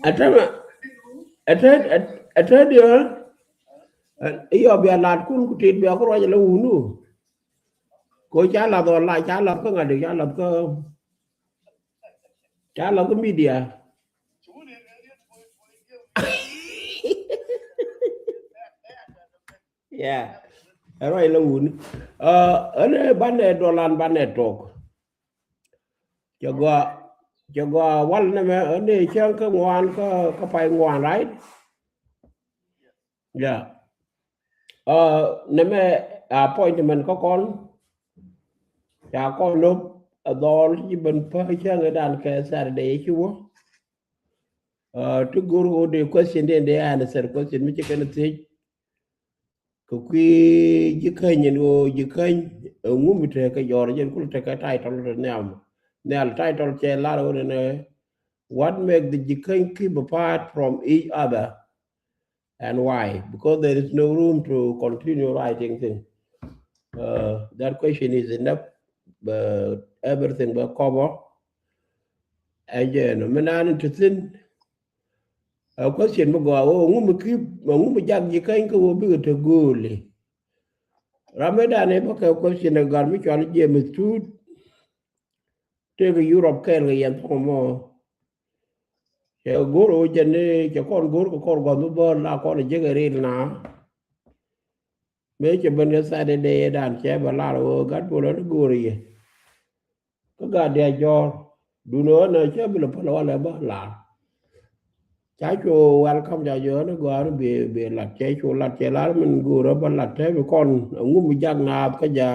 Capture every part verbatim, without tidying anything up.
Ɛ tɛmɛ, ɛ tɛ, ɛ tɛ diɛ, ɛ, iɔ bia lat kun ku tit bia ku ruac la wunu. Ko ca lath ɔ la, ca lath kä ŋa̱t, ca lath kä, ca lath kä media. Yeah. Ɛ ruac la wuni. Ɛ, ɛn ɛ banɛ dɔlan banɛ tok. Cɛ gɔaa, cɛ gɔaa wal nɛmɛ, ɛn ɛ cäŋ kä ŋuan kä, kä pay ŋuan, right? Yeah. Ɛ, nɛmɛ appointment kä kɔn. Ca kɔn lop ɛ dhɔl ci ben pä cäŋ ɛ dan kɛ Saturday ci wä. Ɛ, ti go̱r ɣöö dee question den dee answer question mi ci kɛn thiec. Kɛ kui̱ Jikäny ɛn ɣöö Jikäny, ɛ, ŋu mi tekɛ jɔɔr jɛn kul tekɛ title te nhiam. Nhial title cɛ lar ɣöö nɛnɛ, what make the Jikäny keep apart from each other and why? Because there is no room to continue writing thing. Uh, that question is enough, but everything bɛ cover. Ɛn jɛ nɔ mi naan ti thin. Ɛ, question mi gɔaa ɣöö ŋu mi ki, ŋu mi jak Jikäny kä ɣöö bikɛ te gööli. Ram mi dan ɛ bä kɛ question ɛ gar mi cɔal James Tut. Tëëkɛ Europe kɛɛl kɛ yɛn thɔŋ mɔ. Cɛ go̱r ɣöö jɛn ni cɛ kɔn go̱r kɛ kɔn gua̱th mi bä la kɔn jek ɛ ril na. Mëë cɛ ben kɛ Saturday dan cɛ bɛ lar ɣöö gat bolä ni go̱r yɛ. Kä gat diac jɔɔr dun ɣän ɛ cä bi lɛ päl walɛ bä lar. Ca cu welcome ca jɔɔr ni gɔaa ni bi, bi lat cɛ cu lat cɛ lar min go̱o̱rä bä lat te bi kɔn ŋum jak naath kä ja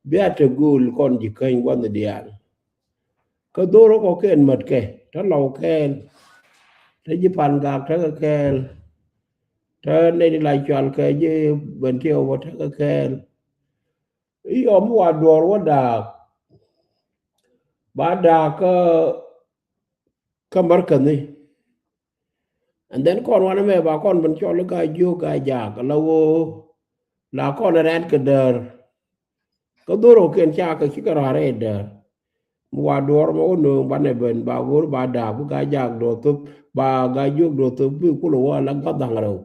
bia te go̱o̱l kɔn Jikäny gua̱nh diaal. Kä dho̱r kɔ kɛn mät kɛ te lɔw kɛɛl. Te ji̱ pan gak tekɛ kɛɛl. Te nɛy ti la cual kɛ ji̱ ben tiɛw bä tekɛ kɛɛl. Iɔ mi wa duɔɔr wä daak. Ba daak kä, kä märkäni. And then kɔn wanɛ mɛ ba kɔn ben cɔl i̱ Gaa Jiök Gaa Jaak la ɣöö la kɔn rɛ̈t kɛ däär. Kä dhorok kɛn ca kɛ cikɛ rɔ̱ rɛy däär. Mi wa duɔɔr mɛ wä nööŋ banɛ ben ba go̱r ba daak bi Gaa Jaak duɔth thop ba Gaa Jiök duɔth thop bi kulɛ wä la gua̱th dhaŋ rɛw.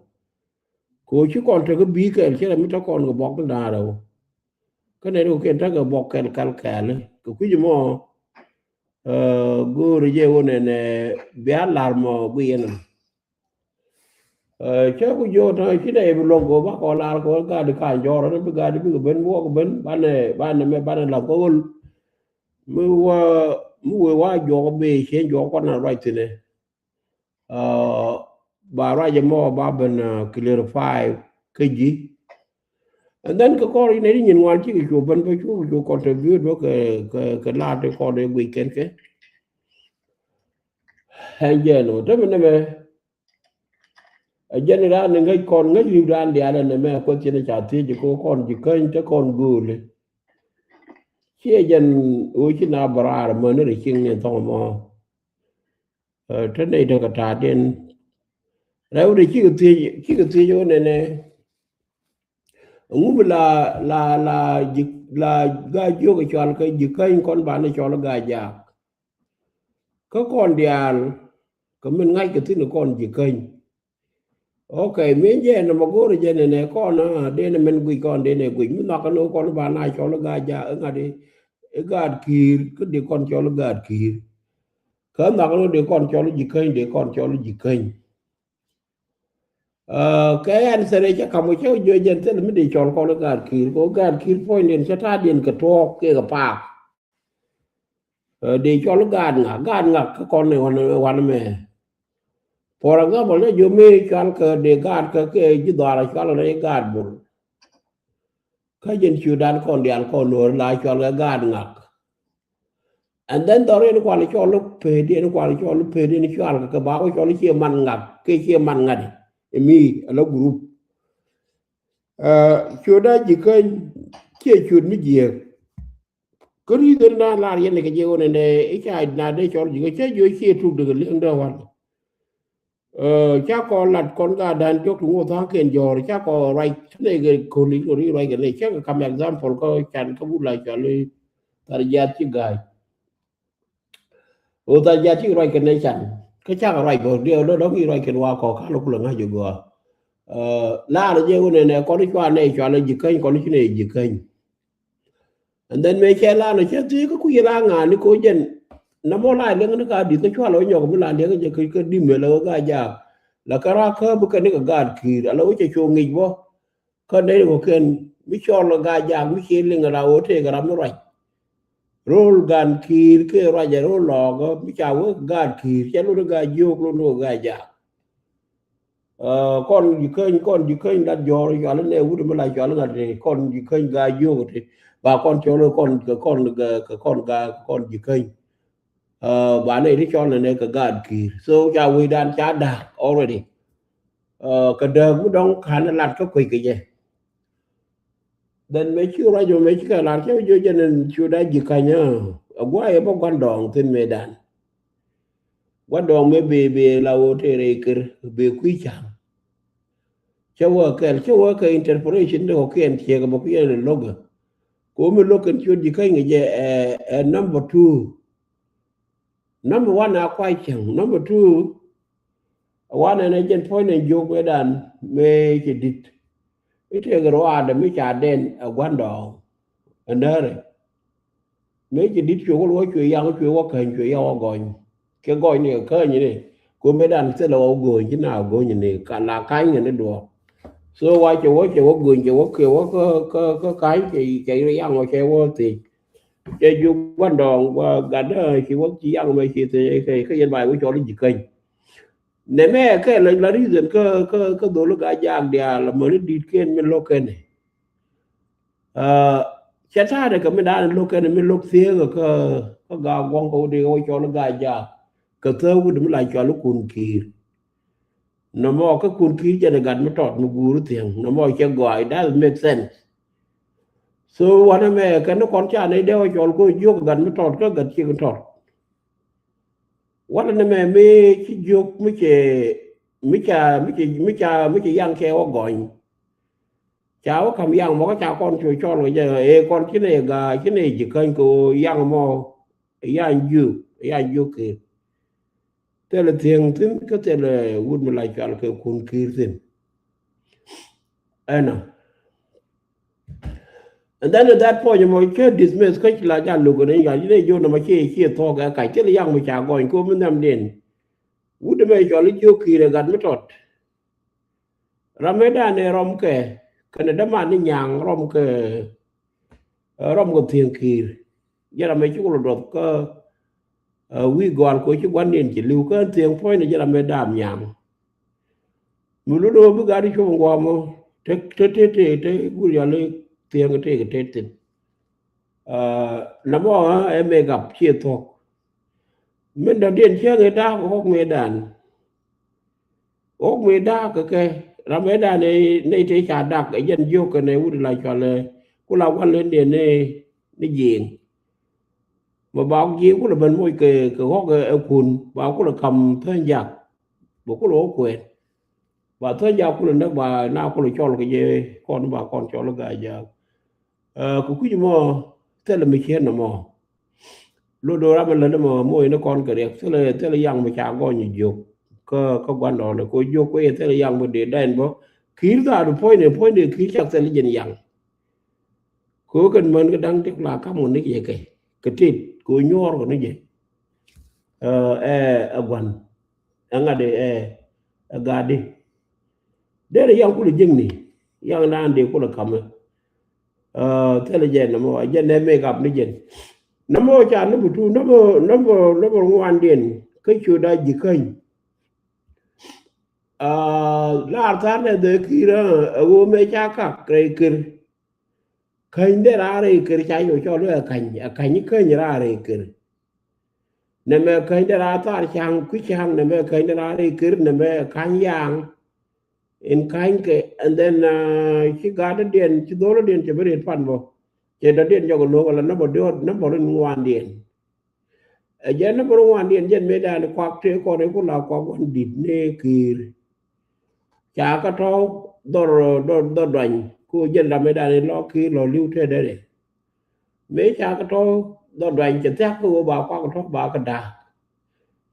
Kɛ ɣöö ci kɔn tekɛ bi̱i̱ kɛl ci rɛ mi te kɔn kɛ buɔk ni da̱a̱n rɛw. Kä nɛy ti kɔ̱kiɛn tekɛ buɔk kɛl kɛl kɛɛl kɛ kui̱c mɔ. Ɛ, go̱o̱ri jɛ wä nɛnɛ bia lar mɔ gui yɛn ɛn. Ɛ, cä ku jiök ta̱a̱ ci nɛy bi luɔ̱ŋ kɛ ɣöö ba kɔ lar kɛ ɣöö gat di ka̱a̱ŋ jɔɔr ɛn bi gat di bikɛ ben bi wä kɛ ben banɛ, banɛ mɛ banɛ lath kɛ ɣöl. Mi wä, mi wëë wa juɔk bi cien juɔk kɔn na ruac thi̱n ɛ. Ɛ, ba ruac ɛmɔ ba ben, ɛ, clarify kä ji̱. And then kɛ kɔr inɛ ti nyin ŋuan cikɛ cu ben bä cu cu contribute bä kɛ, kɛ, kɛ laat ti kɔr dee guic kɛn kɛ. Ɛn jɛn ɔ te mi nɛmɛ. Ɛ jɛn ran ni ŋäc kɔn ŋäc ri̱w ran diaal ɛn nɛmɛ kueth cin ca thiec kɛ kɔn Jikäny te kɔn gööli. Ciɛ jɛn ɣöö ci na bä raar mäni ri cieŋ ni thɔŋ mɔ. Ɛ, te nɛy tekɛ ta̱a̱diɛn. Rɛw de cikɛ thiec, cikɛ thiec ɣöö nɛnɛ. Ŋu bi la, la, la, ji̱, la Gaa Jiök ɛ cɔal kɛ Jikäny kɔn banɛ cɔl Gaa Jaak. Kä kɔn diaal, kɛ min ŋa̱ckɛ thi̱n kɔn Jikäny. Ok, min jɛ nɔmɔ go̱o̱rä jɛ nɛnɛ kɔn, a, denɛ min guic kɔn, denɛ guic. Mi nhɔakä ni kɔn ba na cɔl i̱ Gaa Jaak, i̱ ŋa̱t i̱, i̱ Gaat Ki̱i̱r, kä dee kɔn cɔl i̱ Gaat Ki̱i̱r. Kä nhɔakä ni dee kɔn cɔl i̱ Jikäny, dee kɔn cɔl i̱ Jikäny. Ɛ, kɛ answer cä ka̱m kɛ cä jiök jɛn thilɛ mi dee cɔl kɔn i̱ Gaat Ki̱i̱r, kɛ ɣöö Gaat Ki̱i̱r puɔ̱nydiɛn cä ta̱a̱diɛn kɛ tuɔɔk kɛ kɛ paak. Ɛ, dee cɔl gaat ŋa, gaat ŋa kä kɔn ɛ wan, wan mɛ. For example, cä jiök mi cɔal kɛ dee gaat kɛ, kɛ ji̱ dhɔaar cɔal kɛ dee gaat bul. Kä jɛn ciötdan kɔn diaal kɔn Nuäär la cɔal kɛ gaat ŋak. And then dhɔr in kual cɔl i̱ pedi, in kual cɔl i̱ pedi, in cɔal kɛ, kɛ ba wä cɔl i̱ cie man ŋak, kɛ cie man ŋa̱t i̱ mi ala group. Ɛ, ciötdan Jikäny, cie ciöt mi jiääk. Kä ri̱th in na lar yɛn kɛ jɛ ɣöö nɛnɛ i̱ ca na dee cɔl Jikäny, cä jiök cie tuk dee kɛ li̱eŋdä wal. Ɛ, ca kɔ lat kɔn ka dan jɔk ti ŋoth tha̱a̱ŋ kɛn jɔɔr, ca kɔ ruac ti nɛy kɛ ko̱li kɛ ri ruac kɛ nɛy, cä kɛ kam example kä can kä wut la cɔl i̱ Thar Jiath ci ga̱a̱c. Ɣöö Thar Jiath ci ruac kɛ nɛy can. Kä cakɛ ruac bä diɛ lɔ dɔ̱ŋ i̱ ruac kɛn wa kɔ ka lɔ kulɛ ŋa̱c jɛ gɔaa. Laar jɛ wunɛ nɛ kɔn i̱ cua nɛ i̱ cua lɛ ji̱ käny kɔn i̱ ci nɛ i̱ ji̱ käny. And then mëë cɛ la nɔ cɛ thiec kä kui̱ la ŋa̱a̱n ni ko̱ jɛn. Namɔ la liɛŋ ni ka di̱th kä cua la wä nyɔk mi la liɛŋ jɛ kä di̱mɛ la wä Gaa-jaak. La kä ra kä bi kɛ ni kɛ gaat ki̱i̱r ala wä cɛ cuɔ ŋic bä. Kä nɛy ni kɔ̱kiɛn mi cɔl kɛ Gaa-jaak mi ci liŋ la wä tëëk ram mi ruac. Ro̱l gan ki̱i̱r kɛ ruac ɛ ro̱l lɔɔkä mi ca wä gaat ki̱i̱r cɛ lun ni Gaa-jiök lun ni kɛ Gaa-jaak. Kɔn ji̱ käny kɔn ji̱ käny lat jɔɔr cual nɛ wut mi la cual ŋa̱t ti kɔn ji̱ käny Gaa-jiök ti ba kɔn cɔl kɔn kɛ kɔn kɛ kɔn gaa kɛ kɔn ji̱ käny. Ba nɛ ti cɔl nɛ kɛ gaat ki̱i̱r so ca wecdan ca da̱a̱k already. Kɛ dääk mi dɔ̱ŋ ka̱n lat kä kuec kɛ jɛ. Then mëë ci ruac mɔ mëë ci kɛ lar cä jiö jɛn in ciöt a ji̱ ka̱nyä. A gua̱a̱ yɛ bä gua̱n dɔɔŋ thi̱n mëëdan. Gua̱n dɔɔŋ mëë bëë bëë la ɣöö tëë rɛy kër bëë kui̱ ca̱ŋ. Cä wä kɛl cä wä kɛ interpretation ni kɔ̱kiɛn ciek bä kuiɛn in lo̱k. Ko̱ mi lo̱k kɛn ciöt ji̱ ka̱ny kɛ jɛ ɛ number two. Number one a kuay cäŋ. Number two, a wanɛ nɛ jɛn puɔ̱ny nɛ jiök mëëdan mëë cɛ di̱t. I̱ tëëkɛ ruaadɛ mi ca dɛn ɛ gua̱ndɔɔŋ ɛ nääri. Mëë cɛ di̱t cuɛ wä luɔ̱c cuɛ yaŋ cuɛ wä käny cuɛ yaŋ wä gɔny. Kɛ gɔny ni kɛ käny ni. Ku mëëdan thilɛ wä gɔny ci na gɔny ni ka la ka̱ny kɛ ni duɔ̱ɔ̱k. So wa cɛ wä cɛ wä gɔny cɛ wä kɛ wä kä kä kä ka̱ny cɛ cɛ yaŋ wä cɛ wä thiec. Cɛ jiök gua̱ndɔɔŋ gua̱ gatdä ci wä ci yaŋ mɛ ci thec kɛ kä yɛn ba wä cɔl i̱ ji̱ käny. Nɛmɛ kɛ la la reason kä kä kä dhol i̱ Gaa-jaak diaal amäni di̱t kɛn mi lo̱k kɛn. Cɛ ta̱a̱dɛ kɛ mi da̱a̱n lo̱k kɛn mi lo̱k thieekä kä kä Gaa-guɔ̱ŋ kä wä dee wä cɔl i̱ Gaa-jaak. Kɛ thäk wut mi la cɔl i̱ kun ki̱i̱r. Nɔmɔ kä kun ki̱i̱r jɛn ɛ gat mi tɔt mi guur thiäŋ nɔmɔ cɛ gɔaa, it doesn't make sense. So wanɛ mɛ kɛn ni kɔn ca nɛy dee wä cɔl kä jiök ɛ gat mi tɔt kä gat ciek tɔt. Wanɛ ni mɛ mi ci jiök mi cɛ mi ca mi cɛ mi ca mi cɛ yaŋ cɛ wä gɔny. Ca wä ka̱m yaŋ mɔ kä ca kɔn cu cɔl kɛ jɛ ëë kɔn ci nɛy gaa ci nɛy ji̱ käny kɛ ɣöö yaŋ mɔ. Yaŋ jiök yaŋ jiök kɛ thilɛ thiäŋ thi̱n kä thilɛ wut mi la cual kɛ kun ki̱i̱r thi̱n. Ɛnɔ. And then at that point mɔ cä dismiss kä ci la jal luk ni yal ni jiök nɔmɔ ci ci thuɔk ɛ kac thilɛ yaŋ mi ca gɔny ko mi nhiamdiɛn. Wut mɛ cual i̱ jiök ki̱i̱r ɛ gat mi tɔt. Ram mëëdan ɛ rɔm kɛ kɛnɛ däman ni nyaŋ rɔm kɛ rɔm kɛ thiäŋ ki̱i̱r. Jɛ ram ɛ ci kulɛ duɔth kä wi̱i̱ gɔal kɛ ci gua̱ndiɛn ci li̱w kä thiäŋ puɔ̱nyni jɛ ram ɛ daam nyaŋ. Mi luni ɣöö bi gat i̱ cop in gua̱a̱mɔ te te te te te guur yɔl i̱ thiäŋ i̱ tëëk i̱ tet thi̱n. Namɔ ɛ make up ciɛ thuɔ̱k. Min dɔ̱diɛn cäŋ i̱ da̱a̱k ɣɔk mëëdan. Ɣɔk mëë da̱a̱k kɛ kɛ ram mëëdan nɛy tëë ca dak ɛ jɛn jiök kɛnɛ wut la cual ɛ ku la wal in diɛn ni ji̱i̱ŋ. Mɛ ba ji̱ kulɛ ben moc kɛ kɛ ɣɔk ɛ kun ba kulɛ ka̱m thäny jak. Bɛ kulɛ ɣɔk kuɛɛn ba thäny jak kulɛ näk ba na kulɛ cɔl kɛ jɛ kɔn ba kɔn cɔl i̱ Gaa-jaak. Kɛ kui̱c mɔ thilɛ mi ciet nɔmɔ. Lot do̱raam mi lät mɔ moc ni kɔn kɛ riɛk thilɛ thilɛ yaŋ mi ca gɔny jiök kä kä gua̱ndɔɔŋdɛ kɛ jiök kɛ thilɛ yaŋ mi dee dɛn bä. Ki̱i̱r dhaadu puɔ̱nydɛ puɔ̱nydɛ ki̱i̱r cak thilɛ jɛn yaŋ. Kɛ ɣöö kɛn män kɛ da̱ŋ ti la ka̱m kɛ ni jɛ kɛ kɛ tet kɛ ɣöö nyuɔɔr kɛ ni jɛ. Ɛ ɛ gua̱n ɛ ŋa̱t ɛ ɛ ga̱a̱di. Derɛ yaŋ kulɛ jiäkni yaŋ naan dee kulɛ ka̱mɛ. Thilɛ jɛ nɔmɔ a jɛ nɛ make up ni jɛn. Nɔmɔ ca nɔmɔ tu nɔmɔ nɔmɔ nɔmɔ ŋuandiɛn kä ciötda ji̱ käny. Laar tha̱a̱r nɛ dhɛ ki̱i̱r ɛ ɣöö mɛ ca kak rɛy kër. Käny dee raar rɛy kër ca yɔ cɔl wee ɛ käny ɛ käny i̱ käny raar rɛy kër. Nɛmɛ käny dee raar thaar ca̱ŋ kui̱ ca̱ŋ nɛmɛ käny dee raar rɛy kër nɛmɛ käny ya̱a̱ŋ. In ka̱nykɛ and then ci gat dɔ̱diɛn ci dho̱l dɔ̱diɛn cɛ bi riet pan bä. Cɛ dɔ̱diɛn jɔk lo̱k ala nambä dɔ̱diɛn nambä rin ŋuandiɛn. Ɛ jɛn nambä rin ŋuandiɛn jɛn mëëdan kuak tëë kɔn i̱ ku la kuak wan di̱t ni ki̱i̱r. Ca kä tɔ̱ dhɔr dhɔr dhɔr duany ku jɛn ram mëëdan i̱ lɔ ki̱i̱r lɔ li̱w tëë dɛdɛ. Mëë ca kä tɔ̱ dhɔr duany cɛ thia̱k kä ɣöö ba kuak tɔ̱ ba kä da̱a̱k.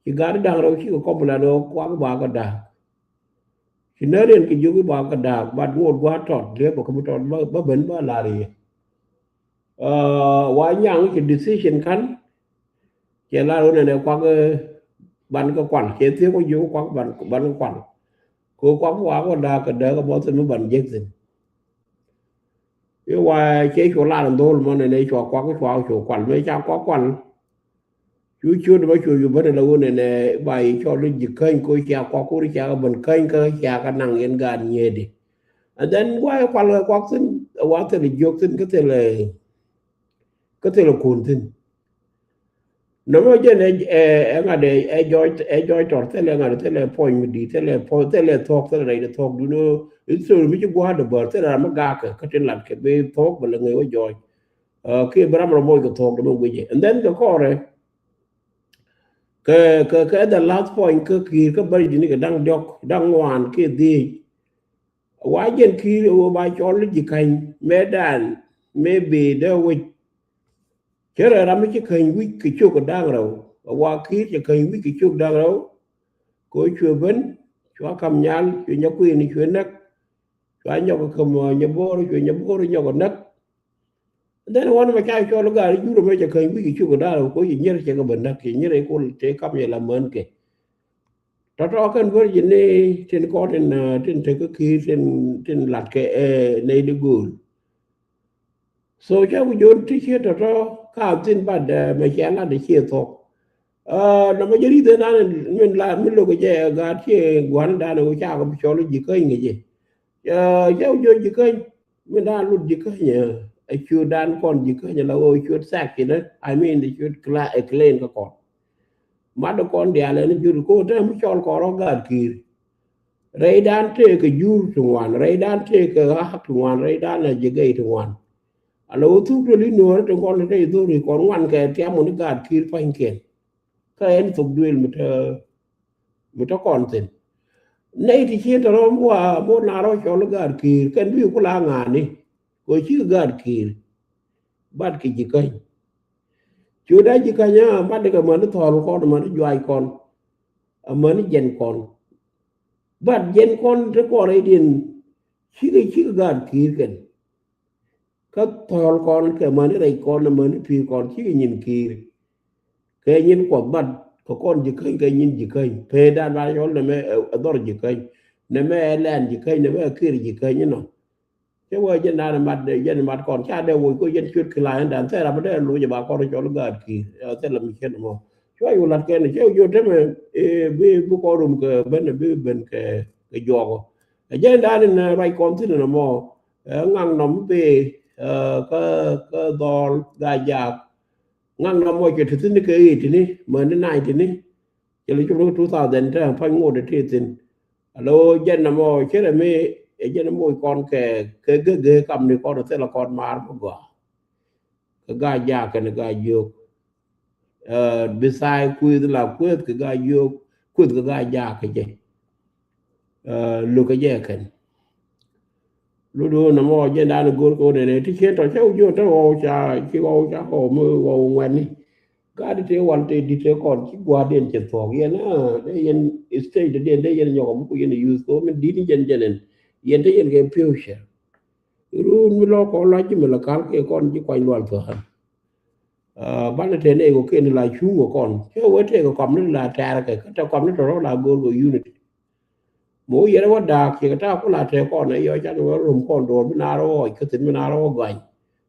Ci gaat da̱ŋ rɛw cikɛ kɔm la rɛw kuak ba kɛ da̱a̱k. Ci nä riɛn kɛ jiök i̱ ba kɛ da̱a̱k, but ŋot gua̱a̱r tɔt liep ɛ kä mi tɔt ba, ba ben ba lar i̱. Aa, wa nyaŋ ci decision kan. Cɛ lar wä nɛnɛ kuak, eh, ban kɛ kual. Cɛ thiek wä jiök kuak ban, ban kɛ kual. Kɛ kuak wa kɛ da̱a̱k kɛ däk kɛ bɔth mi ban jek thin. I̱ wa cɛ cu lar in dhol mɔ nɛnɛ cua kuak cua cu kual. Mëë ca kuak kual. Cu ciöt bä cu cu bä ni la wun ɛn ɛ ba yi cɔl i̱ ji̱ käny ko cia kuak kur cia kɛ ben käny kä cia kɛ naŋ yɛn gaat nyiedi. And then wa kual kɛ kuak thin, wa thil jiök thin kä thil, kä thil kun thin. Nɔmɔ jɛn ɛ, ɛ, ɛ ŋa̱t ɛ, ɛ jɔc, ɛ jɔc tɔr thil ɛ ŋa̱t thil ɛ puɔ̱ny mi di̱i̱t thil ɛ puɔ̱ny thil ɛ thuɔ̱k thil ɛ rɛy di thuɔ̱k duno. I̱ thil mi ci gua̱a̱r di bär thil ɛ ram mi gakɛ kä tin lat kɛ bi thuɔ̱k bɛ lɛ ŋëë wä jɔc. Aa, kiɛ bi ram rɔ moc kɛ thuɔ̱k dɔ̱mɛ guic. And then kɛ kɔrɛ kɛ, kɛ, kɛ the last point kä Kiir kä bäri dini kɛ da̱ŋ diɔk, da̱ŋ ŋuan kiɛ dhiec. Wa jɛn Kiir ɛ wä ba cɔl ji̱ käny mëë dan mëë bee dee wec. Cɛ rɛ ram mi ci käny wi̱c kɛ cok kɛ da̱ŋ rɛw. Wa Kiir cɛ käny wi̱c kɛ cok da̱ŋ rɛw. Kɛ wä cuɛ ben cua kam nyal cuɛ nyɛ kui̱ni cuɛ näk. Cua nyɔk kɛ käm nyɛ bo̱o̱r cuɛ nyɛ bo̱o̱r nyɔk kɛ näk. Then wan ma ca cɔl gaari jurɛ mɛ cɛ käny wi̱c cuk da̱r ko ci nyier cɛ kɛ bä näk ci nyier ikul tëë kam yɛ la män kɛ. Tɔtɔ kɛn bär ji̱ ni tin kɔn tin, ah, tin tekä Kiir tin, tin lat kɛ, eh, nɛy di go̱o̱l. So ca ku jon ti cië tɔtɔ ka thin bat, eh, mɛ cɛ lat di cië thok. Ah, na mɛ jɛ ri̱th ɛnan min la min lo̱k jɛ gaat cië gua̱n dan wä ca kɛ bi cɔl ji̱ käny kɛ jɛ. Ah, ca ku jon ji̱ käny. Min da̱a̱n lut ji̱ känyä, ɛ ciötdan kɔn ji̱ känyä la ɣöö ciöt thɛk inä, I mean, the ciöt cla-, ɛ clean kä kɔn. Mat dee kɔn diaal ɛn jiöt ko̱o̱t täämɛ cɔl kɔn rɔ gaat Kiir. Rɛydan tëëkɛ jur ti ŋuan, rɛydan tëëkɛ ɣa̱a̱k ti ŋuan, rɛydan la ji̱ gɛy ti ŋuan. Ala ɣöö thuk duel i̱ nuɔɔrä ti kɔn rɛy dhori kɔn ŋuan kɛ tiam wun i̱ gaat Kiir pa̱nykiɛn. Kä ɛn thok duëël mi te, mi te kɔn thi̱n. Nɛy ti cien te rɔm wa bot na rɔ cɔl gaat Kiir kɛn bi ku la ŋa̱a̱ni. Kɛ cikɛ gaat Kiir. Bat kɛ ji̱ käny. Cu da ji̱ käny a mat kɛ mäni thɔɔl kɔn, mäni juac kɔn. A mäni jɛn kɔn. Bat jɛn kɔn te kɔn rɛydiɛn cikɛ, cikɛ gaat Kiir kɛn. Kä thɔɔl kɔn kɛ mäni rɛc kɔn, mäni pi̱i̱ kɔn cikɛ nyin Kiir. Kɛ nyin Kuɔth bat kɛ kɔn ji̱ käny, kɛ nyin ji̱ käny. Pee dan ba cɔl nɛmɛ ɛ, ɛ dhɔr ji̱ käny. Nɛmɛ ɛ lɛn ji̱ käny, nɛmɛ ɛ kir ji̱ käny inɔ. Cɛ wee jɛn dan mat, jɛn mat kɔn ca dee woc ko jɛn ciöt ki̱ la ɛn dan thɛɛr abä dee loc ɛ ba kɔn cɔl gaat Kiir. Ɛ thɛl mi cien mɔ. Cua yu lat kɛn cɛ yu temɛ, ɛ, bi, bi kɔn rum kɛ ben, bi ben kɛ, kɛ juɔk. Ɛ jɛn dan in, ɛ, ruac kɔn thin in mɔ. Ɛ ŋaŋ nɔm bi, ɛ, kä, kä dhɔl Gaa-jaak. Ŋaŋ nɔm mɔ cɛ ti thi̱n kɛ i̱ ti̱ni mäni naac ti̱ni. Cɛ lɛ cop ni kɛ two thousand te pa̱ny ŋot ti thi̱n. Alo jɛn nɔmɔ cɛ rɛ mi ɛ jɛn moc kɔn kɛ, kɛ gek gek kam ni kɔn thilɛ kɔn maar mi gɔaa. Kɛ Gaa-jaak kɛn Gaa-jiök. Ɛ, bi thaay kuëth la kuëth kɛ Gaa-jiök, kuëth kɛ Gaa-jaak kɛ jɛ. Ɛ, luk kɛ jɛ kɛn. Luk do̱o̱n nɔmɔ jɛn dan go̱o̱r kɛ wä nɛnɛ ti cien tɔ cɛ wä jiön te ɣɔw ca, ci ɣɔw ca ɣɔw mi ɣɔw ŋuɛ̈tni. Gaat ti te wal te di̱t te kɔn ci gua̱a̱rdiɛn cɛ thuɔ̱k yɛn, ɛ, dee yɛn stage dee yɛn, dee yɛn nyɔk mi ku yɛn youth ko min di̱t ni jɛn jɛn ɛn. Yɛn te yɛn kɛ future. Run mi lɔ kɔn la ji̱ mi la kal kiɛ kɔn ji̱ kuany lual thua̱a̱n. Aa, banɛ tɛn ɛ kɔ kɛn la cuŋ kɔ kɔn cɛ wee tɛk kɔ kɔm ni la tɛɛr kɛ kä tɛ kɔm ni tɔrɔ la go̱o̱r kɔ unity. Mɛ wä yɛrɛ wä daak cɛ kɛ ta̱a̱ ku la tɛk kɔn ɛ yɔ can wä rom kɔn duɔr mi naar wä ɣɔc kä thin mi naar wä gɔany.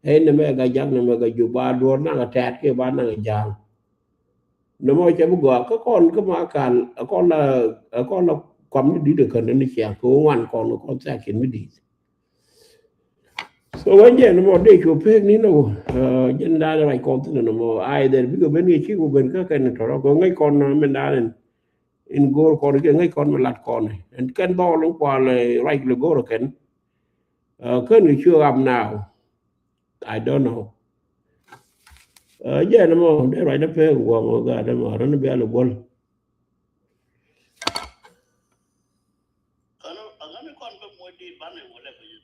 Ɛ nɛ mɛ Gaa-jaak nɛ mɛ Gaa-jiök ba duɔr naŋ ɛ tɛɛt kiɛ ba naŋ ɛ ja̱a̱ŋ. Nɔmɔ cɛ bi gɔaa kä kɔn kä ma kal ɛ kɔn la, ɛ kɔn la kɔm ni di̱t ɛ kän ni ciaŋ kɛ ŋuan kɔn kɛ kɔn thiakiɛn mi di̱i̱t. So wä jɛ nɔmɔ dee cu pek ni nɔ, ɛ, jɛn da̱a̱n ruac kɔn thin nɔmɔ either bikɛ ben kɛ cik wä ben kä kɛn tɔrɔ kɛ ŋäc kɔn min da̱a̱n in, in go̱o̱r kɔn kɛ ŋäc kɔn min lat kɔn ɛn kɛn dhɔl in kual, ɛ, ruac lɛ go̱o̱r kɛn. Ɛ, kän kɛ cu up now. I don't know. Ɛ, jɛn mɔ dee ruacdä pek guɔ mɔ gaat mɔ run bia lɛ guɔl.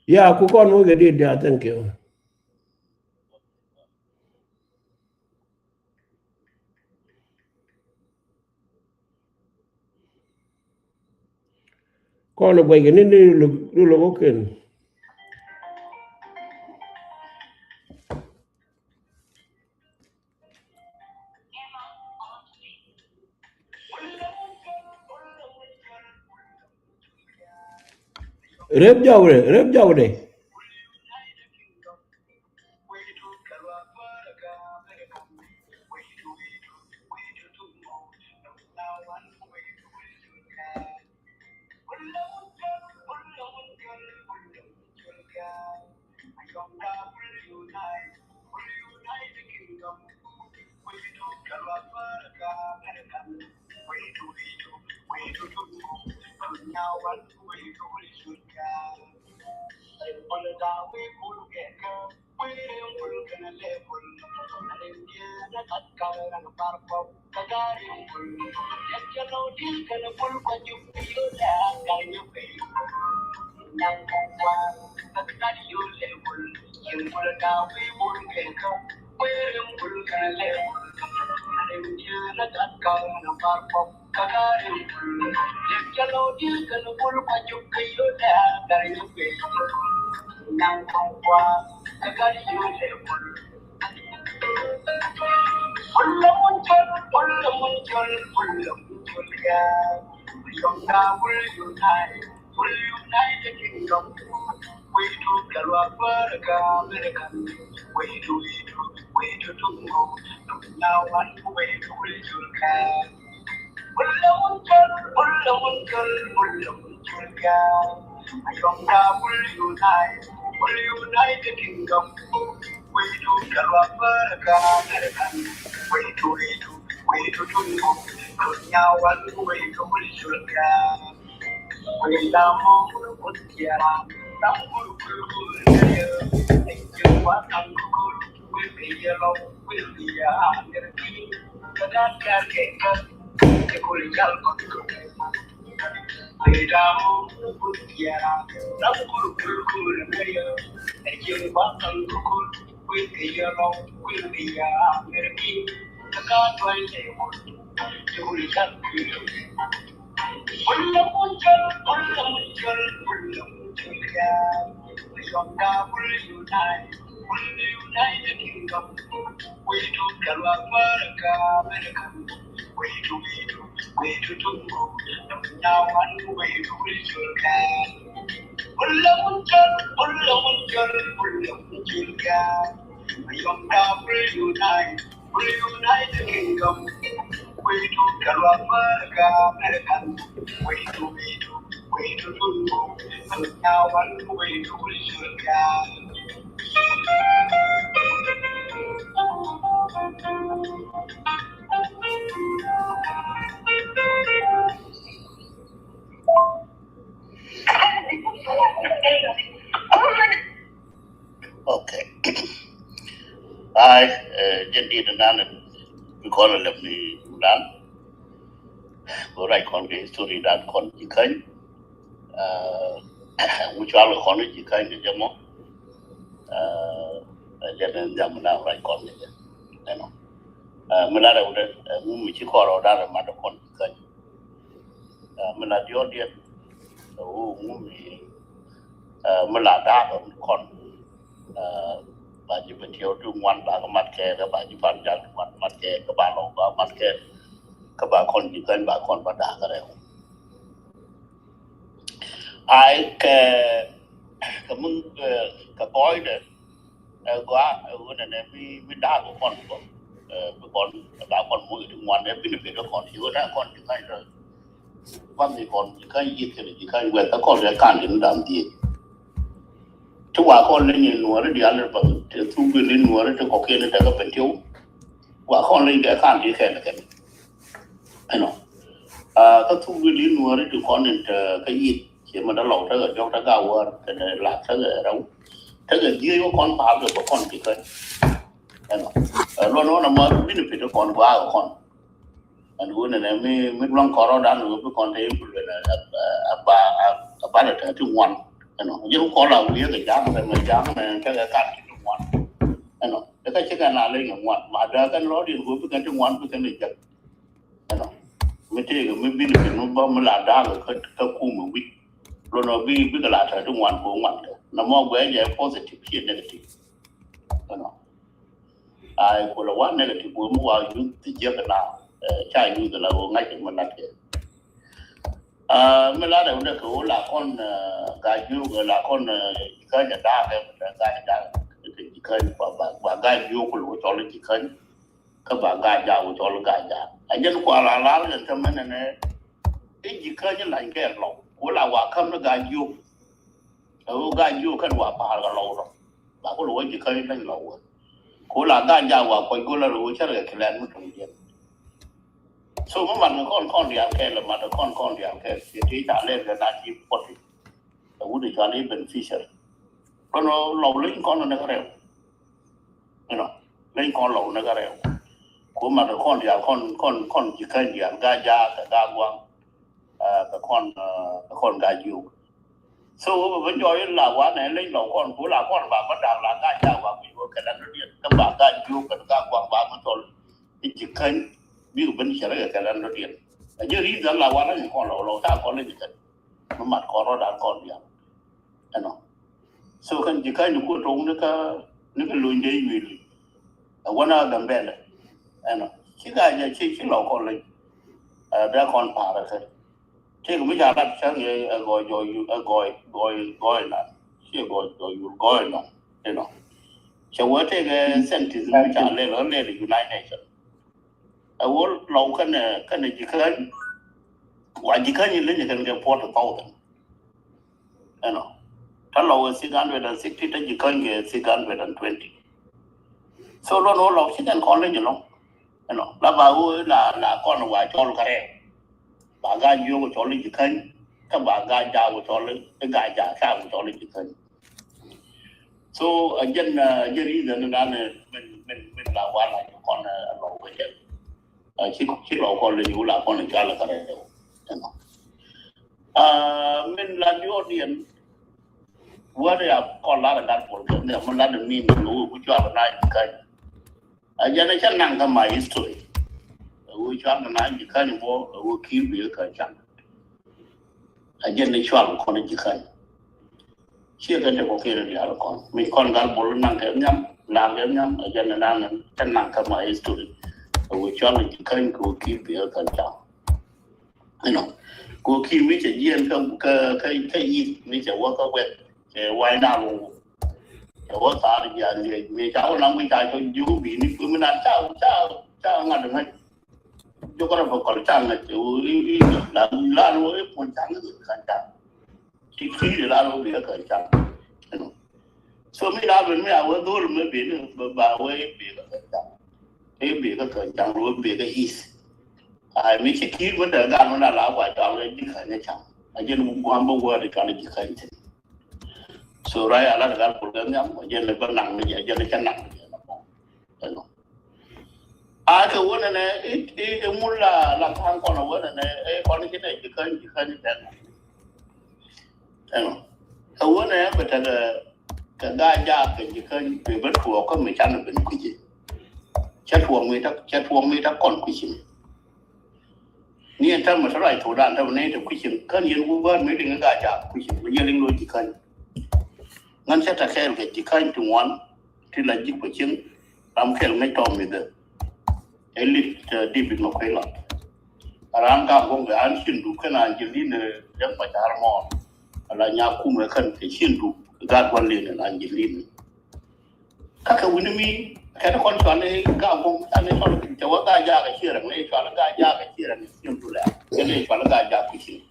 Ya, ku kɔn mɔ kɛ dit dia, thank you. Kɔn ɛ guɛc kɛ ni ni luk luk kɛn. Rep jɔwdɛ, rep jɔwdɛ. Okay. Ai, eh, jɛ dit nan bi kɔn lɛ mi dan. Ko rai kɔn ke history dan kɔn ji̱ käny. Eh, ŋu cual kɔn ji̱ käny ke jɛ mɔ. Eh, jɛ ni jam nan rai kɔn ke jɛ. Ɛnɔ. Eh, mi la rɛ wudɛ, eh, ŋu mi ci kɔn rɔ dan rɛ mat kɔn ji̱ käny. Eh, mi la diɔt diɛt, eh, wu ŋu mi, eh, mi la da̱a̱k kɔn. Eh, ba ji̱ Bentiu ti ŋuan ba kɛ mat kɛ, kɛ ba ji̱ Pan Jal ti ŋuan mat kɛ, kɛ ba Lɔw ba mat kɛ, kɛ ba kɔn ji̱ käny ba kɔn ba da̱a̱k rɛw. Ai kɛ, kɛ mi, eh, kɛ gɔɔydɛ, Ɛ gɔaa, ɛ ɣöö nɛnɛ bi, bi da̱a̱k kɔn bä. Ɛ bi kɔn, ɛ ba kɔn moc ti ŋuan, ɛ bi ni pet kɔn, ci ɣöö nɛ kɔn ji̱ ka̱ny rɔ. Kuath ni kɔn ji̱ ka̱ny yiëk kɛnɛ ji̱ ka̱ny wɛth, ɛ kɔn ɛ ka̱n ti ni da̱a̱m dhieec. Ti wa kɔn ni nyin nuɔ̱ɔ̱ri diaal ni bä, ti thuk bi ni nuɔ̱ɔ̱ri ti kɔ̱kiɛn ni tekɛ Bentiu. Wa kɔn ni kɛ ka̱n ti kɛn kɛn. Ɛnɔ. Aa, kä thuk di di nuɔ̱ɔ̱ri ti kɔn in te kä yic. Cie mɛ dee lɔw tekɛ jɔk tekɛ a wäär kɛ dee lath tekɛ rɛw. Tekɛ dhieec wä kɔn pa̱a̱l kɛ bä kɔn ti kä. Ɛnɔ. Ɛ luɔn wä na ma bi ni pit kɔn gua̱a̱k kɔn. Ɛn wä nɛnɛ mi, mi luaŋ kɔrɔ dan wä bi kɔn te in kulɛ nɛ a ba, a ba lɛ te ti ŋuan. Ɛnɔ. Ji̱n kɔn la wi̱i̱ kɛ ja̱a̱ŋ mɛ, mɛ ja̱a̱ŋ mɛ tekɛ kat ti ŋuan. Ɛnɔ. Ɛ kä cikɛ na leny ŋuan. Ma dee kɛn rɔɔd in wä bi kɛn ti ŋuan bi kɛn ni jek. Ɛnɔ. Mi tëëkɛ mi bin kɛ mi bä mi la da̱a̱k kä, kä kumɛ wi̱c. Luɔnɔ bi bikɛ la tɛt ti ŋuan kɛ ŋuan kɛ na mɔ guɛ jɛ positive kiɛ negative. Ɛnɔ. Ai kulɛ wa negative wee mi wa yuth ti jiɛk na ca yuth la wee ŋa̱c mi lat kɛ. Mi lat ɛ wundɛ kɛ wee la kɔn Gaajiok la kɔn Jikäny ɛ daak ɛ wundɛ Gaajiok kɛ Jikäny ba Gaajiok kulɛ wee cɔl Jikäny. Kä ba Gaajaak wä cɔl Gaajaak. A jɛn kua la lal kɛ tämɛ nɛnɛ. I̱ Jikäny lany kɛ lɔw. Ku la wa käm ni Gaajiok. Ɛ wä Gaajiok kɛn wa pa̱a̱r kɛ lɔw rɔ. Ba ku lɛ wä Jikäny lany lɔw wä. Ku la Gaajaak wa kuɔc go̱l la lɛ wä cär kɛ kilɛn mi tuŋ jɛn. So mi mat kɛ kɔn kɔn diaal kɛ lɛ mat kɛ kɔn kɔn diaal kɛ. Ti ti ca lɛl kɛ na ti puɔti. Ɛ wut i̱ cɔal i̱ beneficiary. Kɔn lɔw leny kɔn ni kɛ rɛw. Inɔ leny kɔn lɔw ni kɛ rɛw. Ku mat kɛ kɔn diaal kɔn kɔn kɔn Jikäny diaal Gaajaak kɛ Gaaguaŋ. Kɛ kɔn kɛ kɔn Gaajiok. So bɛ jɔɔc in la wanɛ leny lɔw kɔn ku la kɔn ba bä da̱a̱k la Gaajaak ba kui̱ wä kɛ la dɔ̱diɛn kä ba Gaajiok kɛ Gaaguaŋ ba bä thɔl. I̱ Jikäny bikɛ ben cɛ rɛ kɛ la dɔ̱diɛn. A jɛ ri̱th la wanɛ ni kɔn lɔw lɔw ta kɔn leny kɛ. Mi mat kɔn rɔ da̱a̱k kɔn diaal. Ɛnɔ. So kɛn Jikäny ni kuɔ toŋ ni kä ni kä lony dee yuëëli. Ɛ wänä Gambɛlɛ. Ɛnɔ. Ci Gaajaak ci ci lɔw kɔn leny. Ɛ bɛ kɔn pa̱a̱r ɛ kɛ. Tëëk mi ca lat cäŋ ɛ gɔɔy jɔɔy yu ɛ gɔɔy gɔɔy gɔɔy lan. Ci ɛ gɔɔy jɔɔy yul gɔɔy lan. Inɔ. Cɛ wä tëëk ɛ scientist mi ca lɛl ɛ lɛl United Nation. Ɛ wä lɔw kɛn ɛ kɛn ɛ Jikäny. Wa Jikäny in leny kɛn kɛ forty thousand. Ɛnɔ. Tä lɔw ɛ six hundred and sixty tä Jikäny kɛ six hundred and twenty. So lɔn wä lɔw ci kɛn kɔn leny lɔŋ. Ɛnɔ la ba wä la la kɔn wa cɔl kɛ rɛw. Ba Gaajiok wä cɔl i̱ Jikäny kä ba Gaajaak wä cɔl i̱ Gaajaak ca wä cɔl i̱ Jikäny. So a jɛn a jɛn reason ni dan min min min la wa la kɔn a lɔw wä jɛn. A ci ci lɔw kɔn leny wä la kɔn a cɔl kɛ rɛw. Ɛnɔ. A min la diɔt diɛn. Wä ri a kɔn la rɛ gat bol kɛ ni a min la di min ni wä ku cɔl na Jikäny. A jɛn a cä naŋ kä my history. A wä cɔl na Jikäny bɔ a wä ki̱i̱r bi kä caŋ. A jɛn ni cɔal kɔn Jikäny. Ciɛ kɛ te kɔ kɛɛl diaal kɔn mi kɔn gal bol naŋ kɛ nhiam laŋ kɛ nhiam a jɛn ni naŋ kɛ naŋ kɛ ma history. A wä cɔal Jikäny kɛ wä ki̱i̱r bi kɛ caŋ. Inɔ kɛ wä ki̱i̱r mi cɛ jiɛn kɛ kɛ kɛ kɛ yith mi cɛ wä kɛ wɛt cɛ way na wä wä. Cɛ wä thaar jiaal liɛc mi ca wä naŋ mi ca cɔ ji̱ wä bi̱i̱ni kɛ mi na ca ca ca ŋa̱t ŋa̱t. Jɔkɔrɔ bä kɔl caŋ ɛ ti wuri la la lo e pon caŋ ɛ kan caŋ. Ti ti la lo bi kan caŋ. So mi la ben mi a wä dol mi bi ni ba wä e bi kan caŋ. E bi kan caŋ lo bi kan is. Ai mi ci kir mi da gan na la wa ta wä di kan caŋ. A jɛn wu guam bä wä di kan di kan ti. So rai ala da gal pur gan nyam a jɛn ba nang mi a jɛn ca nang mi. Ɛnɔ. A kɛ wunɛ nɛ i i i mun la la ka̱n kɔn wunɛ nɛ i kɔn ci nɛ Jikäny Jikäny tɛn. Ɛnɔ. Kɛ wunɛ bɛ tɛ kɛ kɛ Gaajaak kɛ Jikäny bɛ bɛ tuɔɔk kä mi canɛ ben kui̱ci. Cɛ tuɔɔk mi ta cɛ tuɔɔk mi ta kɔn kui̱ci. Ni ɛn täämɛ te ruac thokdan täämɛ nɛy te kui̱cin kän yɛn wä bäär mëë liŋ i̱ Gaajaak kui̱cin wä yɛn liŋ lo̱c Jikäny. Ŋän cä tɛ kɛɛl kɛ Jikäny ti ŋuan ti la ji̱ kui̱cin ram kɛɛl ŋäc tɔɔm mithɛ. Ɛ lit David Makuei Lat. A raan Gaaguɔ̱ŋ kɛ an Cinduk kɛn Angelina Riek Machar Mɔɔr. A la nyakumɛ kän kɛ Cinduk kɛ gaat gua̱n liŋ Angelina. Kä kɛ wi̱ni mi kɛn kɔn cɔal i̱ Gaaguɔ̱ŋ an i̱ cɔal cɛ wä Gaajaak ɛ ciɛ rɛŋ i̱ cɔal Gaajaak ɛ ciɛ rɛŋ i̱ ciɛ rɛŋ i̱ cɔal Gaajaak kui̱ci.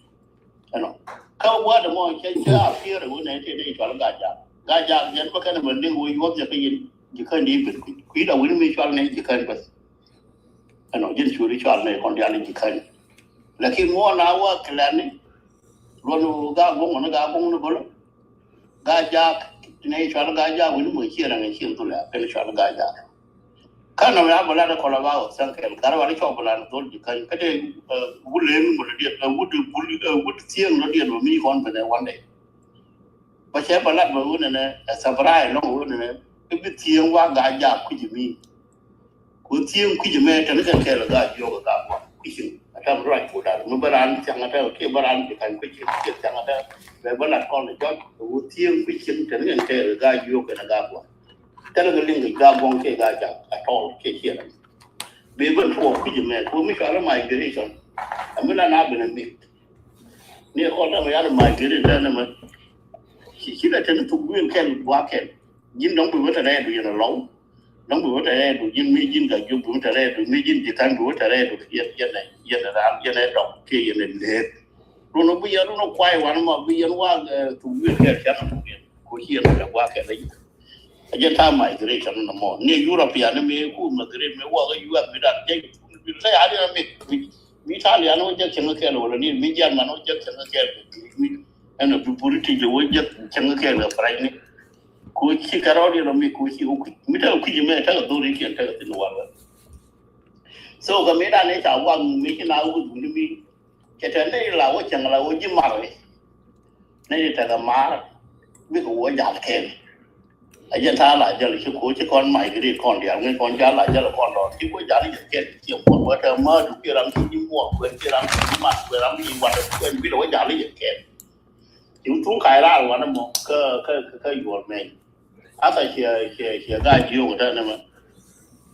Ɛnɔ kä wä dɛ mɔ cɛ cɛ a pier i̱ wä nɛ tëë i̱ cɔal Gaajaak Gaajaak yɛn bä kɛn bä liŋ wä yuɔth jɛ kä yɛn Jikäny di i̱ ben kui̱ kui̱ da wi̱ni mi cɔal nɛ Jikäny bä. Ɛnɔ ji̱n cuuri cɔal nɛ kɔn diaal i̱ Jikäny. Lakin muɔ na wä kilɛni luɔn Gaaguɔ̱ŋ wä ni Gaaguɔ̱ŋ ni bä lä. Gaajaak nɛ i̱ cɔal Gaajaak wi̱ni mɔ ciɛ rɛŋ i̱ ciɛ dhulɛ a kɛn cɔal Gaajaak. Kä nɔmɔ ya bä lat i̱ kɔlɔ ba wä thɛŋ kɛl gat wä ni cɔp bä lat i̱ dhol Jikäny kä dee wut len mɔ lɔ diɛt wut bul wut thieŋ lɔ diɛt mɔ mi kɔn bɛ nɛ wandɛ. Bä cɛ bä lat bä wun nɛ ɛ sabrai lɔŋ wun nɛ i̱ bi thieŋ wa Gaajaak kui̱c mi. Ku thieŋ kui̱c mɛ tɛn kɛ kɛl Gaajiɔk Gaaguɔ̱ŋ kui̱c mi. Ram ruac ku dar mi bä ran thiaŋ kä tɛ kiɛ bä ran bi ka̱ny kui̱ cieŋ kiɛ thiaŋ kä tɛ. Bɛ bä lat kɔn jɔt kɛ wä thieŋ kui̱ cieŋ tɛn kɛn tɛ ga yuɔk kɛn ga guɔ. Tɛn kɛ liŋ kɛ ga guɔŋ kiɛ ga jak a tɔl kiɛ kiɛ ram. Bi bä tuɔɔk kui̱ jɛ mɛ ku mi cual migration. A mi la na ben a mik. Ni kɔn dam yal migration tɛn mɛ. Ci ci la tɛn thuk duel kɛn gua kɛn. Ji̱n dɔ̱ŋ bi wä tɛ rɛɛdu yɛn a lɔw. Dɔ̱ŋ bi wä tɛ rɛɛdu ji̱n mi ji̱n ka jup bi wä tɛ rɛɛdu mi ji̱n ji̱ tha̱a̱ŋ bi wä tɛ rɛɛdu yɛn yɛn yɛn ɛ ram yɛn ɛ dɔk kiɛ yɛn ɛ leet. Run ɔ bi yɛn run ɔ kuay wan mɔ bi yɛn wa thuk wi̱i̱ kɛɛr cɛn ɔ yɛn ko ci yɛn wä tɛ gua kɛɛr rɛy. A jɛn ta̱a̱ migration nɔ mɔ ni European mi ku migration mi wa kä U S bi dan jɛ bi lɛ ya ni mi mi Italian wä jɛ cɛn kɛɛr wala ni mi German wä jɛ cɛn kɛɛr mi ɛn bi British wä jɛ cɛn kɛɛr wala French ni. Ku ci kɛ rɔɔd yɛn ɔ mi ku ci wä kui̱ mi tekɛ kui̱ mɛ tekɛ dhori kiɛn tekɛ thin wal wɛ. So kɛ mi dan ni ca wak mi ci na wä dhuni mi cɛ tɛ ni la wä cɛŋ la wä ji̱ mar ni ni tekɛ mar mi kɛ wä jal kɛn. A jɛn ta̱a̱ la jäl ci ko ci kɔn migrate kɔn diaal ŋäc kɔn jal la jäl kɔn dɔɔr ci ko jal jɛ kɛn ci kuɔn wä tɛ ma du ki ram ci ji̱ muɔk kuɛn ci ram ci ji̱ mat kuɛn ram ci wat kuɛn bi lɛ wä jal jɛ kɛn. Ci wä thuŋ ka̱c raar wanɛ mɔ kä kä kä yuɔr mɛny. Asa ciɛ ciɛ ciɛ ga̱a̱c jiök tɛn ni mɛ.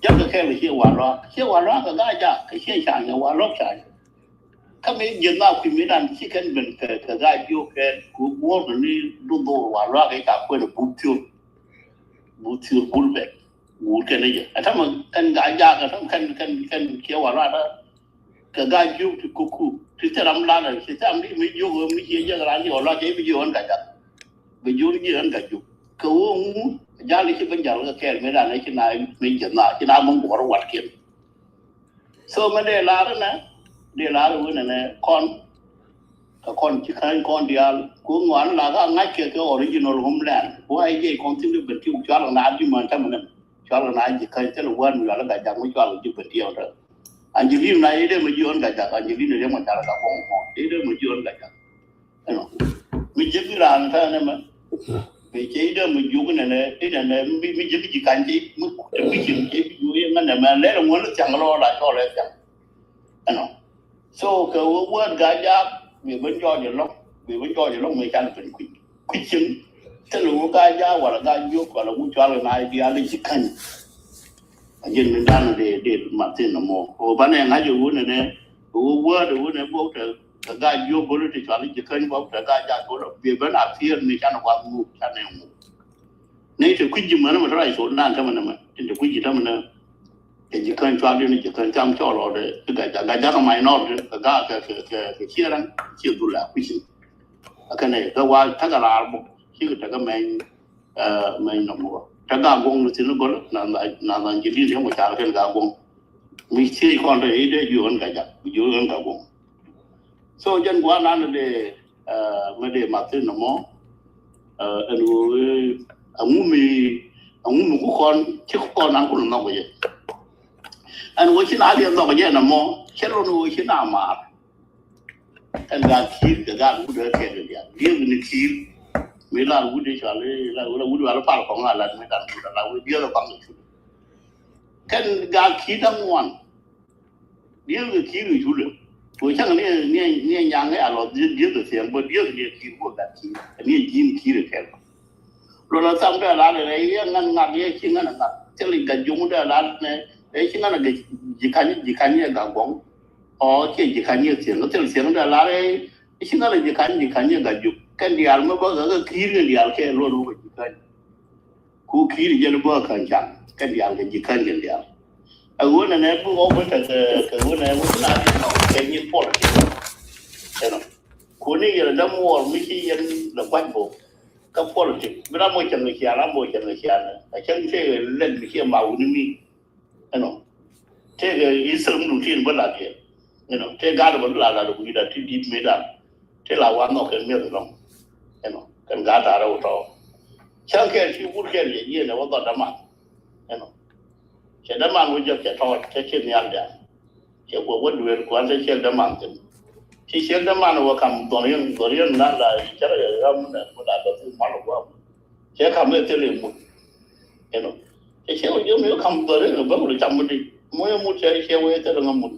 Jäk kɛ kɛl kɛ ciɛ wa luaak ciɛ wa luaak kɛ ga̱a̱c jaak kɛ ciɛ ca̱ny kɛ wa luaak ca̱ny. Kä mi jiɛth na kui̱ mi dan ci kɛn ben kɛ kɛ ga̱a̱c jiök kɛ ku guɔ̱ɔ̱r ni duth dhor wa luaak kɛ ca kuɛn buk thior. Buk thior bul bɛt wur kɛn ni jɛ ɛn tämɛ kɛn ga̱a̱c jaak ɛn tämɛ kɛn kɛn kɛn ciɛ wa luaak. Kɛ ga̱a̱c jiök ti kuku ti thil ram lat ti thil ram di mi jiök mi cie jek ran di ɔ luac jɛ bi jiök ɣän ga̱a̱c jaak. Bi jiök ni jiök ɣän ga̱a̱c jiök kɛ ɣöö ŋu jal i̱ ci ben jal kɛ kɛɛl mi ran i̱ ci na mi jiɛth na ci na mi guɔ̱r wat kiɛn. So mɛ dee lar inɛ dee lar i̱ wen inɛ kɔn kɛ kɔn ci käny kɔn diaal ku ŋuan la ka ŋa̱c kɛ kɛ original homeland ku a i̱ jɛ kɔn thin di ben ti cual na di män tämɛ nɛm. Cual na ji̱ käny thil wän mi cual ga̱a̱c ja̱k mi cual ji̱ ben tiɛɛk tɛ. Angelina i̱ dee mi ji̱ ɣän ga̱a̱c ja̱k Angelina dee mɔ car ka guɔ̱ŋ mɔ i̱ dee mi ji̱ ɣän ga̱a̱c ja̱k. Ɛnɔ mi ji̱ bi raan tɛ nɛ mɛ. Bi cɛ i̱ dee mi ji̱ ɣän nɛ i̱ nɛ nɛ mi ji̱ bi ji̱ ka̱ny cɛ mi kut mi cin cɛ bi ji̱ ɣän nɛ mɛ lɛl ŋuɔ̱n thiaŋ lɔ la cɔl ɛ thiaŋ. Ɛnɔ. So kɛ wä wä ga̱a̱c jaak bi bä jɔɔc ɛlɔ̱ŋ bi bä jɔɔc ɛlɔ̱ŋ mi can ben kui̱ kui̱ cieŋ. Thil wä ga̱a̱c jaak wala ga̱a̱c jiök wala wä cual kɛ na i̱ diaal i̱ ci käny. A jiɛn mi dan dee dee mat thin nɔmɔ kɛ wä banɛ ŋa̱c ɛ wä nɛnɛ kɛ wä wä dee wä nɛ bok tɛ kɛ ga̱a̱c jiök go̱l i̱ ti cual i̱ ci käny bok tɛ ga̱a̱c jaak go̱l bi bä na pier mi can ɛ wath muk can ɛ muk. Ni te kui̱ ji̱ mänä mɛ te ruac thok nan tämɛ nɛmɛ tin te kui̱ ji̱ tämɛ nɛ. Kɛ ji̱ käny cual diɛn ji̱ käny cam cɔl ɔ de ti ga̱c ja̱k ga̱c ja̱k kɛ mac nɔɔr kɛ ga̱a̱k kɛ kɛ kɛ kɛ ciɛ ran ciɛ dhul a kui̱ ci. A kɛnɛ kɛ wa tekɛ raar bok cikɛ tekɛ mɛny mɛny nɔmɔ tekɛ a guɔ̱ŋ ni thi̱n gɔl na na na ji̱ li̱n yɛn mɔ car kɛn ka guɔ̱ŋ. Mi ciɛ kɔn te i̱ dee ji̱ ɣän ga̱c ja̱k ji̱ ɣän ka guɔ̱ŋ. So jɛn gua̱a̱r nan dee mɛ dee math thin nɔmɔ. Ɛn ɣöö aŋu mi aŋu mi ku kɔn ci kɔn nan kun nhɔk jɛ. Ɛn ɣöö ci na liɛ nhɔk jɛ nɔmɔ cɛ lon ɣöö ci na maar. Ɛn gaa ki̱i̱r kɛ gaa wut ɛ kɛɛl kɛ diaal diɛk ni ki̱i̱r. Mi lar wut ɛ cual lar wut ɛ wut ɛ wal pal kɔŋ a lat mi dan wut ɛ la wut diɛk ɛ baŋ ɛ cut. Kɛn gaa ki̱i̱r da̱ŋ ŋuan. Dieth kɛ ki̱i̱r kɛ culɛ. Kɛ cäŋ ni ni ni nyaŋ ni a lɔ dieth dieth kɛ thiɛŋ bä dieth ni ki̱i̱r bä gat ki̱i̱r ni ji̱n ki̱i̱r kɛ kɛl. Lɔ la tham dee la dee yɛ ŋan ŋat yɛ ci ŋan ŋat thil gat juŋ dee la ne yɛ ci ŋan gat ji̱ ka̱ny ji̱ ka̱ny yɛ gat guɔ̱ŋ. Ɔ ciɛ ji̱ ka̱ny yɛ thiɛŋ thil thiɛŋ dee la dee yɛ ci ŋan ji̱ ka̱ny ji̱ ka̱ny yɛ gat juŋ kɛn diaal mi bä kɛ ki̱i̱r kɛ diaal kɛ lon wä ji̱ ka̱ny. Ku ki̱i̱r jɛn bä ka̱n caŋ kɛn diaal kɛ ji̱ ka̱n kɛn diaal. A ɣöö nɛnɛ bi ɣɔw bä tekɛ kɛ ɣöö nɛnɛ wä na di nɔ kɛ nyin politics. Ɛnɔ. Ku ni yɛn däm muɔɔr mi ci yɛn lɛ gua̱c bä kä politics. Bi ram mɔ cäŋ kɛ cian ram mɔ cäŋ kɛ cian. A cäŋ tëë lɛt mi ci ma wuni mi. Ɛnɔ. Tëëkɛ Israel mi dun tin bä lat yɛ. Ɛnɔ. Tëë gaat bä lat lat wi̱i̱da ti di̱t mi dan. Tëë la wa nhɔk kɛn mi̱eth ɛlɔ̱ŋ. Ɛnɔ. Kɛn gaat ta̱a̱ rɛw tɔ̱. Cäŋ kɛn ci wut kɛn yɛ yieen ɛ wä dhɔt däman. Ɛnɔ. Cɛ däman wä jɛ cɛ tɔɔt cɛ ci nhial diaal. Cɛ guɔ wä dueer kuan cɛ ciek däman thin. Ci ciek däman wä kam dhɔriɛn dhɔriɛn nan la cɛ rɛ ram nɛ wä la dɔth mal wä. Cɛ kam ɛ thil ɛ mut. Ɛnɔ. Cɛ ciek wä jiök mi kam dhɔriɛn bä wä cam mut di. Mut ɛ mut cɛ ciek wä ɛ thil ɛ ŋä mut.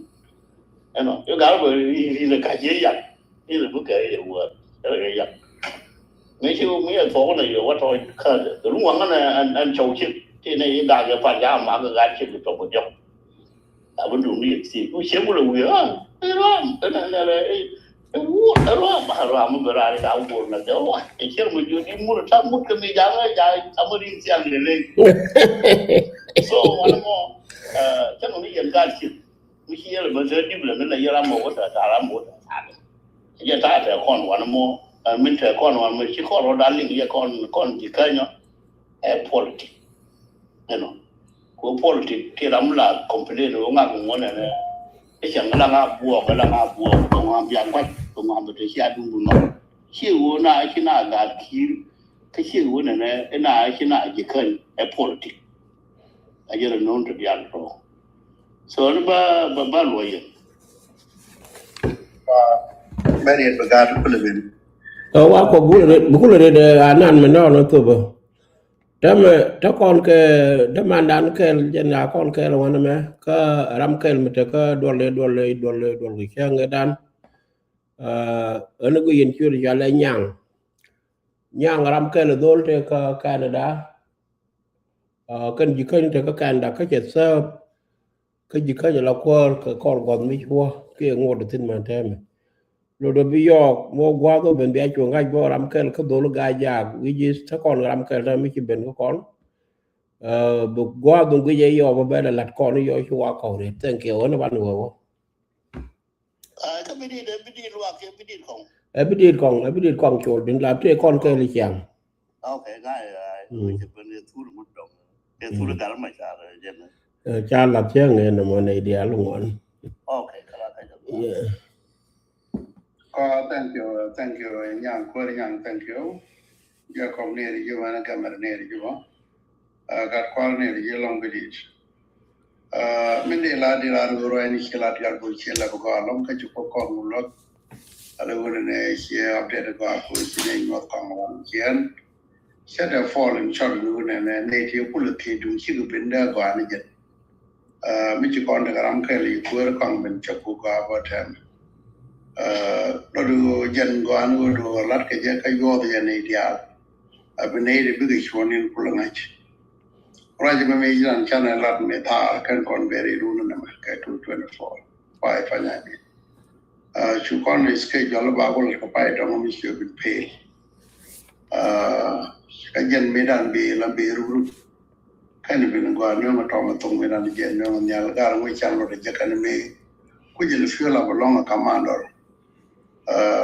Ɛnɔ, yɛ gal bɛ ri ri lɛ kac yɛ yak. Ri lɛ bukɛ yɛ wä. Yɛ lɛ yak. Ŋäc ci wä mi yɛ thɔk nɛ yɛ wä tɔ kä. Kɛ lu waŋä nɛ ɛn ɛn cɔw cik. Ti nɛ yi dak yɛ pan ja ma kɛ gat cik tɔ bɛ diɔk. A bä dum ni yɛ ti. Ku ciem wulɛ wi̱i̱ a. Ɛ ruam. Ɛ nɛ nɛ lɛ. Ɛ ruam. Ɛ ruam. Ɛ ruam mi bɛ raa ni ka wur nɛ dɛ wa. Ɛ ciem mi ju di mur ta mut kɛ mi ja ŋä ja. A mur in tian lɛ lɛ. So wanɛ mɔ. Ɛ cɛ nɔ ni yɛn gat cik. Mi ci yɛl mɛ sɛ dip lɛ mi lɛ yɛl amɔ wä tɛ ta̱a̱ amɔ wä tɛ ta̱a̱. Yɛ ta̱a̱ tɛ kɔn wan mɔ, ɛ, min tɛ kɔn wan mɔ ci kɔn rɔ da liŋ yɛ kɔn kɔn ci känyɔ. Ɛ politik. Ɛnɔ. Ko politik ti ram la complain wä ŋak ŋuɔn ɛnɛ. Ɛ cɛ ŋa la ŋa buɔk, ɛ la ŋa buɔk, ɛ ŋa bia guac, ɛ ŋa bɛ tɛ ci a duŋ duŋ nɔ. Ci wä na ci na gat ki̱i̱r, kä ci wä nɛnɛ, ɛ na ci na ji̱ käny, ɛ politik. A jɛ rɛ no̱o̱ŋ ti diaal tɔ. So ni ba ba ba luɔyɛ. Bɛ riɛt bɛ gaat kulɛ ben. Ɛ wa kɔ bukul red bukul red ɛ anan mi nɔɔn ɛ thopä. Tɛmɛ tɛ kɔn kɛ tɛ mandan kɛl jɛn a kɔn kɛl wanɛ mɛ kä ram kɛl mi te kä duɔl duɔl duɔl duɔl kɛ cäŋ ɛ dan. Ɛ ɛn ɛ guic yɛn ciöt ca lɛ nyaŋ. Nyaŋ ram kɛl ɛ dhol te kä Canada. Ɛ kɛn ji̱ käny te kä Canada kä cɛ thääp. Kä ji̱ käny ala kuäär kɛ kɔr gua̱th mi cuɔ kiɛ ŋot thi̱n mɛn tɛmɛ. Lot ɛ bi yɔɔk mɔ gua̱th ɔ ben bia cuɔ ŋa̱c bä ram kɛl kä dhol ga̱a̱c jaak wi̱c i̱ tä kɔn ram kɛl tä mi ci ben kä kɔn. Ɛ bi gua̱th bi guic ɛ yɔɔk bä bɛ lɛ la̱t kɔn i̱ yɔɔk ci wa kɔk riet. Thank you. Ɣän ɛ ban wee wä. Ɛ bi dit luak ɛ bi dit kɔŋ. Ɛ bi dit kɔŋ, ɛ bi dit kɔŋ col din la tëë kɔn kɛɛl i̱ ciaŋ. Okay, ŋa̱c ɛ ɛ ci ben ɛ thul mut dɔŋ. Ɛ thul gal ma car ɛ jɛn. Ɛ ca lath cäŋ ɛ nɔmɔ nɛy diaal ŋuan. Okay, kala ka jɛ. Yeah. Ɔ, thank you, thank you, Nyaŋ, kuäär Nyaŋ, thank you. Jacob ni ri ji̱ mɛn, Gamer ni ri ji̱ mɔ. Ɛ gat kual ni ri ji̱ lɔŋ bi dit. Ɛ min di la di la ri ruac ni ci la di gat bul ci la bi gɔaa lɔŋ kä ci kɔ kɔn wul lɔt. Ala wun ni ci update gɔaa ko ci ni nyuɔth kɔn wan ci ɛn. Cɛ dɛ fall in short ni wun ni ni ti kul ti duŋ ci ki bin dɛ gɔaa ni jɛn. Ɛ mi ci kɔn dɛ ram kɛl i kuäär kɔn bin cɛ ku gɔaa bɔ tɛm. Ɛ lɔt jɛn gɔaa ni wun lat kɛ jɛ kä yuɔth jɛn i diaal. A bi nɛy ti bikɛ cuɔ̱n in kulɛ ŋa̱c. Ruac mi mi ji̱n canɛ lat mi thaar kɛn kɔn beri run nɛmɛ kɛ two twenty four. Pay panya ji̱. Cu kɔn schedule ba kulɛ kɛ pay dɔŋ mi ci bin pel. Kä jɛn mi dan bi la bi ruk ruk. Kɛn bin gɔaa nööŋ a tɔm a thok mi dan jɛn nööŋ a nhial gar ŋuc can lot a jɛ kɛn mi. Kuc li fiu la bi lɔŋ a kamandor.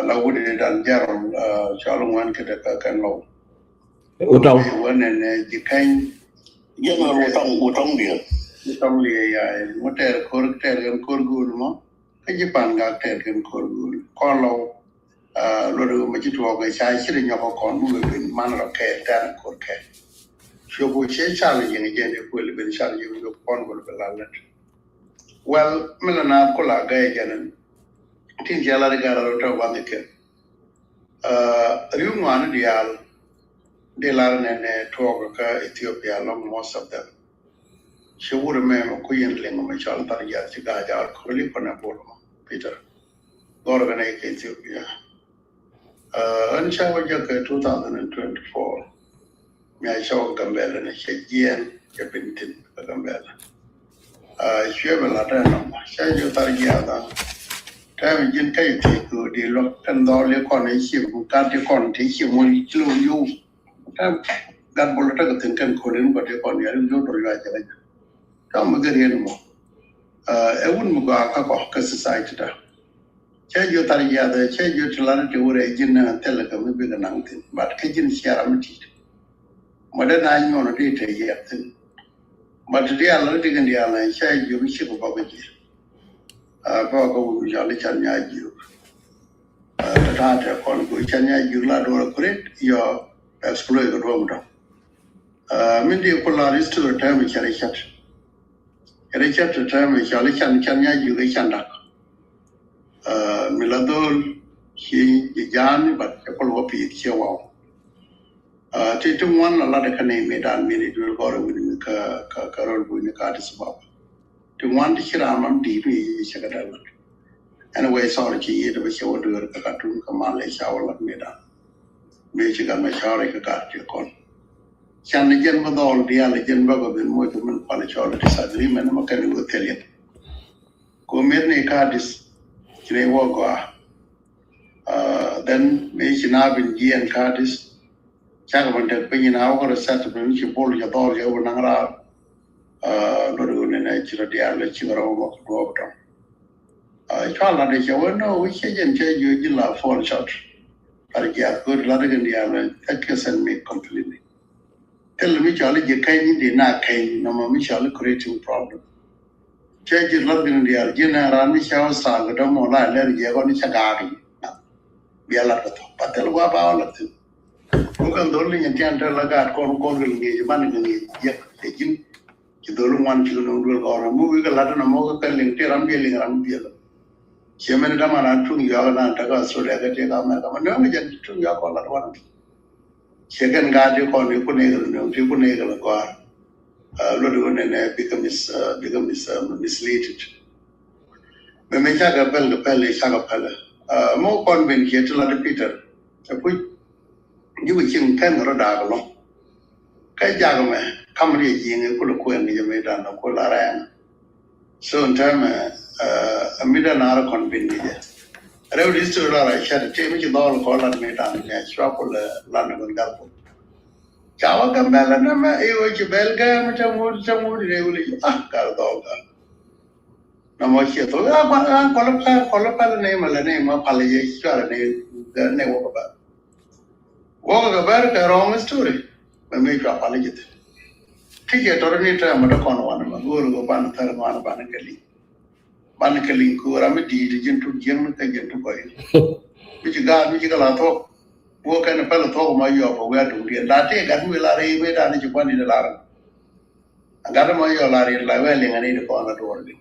La wut in dan General, cɔl ŋuan kɛ dɛ kä kɛn lɔw. Utɔŋ. Wä nɛn ji̱ kɛny. General Utɔŋ, Utɔŋ diɛ. Utɔŋ diɛ ya, ŋu tɛɛr ko̱r, tɛɛr kɛn ko̱r guul mɔ. Kä ji̱ pan gak tɛɛr kɛn ko̱r guul. Kɔn lɔw. Luɔt ma ci tuɔɔk ɛ ca ci ri nyɔk kɔn mu ben man rɔ kɛɛl tɛɛr ko̱r kɛɛl. Cuɛ ku cɛ cal jiŋ jɛn ɛ kuël ben cal jiŋ jok kɔn kuël ben la lät. Well, mi la naath kula gɛy jɛn tin cɛ lar igar rɔ tɔ waŋ iken. Riw ŋuani diaal di lar nɛn ɛ tuɔɔk kä Ethiopia lɔŋ most of them. Ci wur mɛ mɛ ku yen liŋ mɛ cɔl thar jiath ci gaa jaal kuli kɔnɛ bol mɔ Peter. Gɔr gɛnɛ ikä Ethiopia. Ɣän ca wä jɛ kɛ two thousand and twenty-four. Mi a cɔk Gambɛla ni cɛ jiɛn cɛ piny thin kɛ Gambɛla. Cuɛ bɛ lat ɛn nɔmɔ ca jiök thar jiath a. Tɛm ji̱n kä i̱ thiec kɛ ɣöö di luäk kɛn dhɔl i̱ kɔn i̱ ciek mi gat i̱ kɔn ti ciek mi ci lo̱w yio̱w. Tɛm gat bol tekɛ thin kɛn köl in bä ti kɔn yɛl in jo̱o̱r dɔl yuac jɛ kɛ jɛ. Tɔm mi gɛ riet mɔ. Ɛ wun mi gɔaa kä kɔ kä society da. Cɛ jiö thar jiath ɛ cɛ jiö ti lar ti wurɛ ji̱n nɛ thil kɛ mi bikɛ naŋ thin. But kä ji̱n cia ram mi tit. Mɔ dee na nyuɔn di te yiɛk thin. But ti diaal ri dikin diaal ɛ cɛ jiö mi cik bɔk ji̱. Ɛ bɔk kä wun jɔl i̱ can nya jiök. Ɛ ta̱a̱ tɛ kɔn ku can nya jiök la duɔl kuret yɔ. Exploit kɛ duɔm dɔk. Min di ku lar history tɛm i̱ cɛ Richard. Richard tɛm i̱ cɔl i̱ can can nya jiök i̱ can dak. Mi la dhol ci ji̱ ja̱a̱n i̱ bat cɛ kul wä pi̱i̱th ciɛ waw. Ti ti ŋuan la lat kä ni mi dan mi ni duel gɔr i̱ wi̱ni mi kä kä kä rol buini kä Addis Ababa. Ti ŋuan ti ci ram mam di̱i̱t mi i̱ cɛ kɛ dal lat. Anyway, sorry, ci yiëë dee bä cɛ wä dueer kä Khartoum kä mal lɛ ca wä lat mi dan. Mi ci gat ma cɔɔr ikä gat ci kɔn. Can ni jɛn bä dhɔl diaal jɛn bä bä bin moc kɛ min pal cɔɔr disagreement ma kɛn iwä thil yɛn. Ko mir ni ka dis ci ni wä gɔaa. Uh, then mi ci na bin jiɛn ka dis. Cakɛ bin tek piny in a wä kä resettlement ci bol jɛ dhɔl jɛ wä naŋ raar. Uh, lori wä ni nɛ ci rɔ diaal ci rɔ wä mɔ kɛ duɔp tɔŋ. Uh, cua lat i̱ cɛ wä nɔ wi̱c cɛ jɛn cɛ jiö ji̱ la fall short. Lar jiath go̱o̱ri lat i̱ kɛn diaal ɛ kɛ send me completely. Thil mi cɔal i̱ ji̱ kɛny in di na kɛny nɔmɔ mi cɔal i̱ creating problem. Cɛ ji̱ lat i̱ kɛn diaal ji̱ na ran mi cɛ wä sal kɛ dɔmɔ la lɛr jiɛ kɔn i̱ cɛ gaak i̱. Bia lat kɛ thok. Ba thil gua ba wä lat thin. Wä kɛn dhol ni nyɛ tian te la gaat kɔn kɔn kɛ liŋ jiɛ ji̱ man kɛ liŋ jiɛ kɛ ji̱n. Ci dhol ŋuan ci kɛ no̱o̱ŋ duel kɔn rɛ muk ikä lat nɔmɔ kɛ kɛ liŋ ti ram biɛ liŋ ram biɛ lɔ. Ciɛ mɛn dama na tuŋ yɔak na tɛk Australia kɛ ti ka America ma nööŋ jɛn tuŋ yɔak kɔn lat wan. Ciɛ kɛn gaat ti kɔn ti kun ikä no̱o̱ŋ ti kun ikä lɔ gɔar. Luɔt ikä nɛnɛ bikɛ mis bikɛ mis misleaded. Mɛ mɛ cakɛ pɛl kɛ pɛl cakɛ pɛl. Mɛ kɔn ben kiɛ ti lat Peter. Cɛ puc. Ji̱ wi̱ci̱n kɛn rɔ daak lɔ. Kä jak mɛ kam riɛ ji̱ ŋɛ kulɛ kuɛn ni jɛ mi dan lɔ kulɛ rɛɛŋ. So in term ɛ mi dan arɔ kɔn bin ni jɛ. Rɛw di story la rɔ cɛ ti mi ci dhɔl kɔ lat mi dan ni a cua kulɛ lat ni gun gal kul. Ca wä gambɛl ni mɛ iwä ci bɛl gɛ mi cɛ ŋut cɛ ŋut ni wuli ah gal dhɔl gal. Na mɔ ciɛ thok a kual a kual a kual a pal ni ma la ni ma pal yɛ cual ni ni wä ba. Wä ka bɛr kɛ wrong story. Ma mi cua pal jɛ thin. Ti cɛ tɔr ni tɛ ma dɔ kɔn wan ma go̱o̱r go ban thɛr ŋuan ban kɛ liŋ. Ban kɛ liŋ ku ram mi diit jin tuk jiɛŋ ni kɛ jin tuk kɔy. Mi ci gaat mi ci kɛ la thok. Wä kɛn pal thok ma yɔk wä wɛ tuk diɛn la ti gat mi la ri mi dan ci kuan di la ri. Agat mɔ yɔ la riet la wɛ liŋ ani di kɔn la duɔr di.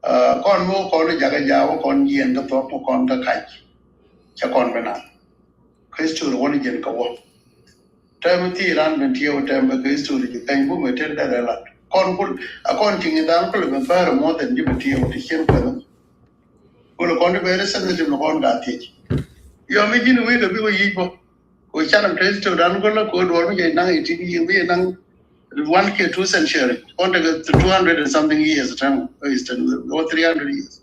Kɔn mi wä kɔn jakä ja wä kɔn jiɛn kä thuɔk wä kɔn kä kac. Cɛ kɔn bi na. Kristo ri wä ni jiɛn kä wä. Tɛm ti ran bin tiɛ wä tɛm bɛ Kristo ri ji̱ kɛny bumɛ tet dɛrɛ lat. Kɔn kul a kɔn tiŋ idan kul bɛ bär more than ji̱ bɛ tiɛ wä ti cien kuɛn. Kul kɔn ti bɛ ri sensitive ni kɔn gaa thiec. Yɔ mi ji̱n wi̱i̱ kɛ bi wä yic bä. Ko canɛ Kristo dan go̱lä ko duɔr mi jɛ naŋ eighteen year mi jɛ naŋ one K two century. Kɔn tekɛ two hundred and something years tɛm Eastern world, or three hundred years.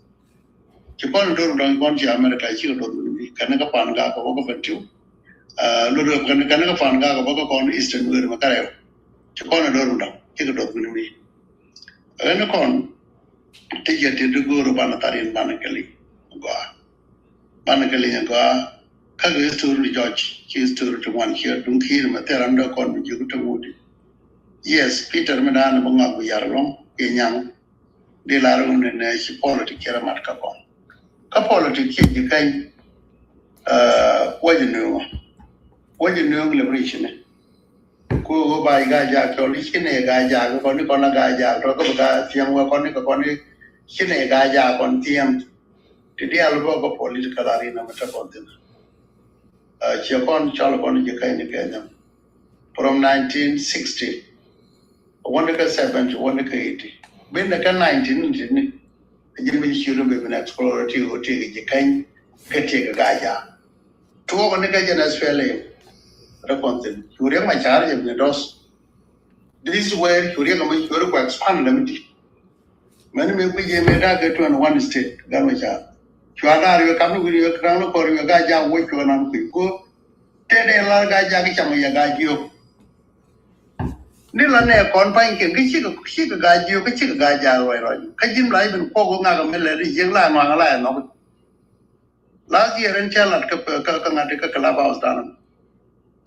Ci kɔn dor dɔŋ kɔn ci America ci kɛ dor mi kɛn kä pan ga kɛ wä kɛ fɛn tiu. Lor kɛn kɛn kä pan ga kɛ wä kɛ kɔn Eastern world mɛ kärɛw. Ci kɔn dor dɔŋ ci kɛ dor mi. Ɛn kɔn ti jɛ ti di go̱o̱r banɛ thar in banɛ kɛ liŋ gɔaa. Banɛ kɛ liŋ gɔaa. Kä kɛ history di jɔc ci history ti ŋuan ciɛ duŋ kiir mɛ thil ran dee kɔn mi jiök ti ŋut di. Yes, Peter mi daanɛ bi ŋak bi yar lɔŋ kiɛ nyaŋ. Di lar wun ni nɛ ci politic ci rɛ mat kä kɔn. Kä politic ci ji̱ kɛny. Wä ji̱ nööŋä wä ji̱ nööŋ liberation ni. Ku wä ba i̱ gaa jaak tɔl i̱ ci nɛ gaa jaak kɔn i̱ kɔn a gaa jaak tɔl kä bi gaa thiɛŋ wä kɔn i̱ kɛ kɔn i̱ ci nɛ gaa jaak kɔn thiɛŋ. Ti diaal bä kä political arena mi te kɔn thin. Ciɛ kɔn cɔl kɔn ji̱ kɛny ni kɛny. From nineteen sixty. Wä ni kä seventy, wä ni kä eighty. Bin ni kä nineteen ninety ni. Ji̱n bi ci rum bi bin explore ti wä ti ji̱ kɛny kä ti gaa jaak. Tuɔɔk ni kä jɛn S P L A. Rɛ kɔn thin cu riɛk ma ca̱r jɛ bi dɔs. This is where cu riɛk ma cu riɛk ku expand lɛ mi di. Mɛn mi bi jɛ mi daa kɛ twenty one state gan ma ca̱r. Cu a daar yɛ kam ni wi̱n yɛ kɛ ka̱n ni kɔr yɛ gaa jaak wä cu a nan kui̱ ko. Tëë dee lar gaa jaak cam yɛ gaa jiök. Ni la nɛ kɔn pa̱ny kiɛn kä cikɛ cikɛ gaa jiök kä cikɛ gaa jaak ruac ruac kä ji̱n la i̱ bin kuɔk wä ŋak mi lɛ di jiäk la ŋɔaŋ la yɛ nhɔk. Last year in cɛ lat kä kä kä ŋa̱t kä club house dan.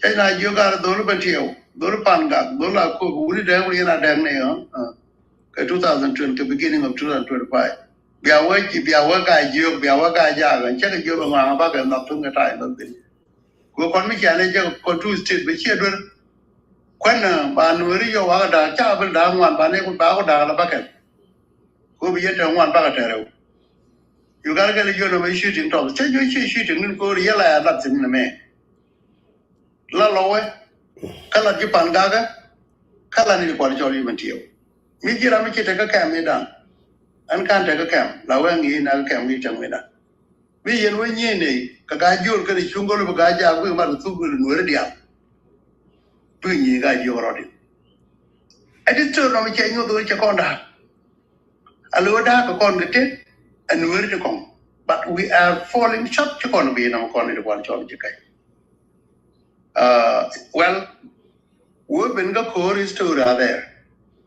Cɛ na jiök ar dhol bɛ tiɛw dhol pan gak dhol a kop wuni dɛŋ wuni yɛn a dɛŋ ni ɔ. Kɛ two thousand twenty, beginning of two thousand twenty-five. Bia wä bia wä gaa jiök bia wä gaa jaak cɛ kɛ jiök ŋɔaŋ bakɛ nhɔk thun kɛ tay bä bin. Kɛ kɔn mi cianɛ jɛ kɔn two state bɛ ciɛ duer. Kuɛn ba nueri yɔ wakä da̱a̱k ca bil da̱a̱k ŋuan ba ni ba ku da̱a̱k la bakɛ. Ko bi yɛ tɛ ŋuan bakɛ tɛrɛw. Yu gat kɛ li yɔn mɛ shooting tɔk cɛ jɔ ci shooting ni ko ri yɛ la ya lat thin ni mɛ. La lɔ wɛ kä lat ji̱ pan gakɛ kä lat ni kual cɔl yi mɛ tiɛw. Mi ji̱ ram mi ci te kä kɛm mi da̱a̱n. Ɛn ka̱n tekɛ kɛm la wee ŋi̱i̱c na kɛ kɛm wi̱i̱ cäŋ wi̱i̱ na. Bi yɛn wee nyiee nɛy kɛ Gaa-jiöl kɛnɛ cuŋ gɔl bi Gaa-jaak bi mat kɛ thuk bi Nueeri diaal. Bi nyiee Gaa-jiöl rɔɔdɛ. Ɛ ti thöör nɔmɔ cɛ nyuɔth wee cɛ kɔn da̱a̱k. A lo̱o̱ da̱a̱k kɛ kɔn kɛ tëk ɛ Nueeri ti kɔŋ. But we are falling short ci kɔn bi nɔmɔ kɔn i̱ ti kual cɔl ji̱ kɛc. Well, wee ben kä ko̱r history a dhɛɛr.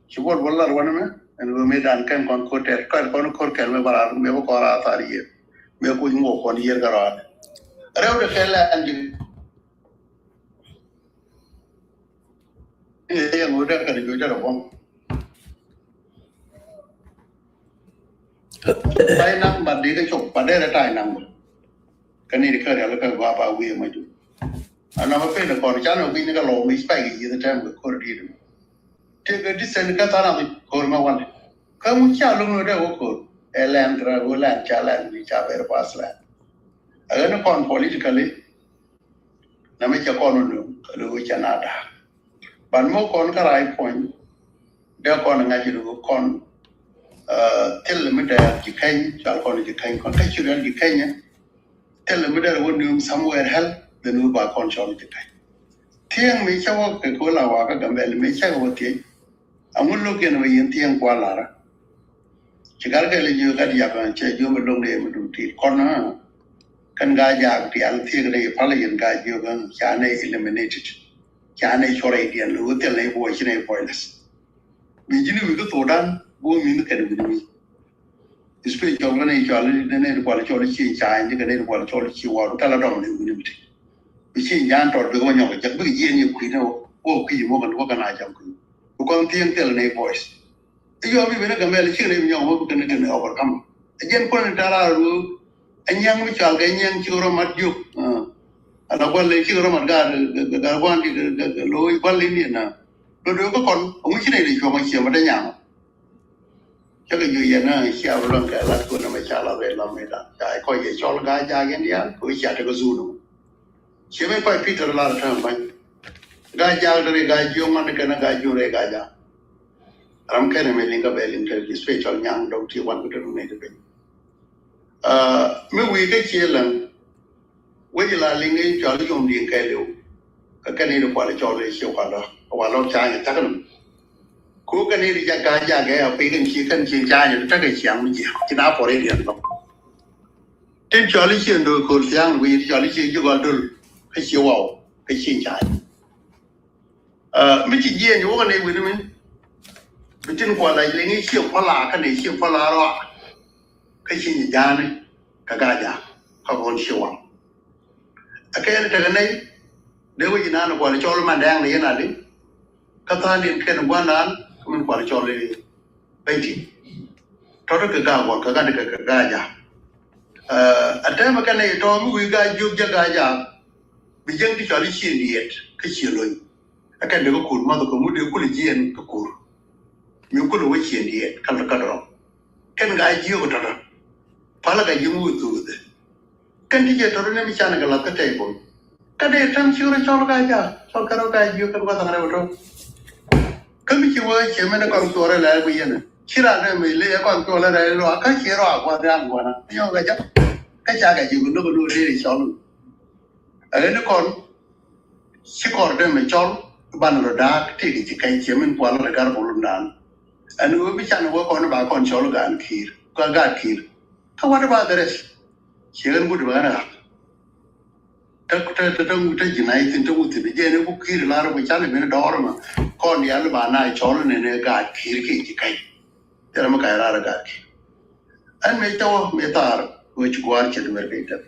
Ci buɔl buɔl lar wanɛ mɛ ɛn wee mëë dan kɛn kɔn ko̱r tɛr kɔn kɔn ko̱r kɛl mëë bara mëë bä kɔn ra thar yiër. Mëë kuc ŋuɔ kɔn yiër kä rɔɔdɛ. Rɛw de kɛl ɛn ji̱. I̱ yɛ ŋut dee kɛn juc dee rɛ buɔ̱m. Tay naŋ ba dee kɛ cop ba dee rɛ tay naŋ ba. Kɛ ni di kɛ rial kɛ gua ba wi̱i̱ ma juc. Anɔmɔ pen kɔn canɛ wi̱i̱ ni kɛ lɔw mi spɛk i̱ yieth tɛm kɛ ko̱r di̱i̱t. Tëëkɛ distance kä tha̱a̱ŋ nath ko̱r mɛ wal. Kä ŋu cia lo̱ŋ ni dee wä ko̱r ɛ lɛn kɛ rɛ wä lɛn ca lɛn ni ca ber pas lɛn. Ɛ ɣän ni kɔn politically. Nɛ mi cɛ kɔn wä nööŋ kɛ lo̱ŋ cɛ na da̱a̱k. Ban mɔ kɔn kä rac puɔ̱ny. Dee kɔn ŋa̱c lo̱ŋ kɔn thil mi dee ji̱ keny cual kɔn ji̱ keny kɔn kä ci rial ji̱ keny. Thil mi dee wä nööŋ somewhere hell then wä ba kɔn cɔl ji̱ keny. Thieŋ mi cä wä kɛ ko̱ la wakä Gambɛl mi cä kɛ wä thiec. Aŋu lo̱k yɛn wä yɛn thieŋ kual lara. Ci gat kɛ lɛ jiök gat yak cɛ jiök mi lo̱k ni mi dum tit kɔn. Kɛn Gaa-jaak diaal thiek ni pal yɛn Gaa-jiök ca nɛ eliminated. Ca nɛ cuɔr idiɛn lo̱k thil ni buɔy ci nɛ pointless. Mi ji̱n wi̱i̱ kä Thudan buɔ mi ni kɛn wi̱i̱ mi. Especially kɛ nɛy cɔal, nɛy ti kual cɔl ci ca̱a̱ny, kɛ nɛy ti kual cɔl ci waw, kɛ la dɔm ni wi̱ni mi ti. Bi ci nyan tɔt bi kɛ wä nyɔk jɛk bi kɛ jiɛn yɛ kui̱ ni wä kui̱ mɔ kɛ wä kɛ na jam kui̱. Bi kɔn thieŋ thil ni voice. I̱ yɔ bi ben ni Gambɛl ci kɛ nɛy bi nyɔk wä bi kɛ ni kɛ ni overcome. Ɛ jiɛn kuɔn ni tara ruɔ. Ɛ nyiaŋ mi cɔal kɛ nyiaŋ ci rɔ mat jiök. Ala gual lɛ ci rɔ mat gaat gaat guan di lo̱c gual in yɛn na. Lo̱ do̱ kä kɔn ɛ ŋuci nɛy di cuɔ̱ŋ ɛ ciɛ ma dee nyaŋ. Cä kɛ juɔc yɛn cia bi luäŋ kɛ lat kun ɛmɛ ca lat rɛy lam mi da̱ŋ ca kɔc yɛ cɔl Gaa-jaak yɛn diaal kɛ wä cia tekɛ zun. Cie mi kɔc Peter lar tääm ba̱ny. Gaa-jaak deri Gaa-jiök ŋuan kɛn Gaa-jiök rɛy Gaa-jaak. Ram kɛn ɛmɛ liŋ kä bɛ liŋ te special nyaŋ dɔk ti wan kä te rum ni te piny. Mi wi̱i̱ kä cie läŋ. Wec la liŋ in cɔal i̱ yom di̱i̱n kɛɛliw. Kä kɛn in kual cɔl i̱ ci kual dɔ kual lɔk ca̱a̱ny i̱ thäk ni. Ku kɛn in jak Gaa-jaak ɛ a pek in ci kɛn ci ca̱a̱ny i̱ thäk i̱ ciaŋ mi jiɛ ci na puɔr in diɛn bä. Tin cɔal i̱ ci in do̱o̱k ko̱l thia̱a̱ŋ wi̱i̱ tin cɔal i̱ ci ji̱ gɔl döl kä ci waw kä ci ca̱a̱ny. Mi ci jiɛɛn ci wä kɛ nɛy wi̱ni mi bi tin kual la liŋ i̱ ci kual la kä nɛy ci kual la rɔa. Kä ci nyi ja̱a̱ni kɛ Gaa-jaak kä kɔn ci waŋ. Ɛ kɛn tekɛ nɛy dee wec inan kual cɔl man dɛŋ ni yɛn a liŋ. Kä tha̱a̱ŋ diɛn kɛn gua̱n naan kä min kual cɔl i̱ bɛnti. Tɔt kɛ Gaa-guɔk kɛ gat kɛ Gaa-jaak. Ɛ tɛmɛ kɛ nɛy tɔ̱ mi wi̱i̱ Gaa-jiök jɛ Gaa-jaak. Bi jiäŋ ti cɔl i̱ ci in diɛt kä ci lo̱ny. Ɛ kɛn dee kä kur math kɛ mut dee kulɛ jiɛɛn kä kur. Mi kulɛ wä ci in diɛt kä kä dɔrɔk. Kɛn Gaa-jiök tɔ̱tɔ̱. Palä Gaa-jiök mi wä thuuth. Kɛn ti jɛ tɔ̱tɔ̱ ni mi can kɛ lath kä tɛy bol. Kä dee täm ci rɔ cɔl Gaa-jaak cɔl kɛ rɔ Gaa-jiök kɛn gua̱th aŋ rɛw tɔ̱. Kä mi ci wä ciɛ mɛn kɔn cuɔrɛ lɛ bi yɛn ci ran rɛ mi lɛ kɔn cuɔrɛ lɛ rɔ kä ci rɔ a gua̱th aŋ gua̱na yɔ Gaa-jaak. Kä ca Gaa-jiök bi lo̱k lo̱k dee cɔl. Ɛ ni kɔn ci kɔr dee mi cɔl ban rɔ da̱a̱k tëëk ci kɛny ciɛ min kual rɔ gar bol naan. Ɛn wee bi can wee kɔn ba kɔn cɔl Gaa-kiir kä Gaa-kiir. Kä what about the rest? Ciɛ ɣän gut bä ɣän ɣak. Tä tä tä tä ji̱ na ithin tä wuthin jɛ ni ku ki̱i̱r lar ku can i̱ ben dɔɔr ma kɔn yal ba na cɔl ni ni Gaa-kiir kiɛ ji̱ ka̱c. Thilɛ mi ka̱c rar Gaa-kiir. Ɛn mëë cä wä mëë thaar wee ci gua̱a̱r cɛ dueer kɛ itɛth.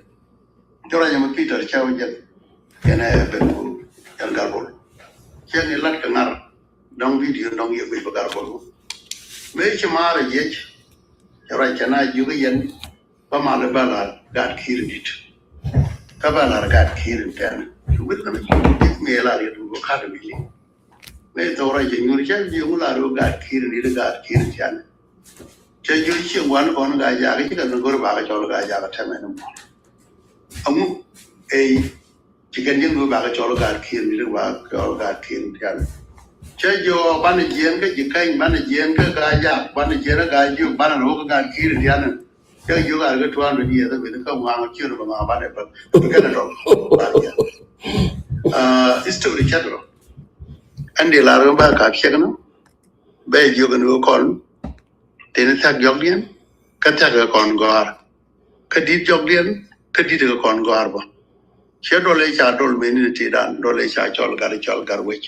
Cä ruac ɛmɛ Peter cä wä jɛn. Kɛn ɛ ben ku jɛn Garbol. Cɛ ni lat kɛ ŋar dɔ̱ŋ video dɔ̱ŋ yɛ guic bä Garbol. Mëë ci maar ɛ jiɛc cɛ ruac cɛ na jiök i̱ yɛn. Bä mal bä lar Gaa-kiir in di̱t. Kä bä lar Gaa-kiir in tɛn. Wi̱c nɛmɛ ci wi̱c mi lar yɛ duŋ kä kat mi liŋ. Mëë thok rɔy cɛ nyuur cɛ jiök lar wä Gaa-kiir in di̱t Gaa-kiir in tɛn. Cɛ jiök ciɛ gua̱n kɔn Gaa-jaak ci kɛ ni go̱r bakɛ cɔl Gaa-jaak tɛmɛ ni mɔ. Aŋu ey ci kɛn ji̱n wä bakɛ cɔl Gaa-kiir in di̱t bakɛ cɔl Gaa-kiir in tɛn. Cä jiök banɛ jiɛn kä Jikäny, banɛ jiɛn kä Gaa-jaak, banɛ jiɛn kä Gaa-jiök, banɛ lo̱k kä Gaa-kiir diaal ni. Cä jiök a kä two hundred years, bi kä ŋuan ciöt bä ŋuan banɛ bä. Bi kɛn a tɔl. History cä tɔl. Ɛn di lar ba ka ciek ni. Bɛ jiök ni kɔn. Teni thiak jɔkdiɛn, kä thiak kɔn gɔ̱a̱r. Kä di̱t jɔkdiɛn, kä di̱t kɔn gɔ̱a̱r bä. Ciɛ dɔl ëë ca dɔl mëë ni ti dan, dɔl ëë ca cɔl gat, cɔl gat wec.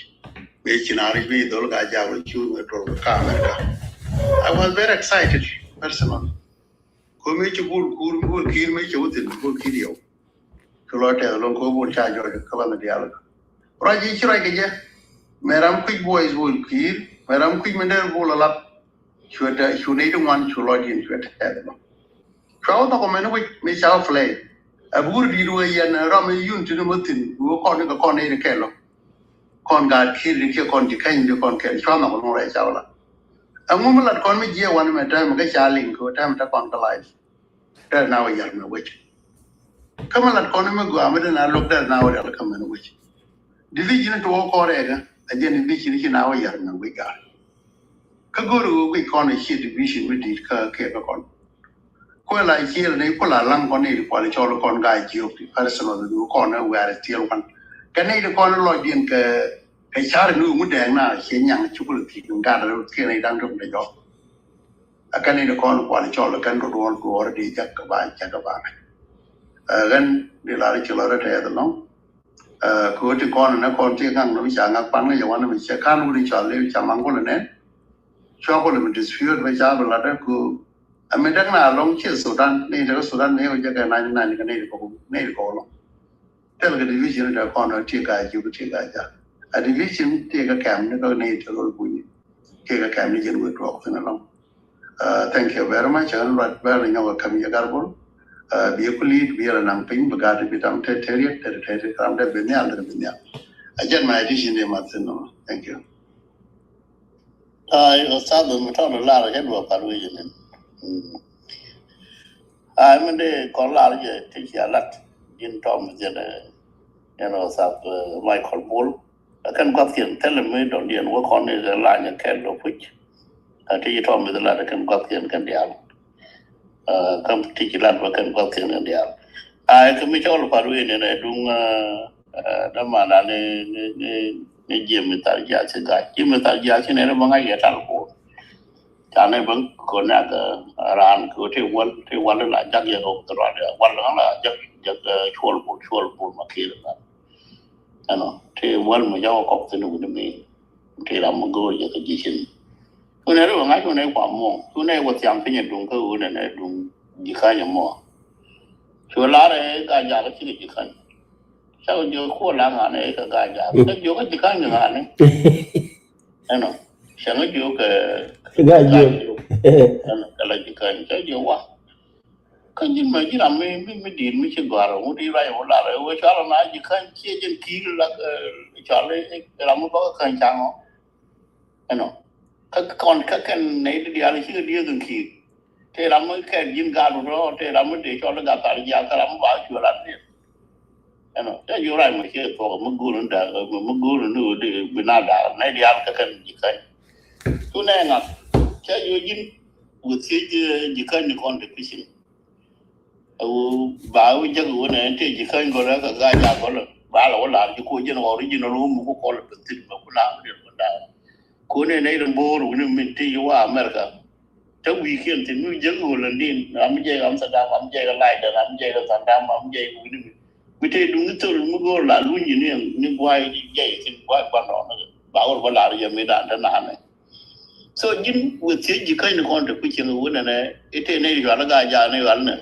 Mëë ci na ric bi dhol Gaa-jaak wec cu mëë dɔl kä America. I was very excited personally. Ko mëë ci bul kuur, bul kiir mëë ci wä thin, bul kiir yɛw. Cu lɔ tɛth lɔŋ ko bul ca jɔc kä banɛ diaal. Ruac i̱ ci ruac kɛ jɛ. Mɛ ram kui̱c boys bul kiir, mɛ ram kui̱c mɛ der bul a lap. Cuɛ tɛ, cu nɛy ti ŋuan cu lɔ diɛn cuɛ tɛth lɔŋ. Cua wä nhɔk mɛn wi̱c mi ca wä play. A bi wur di̱i̱t wee yɛn ram mi yun ti ni mä thi̱n, bi wä kɔn ni kɛ kɔn nɛy ti kɛl lɔ. Kɔn Gaa-kiir ti kiɛ kɔn Jikäny ti kɔn kɛl, cua nhɔk lɔŋ rɛy ca wä la. Ɛŋu mi lat kɔn mi jiɛ wan mɛ tɛm kɛ ca liŋ kɛ wä tɛm tɛ kɔn kɛ live. Tɛ na wä yar mɛ wec. Kä mi lat kɔn mi gɔaa mi dee na lo̱k tɛ na wä rial kä mɛn wec. Division ti wä kɔn rɛɛkä, a jɛn division ci na wä yar mɛ wec gaa. Kä go̱o̱ri wä guic kɔn a ciɛ division mi di̱i̱t kä kiɛ kä kɔn. Kuɛ la ciel ni ku la laŋ kɔn ni di kual cɔl kɔn Gaa-jiök di personal ni kɔn ni wɛɛr tiel kɔn. Kɛ ni di kɔn lɔc diɛn kɛ, kɛ car ni ŋu dɛɛŋ na ciɛ nyaŋ cukul ti ŋuan gat rɛ kiɛ ni daŋ tok ni jɔk. A kɛ ni di kɔn kual cɔl kɛn duɔl duɔr di jak kɛ ba, jak kɛ ba. Ɛ, ɣän di la ri ci lɔ rɛ tɛth lɔŋ. Ɛ, kɛ ɣöö ti kɔn ni kɔn ti ŋaŋ ni bi ca ŋa̱k pan ni jɛ wan ni bi cɛ kan wut di cɔl ni bi ca maŋ kulɛ nɛn. Cua kulɛ bi dispute bɛ ca bi lat dɛ ku. Ɛ mi däk na lɔŋ ciɛ Sudan, ni däk Sudan ni jɛ kɛ nine nine kɛ ni däk kɔk, ni däk kɔk lɔŋ. Thil kɛ division dɛ kɔn ti Gaa-jiök ti Gaa-jaak. A division ti kɛ kɛm ni kɛ ni däk rol buny. Ti kɛ kɛm ni jɛn wee tuɔk thin alɔŋ. Ɛ, thank you very much. Ɛn luat bɛ rɛ nyɔk kɛm jɛ gar bol. Ɛ, bi ku li̱i̱t bi rɛ naŋ piny bi gat bi tam te te riet te te te ram dɛ bi nhial dɛ bi nhial. A jɛn ma division dɛ ma thin nɔ. Thank you. Ai, Ustadh, mi tɔn lar kɛ duɔp kar wi̱i̱ ni. Mm. Ai, mi dee kɔn lar jɛ ti cia lat. Jin tɔm jɛ dɛ, you know, Ustadh, eh, Michael Bol. Kɛn guath kiɛn thilɛ mi dɔn diɛn wä kɔn ni kɛ lany kɛl dɔ puc. Ɛ ti ci tɔm mi lat kɛn guath kiɛn kɛn diaal. Ɛ, kam ti ci lat wä kɛn guath kiɛn kɛn diaal. Ai, kɛ mi cɔl par wi̱i̱ ni nɛ duŋ, ɛ, ɛ, dämandan ni, ni, ni, ni jiɛ mi thar jiath ci gac. Jiɛ mi thar jiath ci nɛ ni bä ŋa̱c yɛ tal kuɔn. Canɛ bä kɔn nɛ kɛ raan kɛ te wäl, te wäl la jak yɛ kɛ wä kɛ raan, wäl la jak, jak, ɛ, cuɔl bul, cuɔl bul ma kiɛn la. Ɛnɔ, te wäl mi jak wä kɔk thin wuni mi. Te ram mi go̱o̱r jɛ kɛ ji̱ cin. Wuni ri wä ŋa̱c wuni kua mɔ. Wuni wä thiam piny ɛ duŋ kä wuni nɛ duŋ ji̱ ka̱ny ɛ mɔ. Cu lar ɛ Gaa-jaak kä cikɛ ji̱ ka̱ny. Cakɛ jiök kuɔ la ŋa̱n ɛ kɛ Gaa-jaak. Kä jiök kä ji̱ ka̱ny kɛ ŋa̱n ɛ. Ɛnɔ, cäŋ jiök kɛ Gaa-jiök. Ɛnɔ, kɛ la ji̱ ka̱ny. Cä jiök wa. Kä ji̱n mɛ ji̱ ram mi, mi, mi di̱i̱t mi ci gɔ̱a̱r ŋut i̱ ruac ŋut lar ɛ wee cɔal ɛ na ji̱ ka̱ny ciɛ jɛn ki̱i̱r la, ɛ, cɔal ɛ ram mi bä kä ka̱ny caŋ ɔ. Ɛnɔ. Kä kɔn kä kɛn nɛy di diaal cikɛ dieth in ki̱i̱r. Tëë ram mi kɛɛt ji̱n gaat wä rɔɔd, tëë ram mi dee cɔl i̱ gat thar jiath, kä ram mi ba cuɛ lat ni. Ɛnɔ, cä jiök rac mɛ ciɛ thuɔk mi go̱o̱r ni da̱a̱k, mi go̱o̱r ni wä di bi na da̱a̱k, nɛy diaal kä kɛn ji̱ käny. Cu nɛy ŋa̱th, cä jiök ji̱n wä thiec, eh, ji̱ käny ni kɔn te kui̱cin. Ɛ wä ba wä jäk wä nɛ tëë ji̱ käny gɔlɛ kɛ ga̱a̱c a gɔlɛ. Ba lɛ wä la̱r ji̱ kuɔ ji̱n ɣɔw ri ji̱n ɣɔw mi ku kɔl pɛ thil mɛ ku la̱r mi diɛn mɛ da̱a̱k. Ku nɛ nɛy rin bo̱o̱r wä ni min ti ji̱ wa America. Te wi̱i̱kiɛn thi̱n mi jäk ɣöö lɛ ni̱n ram mi jɛy kɛ Amsterdam, ram mi jɛy kɛ Leiden, ram mi jɛy kɛ Zaandam, ram mi jɛy kɛ wi̱ni mi. Mi te duŋ ni thöl mi go̱o̱r la luny ni ni gua̱a̱c jɛy thi̱n gua̱a̱c gua̱ndɔɔŋ ni ba ɣöl bä lar yɛ mi da̱a̱n te naan ni. So ji̱n wä thiec ji̱ käny ni kɔn te kui̱ cieŋ wä nɛnɛ i̱ te nɛy yual i̱ gaa jaak ni yual ni.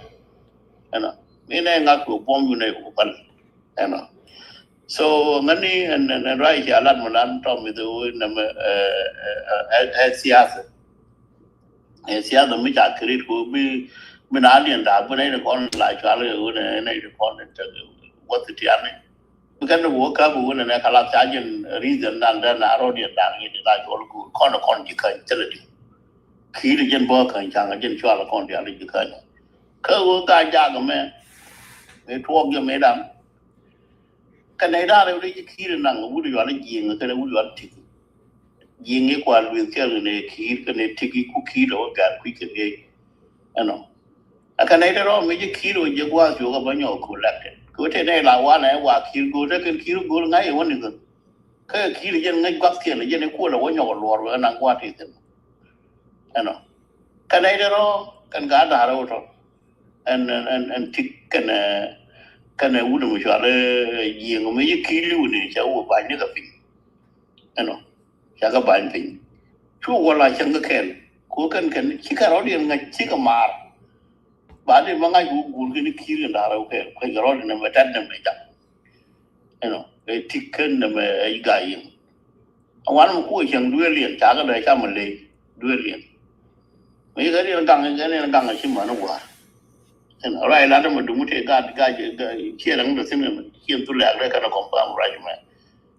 Ɛnɔ mi nɛy ŋa̱k kɛ buɔ̱m yu nɛy kɛ päl. Ɛnɔ. So ŋäni ɛn, ɛn, ɛn ruac cia lat mi lan tɔm i̱ dhɛ wee nɛmɛ, ɛ, ɛ, ɛ, ɛ, ɛ, siasa. Ɛ siasa mi ca create ku bi, bi na liɛn daak bi nɛy ti kɔn la cual kɛ wee nɛ, nɛy ti kɔn te wäth ti tiani. Bi kɛn ni wee kap wee nɛ, nɛ ka la ca jɛn reason nan dɛ na rɔ diɛn daak ni ti la cual ku kɔn, kɔn ji̱ käny thilɛ di. Ki̱i̱t jɛn bä käny caŋ jɛn cual kɔn diaal ji̱ käny. Kä wee gaa jaak mɛ, mi tuɔɔk jɛ mi dan. Kɛ nɛy da̱a̱n rɛw dee ji̱ ki̱i̱r naŋ wut yual ji̱ ji̱ kɛnɛ wut yual ti̱k. Ji̱ ŋi̱ kua lueth kɛl kɛ nɛ ki̱i̱r kɛ nɛ tik i̱ ku ki̱i̱r lɔ wä gat kui̱ kɛ ŋi̱. Ɛnɔ. Ɛ kɛ nɛ tɛ rɔ mi ji̱ ki̱i̱r wä ji̱ gua̱a̱th cuɔ kɛ bä nyɔk ku lɛk kɛ. Kɛ wä tɛ nɛ la wanɛ wa ki̱i̱r go̱o̱r tɛ kɛn ki̱i̱r go̱o̱r ŋa̱c yɛ wä ni gör. Kä ki̱i̱r jɛn ŋäc gua̱th kiɛn jɛn i̱ kuɔl ɛ wä nyɔk luɔr wä ɛn aŋ gua̱a̱th ti thi̱n. Ɛnɔ. Kɛn nɛy tɛ rɔ kɛn gaat da̱a̱r rɛw tɔ. Ɛn ɛn ɛn ɛn tik kɛn ɛ kɛn ɛ wut ɛmɛ cual ɛ jiɛŋ ɛmɛ yi ki̱i̱r li̱w ni cɛ wä ba̱ny ni kɛ piny. Ɛnɔ. Cakɛ ba̱ny piny. Cu wä la cäŋ kɛ kɛl. Ku kɛn kɛn cikɛ rɔ̱diɛn ŋa̱c cikɛ maar. Ba di ma ŋa̱c wä guur kɛn ki̱i̱r kɛn da̱a̱r rɛw kɛl kuec kɛ rɔ̱diɛn ɛmɛ tɛt nɛmɛ jam. Ɛnɔ ɛ tik kɛn nɛmɛ ɛ ga̱a̱c yɛn. A wan mi kuɔ cieŋ dueeliɛn cakɛ dɔ̱ cam a ley dueeliɛn. Mi kɛ riɛn gaŋ kɛ riɛn gaŋ a ci män a gua̱a̱r. Ɛnɔ ruac lat mi dumu tëë gat gat ciɛ rɛŋ dɔ thin cien thu lɛk dee kɛn a kɔm kam ruac mɛ.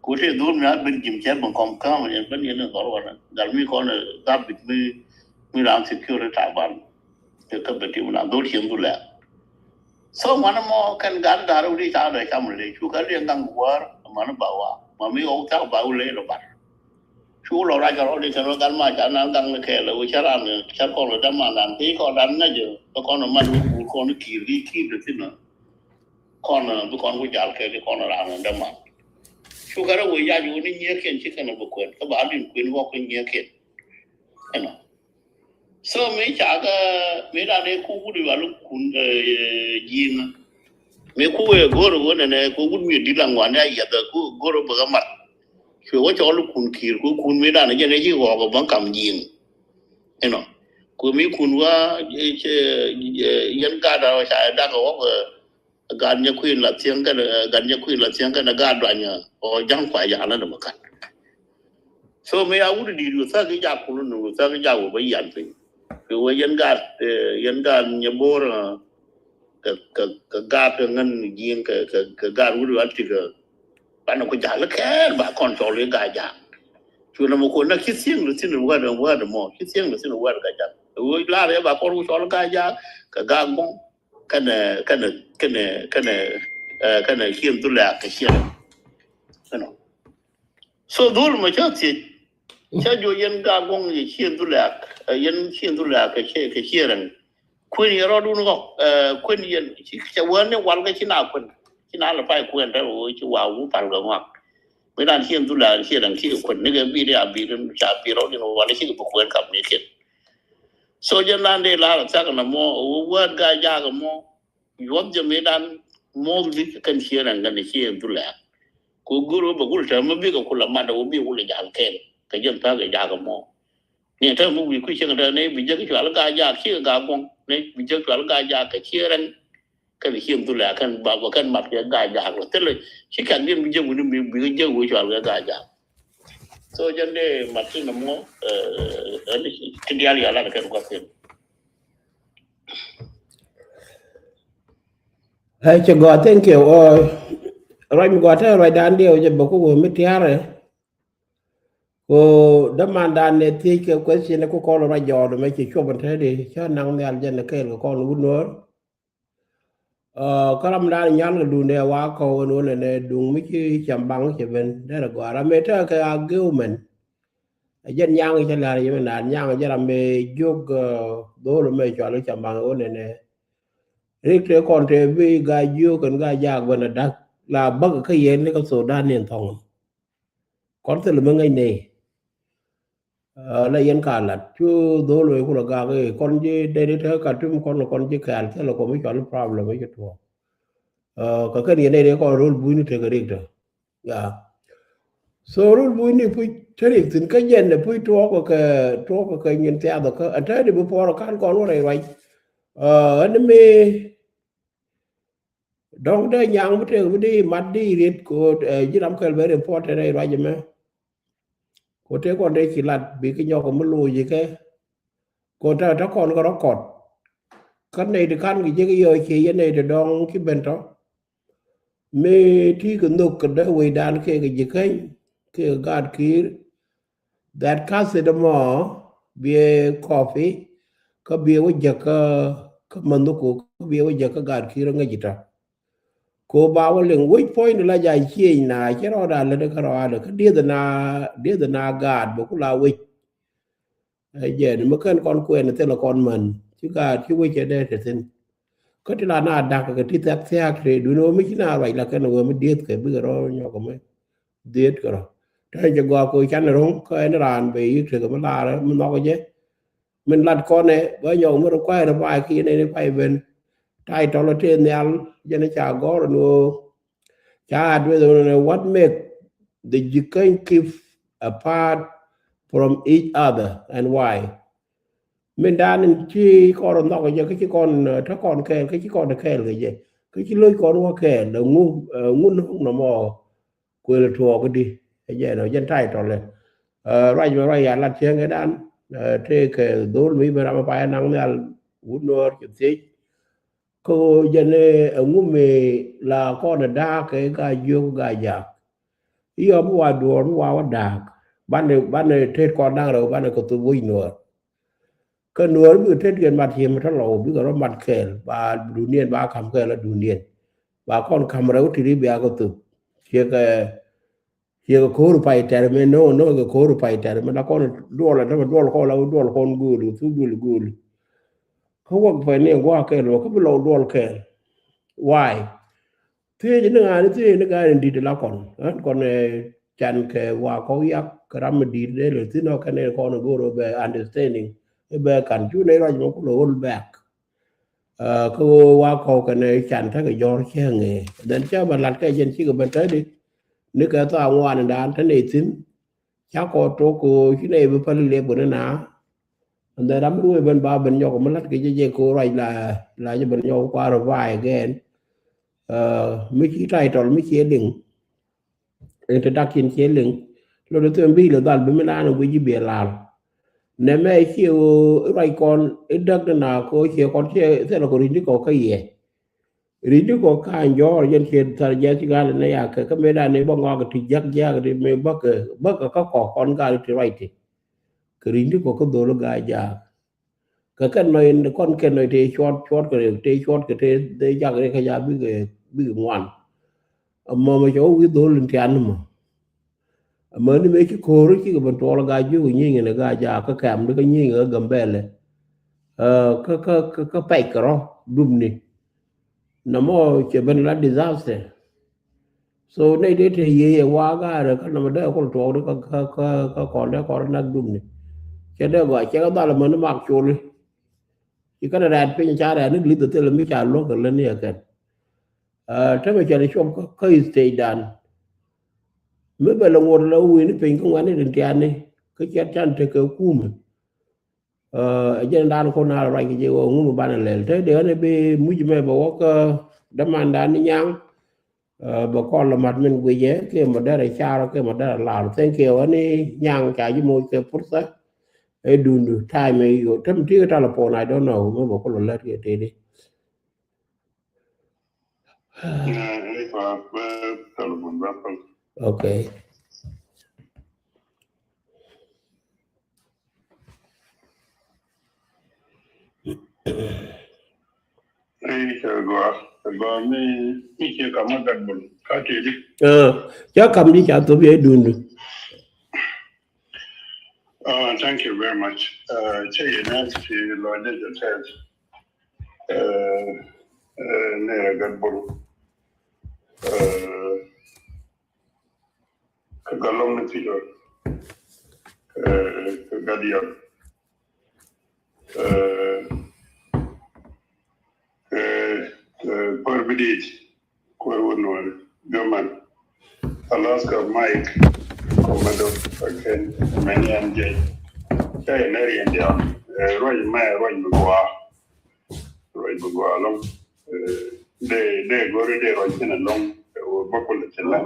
Ku tëë dhur mi a ben jim cɛ ben kɔm kam yɛn ben yɛn dhɔr wanɛ gal mi kɔn ɛ gabit mi mi ram security taban. Kɛ kä bɛ ti wuna dhor cien dhulɛ. So ŋuan mɔ kɛn gat gat wudi ca dɔ cam le cu kɛ liɛŋ gaŋ guar man ba wa ma mi ɣɔw ca ba wule lo bar. Cu lɔ rac kɛ rɔ di kɛn gat ma ca nan gaŋ ni kɛɛl wi ca ran ca kɔn lo dama nan ki kɔn dan ŋa jɛ kɛ kɔn man wi bur kɔn kir ki kir de thin. Kɔn bi kɔn ku jal kɛ di kɔn ran dama. Cu kɛ rɛ wi ya ju ni nyie kɛn ci kɛn bi kwen kɛ ba din kwen wɔ ku nyie kɛn. Ɛnɔ. So mi cakɛ mi dan ɛ ku wut yual kun jiŋ. Mi ku wee go̱r wun ɛnɛ ku wut mi di la ŋuan ya yɛth ku go̱r bä mat. Cuɛ wä cɔl kun kir ku kun mi dan jɛ ne ci ɣɔk bä kam jiŋ. Ɛnɔ. Ku mi kun wa yɛn gat a ca dak ɣɔk gat nyɛ kuin la thiɛŋ kɛn gat nyɛ kuin la thiɛŋ kɛn gat duany ɔ jaŋ kua yaŋ la ni makat. So mi a wut di ru thak i jak kulu nu thak i jak wä ba yan piny. Ke wä yɛn gat yɛn gat nyɛ bor kɛ kɛ kɛ gat kɛ ŋän jiŋ kɛ kɛ kɛ gat wut wal ti kɛ. Ban ku jal kɛɛr ba kɔn cɔl i gat jak. Cu na ma ko na ki thiɛŋ lu thin wɛt wɛt mɔ ki thiɛŋ lu thin wɛt gat jak. Wä lar ya ba kɔn ku cɔl gat jak kɛ gat gɔŋ. Kɛnɛ kɛnɛ kɛnɛ kɛnɛ kɛnɛ cien dhulɛ a kɛ cien. Ɛnɔ. So dhul mɔ cä thiec cä juɔ yɛn gaa guɔŋ yɛ cien dhulɛ a yɛn cien dhulɛ a kɛ cɛ kɛ cien rɛŋ. Kuën yɛ rɔdun kɔ kuën yɛn cɛ wään ni wal kɛ ci na kuën ci na lɛ pay kuën tɛ wä ci wa wu pal kɛ ŋuak. Mi nan cien dhulɛ a cien rɛŋ ci kɛ kuën ni kɛ bi ni a bi ni ca bi rɔdun wal ci kɛ bi kuën kam ni cien. So jɛ nan dee lar a thak na mɔ wä wät gaa jaak mɔ. Yuɔth jɛ mi dan mɔth lik kɛn cien rɛŋ kɛn cien dhulɛ a. Ku go̱r wä bɛ gul tɛm mi bikɛ kula mat wä bi wul jal kɛn kɛ jɛn thak kɛ jak mɔ. Ni tɛm mi wi̱i̱ kui̱ cieŋ tɛm ni bi jek cual gaa jak ci gaa guɔŋ ni bi jek cual gaa jak kɛ cien rɛŋ. Kɛn cien dhulɛ a kɛn ba kɛn mat kɛ gaa jak la thilɛ ci kɛn din bi jek wuni bi bi jek wä cual kɛ gaa jak. So jɛn dee mat ti na mɔ ɛn ti dial ya lat kɛn guath kɛn. Ɛ cɛ gɔaa, thank you. Ruac mi gɔaa te ruac dan diɛw jɛ bɛ ku wee mi tiarɛ. Ko däman dan ne thiec kɛ question ku kɔn ruac jɔɔd mɛ ci cuɔp in te di cä naŋ nhial jɛn kɛɛl kɛ kɔn wut nuɔr. Kä ram dan nyal kɛ dundɛ wa kɔw in wun ɛnɛ duŋ mi ci cam baŋ cɛ ben derɛ gɔaa ram mɛ tekɛ a giw mɛn. Ɛ jɛn nyaŋ cɛ lɛr yɛ mɛ naan nyaŋ jɛ ram mɛ jiök dhol mɛ cual cam baŋ wun ɛnɛ. Rik te kɔn te bi ga jiök kɛn ga jaak ben a dak la bäk kä yɛn ni kä Sudan ni thɔŋ. Kɔn thil mi ŋäc nɛy. La yɛn ka lat cu dhol wee kulɛ gak i̱ kɔn ji̱ dee di te Khartoum kɔn kɔn ji̱ kɛɛl thil kɔn mi cual problem mi ci tuɔɔk. Kä kɛn yɛn nɛy dee kɔn rol buini tekɛ rik te. Ya. So rol buini puc te rik thin kä jɛn de puc tuɔɔk kɛ tuɔɔk kɛ nyin thiath kä ɛn te di bi puɔr kan kɔn wä rɛy ruac. Ɛn mi dɔ̱ŋ dee nyaŋ bi tek bi di mat di riet ko ji̱ ram kɛl bɛ report te rɛy ruac ɛmɛ. Ko te kɔn dee ci lat bi ki nyɔk mi loc ikɛ. Ko te te kɔn kɛ rɔ kɔt. Kä nɛy ti kan ki jek yɔ ci yɛ nɛy ti dɔŋ ci ben tɔ. Mi ti kɛ nhök kɛ dee wecdan kɛ kɛ ji̱ käny kɛ gaat ki̱i̱r. That kath it mɔ biɛ kɔpi kä biɛ wä jäk kä kä mändhuku kä biɛ wä jäk kä gaat ki̱i̱r ŋäc itɔ. Ko ba wä liŋ wec puɔ̱ny ni la ja ciec na cɛ rɔɔda lät kä rɔɔda kä dieth na, dieth na gaat bɛ ku la wec. Ɛ jɛn mi kɛn kɔn kuɛn thilɛ kɔn män ci gaat ci wec cɛ dee te thin. Kä ti la na dak kɛ ti thiak thiak te duni wä mi ci na ruac la kɛn wä mi dieth kɛ bikɛ rɔ nyɔk mi dieth kɛ rɔ. Te jɛ gɔaa ko can ro̱ŋ kä ɛn raan bɛ yik tekɛ mi lar mi nhɔk jɛ. Min lat kɔnɛ bä nyɔk mi require ba ki ne ni pa iben. Title te nhial jɛn ca gɔr ni o. Ca address ni what make the Jikäny keep apart from each other and why. Min dan in ci kɔn nhɔk jɛ ki ci kɔn te kɔn kɛɛl ki ci kɔn kɛɛl kɛ jɛ ki ci loc kɔn wä kɛɛl ŋu ŋu nɔmɔ. Kuël tuɔɔk di ɛ jɛn ɔ jɛn title ɛ. Ruac mɛ ruac ya lat cieŋ ɛ dan tëëkɛ dhol mi ben ram ɛ pay ɛ naŋ nhial wut nuɔɔr cɛ thiec. Kä jɛn ɛ ŋu mi la kɔn ɛ da̱a̱k kɛ ga jiök ga jaak. Iɔ mi wa duɔɔr mi wa wä da̱a̱k banɛ banɛ tet kɔn da̱ŋ rɛw banɛ kɛ thop wec nuɔɔr. Kä nuɔɔr bikɛ tet kɛn mat ciëm tä lɔw bikɛ rɔ mat kɛɛl ba duniɛn ba ka̱m kɛɛl a duniɛn. Ba kɔn ka̱m rɛw tiri bia kɛ thop. Ciekɛ ciekɛ ko̱r pay tɛr mi no no kɛ ko̱r pay tɛr mi la kɔn duɔl a dämɛ duɔl kɔn la duɔl kɔn go̱o̱l kɛ thuk duɔl go̱o̱l. Kä wak pay ni gua̱a̱ kɛɛl wä kä bi lɔw duɔl kɛɛl. Why? Thiec ni ŋa̱a̱n thiec ni ŋa̱a̱n in di̱t la kɔn ɛn kɔn ɛ can kɛ wa kɔk yak kɛ ram mi di̱t dee lɛ thin ɔ kɛn ɛ kɔn ɛ go̱o̱r ɛ bɛ understanding ɛ bɛ kan cu nɛ ruac mɛ kulɛ hold back. Kä wa kɔk kɛn ɛ can tekɛ jɔr cieŋ ɛ then cä bɛ lat kɛ jɛn cikɛ bɛ tädi ni kɛ thaak ŋuan in daan te nɛ thin. Ca kɔ tok ko ci nɛ bi päl liep kuni na. And then ram ruwe ben ba ben nyɔk mi lat ke jɛ jɛ ko ruac la la jɛ ben nyɔk kua revise again. Mi ci title mi ci liŋ introduction ci liŋ. Lo de them bi le dal bi mi na ne wi ji bi lar. Nɛ mɛ ci o ruac kɔn i däk de na ko ci kɔn ci thil ko ri ni ko ka yɛ. Ri̱cdi kɔ ka̱a̱ŋ jɔɔr jɛn ciɛ thar jɛ ci gal ni ya kɛ kä mëë dan ni bä ŋɔak ti jiäk jiäk di mëë bäkɛ bäkɛ kä kɔ kɔn gal ti ruac ti. Kɛ ri̱cdi kɔ kä dhol gaa jaak kɛ kɛn nɔy kɔn kɛn nɔy tëë cuɔt cuɔt kɛ tëë cuɔt kɛ tëë dhee jak ri kä jaak bikɛ bikɛ ŋuan. Ɛmɔ mɛ cɛ wä wi̱i̱ dhol in tian ni mɔ. Amäni mëë ci ko̱o̱r cikɛ ben tuɔɔl gaa jiök nyieny ni gaa jaak kä kɛm di kä nyieny kä Gambɛlɛ. Kä kä kä pɛc kɛ rɔ dupni. Nɔmɔ cɛ ben la disaster. So nɛy dee te yiëë yɛ waak gaarɛ kä nɔmɔ dee kul tuɔɔk di kä kä kä kɔn dee kɔn nak dupni. Cɛ dee gɔaa cɛ kɛ dhal amäni mak coli. Ci kɛn rɛɛt piny ca rɛɛt ni lith thil mi ca luäk kɛ lät ni ɛ kɛn. Tämɛ cɛ ni cuɔp kä stage dan. Mi bɛ lɛ ŋot lɛ wi̱i̱ni piny kä ŋuɛ̈tni tin tiaatni kä ciɛt can tekɛ kumɛ. Ɛ jɛn dan kun a ruac kɛ jɛ wä ŋumɛ banɛ lɛl te dee ɣän bi muc mɛ bɛ wä kä dämandan ni nyaŋ. Bɛ kɔn lɛ mat min guicɛ kiɛ mɔ derɛ car kiɛ mɔ derɛ lar. Thank you ɣän ni nyaŋ ca ji̱ moc kɛ purtha. Ɛ dundu time ɛ yo tem ti kɛ telephone, I don't know mi bɛ kulɛ lät kɛ tëëdi. Okay. Ca kam di ca thop yɛ dundu. Thank you very much. Cɛ yɛ nɛɛth ti lɔcdɛ jɛ tɛth. Nɛrɛ gat bol. Kɛ gat lɔŋ ni Peter. Kɛ gat yɔt. Kɛ kuäär bi diit kuäär wä nuɔr German. Alaska Mike Komado akɛn mɛni an jɛc. Cɛ yɛ nɛr yɛn diaal. Ruac mɛ ruac mi guaa. Ruac mi guaa lɔŋ. Dee dee go̱ri dee ruac thin alɔŋ. Wä bä kulɛ thin la.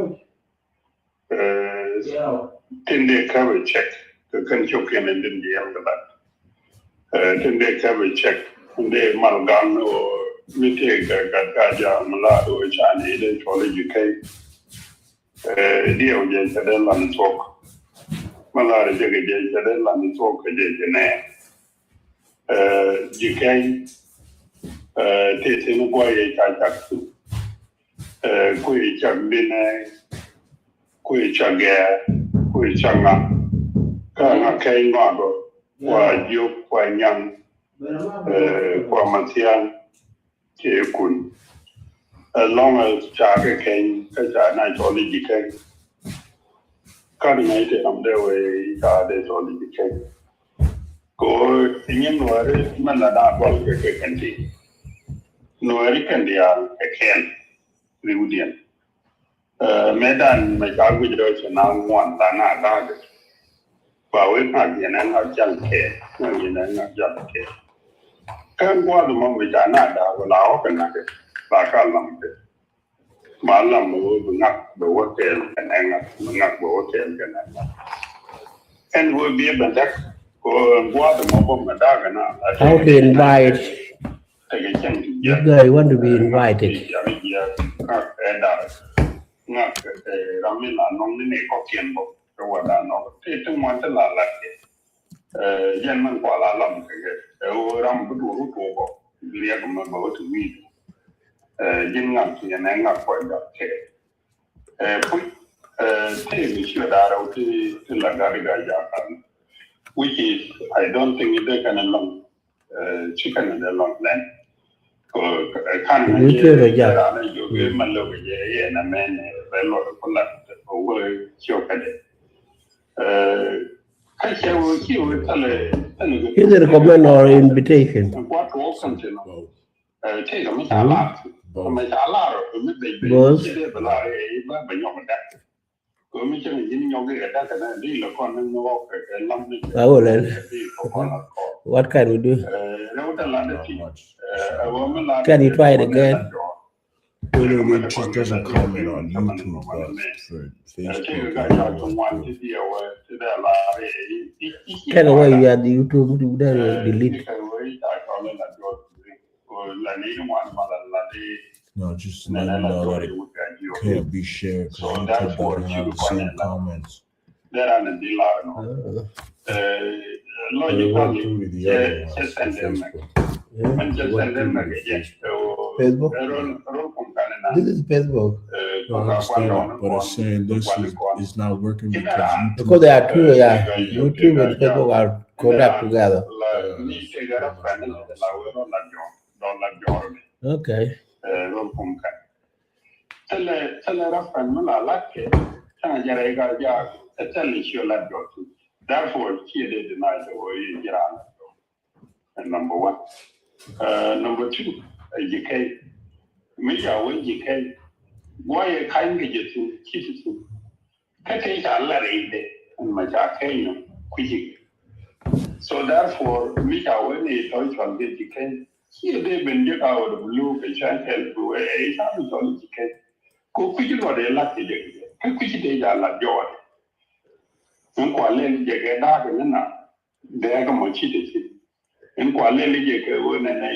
Tin dee kap ɛ cɛk kɛ kɛn cok kɛn ɛn din diɛl kɛ lat. Tin dee kap ɛ cɛk tin dee mal gal ni wä mi tëëk kɛ gat ka jam la wä can i̱ dee cuɔl i̱ ji̱ kɛy. Diɛw jɛ cɛ dee lan thuɔk. Mal lar jɛ kɛ jɛ cɛ dee lan thuɔk kɛ jɛ jɛ nɛ. Ji̱ kɛy tëë tin guɔ yɛ ca cak. Kui̱ cak binɛ, kui̱ cak gɛɛ, kui̱ cak ŋa. Kä ŋa kɛny ŋɔakɔ, kua jiök, kua nyaŋ, kua mathiaŋ, kiɛ kun. As long as ca kɛ kɛny, kä ca na cɔl i̱ ji̱ kɛny. Kä ni ŋa̱c te ram dee wee ca dee cɔl i̱ ji̱ kɛny. Kɛ ɣöö nyin Nuääri mɛn la daa gɔl kɛ kɛ kɛn ti. Nuääri kɛn diaal kɛ kɛn riwdiɛn. Mëëdan mɛ ca guic rɛw cɛ na ŋuan la na da̱a̱kɛ. Ba wee ŋak yɛn ɛ ŋak jal kɛ, ŋak yɛn ɛ ŋak jal kɛ. Kä gua̱a̱th mɔ mɛ ca na da̱a̱kɛ la ɣɔk kɛ ŋak kɛ ba ka lam kɛ. Ba lam mɛ wee bi ŋak bɛ wä kɛɛl kɛ nɛ ŋak, bi ŋak bɛ wä kɛɛl kɛ nɛ ŋak. Ɛn wee bi bɛ däk kɛ gua̱a̱th mɔ bä mɛ da̱a̱kɛ na. How to invite? This guy want to be invited. Ŋak ram mi la nɔŋ ni ni kɔkiɛn bä kɛ wä da nɔk ti ti ŋuan ti la lat kɛ. Jɛn mɛn kua la lam kɛ kɛ ɛ wä ram bi duɔru tuɔkɔ. Riɛk mɛ bä wä ti wi̱i̱. Jin ŋak ti yɛn ɛ ŋak kua jɔk kɛ. Puc ti mi ciö da rɛw ti ti la gat ga jakan. Which is, I don't think it can alone. Ci kɛn ni dee lɔŋ lɛn. Kɛ kan ni dee rɔ jak. Raan ni jɔk man lɔk jɛ yɛ na mɛn bɛ lɔk kɛ kulat kɛ wee ciɔ kɛ dee. Kä cɛ wee ci wee thɛlɛ thɛlɛ. Is it recommend or invitation? Kua tuɔk kan ti nɔ. Tëëkɛ mi ca lar mi ca lar mi bɛc bɛc ci dee bɛ lar i̱ bä bɛ nyɔk dɛk. I will. What can we do? Can you try it again? Well, it just doesn't comment on YouTube, but for Facebook, I don't know what to do. Take away your YouTube, do that, delete. No, just let me know that it can't be shared because YouTube doesn't have the same comments. Logically, through the other ones, Facebook. Facebook? This is Facebook. No, I understand that, but it's saying this is, is not working because YouTube. Because there are two, yeah. YouTube and Facebook are connect together. Okay. Thilɛ, thilɛ reference mi la lat kɛ, cäŋ jɛ rɛy ka jaak, ɛ thilɛ ciö lat jɔk. Therefore, ciɛ dee deny the way ji̱ raan lat jɔk. Ɛ number one. Number two, ɛ ji̱ kɛy. Mi ca wee ji̱ kɛy. Guayɛ ka̱ny kɛ jɛ thi̱n, ci ti thi̱n. Kä tëë ca lar i̱dɛ ɛn ma ca kɛny nɔ kui̱cik. So therefore mi ca wen i̱ tɔ̱ cɔl kɛ ji̱ kɛny. Ciɛ dee ben jek a ɣöt bulu kɛ cɛn kɛl bi wee ɛ ca bi cɔl ji̱ kɛny. Kɛ kui̱ci luɔt ɛ lat kɛ jek jɛ kä kui̱ci tëë ca lat jɔɔt. Ɛn kua lɛl jɛ kɛ da̱a̱k ɛn na dee kɛ mɔ ci te ci. Ɛn kua lɛl jɛ kɛ wen ɛn ɛ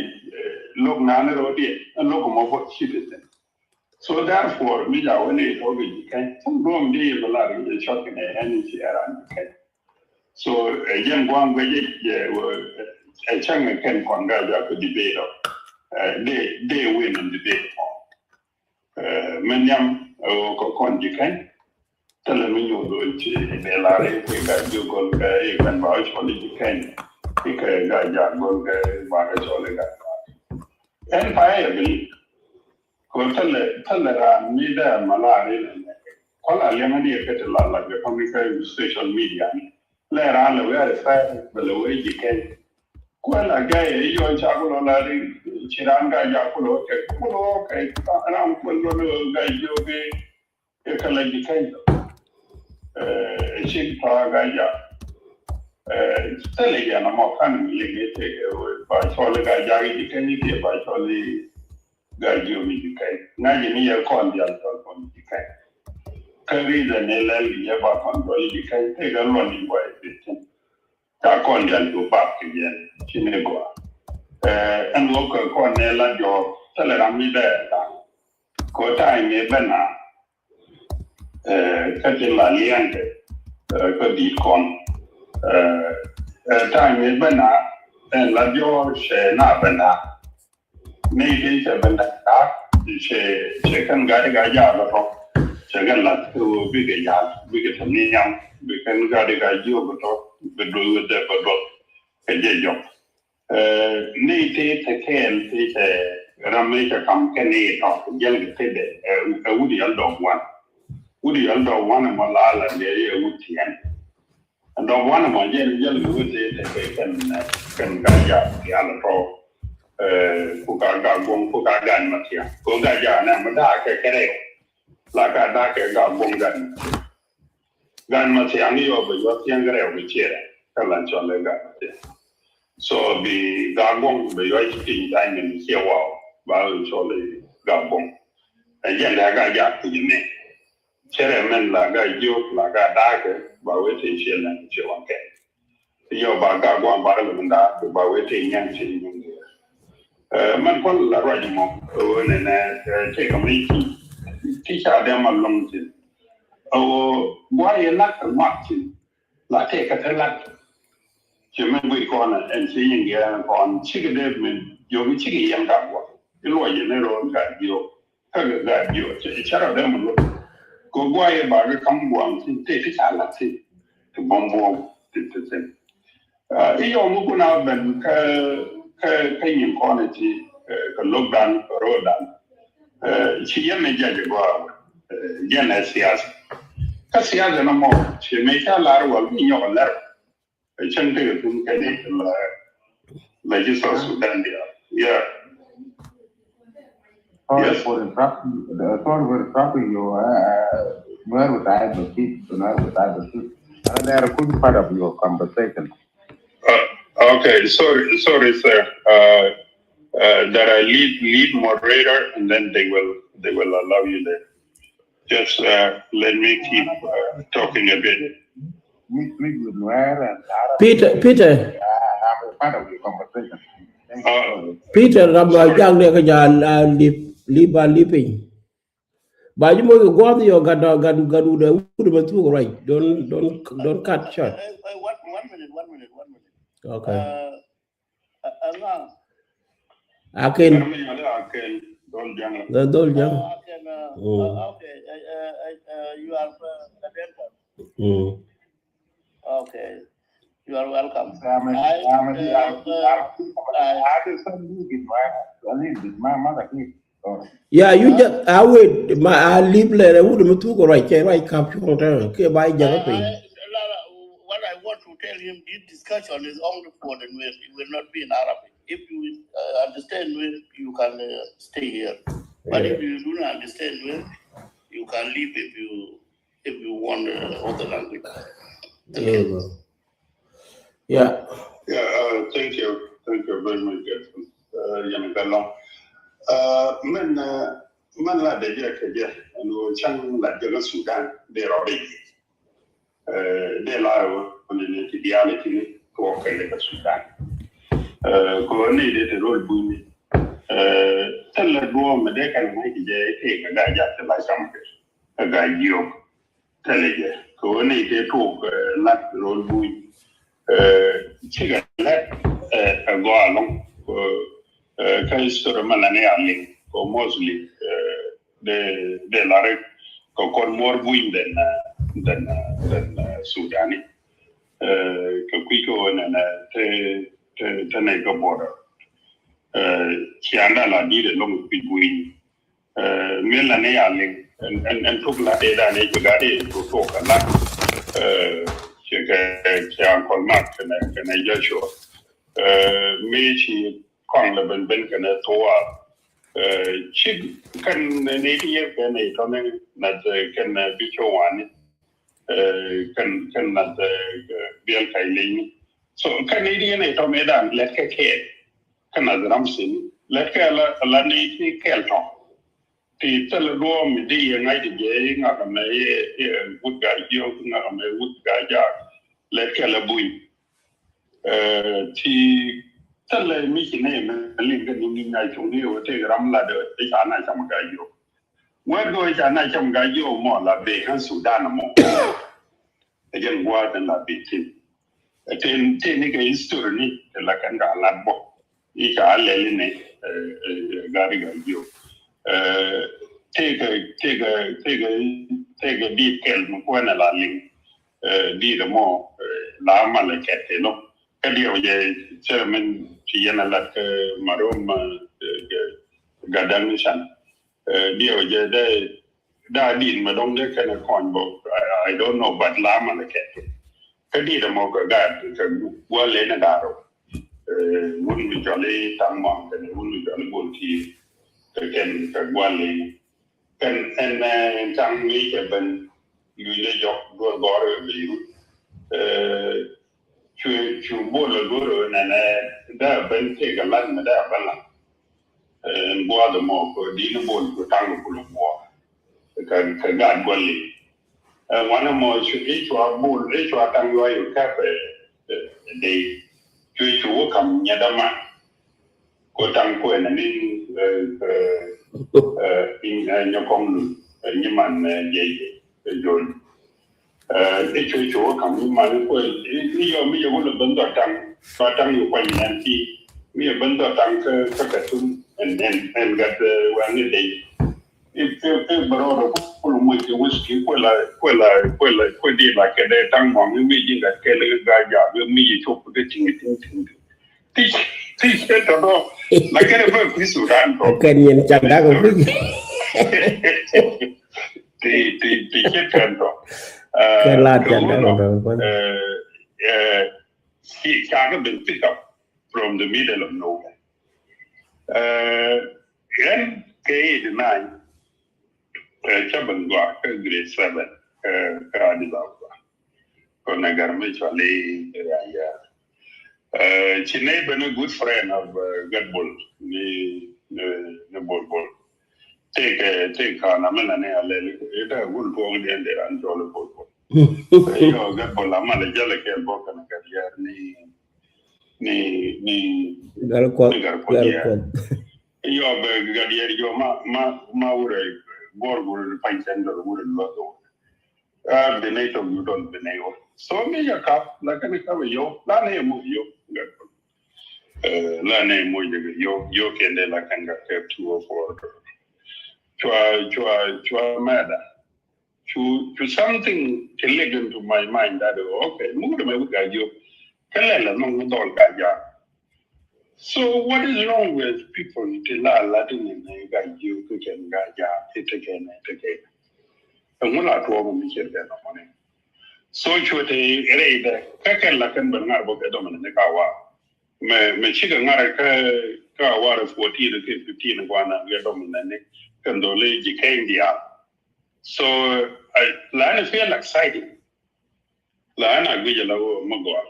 lo̱k naan rɔɔdiɛ ɛn lo̱k mɔ bot ci te ci. So therefore mi ca wen i̱ tɔ̱ kɛ ji̱ kɛny. Thum duɔ̱m di i̱ bi lar i̱ cɔk kɛ nɛ ɛn i̱ ci ɛran ji̱ kɛny. So ɛ jɛn gua̱a̱ŋ guecɛ jɛ ɛ cäŋ ɛ kɛn kɔn gaa jɔak kɛ debate ɔ. Dee dee win in debate mɔ. Min nhiam ɛ ɣöö kɛ kɔn ji̱ kɛn. Thilɛ mi nyuuth ɣöö ci dee lar i̱ kɛ gaa ji̱ gɔl kɛ i̱ kɛn ba ɣä cɔl i̱ ji̱ kɛn. I̱ kɛ gaa jaak gɔl kɛ ba kɛ cɔl i̱ gaa jaak. Ɛn pa ɛ believe. Kɛ thilɛ thilɛ raan mi dee malaria nɛ. Kɔla liɛŋä ni kɛ ti la la kɛ kɔmi kɛ social media ni. Lɛ raan lɛ wee a refer bɛ lɛ wee ji̱ kɛn. Kuɛ la gɛy ɛ yɔn ca kulɔ la ri ci raan ga ja kulɔ kɛ kulɔ kɛ raan kulɔ lɛ wee ga jiɔ kɛ kɛ la ji̱ kɛn. Ɛ cik tɔ a ga ja. Thilɛ jɛ na mɔ kan mi lɛ gɛ tɛ kɛ wee ba cɔli ga ja ji̱ kɛn ni kɛ ba cɔli. Gaa jiök mi ji̱ kɛn ŋa̱c ni yɛ kɔn dial tɔl kɔn ji̱ kɛn. Kä reason ni lɛl ni yɛ ba kɔn tɔl ji̱ kɛn tëë kɛ luɔn ni guay pi̱thin. Ca kɔn dial jiök bak kɛ yɛn ci ni gɔaa. Ɛn ɣöö kɛ kɔn ni la jɔɔk thilɛ ram mi bɛɛr da̱a̱n. Kɛ ɣöö ta̱a̱ ni ben a kä ti la liɛŋkɛ kä di̱i̱t kɔn. Ta̱a̱ ni ben a ɛn la jɔɔk cɛ na ben a. Ni ti cɛ ben da̱a̱k cɛ, cɛ kɛn Gatgaajak bɛ tɔ̱. Cɛ kɛn la̱th kɛ ɣöö bikɛ ja̱a̱l, bikɛ te nhiam, bi kɛn Gatgaajak bɛ tɔ̱, bɛ duɔth wä dee bɛ duɔth kɛ jɛ jɔk. Ɛ, ni ti te kɛɛl ti cɛ ram mi cɛ kam kɛ ni tɔ̱, jɛn kɛ ti dee, ɛ, ɛ Wut Yɔl Dɔɔk Wan. Wut Yɔl Dɔɔk Wan ɛmɔ la la dee yɛ Wut Tiɛn. Dɔɔk Wan ɛmɔ jɛn jäl kɛ wut ti te kɛ kɛn, kɛn Gatgaajak diaal tɔ̱. Ɛ, ku Gatgaak Guɔ̱ŋ, ku Gatgaak Gat Mathiaŋ. Ku Gatgaajak nɛ mɛ da̱a̱k kɛ kɛ rɛw. La ka da̱a̱k kɛ Gatgaak Guɔ̱ŋ Gat Mathiaŋ. Gat Mathiaŋ yɔ bɛ yɔ thiaŋ kɛ rɛw kɛ ciɛ rɛ. Kä la cɔl ɛ Gat Mathiaŋ. So bi Gatgaak Guɔ̱ŋ bɛ yɔ ci piny da̱a̱k ni ciɛ waw. Ba cɔl ɛ Gatgaak Guɔ̱ŋ. Ɛ jɛn dee Gatgaajak ku jɛ mɛ. Cɛ rɛ mɛn la Gatgaak Jiök, la Gatgaak Da̱a̱kɛ, ba wee te ciɛ lɛn ciɛ waŋ kɛ. Yɔ ba Gatgaak Guɔ̱ŋ ba rɛ lɛ mɛn da̱a̱k, ba wee te nyaŋ ciɛ nyaŋ kɛ. Ɛ, mɛn kual la ruac mɔ, ɛ wee nɛ nɛ, ɛ, tëë kɛ mɛ ci, ti ca dee ma lɔŋ ci. Ɛ wee gua̱a̱ yɛ lak kɛ ŋuak ci, la tëë kɛ te lak. Ci mɛn guic kɔn ɛ, ɛn ci nyin gɛɛ kɔn, cikɛ dee mɛn, yɔ bi cikɛ yɛn Gatgaak Guɔ̱ŋ. Iluɔc yɛ ni ro̱o̱n Gatgaak Jiök. Kä kɛ Gatgaak Jiök cɛ, cɛ rɔ dee mɛ luɔt. Kɛ gua̱a̱ yɛ ba kɛ ka̱m gua̱a̱m ti tëë ti ca la̱t ti, ti buɔ̱m buɔ̱m ti, ti thi̱n. Ɛ, i̱ yɔm mi kun a ben kä, kä, kä nyin kɔn ɛ ti, ɛ, kɛ lo̱kdan, kɛ ro̱o̱dan. Ɛ, ci yɛn ɛ judge ɛ gɔaa wä. Ɛ, yɛn ɛ siasa. Kä siasa ni mɔ, ci mëë ca lar wal mi nyɔk ɛ lɛr. Cäŋ tekɛ thin kɛ ni la, la ji̱ South Sudan diaal. Yeah. Sorry for interrupting. Uh, sorry for interrupting you. Uh, Nuer with I, but keep, Nuer with I, but keep. And they are good part of your conversation. Uh, okay, sorry, sorry, sir. Uh, uh, that I lead, lead moderator, and then they will, they will allow you there. Just, uh, let me keep, uh, talking a bit. Peter, Peter. Uh, Peter, ram ba jak ni kä jal, uh, lip, lip, uh, lipping. Ba ji̱ moc kɛ gua̱a̱th yɔ gat, gat, gat wut ɛ wut mɛ thuk ruac. Don't, don't, don't cut short. Uh, uh, uh, one, one minute, one minute, one minute. Okay. Uh, Aken. Dol Jaŋ. Dol Jaŋ. Mm. Okay. You are welcome. Yeah, you just, I wait, ma, I leave lɛ, wut mi thuk ruac, cɛ ruac kap cuɔ̱ŋ tɛ, kɛ ba jakä piny. What I want to tell him, this discussion is only for the Nuer. It will not be in Arabic. If you, uh, understand Nuer, you can, uh, stay here. But if you do not understand Nuer, you can leave if you, if you want, uh, other language. Thank you. Yeah. Yeah, uh, thank you. Thank you very much, Gertrude. Uh, yɛn kɛ lɔŋ. Uh, mɛn, uh, mɛn la dee jɛ kɛ jɛ, ɛn ɣöö cäŋ la jɛ kä Sudan, dee rɔ dee jɛ. Eh, dee la ɣöö ni ni ti diaal ti ni tuɔɔk kɛ lɛ kä Sudan. Eh, kɛ ɣöö ni dee te rol buny ni. Eh, thilɛ duɔ̱ɔ̱m mi dee kɛn ŋa̱c ti jɛ tëë kɛ Gatgaajak ti la cam kɛ, kɛ Gatgaajak Jiök. Thilɛ jɛ. Kɛ ɣöö ni tëë tuɔɔk, eh, lat rol buny. Eh, cikɛ lɛt, eh, ɛ gɔaa ɛlɔ̱ŋ. Kɛ, eh, kä history mɛ lɛ ni a liŋ. Kɛ mostly, eh, dee, dee la̱r kɛ kɔn more buny than, uh, than, uh, than, uh, Sudani. Uh, kɛ kui̱ kɛ ɣöö nɛnɛ te, te, te nɛy kɛ border. Uh, cianda la di̱t ɛlɔ̱ŋ kui̱ buny. Uh, mi la ni a liŋ, ɛn, ɛn, ɛn tuk la dee dan ɛ ci gat i̱ tuk tuk kɛ lat. Uh, ci kɛ, ci Uncle Mark kɛnɛ, kɛnɛ Joshua. Uh, mi ci kɔaŋ lɛ ben ben kɛnɛ thuɔɔk. Eh, cik kɛn ni ti yɛ kɛn ni tɔni nath, eh, kɛn, eh, bi cɔ wani. Eh, kɛn, kɛn nath, eh, biɛl kay leny. So kɛn ni ti yɛ ni tɔni dan lɛt kɛ kɛɛl. Kɛn nath ram sini lɛt kɛ la, la ni ti kɛɛl tɔ. Ti thil duɔ mi di yɛ ŋa̱c di jɛ ŋa̱k mɛ yɛ, yɛ wut Gatgaajak, ŋa̱k mɛ wut Gatgaajak. Lɛt kɛ la buny. Eh, ti thilɛ mi ci nɛ mɛ liŋ kɛ ni ni na cuŋ ni wä tëë ram la dee ca na cam Gatgaajak. Wɛt kɛ wä ca na cam Gatgaajak mɔ la bee kä Sudan mɔ. Ɛ jɛn gua̱a̱th in la bee tin. Ɛ tin, tin ni kɛ history ni, ti la kɛn ka lat bɔ. I̱ ca lɛli ni, eh, eh, Gatgaajak. Tëëkɛ tëëkɛ tëëkɛ tëëkɛ dit kɛl mi kuɛn ɛ la liŋ. Dit ɛmɔ la malɛ kɛt kɛ lɔ. Kä diɛw jɛ cɛ min ci yɛn a lat kä marom Gadaŋ ni can. Diɛw jɛ dee daa dit mɛ dɔŋ dee kɛn ɛ kɔny bɔ. I don't know, but la malɛ kɛt kɛ. Kä dit ɛmɔ kɛ gaat kɛ gua̱l lɛ ni da̱a̱r ɔ. Wun mi cɔl i̱ Taŋ Mɔaŋ kɛn wun mi cɔl i̱ Bol Kiir kɛ kɛn kɛ gua̱l lɛ ni kɛn ɛn Taŋ mi cɛ ben. Yuc ni jɔk duɔr gɔr ɛ Beirut. Cu cu Bol ɛ duɔr ɛ nɛnɛ dee ben tëëk ɛ la̱t mi dee ben la̱t. Ɛn gua̱a̱th ɛmɔ kɛ di̱t ni Bol kɛ Taŋ kɛ kulɛ guɔ̱ɔ̱r kɛ kɛ gaat gua̱l lɛ ni. Ɛ ŋuan ɛmɔ cu i̱ cua Bol i̱ cua Taŋ yuay yu kɛp ɛ dee. Cu i̱ cu wä kam nyɛ däman. Ko Taŋ kuɛn ni nyɛ kɔŋ lu nyi man jɛ jɛ jol. I̱ cu i̱ cu wä kam nyi man kuɛn ni yɔ mi yɛ wä lɛ ben dhɔ Taŋ. Cua Taŋ yu kuany nɛn ti mi yɛ ben dhɔ Taŋ kä kä kä tum ɛn ɛn ɛn gat wɛn ni dee. I̱ i̱ i̱ bɛ rɔɔdɛ kul muc i̱ wi̱c i̱ kuɛ la kuɛ la kuɛ la kuɛ di la kɛ dee Taŋ Mɔaŋ i̱ wi̱c i̱ gat kɛl i̱ gaa jaak i̱ mi i̱ cop i̱ ti̱ŋ ti̱ŋ ti̱ŋ ti̱ŋ. Ti ti cɛ tɔ̱tɔ̱ la kɛn i̱ bɛ kui̱ Sudan tɔ. Kɛn yɛn cak dak i̱ kui̱. Ti ti ti cɛ tɔ̱tɔ̱. Kɛ la cak dak i̱ kui̱. Ci cakɛ ben pick up from the middle of nowhere. Ɣän kɛ eighty nine, ca ben gɔaa kä grade seven kä Addis Ababa. Kɔn ɛ gar mi cɔl i̱ Raya. Ci nɛ ben a good friend of Gatbol ni ni Bol Bol. Tëëkɛ tëëk ka̱n amɛn ani a lɛl i̱ dee wul tuɔɔk diɛn dee ran cɔl i̱ Bol Bol. Yɔ Gatbol amal i̱ jälɛ kɛɛl bɔ kɛn Gat Yɛɛr ni ni ni Gal Kuɔth, ni Gal Kuɔth Gal Yɛɛr. Kuɔth. Yɔ bɛ Gat Yɛɛr jɔ ma ma ma wurɛ gɔr wurɛ pany cɛn dɔr wurɛ luɔth wurɛ. Aa bi nɛy tɔk yu dɔl bi nɛy wä. So mi yɛ kap la kɛn kap yɔ la nɛy mɔ yɔ Gat Kuɔth. La nɛy mɔ yɛ yɔ yɔ kɛn dee la kɛn Gat Yɛɛr two or four. Cua cua cua mɛda. Cu cu something click into my mind that, okay, muk dɛ mɛ wi̱c Gaa Jiök. Kä lɛl ɛnɔ mi dhɔl Gaa Jaak. So what is wrong with people ti la lat in nɛ Gaa Jiök kä kɛn Gaa Jaak ti ti kɛn ti kɛn. Ɛŋu la tuɔɔk mi cir kɛn ɔmɔni. So cu ti rɛy dɛ kä kɛn la kɛn ben ŋar bä kɛ dɔmɔ ni ka wa. Mɛ mɛ cikɛ ŋar kä kä wa fourteen kɛ fifteen kua na kɛ dɔmɔ ni kɛn dholi ji̱ kɛn diaal. So la ni feel exciting. La ni a guic la wä ma gɔaa.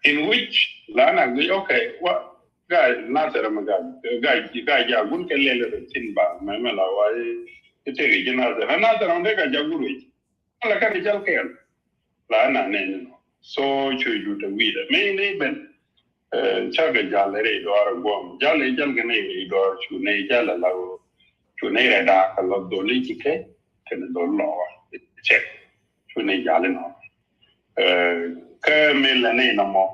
In which la ni a guic, okay, wa Gaa Nathɛr ma Gaa Gaa Gaa Jaak wun kɛ lɛl rɛ tin ba mɛ mɛ la wa i̱ tëk ji̱ Nathɛr. Nathɛr ɔn dee Gaa Jaak wur wec. Ala kɛn jal kɛn la na nɛn nɔ. So cu ju te wi̱i̱dɛ mi ni ben. Cakɛ jal rɛy dɔɔr guɔm jal i̱ jal kɛ nɛy rɛy dɔɔr cu nɛy jal ala. Cu nɛy rɛy daak ala dhol i̱ ci kɛ kɛn dhol lɔɔr cɛ. Cu nɛy jal inɔ. Kä mi lɛ nɛy nɔmɔ.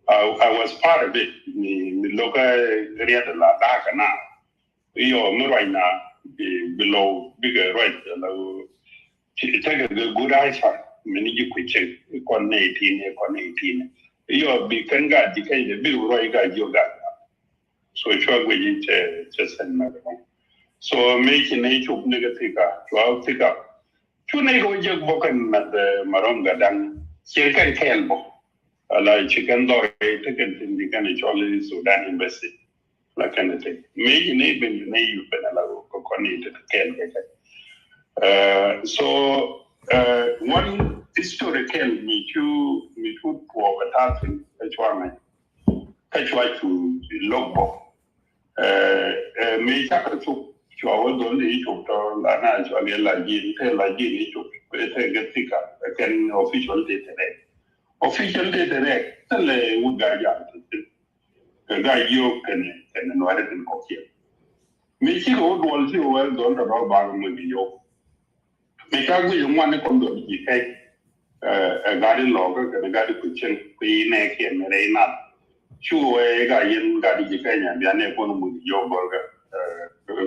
I was part of it. Mi mi lokä riɛt ala daak na. Iyɔ mi ruacna bi bi lɔw bikɛ ruac ala. Tekɛ kɛ good answer mini ji̱ kui̱ cik ikɔn ni eighteen ikɔn ni eighteen. Iyɔ bi kɛn gat ji̱ kɛn jɛ bi ruac gat ji̱ gat. So cua guic in cɛ cɛ sɛn mɛ kɛ. So mi ci ni cuk ni kɛ thika cua thika. Cu ni kɛ wä jek bɔ kɛn mɛ mɛ rɔm gat daŋ cir kɛn kɛɛl bɔ. Ala ci kɛn dhɔr te kɛn tin di kɛn cɔl i̱ Sudan Embassy. La kɛn te mi ni ben ni yu ben ala ko kɔn ni te kɛn kɛ kɛ. So one history kɛn mi cu mi cu tuɔ kɛ ta tin kɛ cua mɛ kɛ cua cu log bɔ. Mi cakɛ cuk cua wä dhol ni cuk tɔ la na cua liɛ la ji̱n te la ji̱n ni cuk te kɛ thika kɛn official te te rɛ. Official te te rɛ te lɛ wut Gaa Jaak te te. Kɛ Gaa Jiök kɛnɛ kɛnɛ Nuɛɛri tin kɔkiɛ. Mi cikɛ wä duɔl cikɛ wä dhol tɔ dɔɔ bak mi bi yɔw. Mi ca guic ŋuan ni kɔn dhol ji̱ kɛc. Ɛ gat in lɔɔkä kɛnɛ gat in kucin kui̱ nɛ kiɛ mi rɛy nath. Cu wee ka yin gat in ji̱ kɛc nyan bian nɛ kuɔn muth jiɔk gɔl kɛ.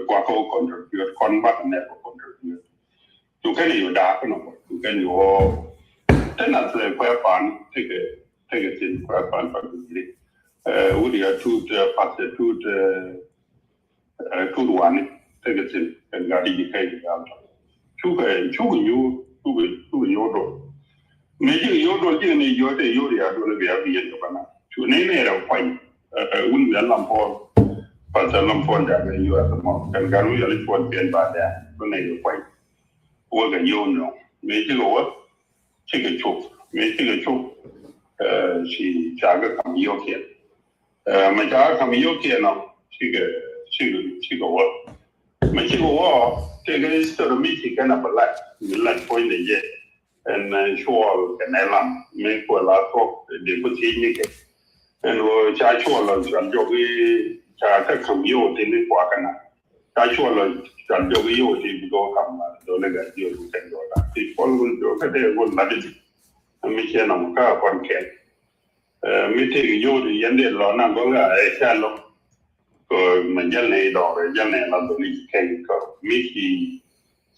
kua kɛ wä contribute, kɔn bak nɛ kɛ contribute. Cu kɛn yɔ daak kɛ nɔ, cu kɛn yɔ wä. Tɛ na thilɛ kuɛ pan, tekɛ, tekɛ thin kuɛ pan pan kɛ giri. Wut ya tut, pas ya tut, tut wani, tekɛ thin, kɛn gat i̱ ji̱ kɛy kɛ gal tɔ. Cukɛ, cukɛ nyuur, cukɛ, cukɛ nyuur dol. Mëë cikɛ nyuur dol, cikɛ ni yɔ tɛ yɔr ya dol bia bi yɛn kɛ bana. Cu ni ni rɛ kuany, wun bia lam pɔl. Pas ya lam pɔl ya bɛ yɔr ya mɔ. Kɛn gat wun ya li cuɔt piɛn ba dɛ, bɛ ni rɛ kuany. Wä kɛ yɔr nɔ. Mëë cikɛ wä, cikɛ cop. Mëë cikɛ cop, ci ca kɛ kam yɔkiɛn. Mɛ ca kɛ kam yɔkiɛn ɔ, cikɛ, cikɛ, cikɛ wä. Mɛ cikɛ wä, tëëkɛ history mi ci kɛn a bɛ lat, mi lat puɔ̱ny dɛ jɛ. Ɛn cuɔl kɛ nɛ lam, mi kuɛ la thuɔk, dee ku thiec ni kɛ. Ɛn wä ca cuɔl la cual jɔk i̱, ca kɛ kam yɔk ti ni kua kɛ na. Ca cuɔl la cual jɔk i̱ yɔk ti bi gɔɔ kam la, dɔlɛ gat yɔk ti kɛn jɔk la. Ti cuɔl jɔk kɛ dee wä lat i̱ ti. Mi ciɛ nɔm kä kɔn kɛn. Mi tëëk yio̱w ti yɛn dee lɔ na gɔl ka ɛ ca lɔ. Kɛ mɛ jäl ni dɔɔr, jäl ni la dholi kɛn kɛ mi ci,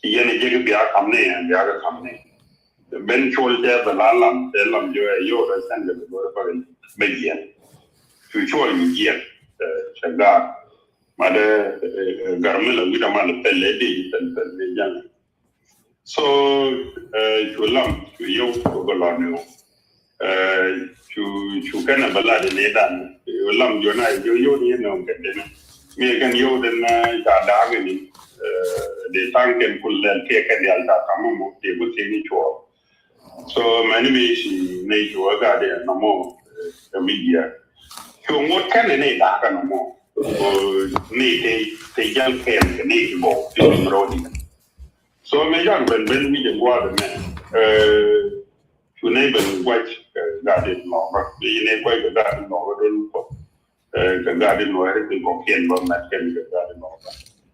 ci yɛn jek bia kam ni, bia kɛ kam ni. Ben cuɔl cɛ bɛ la lam, cɛ lam jɛ ɛ yio̱w rɛ sɛn kɛ bɛ bɛ bɛ jiɛn. Cu cuɔl ni jiɛn, cɛ gaar. Ma dee gar mi la wi̱da ma la pɛl lɛ dee, pɛl, pɛl, pɛl, jäl ni. So cu lam cu yio̱w cu kɛ lɔt ni wä. Cu, cu kɛn a bɛ lat ni dan cu lam jɔna yio̱w, yio̱w ni nɔ kɛ den. Mi kɛn yio̱w den ca da̱a̱k ni. Dee ta̱ŋ kɛn kul lɛl kiɛ kɛn dial ca kam mɔ dee ku thiec ni cuɔɔk. So mɛni mi ci ni cu a gat dee nɔmɔ. Kɛ mi jiɛ cu ŋot kɛn ni da̱a̱k nɔmɔ. Ni te, te jäl kɛn kɛ ni ci bɔ ti ni rɔɔdi. So mëë jak ben ben wi̱c ɛ gua̱a̱th ɛmɛ. Cu nɛy ben gua̱c kɛ gaat in lɔɔkä. Mëë ci nɛy gua̱c kɛ gaat in lɔɔkä, dee lu kuɔth kɛ gaat in lɔɔkä, ri piny kɔkiɛn bä mɛt kɛn kɛ gaat in lɔɔkä.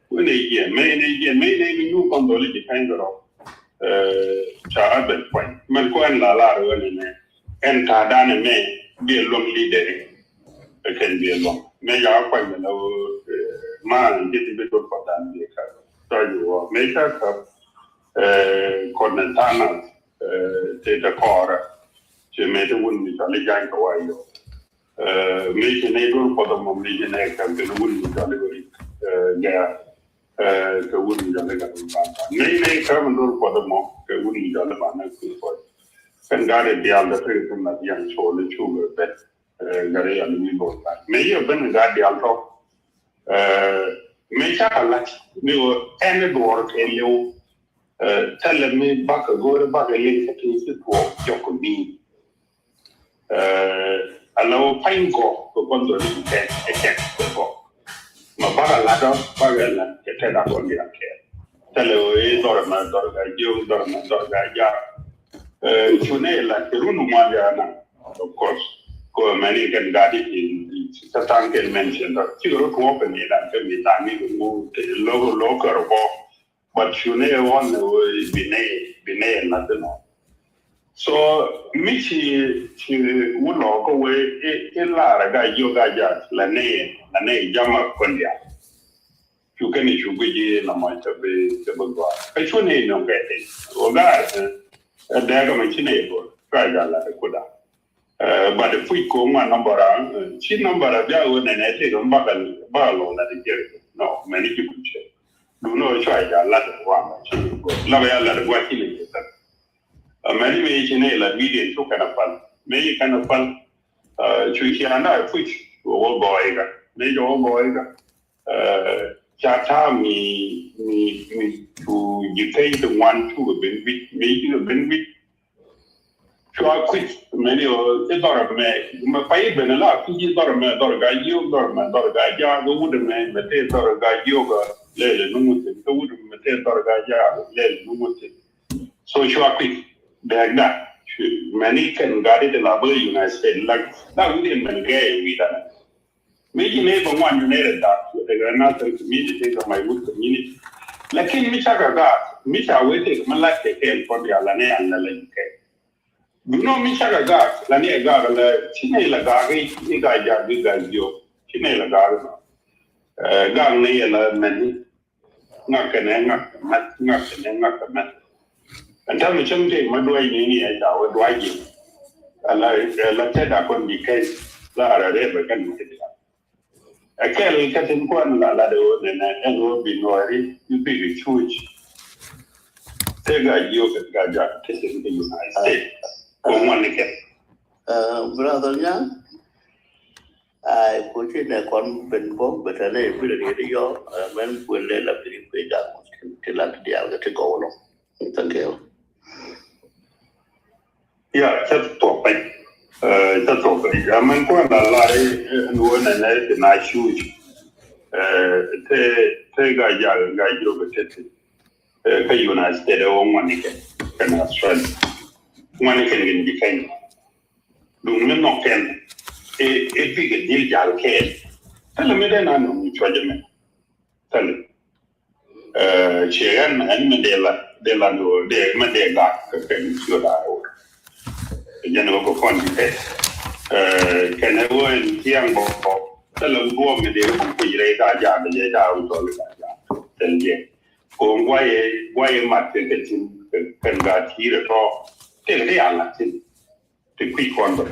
Wee nɛy jiɛn, mëë nɛy jiɛn, mëë nɛy mi nyuur kɔn dhɔli ci kɛny kɛ rɔ. Ca a ben kuany mɛn kuɛn la lar ɣän ɛnɛ. Ɛn ta̱a̱dan ɛmɛ bi ɛ luäŋ lidɛri. Ɛ kɛn bi ɛ luäŋ mëë ca a kuany mɛn ɛ ma ɛn ji̱th bi duɔl kɔthan bi ɛ kɛ. Tɔc wɔ mëë ca käp kɔn ɛ tha̱a̱ŋ nath. Tëë te kɔɔrɛ ci mëë te wun mi cɔl i̱ ja̱ny kɛ wa yɔ. Mëë ci nɛy duɔl kuɔth ɛmɔ mëë ci nɛy käm kɛn wun mi cɔl i̱ rik gɛɛr. Kɛ wun mi cɔl i̱ gat mi ban ban mëë nɛy käm duɔl kuɔth ɛmɔ kɛ wun mi cɔl i̱ ban ɛ kui̱ kɔc. Kɛn gat i̱ diaal dee te kɛ thim na diaal col i̱ cuk ɛ ben. Gat i̱ yal i̱ wi̱i̱ lo̱l ban mëë yɛ ben gat diaal tɔk. Mëë cakɛ lac mi ɣöö ɛn i̱ duɔɔr kɛ liw. Thilɛ mi bakɛ go̱o̱ri bakɛ liŋ kä ti ci tuɔɔk jɔk kɛ bi̱i̱. Ala wä pa̱ny gɔk kɛ kɔn dhɔri kɛ kɛ kɛ kɛ gɔk. Ma bakɛ lat ɔ bakɛ lat kɛ tɛt a kɔn diaal kɛ. Thilɛ wä i̱ dhɔr ɛmɛ dhɔr ga jiök dhɔr ɛmɛ dhɔr ga jaak. Cu nɛ lat kɛ run ŋuan diaal na. Of course kɛ mɛni kɛn gat i̱ ti ta̱ta̱ŋ kɛn mention dɔr cikɛ rut tuɔɔk kɛ ni dan kɛ mi tha̱a̱ŋ ni kɛ ŋu lo̱k lo̱k kɛ rɔ bɔ. But cu ni ɣɔn ni wee bi ni bi ni la ti nɔ. So mi ci ci wulɔ ko wee i lar ga yo ga ja la ni la ni jama kondia. Cu keni cu guji na mo ta bi ta bi gwa ka cu ni no ga ti o ga da ga ma ci ni ko ka ja la ko da. But puc ko ŋuan number a ci number a bia wee nɛnɛ ti kɛ bakal bakal lɔ la ti jeri. No mɛni ci kucɛ. Duno cua ja lat wa ma ci ni go la ba ya lat wa ci ni ta. Mɛni mi ci ni la video cu kana pal mi kana pal. Cu ci anda puc wo go ega mi jo go ega. Ca ta mi mi mi cu ji kai ti ŋuan cu ben bi mi ci ben bi. Cua kui̱c mɛni ɣöö i̱ dhɔr ɛmɛ mɛ pay i̱ ben ala kui̱c i̱ dhɔr ɛmɛ dhɔr ga jiök dhɔr ɛmɛ dhɔr ga jaak i̱ wut ɛmɛ mɛ tëë dhɔr ga jiök ɛ lɛl ɛ nuŋ wut thi̱n kä wut ɛmɛ mɛ tëë dhɔr ga jaak lɛl ɛ nuŋ wut thi̱n. So cua kui̱c dɛɛkda mɛni kɛn gat i̱ ti la bä United States lak la wut in mɛn gɛɛy wi̱i̱ danɛ. Mi ci neighbor ŋuan ju neighbor dak tekɛ Nasir community kɛ Maiwut community. Lakin mi cakɛ gaat mi ca wee tekɛ mi lat kɛ kɛɛl kɔn diaal la ni an la la ju kɛɛl. Duno mi cakɛ gaat la ni ɛ gaat la ci neighbor la gaat i̱ gaat jak bi gaat jiök ci neighbor la gaat i̱ nɔ. Gaŋ ni yɛ la mɛn ni ŋak kɛnɛ ŋak kɛ mɛn, ŋak kɛnɛ ŋak kɛ mɛn. Ɛn täämɛ cäŋ tëë ma duac ni ni ɛ ca wä duac ji̱. Ala tɛt a kɔn bi kɛn la ara rɛ bɛ kɛn mi kɛ diaal. Ɛ kɛl kä tin kuan la la de wä nɛnɛ ɛn wä bi nuɔri bi big cuc. Tëë ga jiök kɛ ga jak kɛ tin kɛ United States. Kɛ ŋuan ni kɛ. Brother Nyang, ai ko ci ne kɔn ben bok betane bi de ni yɔ, mɛn kuel le la bi kue jak ti la ti dial ke ti gɔw lɔ. Thank you. Ya, cä tuɔk piny. Cä tuɔk piny. Amɛn kuan la la ni wä nɛ nɛ ti na shuj. Te te ga ja ga jiök te ti. Kä United States wä ŋuan ni kɛ kɛn Australia. Ŋuan ni kɛn kɛn bi Kenya. Duŋ ni nɔk kɛn e e big deal jal kɛɛl. Thilɛ mi dee na nɔŋ cuɔc ɛmɛ. Thilɛ. Ciɛ ɣän ɛn mi dee la dee la ni wä dee mi dee gak kɛ kɛn cuɔt a wä. Jɛn wä kɛ kɔn di pɛt. Kɛn ɛ wä ɛn tiɛŋ bɔ bɔ thilɛ wä mi dee wä kuc rɛy ka jaak jɛ jaak wä tɔl ka jaak. Thil jɛ. Kɔn guayɛ guayɛ mat kɛ kɛ tin kɛn ka ti̱i̱r ɛ tɔ tëk ti a lat tin ti kui̱ kɔn bä.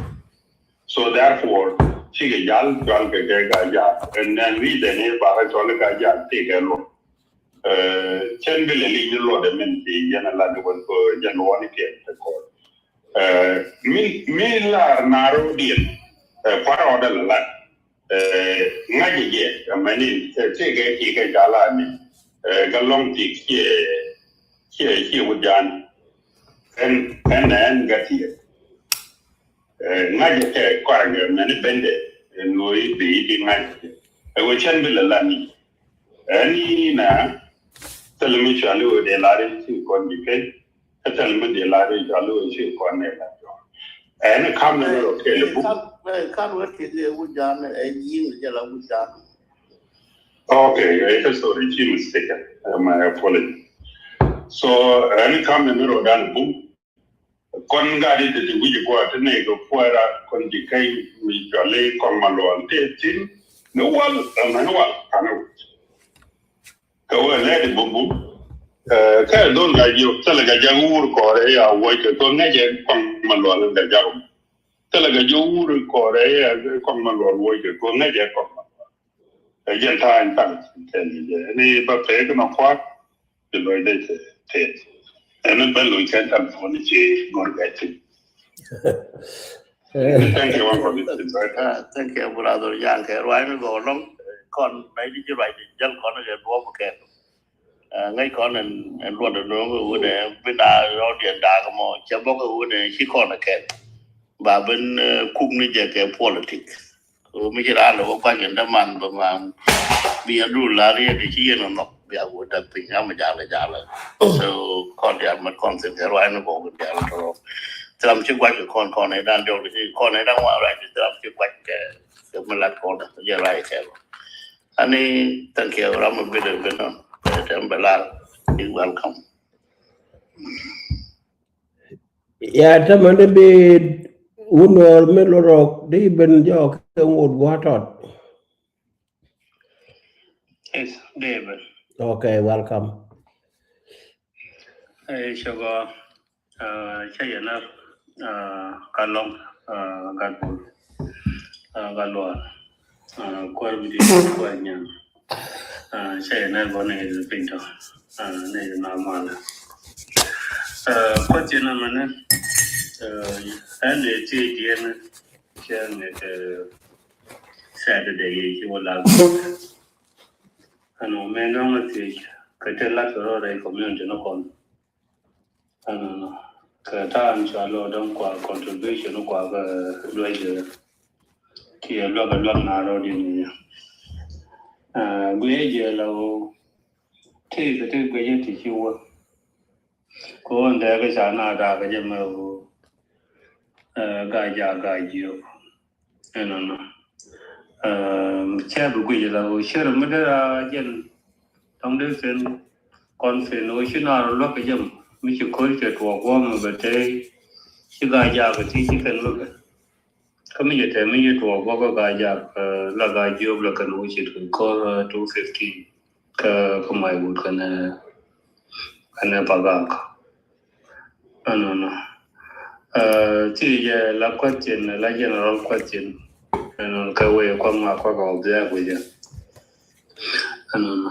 So therefore cikɛ jal cual kɛ kɛ ka jal and then reason i̱ bakɛ cual ka jal tëkɛ luɔt. Cɛn bi lɛ lic ni luɔt ɛmɛn ti yɛn a lat ni wän kɛ jɛn luɔt ni kɛ tɛ kɔn. Mi mi lar na rɔ diɛn kuarɔ dɛ la lat. Ŋa̱c jɛ jɛ amäni tëëkɛ ti kɛ jala ni. Kä lɔŋ ti kiɛ kiɛ kiɛ wut jan. Ɛn ɛn ɛn gat ti. Ŋa̱c jɛ kɛ kɔrɛ kɛ amäni bendɛ. Ɛn woi bi di ŋa̱c jɛ. Ɛ woi cɛn bi lɛ la ni. Ɛn ni na thil mi cuali woi dee la ri ti kɔn di kɛ. Kä thil mi dee la ri cuali woi ci kɔn nɛ la jɔ. Ɛn kam ni rɔ kɛ le buk. Kan wä ti dee wut jan ɛ yiŋ jɛ la wut jan. Okay, ɛ kä sorry, ci mistake. My apology. So ɛn kam ni rɔ dan buk. Kɔn ŋa̱t i̱ te ti wi̱c kuɔ ti nɛy kɛ kuäärä kɔn ji̱ kɛy wi̱c jɔl i̱ kɔn ma luɔl tëë thi̱n ni wal ɛmɛn wal ka̱n i̱ wi̱c. Kɛ wee lɛt i̱ bum bum. Kɛ dhol ka jiök thilɛ kɛ jak wur kɔɔrɛ i̱ a wuɔc kɛ kɛ ŋäcɛ kɔn ma luɔl in kɛ jak. Thilɛ kɛ jiök wur kɔɔrɛ i̱ a kɔn ma luɔl wuɔc kɛ kɛ ŋäcɛ kɔn ma luɔl. Ɛ jɛn ta̱a̱ in thaŋ kɛn jɛ ni bä pek nɔ kua̱r. Ti lɔcdɛ cɛ tëët. Ɛn in bä loc kɛn telephone ci go̱r bɛ ti. Thank you, one for this. Thank you, brother. Yan kɛ rua̱a̱ mi gɔw lɔŋ kɔn nɛy di ci ruac di jäl kɔn kɛ duɔ̱ɔ̱p kɛn. Ŋäc kɔn ɛn luɔt ɛn wunɛ bi na rɔɔdiɛn daak mɔ cɛ bɔk wunɛ ci kɔn kɛn. Ba ben kuk ni jɛ kɛ politik. Ko mi ci raan lɛ wä kuac kɛn däman bä man bi a dul la riet ci yɛn a nhɔk bi a wä däk piny a mi jalɛ jalɛ. So kɔn dial mät kɔn thin kɛ ruac ni bok dial tɔrɔ. Thiram ci kuac kɛ kɔn kɔn ɛ dan diɔk ci kɔn ɛ dan wa ruac ci thiram ci kuac kɛ kɛ mi lat kɔn jɛ ruac kɛ. Ani thank you ram a bit a bit on. Tɛm bɛ lar. Welcome. Ya tämɛ ni bi wunɔɔr mi lorok di ben jɔk kɛ ŋot gua̱tɔt. Yes, David. Okay, welcome. Hey, Sugar. Cä yɛ nar ka lɔŋ gat bul gat luɔr. Kuäär mi di kuäär nyan. Cɛ nɛ gɔn nɛ piny tɔ nɛ na mal. Kuäär ti na mɛnɛ ɛn ɛ ti diɛn cɛ nɛ kɛ Saturday yɛ ci wala. Ɛn ɔ mɛ nɔŋ ɛ ti kɛ tɛ lat kɛ rɔ rɛ community nɔ kɔn. Ɛnɔnɔ kɛ ta̱a̱n cua lɔ dɔ̱ŋ kua contribution kua kɛ duec kɛ kiɛ luäk ɛ luäk na rɔ diɛn ni. Guiɛ jɛ la ɣöö tëëk ti guiɛ ti ci wä. Kɛ ɣöö ndɛɛk ca na daak jɛ mɛ ɣöö gaa jaak gaa jiök. Ɛnɔnɔ cɛ bi guic la ɣöö cär mi dee a jɛn tɔŋ dee pen kɔn pen ɣöö ci naar luäk kɛ jɛ mi ci ko̱r cɛ tuɔɔk guɔ̱ɔ̱m mi bɛ tee ci gaa jaak ti ci kɛn bä kɛ. Kä mi jɛ tɛm mi jɛ tuɔɔk bä kä Gaa-jaak, eh, la Gaa-jiöp la kɛn wä cit kɛ kɔr, eh, two fifteen. Kä, kä Maiwut kɛnɛ, kɛnɛ Pagak. Ɛnɔnɔ. Eh, ti jɛ la question, la general question. Ɛnɔnɔ kɛ wee kɔn ŋa kɔn kɛ observe jɛ. Ɛnɔnɔ.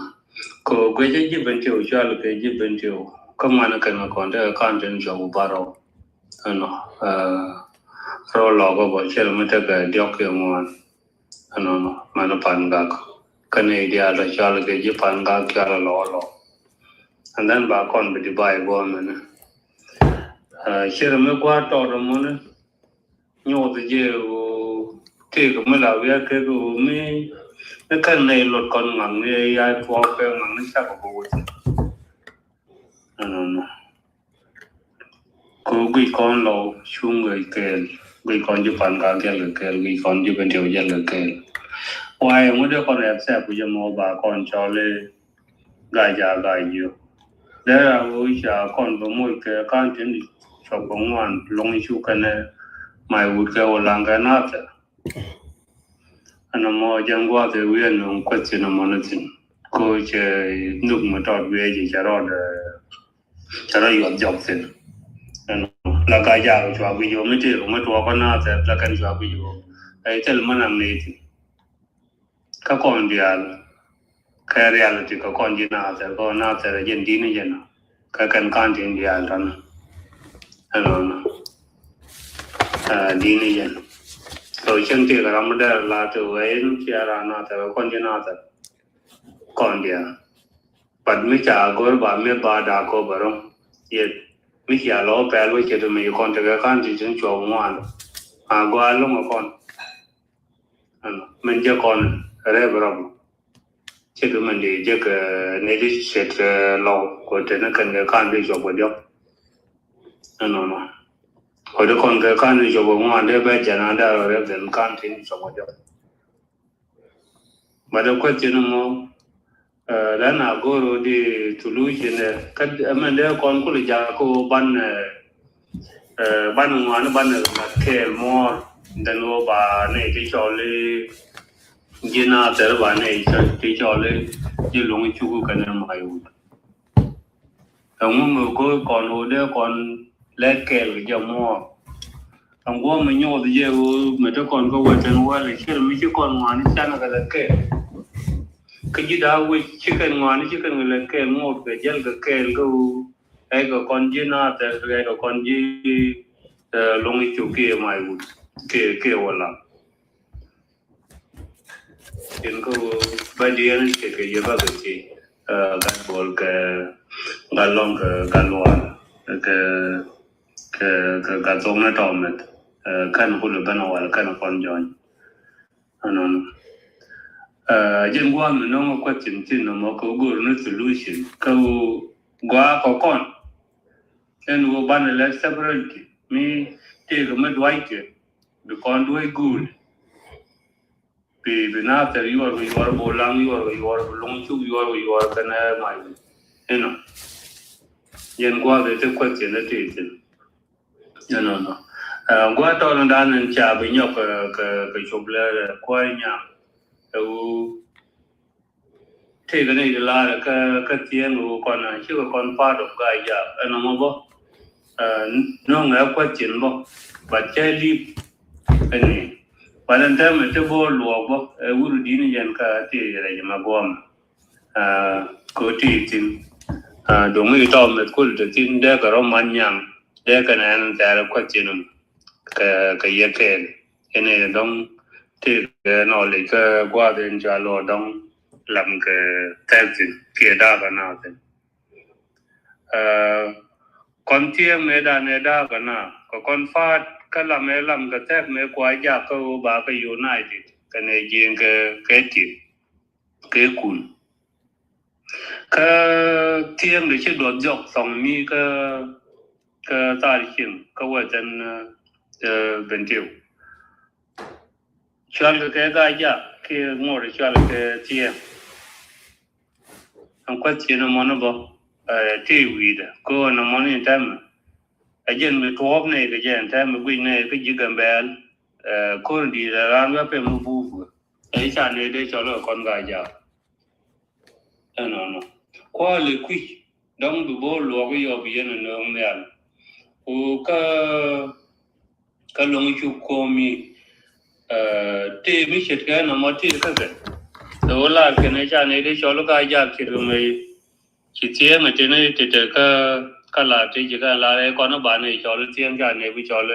Kɛ guecä ji̱ Bentiu, cual kɛ ji̱ Bentiu. Kä ŋuan kɛn kɔn te kan tin cuɔp barɔ. Ɛnɔ, eh, rɔ lɔk bä cɛl mi tekɛ diɔk kɛ ŋuan. Ɛnɔnɔ, mɛn Pangak. Kä ni diaal tɔ cual kɛ ji̱ Pangak cual lɔ lɔ. And then ba kɔn bi di ba i̱ guɔ mɛn. Eh, cɛl mi guɔ tɔt mɔni. Nyuɔth jɛ ɣöö tëëk mi la wiak kɛ ɣöö mi, mi kɛn nɛy luɔt kɔn ŋa̱ŋ ni ya tuɔɔk kɛ ŋa̱ŋ ni cak bä wä. Ɛnɔnɔ. Kɛ ɣöö guic kɔn lɔ cuŋ kɛ kɛɛl, guic kɔn ji̱ Pangak jɛl kɛ kɛɛl, guic kɔn ji̱ Bentiu jɛl kɛ kɛɛl. Why ŋut dee kɔn accept jɛ mɔ ba kɔn cɔl i̱ Gaa-jaak Gaa-jiöp. Dee ra ɣöö ca kɔn bä moc kɛ kan tin cuɔp kɛ ŋuan loŋ i̱ cu kɛnɛ Maiwut kɛ Ulaŋ kɛ Nathɛr. Ɛn ɛmɔ jɛn gua̱a̱th ɛ wi̱i̱ ɛn ɛn question ɛmɔ ni thi̱n. Ko cɛ nhuk mi tɔt wi̱i̱ cɛ cɛ rɔɔd, eh, cɛ rɔ yuɔth jɔk thi̱n. Ɛn la Gaa-jaak cua guic ɣöö mi tëëk mi tuɔɔk kä Nathɛr la kɛn cua guic ɣöö ɛ thil mi naŋ ni thi̱n. Kä kɔn diaal kɛ reality kɛ kɔn ji̱ Nathɛr, kɔn Nathɛr ɛ jɛn di̱t ni jɛn ɔ. Kä kɛn kan tin diaal tɔn. Ɛnɔnɔ. Ɛ, di̱t ni jɛn. So cieŋ tëëk ram mi dee la te wee in cia ran Nathɛr kɛ kɔn ji̱ Nathɛr. Kɔn diaal. But mi ca go̱r ba mi ba da ko bä ro̱ŋ. Yet mi cia lɔ pɛl wä ce̱t mi kɔn tekɛ kan ti tin cuɔp ŋuan. A gɔaa lo̱ŋ kɔn. Ɛnɔ, min jɛ kɔn rɛp rɔm. Cɛ kɛ min di jɛ kɛ nɛy ti ce̱t, eh, lɔw kɛ tɛn kɛn kɛ kan di cuɔp kɛ diɔk. Ɛnɔnɔ. Kɛ di kɔn kɛ kan di cuɔp kɛ ŋuan dee bɛ jɛn an dee rɔ rɛp tɛn kan tin cuɔp kɛ diɔk. But the question mɔ, eh, lɛ na go̱r di solution ɛ, kä ɛmɛn dee kɔn kul jak ko ban, eh, eh, ban ŋuan ban la kɛɛl more than wä ba nɛy ti cɔl i̱ ji̱ Nathɛr ba nɛy ti cɔl i̱ ji̱ Luŋ Cuk kɛnɛ Maiwut. Ɛŋu mi go̱o̱r kɔn ɣöö dee kɔn lɛt kɛɛl kɛ jɛ muɔɔr. Ɛŋu mi nyuɔth jɛ ɣöö mi te kɔn kä wee tɛn wäl i̱ cier mi ci kɔn ŋuani canɛ kɛ lɛ kɛɛl. Kä ji̱ da̱a̱ wec ci kɛn ŋuani ci kɛn kɛ lɛ kɛɛl ŋuɔth kɛ jäl kɛ kɛɛl kä ɣöö ɛ kɛ kɔn ji̱ Nathɛr ɛ kɛ kɔn ji̱, eh, Luŋ Cuk kiɛ Maiwut kiɛ, kiɛ Wulaŋ. Tin kä bä diɛn kɛ kɛ yɛ bä kɛ ti, eh, gat bol kɛ gat lɔŋ kɛ gat luar kɛ, kɛ, kɛ gat thok ni tɔmɛt, eh, kɛn kul bä na wal kɛn kɔn jɔny. Ɛnɔnɔ. Eh, jɛn guam ni nɔŋ question tin nɔmɔ kɛ go̱r ni solution kɛ gua kɔ kɔn. Ɛn wä banɛ lɛ separately mi tëëkɛ mi duackɛ bi kɔn duec guul. Bi, bi Nathɛr yuɔr kɛ yuɔr, bi Wulaŋ yuɔr kɛ yuɔr, bi Luŋ Cuk yuɔr kɛ yuɔr kɛnɛ Maiwut. Inɔ. Yɛn gua̱a̱th ɛ ti question ɛ ti thi̱n. Inɔnɔ. Eh, gua̱a̱th tɔɔn dan in ca bi nyɔk kɛ, kɛ, kɛ cop lɛ, eh, kua̱r nyaŋ. Ɛ wu tëëkɛ ni ti la̱rä kä, kä thieen wu kɔn, cikɛ kɔn part of Gaa-jaak. Ɛn nɔmɔ bä, eh, nöŋɛ question bä, but cɛ lip ɛn ni. But ɛn tɛmɛ ti bo̱o̱ luɔk bä, ɛ wur di̱t ni jɛn kä ti rɛc ma guɔm. Eh, kɛ ti thi̱n. Eh, do̱ŋ mi tɔmɛt kul te thi̱n dee kɛ rɔ man nyaŋ, dee kɛn ɛn thɛɛrɛ question kɛ, kɛ yɛ kɛɛl. Inɛ dɔŋ ti kɛ knowledge kä gua̱a̱th in ca lɔ dɔŋ lam kɛ thɛk thi̱n kiɛ da̱a̱k ana thi̱n. Eh, kɔn thiee mëë dan ɛ da̱a̱k ana kɛ kɔn pa̱a̱t kä lam ɛ lam kɛ thɛk mëë kua jak kä ɣöö ba kɛ united kɛnɛ ji̱ kɛ, kɛ ti kɛ kun. Kä thieŋdɛ ci duɔth jɔk thɔŋ mi kä, kä thar cieŋ kä wee thin, eh, Bentiu. Cual kɛ kɛ Gaa-jaak kiɛ ŋot cual kɛ thieŋ. Ɛn kuäth cien ɛmɔni bä, eh, ti wi̱i̱dɛ kä ɛn ɛmɔni ɛn tɛmɛ. Ɛ jɛn mi tuɔɔp nɛy kɛ jɛ ɛn tɛmɛ guic nɛy kä ji̱ Gambɛl. Ɛ, ko̱r di̱i̱t ɛ raan bä pem mi buuk bä. Ɛ ca nɛy dee cɔl kɛ kɔn Gaa-jaak. Ɛnɔnɔ. Kua̱a̱li kui̱c dɔ̱ŋ bi bo̱o̱l luɔk yɔp yɛn ɛ nööŋ nhial. Ku kä kä lo̱ŋ cuk ko̱o̱mi. Ɛ, tëë mi ce̱tkɛ nɔmɔ tëë kä kɛ. Ɛ wä lar kɛn ɛ ca nɛy dee cɔl Gaa-jaak ce̱tkɛ mëë ci thiee mi tini ti te kä kä la ti ci kä la rɛ kɔn ba ni cɔl thiee ca ni bi cɔl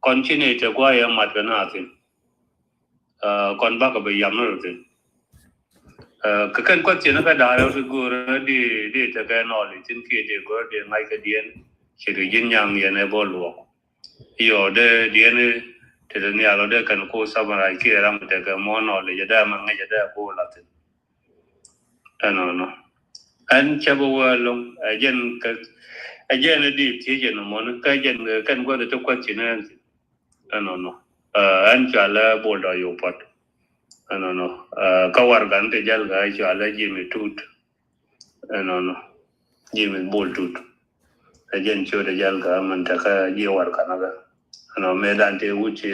kɔn ci ni te gua yɛ mat kɛ na thin. Ɛ, kɔn bak bi yam ni thin. Ɛ, kɛ kɛn kuath cin kä da̱a̱ rɛw ti go̱o̱r di di te kɛ nɔɔli thin kiɛ di go̱o̱r di ŋa̱c kɛ diɛn ci ri ji̱n nyaŋ yɛn ɛ bol luɔk. Yɔ dee diɛn ti te nhial ɔ dee kɛn ku summarize kiɛ ram te kɛ mɔ nɔɔli jɛ dee man ŋa̱c jɛ dee ku la thin. Ɛnɔnɔ. Ɛn cɛ bi wee loŋ ɛ jɛn kä ɛ jɛn ɛ di thiec ɛn mɔni kä jɛn kɛn guäth ti kuath ci nɛn thin. Ɛnɔnɔ. Ɛ, ɛn cɔalɛ Bol Dɔyok Puɔt. Ɛnɔnɔ. Ɛ, kä warɛgan ti jäl kä cɔalɛ Jimmy Tut. Ɛnɔnɔ. Jimmy Bol Tut. Ɛ jɛn ciötdɛ jäl kä min te kä ji̱ warɛgan kä. Ɛnɔ mëëdan tëë wut ci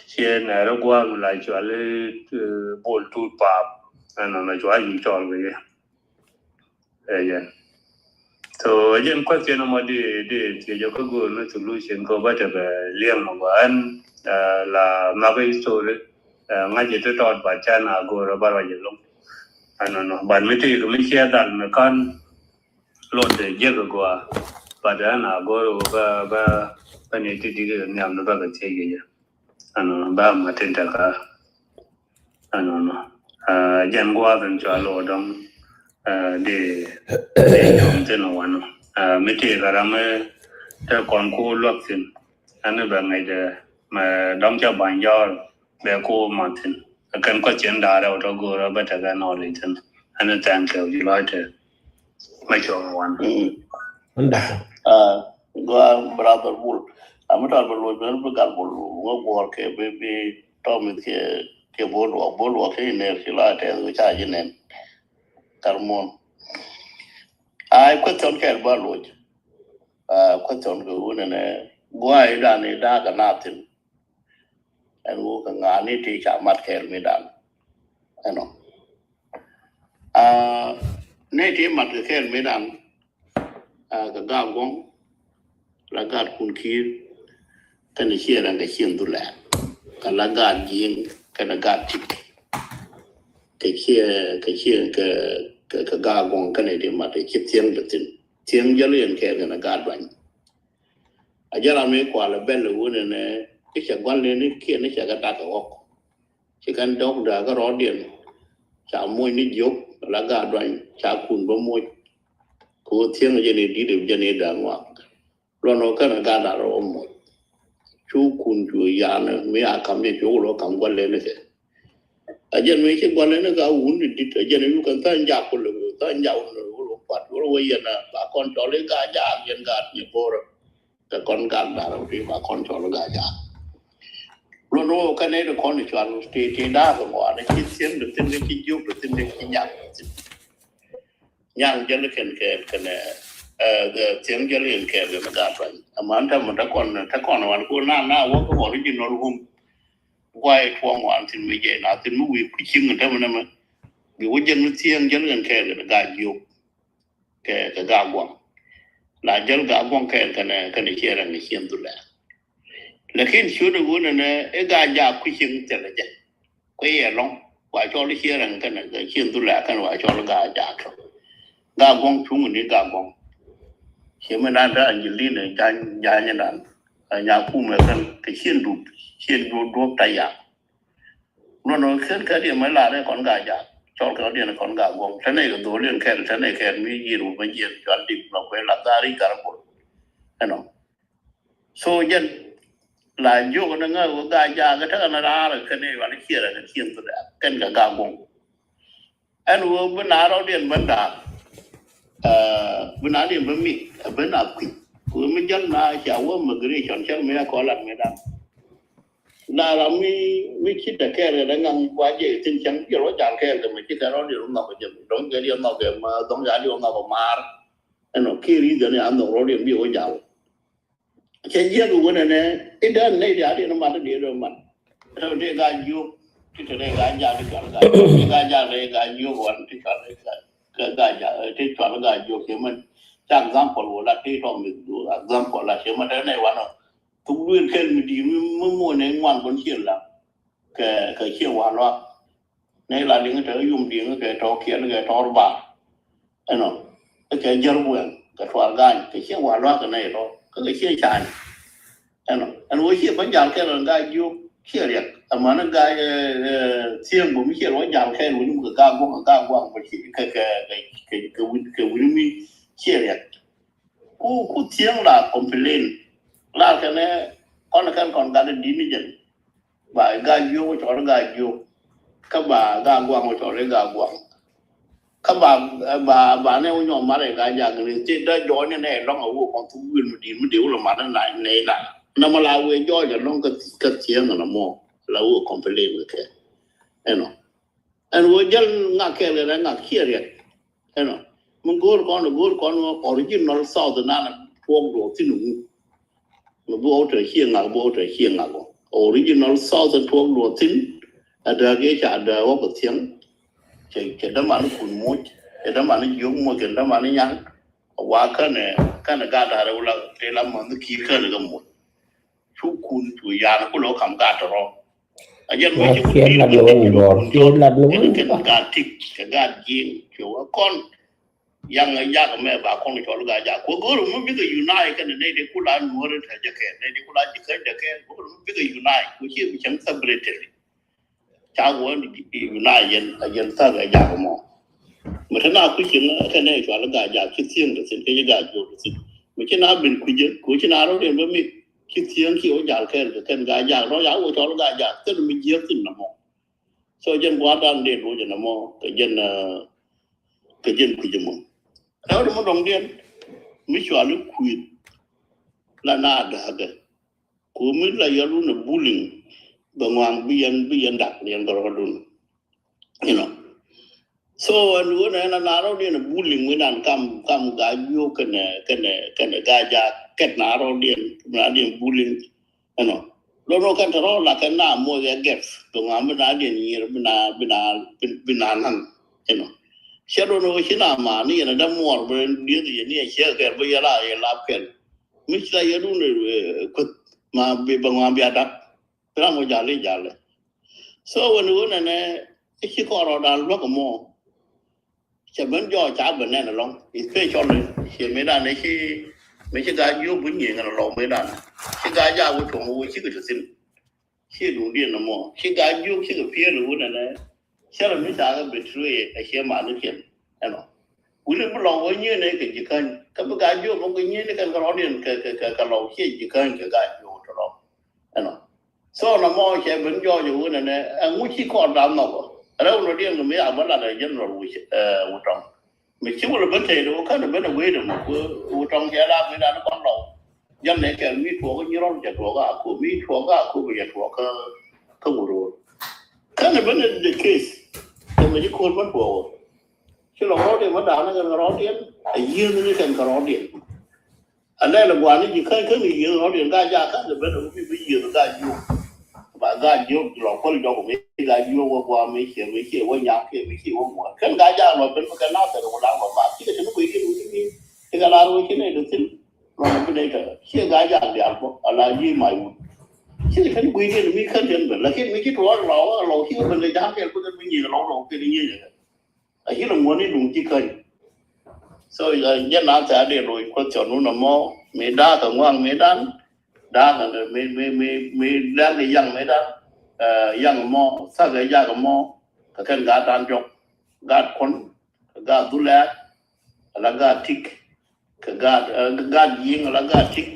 ci nɛɛri gua̱a̱k mi la cɔal i̱, ɛ, Bol Tut Paap. Ɛnɔnɔ cua ji̱ cɔl kɛ jɛ. Ɛ jɛn. So ɛ jɛn question ɛmɔ di di thiec ɔ kä go̱o̱r ni solution kɛ bä tekɛ liɛŋ mɔ gɔaa ɛn, ɛ, la mak history, ɛ, ŋa̱c ɛ ti tɔɔt bat can a go̱o̱r ɛ bä ruac ɛlɔŋ. Ɛnɔnɔ bat mi tëëk mi ciɛ dhal mi ka̱n luɔt ɛ jiäk ɛ gɔaa. Bat ɛn a go̱o̱r ɛ bä bä bä ni ti di̱t ɛ nhiam ni bä kɛ thiec kɛ jɛ. Ɛnɔnɔ bä ma tin tɛkä. Ɛnɔnɔ. Ɛ, jɛn gua̱a̱th in cua lo̱o̱ dɔ̱ŋ, ɛ, di di jɔm thin ɛ wanɔ. Ɛ, mi ti kɛ ram ɛ te kɔn ku luäk thin. Ɛn bɛ ŋäc dɛ mɛ dɔ̱ŋ cɛ ba̱ny jɔɔr bɛ ku ma thin. Ɛ kɛn kɔ cin da̱a̱r ɛ wä tɔ go̱o̱r ɛ bä tekɛ nɔɔl in thin. Ɛn thank you ji̱ lɔc te. Mɛ cɔm wan. Mm. Unda. Ah, gua brother Bul. Ami tar bɛ luɔc bɛ bi gal bul ŋɔ guɔr kɛ bi bi tɔmith kɛ kɛ bol wak bol wak kɛ iner ci la tɛth kɛ ca ji̱ nɛn. Kar muɔn. Ai question kɛ ba luɔc. Ah, question kɛ wunɛ nɛ gua idan idan kɛ nathin. Ɛn wuk kɛ ŋa̱a̱n ni ti ca mat kɛɛl mi dan. Ɛnɔ. Ah, ni ti mat kɛ kɛɛl mi dan. Ah, kɛ Gaa Guɔ̱ŋ la gaat kun ki̱i̱r. Kɛn ciɛ rɛn kɛ cien dhulɛ kɛ la gaat ji̱i̱ŋ kɛn gaat tik. Kɛ ciɛ kɛ ciɛ kɛ kɛ Gaa Guɔ̱ŋ kɛn ti mat kɛ ci thiɛŋ dɛ thin thiɛŋ jäl yɛn kɛɛl kɛn gaat duany. A jɛ ram mi kual a bɛl wun ɛnɛ ki cɛ gua̱l ni ni kiɛ ni cɛ kɛ dak kɛ ɣɔk. Ci kɛn dɔk daa kä rɔɔdiɛn ca moc ni jiök la gaa duany ca kun bä moc. Kɛ ɣöö thiäŋ jɛ ni di̱t jɛ ni daa ŋuak. Luɔn ɣöö kɛn a gaa dak rɔ moc. Cu kun cu yan mi a kam jɛ cu wul ɣöö kam gua̱l ni kɛ. A jɛn mi ci gua̱n ni ka wun ni dit a jɛn yu kɛn tha̱a̱ŋ jak kulɛ wee tha̱a̱ŋ jak kulɛ wee kuat wee wee yɛn a ba kɔn cɔl i̱ gaa jak yɛn gaa ni bo̱o̱rä. Kɛ kɔn gal dar wee ba kɔn cɔl i̱ gaa jak. Luɔn wee kɛn ni di kɔn i̱ cual ti ti daar kɛ ŋɔa ni ci thiäŋ di thin di ci jiök di thin di ci nyak di thin. Nyak jäl kɛn kɛɛl kɛn ɛ thiäŋ jäl kɛn kɛɛl kɛn gaa tuany. Aman tɛmɛ tɛ kɔn tɛ kɔn wan ku na na wä kɛ original hum. Guay tuɔŋ wan thin mi jɛ na thin mi wi̱i̱ kui̱ ciŋ tɛmɛ nɛmɛ. Bi wä jɛn mi thiäŋ jäl kɛn kɛɛl kɛn gaa jiök. Kɛ kɛ gaa guɔŋ. La jäl gaa guɔŋ kɛɛl kɛn kɛn ciɛ rɛn ni ciɛn dhulɛ. Lakin ciöt ɛ ɣöö nɛnɛ i̱ gaa jaak kui̱ cieŋ thilɛ jɛ. Kuɛ yɛ lɔ̱ŋ wa cɔl i̱ ciɛ rɛŋ kɛnɛ kɛ ciɛn dhulɛ kɛnɛ wa cɔl gaa jaak tɔ. Gaa guɔ̱ŋ cuŋ ni gaa guɔ̱ŋ. Ciɛ mɛ dan te Angelina jany jany dan. Nya kumɛ kɛn kɛ ciɛn dup ciɛn dup duɔp ta yak. Nɔnɔ kɛn kɛ diɛ mɛ lar ɛ kɔn gaa jaak. Cɔl kɛ diɛ kɔn gaa guɔ̱ŋ tɛnɛ kɛ dhol in kɛn tɛnɛ kɛn mi jiɛn wä mɛ jiɛn cɔal dik mɛ kuɛ la dhari gar bol. Ɛnɔ. So jɛn la jiök ni ŋäk wä gaa jaak kɛ tekɛ ni raar kɛ ni wal ciɛrɛ kɛ ciɛn thudɛ kɛn kɛ gaa guɔ̱ŋ. Ɛn wä bi na rɔɔdiɛn bä daak bi na diɛn bä mik bi na kui̱. Wä mi jäl na ca wä migration cäl mi a kɔlan mi dan. Na ram mi mi ci te kɛɛl kɛ dɛ ŋaŋ wa jɛ thin cäŋ jɛ rɔ jal kɛɛl kɛ mi ci kɛ rɔɔdiɛn wä ŋak jɛ mi dɔŋ kɛ diɛn ŋak kɛ ma dɔŋ ya diɛn ŋak maar. Ɛnɔ kiɛ reason ni a nhɔk rɔɔdiɛn bi wä jal. Cɛ jiɛk wun ɛnɛ, i̱ dee nɛy diaal ti ni mat, ti dee dee mat. Tɛ dee Gaa-jiok, ti te dee Gaa-jaak, ti cɔal Gaa-jiok, ti Gaa-jaak dee Gaa-jiok wan, ti cɔal Gaa-, Gaa-, Gaa-jaak, ti cɔal Gaa-jiok, cɛ mɛn. Ca example wä la ti tɔ mi du example la cɛ mɛn tɛ nɛy wanɔ. Thuk duël kɛl mi di̱i̱t mi, mi muɔ̱ɔ̱n nɛy ŋuan bän ciël la. Kɛ, kɛ ciɛ wa luaak. Nɛy la liŋ te yum diŋ kɛ tɔ̱ kiɛn kɛ tɔr bar. Ɛnɔ. Kɛ jär guɛn kɛ tuar gany kɛ ciɛ wa luaak kɛ nɛy tɔ kɛ kɛ ciɛ cany. Ɛnɔ. Ɛn wä ciɛ bä jal kɛl ɛn Gaa-jiok ciɛ riɛk. Ɛmɛn Gaa, ɛ, ɛ, thiëŋ bä mi ciɛ wä jal kɛl wä nyum kɛ Gaa-guaŋ, Gaa-guaŋ bä ci kɛ, kɛ, kɛ, kɛ, kɛ wi̱n, kɛ wi̱n mi ciɛ riɛk. Ku, ku thiëŋ la complain. La kɛnɛ kɔn kɛn kɔn gat di ni jɛn. Ba Gaa-jiok wä cɔl Gaa-jiok. Kä ba Gaa-guaŋ wä cɔl Gaa-guaŋ. Kä ba, ba, ba nɛ wä nyɔk mat ɛ Gaa-jaak ni ti dä jɔɔny nɛ lɔŋ a wä kɔn thuk wi̱i̱ mi di̱i̱t mi dee wä lɛ mat nɛ nɛ la. Nɛ mɛ la wee jɔɔc a lɔŋ kä, kä thiëŋ nɛ mɔ la wä complain kɛ. Ɛnɔ. Ɛn wä jäl ŋak kɛɛl kɛ rɛ ŋak ciɛ riɛk. Ɛnɔ. Mi go̱o̱r kɔn, go̱o̱r kɔn wä original South nan tuɔk duɔ thin ŋu. Mi bi wä tɛ ciɛ ŋak, bi wä tɛ ciɛ ŋak wä. Original South tuɔk duɔ thin. Adä gɛ ca adä wä kɛ thiɛŋ. Cɛ, cɛ däman kun moc. Cɛ däman jiök moc, cɛ däman nyan. Wa känɛ, känɛ gat da̱rɛ wula tɛ la män ki̱i̱r känɛ kɛ moc. Cu kun cu yan ku lɔ kam gat rɔ. A jɛn wä ci kun kiɛn lat lɛ wä wä gɔr, kiɛn lat lɛ wä wä kɛn gat tik kɛ gat jiŋ kɛ wä kɔn. Yaŋ a jak mɛ ba kɔn cɔl Gaa-jaak. Ku go̱r mi bikɛ unite kɛn nɛ di ku la nuɔr tɛ jɛ kɛ, nɛ di ku la jikä jɛ kɛ, go̱r mi bikɛ unite ku ci bi cɛŋ separately. Ca wä unite yɛn, a yɛn thak a jak mɔ. Mɛ te na ku cieŋ kɛ nɛ cɔl Gaa-jaak ci thieŋ de thin kɛ ci Gaa-jiok de thin. Mɛ ci na bin kui̱ jɛ, ku ci na rɔ den bä mi ci thieŋ ki wä jal kɛɛl kɛ kɛn Gaa-jaak rɔ ya wä cɔl Gaa-jaak kɛn mi jiɛk thin na mɔ. So jɛn gua̱a̱r dan dee duɔ̱c na mɔ kɛ jɛn, kɛ jɛn kui̱ jɛ mɔ. Rɛw de mɔ dɔŋ diɛn mi cɔal i̱ kui̱ la na da̱a̱kɛ. Ku mi la yɛn run a bullying bɛ ŋuan bi yɛn, bi yɛn dak yɛn kɛ rɔɔdun. You know. So ɛn wä nɛ na na rɔɔdiɛn a bullying mi nan kam, kam Gaa-jiok kɛnɛ, kɛnɛ, kɛnɛ Gaa-jaak kɛt na rɔɔdiɛn, na diɛn bullying. You know. Lɔn wä kɛn tɛ rɔɔd la kɛn na moc ɛ gɛf bɛ ŋuan bi na diɛn nyier bi na, bi na, bi, bi na nan. You know. Cɛ lɔn wä ci na ma ni yɛn a dämuɔr bi dieth yɛn ni ɛ ciɛ kɛl bi yɛn la yɛ lap kɛl. Mi ci la yɛ dun, eh, kueth ma bi bɛ ŋuan bia dak. Bi ram wä jal i̱ jal. So when wä nɛnɛ i̱ ci kɔn rɔ dan luäk mɔ. Cɛ ben jɔɔc ca ben nɛn alɔŋ. Especially ci mëëdan i̱ ci, mi ci Gaa-jiok bi nyiëë ŋän alɔŋ mëëdan. Ci Gaa-jaak wä tuɔŋ wä cikɛ te thi̱n. Ci duŋdiɛn nɔmɔ ci Gaa-jiok cikɛ piɛl wä nɛnɛ. Cä rɔ mi ca kɛ betray ɛ ciɛ mani kiɛn ɛnɔ. Wuni bi lɔŋ wä nyieen ɛ kɛ Jikäny kä bi Gaa-jiok mɔ kɛ nyieen ɛ kɛn kɛ rɔɔdiɛn kɛ, kɛ, kɛ, kɛ lɔŋ ciɛ Jikäny kɛ Gaa-jiok tɔ lɔŋ ɛnɔ. So nɔmɔ cɛ ben jɔɔc wä nɛnɛ ɛŋu ci kɔn dam nhɔk ɔ. Rɛw nɔ diɛn kɛ mi a bä lat ɛ general wä, ɛ, wä tɔŋ. Mi ci wä lɛ ben tɛy dee wä kän ben a wee dee mɔ wä, wä tɔŋ cɛ la mi dan kɔn lɔŋ. Jɛn nɛ kɛl mi tuɔɔk nyirɔl jɛ tuɔɔk a ko mi tuɔɔk a ko bi jɛ tuɔɔk kä, kä wä roor. Kän ben in the case kɛ mi ci ko̱r ben tuɔɔk. Ci lɔŋ rɔɔdiɛn ma daanä kɛn kɛ rɔɔdiɛn a yiëëth ni kɛn kɛ rɔɔdiɛn. A lɛl a guani Jikäny kä ni yiëëth rɔɔdiɛn Gaa-jaak kä ni ben a wi̱i̱ bi yiëëth Gaa-jiok. Ba Gaa-jiok lɔŋ kuäl jɔk mi Gaa-jiok wä guam mi ciɛ mi ciɛ wä nyaŋ kiɛ mi ciɛ wä muɔ̱ɔ̱n. Kɛn Gaa-jaak lɔ ben bi kɛ na bɛr wä la lɔ ma cikɛ tini kui̱ kin wi̱i̱ mi cikɛ lar wä ci nɛy dee thi̱n. Lɔŋ bi nɛy kɛ ciɛ Gaa-jaak diaal bä a la yiëë mac wut. Cikɛ tini kui̱ kin mi kän jɛn ben lakin mi ci tuɔɔk lɔ wä lɔ cikɛ ben kɛ ja̱a̱ŋ kɛl bi kɛn bi nyiëëk lɔŋ lɔŋ kɛn nyiëëk kɛ. A ci lɛ ŋuɔ̱n i̱ luŋ ci käny. So jɛ na thɛ a dee loc question wun ɛmɔ mi da̱a̱k kɛ ŋuaŋ mi dan da̱a̱k kɛ mi, mi, mi, mi lɛl kɛ yaŋ mi dan. Yaŋ ɛmɔ thak kɛ jak ɛmɔ kɛ kɛn gaat dan jɔk, gaat kuɔn, kɛ gaat dhulɛɛk, ala gaat tik. Kɛ gaat, eh, kɛ gaat ji̱i̱ŋ ala gaat tik.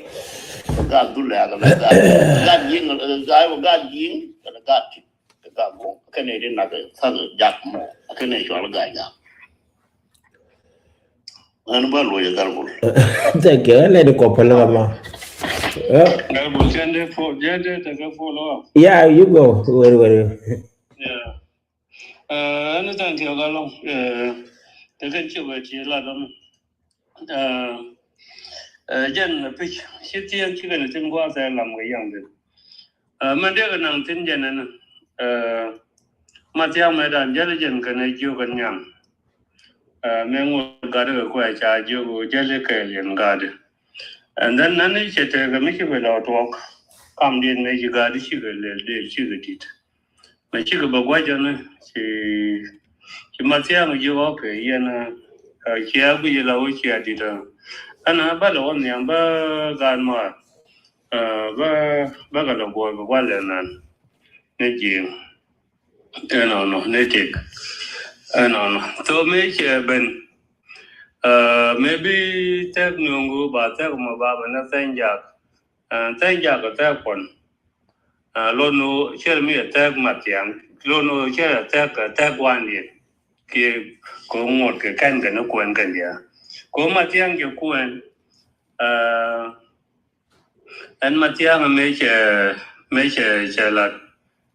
Kɛ gaat dhulɛɛk ala gaat, kɛ gaat ji̱i̱ŋ, eh, gaat, kɛ gaat ji̱i̱ŋ ala gaat tik. Kɛ gaat guɔ̱ŋ kɛnɛ di nak kɛ thak jak mɔ kɛnɛ cual gaat jak. Ɛn bä luɔc ɛ Gal Bul. Thank you. Ɛn lɛ di kɔpɛ lɛ ma. Gal Bul, jɛn dee fo, jɛn dee tekɛ follow up. Yeah, you go. Wait, wait. Yeah. Ɛn thank you Gal Bul. Tekɛ cik ɛ ci la dɔm. Ɛ, jɛn pic ci thieen cikɛ ni tin gua̱a̱th ɛ lam kɛ yaŋ din. Ɛ, mɛn dee kɛ naŋ tin jɛn ɛn, ɛ, Mathiaŋ mɛ dan jäl jɛn kɛn ɛ jiök ɛn nyaŋ. Ɛ, mɛ ŋuɔ̱t gat kɛ kuɛ ca jiök ɛ jäl kɛɛl yɛn gat. And then nani cɛ tekɛ mi cikɛ lɔ tuɔɔk. Kam diɛn mɛ ci gat cikɛ lɛl dee cikɛ dit. Mɛ cikɛ bɛ gua̱c ɛn ci, ci Mathiaŋ jiök ɛ kɛ yɛn, ɛ, cia guic la wä cia dit ɛ. Ɛn ɛ bä lɛ wä nhiam bä gaat mɔɔr. Ɛ, bä, bä kɛ lɛ guɔ̱ɔ̱r bɛ gua̱l lɛ nan. Ni ji̱. Ɛnɔnɔ, ni tik. Ɛnɔnɔ. Tho mëë cɛ ben. Ɛ, mëë bi thɛk nuŋgu ba thɛk mɔ ba bɛ ni thɛny jak. Ɛ, thɛny jak kɛ thɛk kuɔn. Ɛ, lon ni cɛr mi ɛ thɛk Mathiaŋ. Lon ni cɛr ɛ thɛk, ɛ thɛk wandiɛn. Kiɛ kɛ ŋot kɛ kɛn kɛ ni kuɛn kɛn diɛ. Kɛ Mathiaŋ kɛ kuɛn. Ɛ, Ɛn Mathiaŋ mëë cɛ, mëë cɛ, cɛ lat.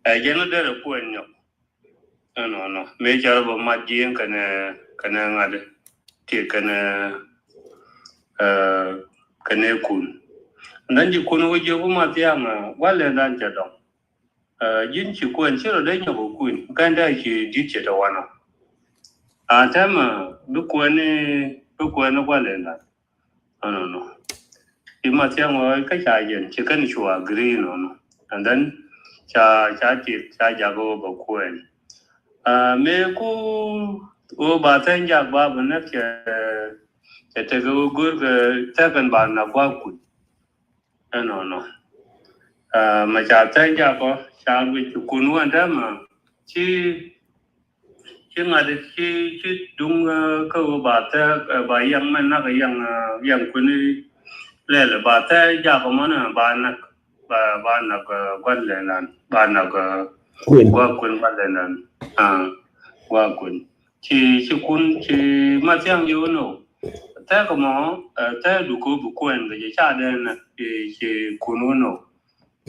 Ɛ, jɛn derɛ kuɛn nyɔk. Ɛnɔnɔ. Mëë cɛ rɔ bä mat ji̱ kɛnɛ, kɛnɛ ŋa̱t. Ti kɛnɛ, ɛ, kɛnɛ kun. Ndan ji̱ kun wä jiök Mathiaŋ, ɛ, gua̱l lɛ dan cɛ dɔŋ. Ɛ, ji̱n ci kuɛn ci rɔ dee nyɔk kun. Kɛn dee ci dit cɛ tɛ wanɔ. A tɛmɛ bi kuɛn ni, bi kuɛn ni gua̱l lɛ dan. Ɛnɔnɔ. Ci Mathiaŋ ɣɔɔc kä ca jɛn ci kɛn cu agree nɔnɔ. And then ca, ca tit ca jak ɣöö bɛ kuɛn. Ɛ, mëë ku ɣöö ba thɛny jak ba bɛ näk cɛ, cɛ tekɛ ɣöö go̱o̱r kɛ thɛkɛn ba nak gua̱a̱k kun. Ɛnɔnɔ. Ɛ, mɛ ca thɛny jak ɔ ca guic kun wän tɛmɛ ci Ci ŋa̱t ci, ci duŋ, ɛ, kä ɣöö ba thɛk, ɛ, ba yaŋ mɛ nak yaŋ, ɛ, yaŋ kuini lɛl ba thɛk jak mɔnɛ ba nak, ba, ba nak, ɛ, gua̱n lɛlan, ba nak, ɛ, kuin. Gua̱ kuin gua̱n lɛlan. A, gua̱ kuin. Ci, ci kun, ci Mathiaŋ yo̱o̱no. Thɛk mɔ, ɛ, thɛk du ko̱ bi kuɛn kɛ jɛ ca dee nak, ci, ci kun wono.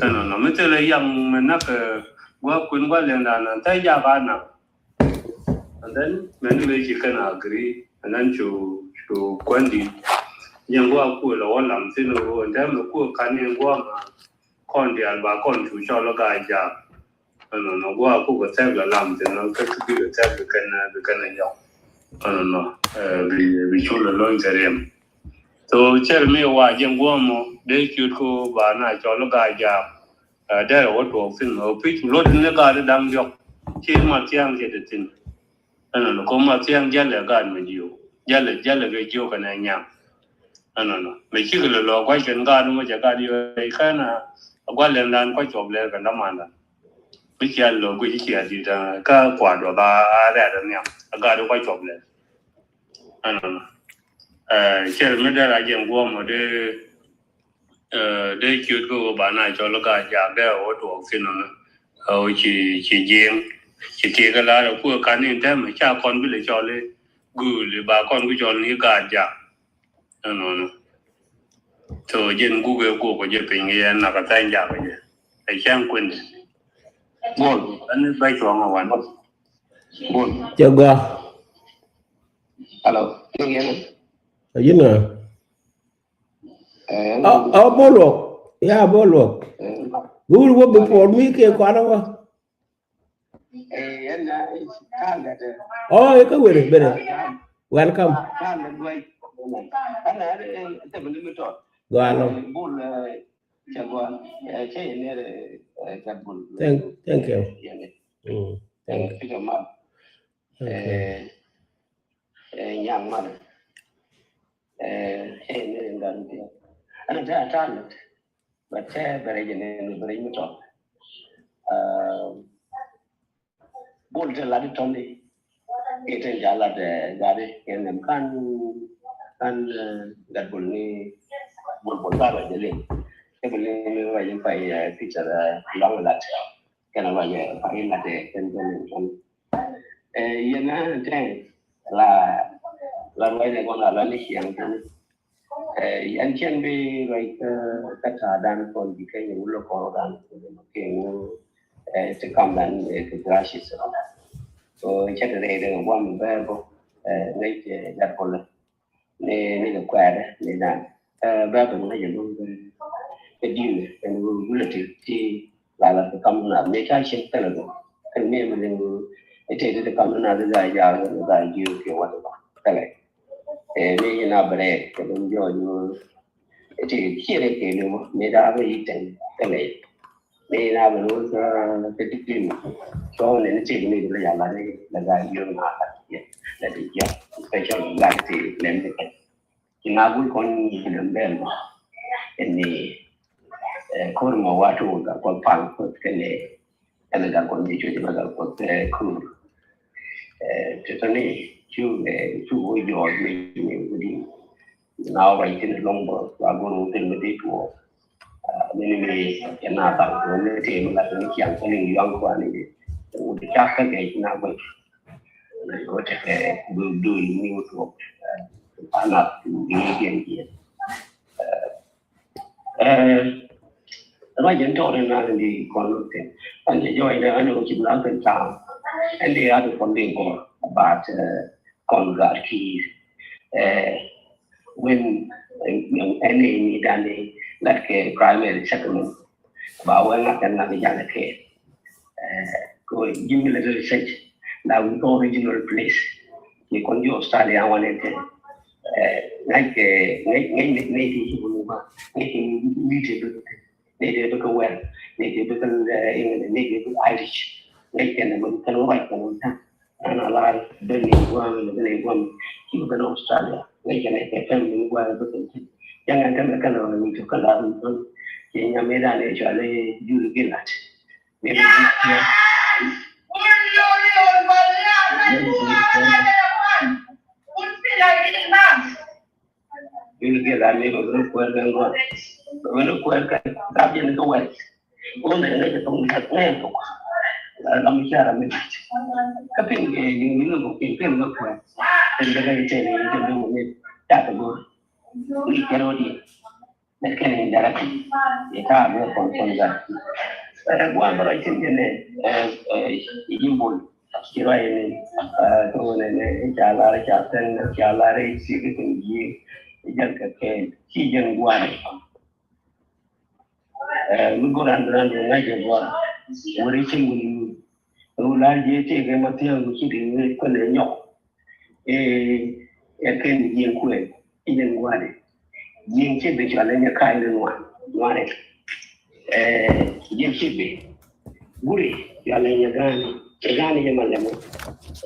Ɛnɔnɔ mi thilɛ yaŋ mi nak, ɛ, gua̱ kuin gua̱ lɛndan an thɛy jak a nak. And then mɛn mi ci kɛn agree and then cu, cu kuɛn di. Jɛn gua̱ kuɛ lɔ wä lam thin ro and then mi kuɛ kan in gua̱ ma kɔn diaal ba kɔn cu cɔl kä gaa jak. Ɛnɔnɔ gua̱ ku kɛ thɛk lɔ lam thin kä ki bi kɛ thɛk bi kɛn, bi kɛn a yɔk. Ɛnɔnɔ, ɛ, bi, bi cu lɔ lony kɛ riɛm. So cɛr mi wa jɛn guɔmɔ dee ciöt ko ba na cɔl gaa jaam. Ɛ, derɛ wä tuɔɔk thin ɣöö pi̱c luɔt ni gaat da̱ŋ diɔ̱k. Ci Mathiaŋ cɛ te thin. Ɛnɔnɔ ko Mathiaŋ jalɛ gaat mɛ jiök. Jalɛ, jalɛ kɛ jiök kɛnɛ nyaŋ. Ɛnɔnɔ mɛ cikɛ lɛ lɔ gua̱c kɛn gaat mɔ cɛ gaat yɔ i̱ kɛn a gua̱l lɛn dan kuac cuɔp lɛr kɛn dämandan. Mi cia lɔ guic cia dit, ɛ, kä kua̱r duɔth a rɛɛt ɛ nhiam a gaat kuac cuɔp lɛr. Ɛnɔnɔ. Ɛ, cɛr mi dee ra jɛn guɔmɔ dee, ɛ, dee ciöt kä ɣöö ba na cɔl gaa jak dee ɣöö tuɔɔk thin ɔnɔ. Ɛ, ɣöö ci, ci jiŋ. Ci tiek ɛ lar ɛ kuɛ kan in tɛmɛ ca kɔn bi lɛ cɔl i̱ gööl i̱ ba kɔn ku cɔl ni gaat jak. Ɛnɔnɔ. Tho jɛn guk ɛ guɔk ɛ jɛ piny kɛ yɛn nak ɛ thany jak ɛ jɛ. Ɛ cäŋ kuɛn. Bol, ɛn bɛ cuɔ̱ŋ ɛ wan. Bol. Cɛ gɔaa. Hello. Ni yɛn. Ɛ yɛn ɛ. Ɛ, ɛ, ɛ, Bol Luɔk. Ya, Bol Luɔk. Ɛ, wur wä bi puɔl mi kɛ kuan ɛ wä. Ɛ, yɛn na, ɛ, ka̱n dɛ tɛ. Oh, ɛ kä weri, beri. Ka̱n. Welcome. Ka̱n dɛ guay. Ɛn na, ɛ, ɛ, tɛ bi ni mi tɔt. Gɔaa lɔ. Ɛ, Bol, ɛ, Cɛ gɔaa, ɛ, cɛ yɛ nɛr, ɛ, ɛ, gat bul. Thank, thank you. Yɛ nɛr. Mm, thank you. Ɛ, Peter Map. Thank you. Ɛ, ɛ, Nyaŋ Map. Ɛ, cɛ yɛ nɛr in gat bul. Ɛn tɛ a talent. But cɛ bɛrɛ jɛ nɛr, bɛrɛ mi tɔ. Ɛ, Bol te lat itɔni. Ite ja lat, ɛ, gari kɛ nɛm kan, kan, ɛ, gat bul ni bul bul ba rɔ jɛ lin. Kɛ bul ni rɔ jɛ pa, ɛ, Peter, ɛ, lɔŋ lat. Kɛn rɔ jɛ pa lat, ɛ, kɛn kɛn nɛm kan. Ɛ, yɛn a tɛ la, la rɔ jɛ kɔn a la ni ciɛŋ kɛn. Ɛ, yɛn cɛn bi ruac kä, kä ta̱a̱dan kɔn ji̱ Kenya wulä kɔn dan kɛ ŋu, ɛ, ti kam dan, ɛ, kɛ gracious. So cɛ ti rɛy rɛy guam bɛ bä, ɛ, ŋäc, ɛ, gat kɔn ni, ni kɛ kuɛɛrɛ ni dan. Bɛ bɛ ŋa̱c ɛlɔ̱ŋ kɛ di̱n ɛn ɣöö wulɛ ti ti la la ti kam na mi ca cin thilɛ bɛ kɛn mi mi liŋ ite ti ti kam na ti gaa jaak ni gaa jiö kiɛ wat ba thilɛ. Ɛ mi ina bɛ rɛɛ kɛ bɛ jɔɔc ɣöö ite kiɛ rɛ kɛ liŋ mi daa bɛ yi tɛn thilɛ. Ni na bɛ lo̱ kä kä ti tin. So ni ni ti ni la ya la ni la ga yun na ka ti la ti ya. Special la ti lem ni ka. Ki na gu kon ni lem bel ba. Ni kor ma watu ga ko pal ko ke ne. Ɛn ga kon ni ju ga ko te kur. Ti to ni ju ju wo yo ni ni di. Na wa tin long ba wa go ru tin ni di to. Mini mi kɛ na thaŋ kɛ wä mi tëë mi la kɛ ni ciaŋ kɛ liŋ yuaŋ kɛ wani di. Wut cak kä kɛ ci na guɛc. Wä tekɛ dul dul mi wut wä. Ana dul diɛn diɛn. Ruac jɛn tɔɔri na ni di kɔn wä tɛ. An jɛ jɔɔc dɛ an wä ci na kɛ taŋ. An di a di kɔn di gɔr. But kɔn gat ki wen ɛn ni dani gat kɛ primary settlement ba wɛ ŋa̱t kɛ ŋa̱t kɛ jalɛ kɛ ko jimbi lɛ research la wi ko original place ni kɔn ji Australia wan ɛn kɛ ŋa̱c kɛ ŋa̱c ŋa̱c ŋa̱c ti jibu ni ba ŋa̱c ti wi ti bi ni dee bikɛ wɛl ni dee bikɛ ni dee bikɛ Irish ni kɛn ni kɛn ruac kɛn ni ta̱ŋ. Ɛn a lar ben ni guam ni ben ni guam ci ben Australia ni kɛn ni kɛ fɛm ni guam bikɛ ti. Yɛn ɛn tɛmɛ kɛn ni kɛ kɛ lar ni kɛn ci nyam ni dan ni cual ni jul gilat. Ni dee bikɛ Yul gel a mi bä bä kuɛr kɛ ŋuan. Bä bä kuɛr kɛ gap yɛn kɛ wɛl. Ŋun ɛ ŋäc kɛ thok ŋäc kɛ thok. Lam cara mi lat. Kä pin kɛ yun yun kɛ pin pin kɛ kuɛr. Pin kɛ kɛ tɛn yun kɛ dun mi. Ca kɛ go̱r. Ni kɛ rɔ di. Ni kɛ ni dara ki. Ita mi kɔn kɔn gar. Ɛ guan bä rɔ cin kɛ ni. Ɛ ɛ jimbol. Ci ruac ni, ɛ, kɛ ɣöö nɛnɛ, ca lar ca thɛn, ca lar i̱ ci kɛ kɛn ji̱, i̱ jɛn kɛ kɛɛl, ci jɛn gua̱a̱r. Ɛ, mi go̱r an ran ran ŋa̱c jɛ gua̱a̱r, wër i̱ cin wun ni. Ɣöö lar ji̱ tëëkɛ ma thia̱a̱ŋ mi ci di ŋa̱c kɔn ɛ nyɔk. Ɛ, ɛ kɛn ji̱ kuɛn, ci jɛn gua̱a̱r. Ji̱ ci bi cɔal ɛ nyɛ ka̱a̱c ni ŋuan, ŋuan ɛ. Ɛ, ji̱ ci bi. Guri, yɔal ɛ nyɛ ga̱a̱ni, nyɛ ga̱a̱ni yɛ ma lɛmɔ.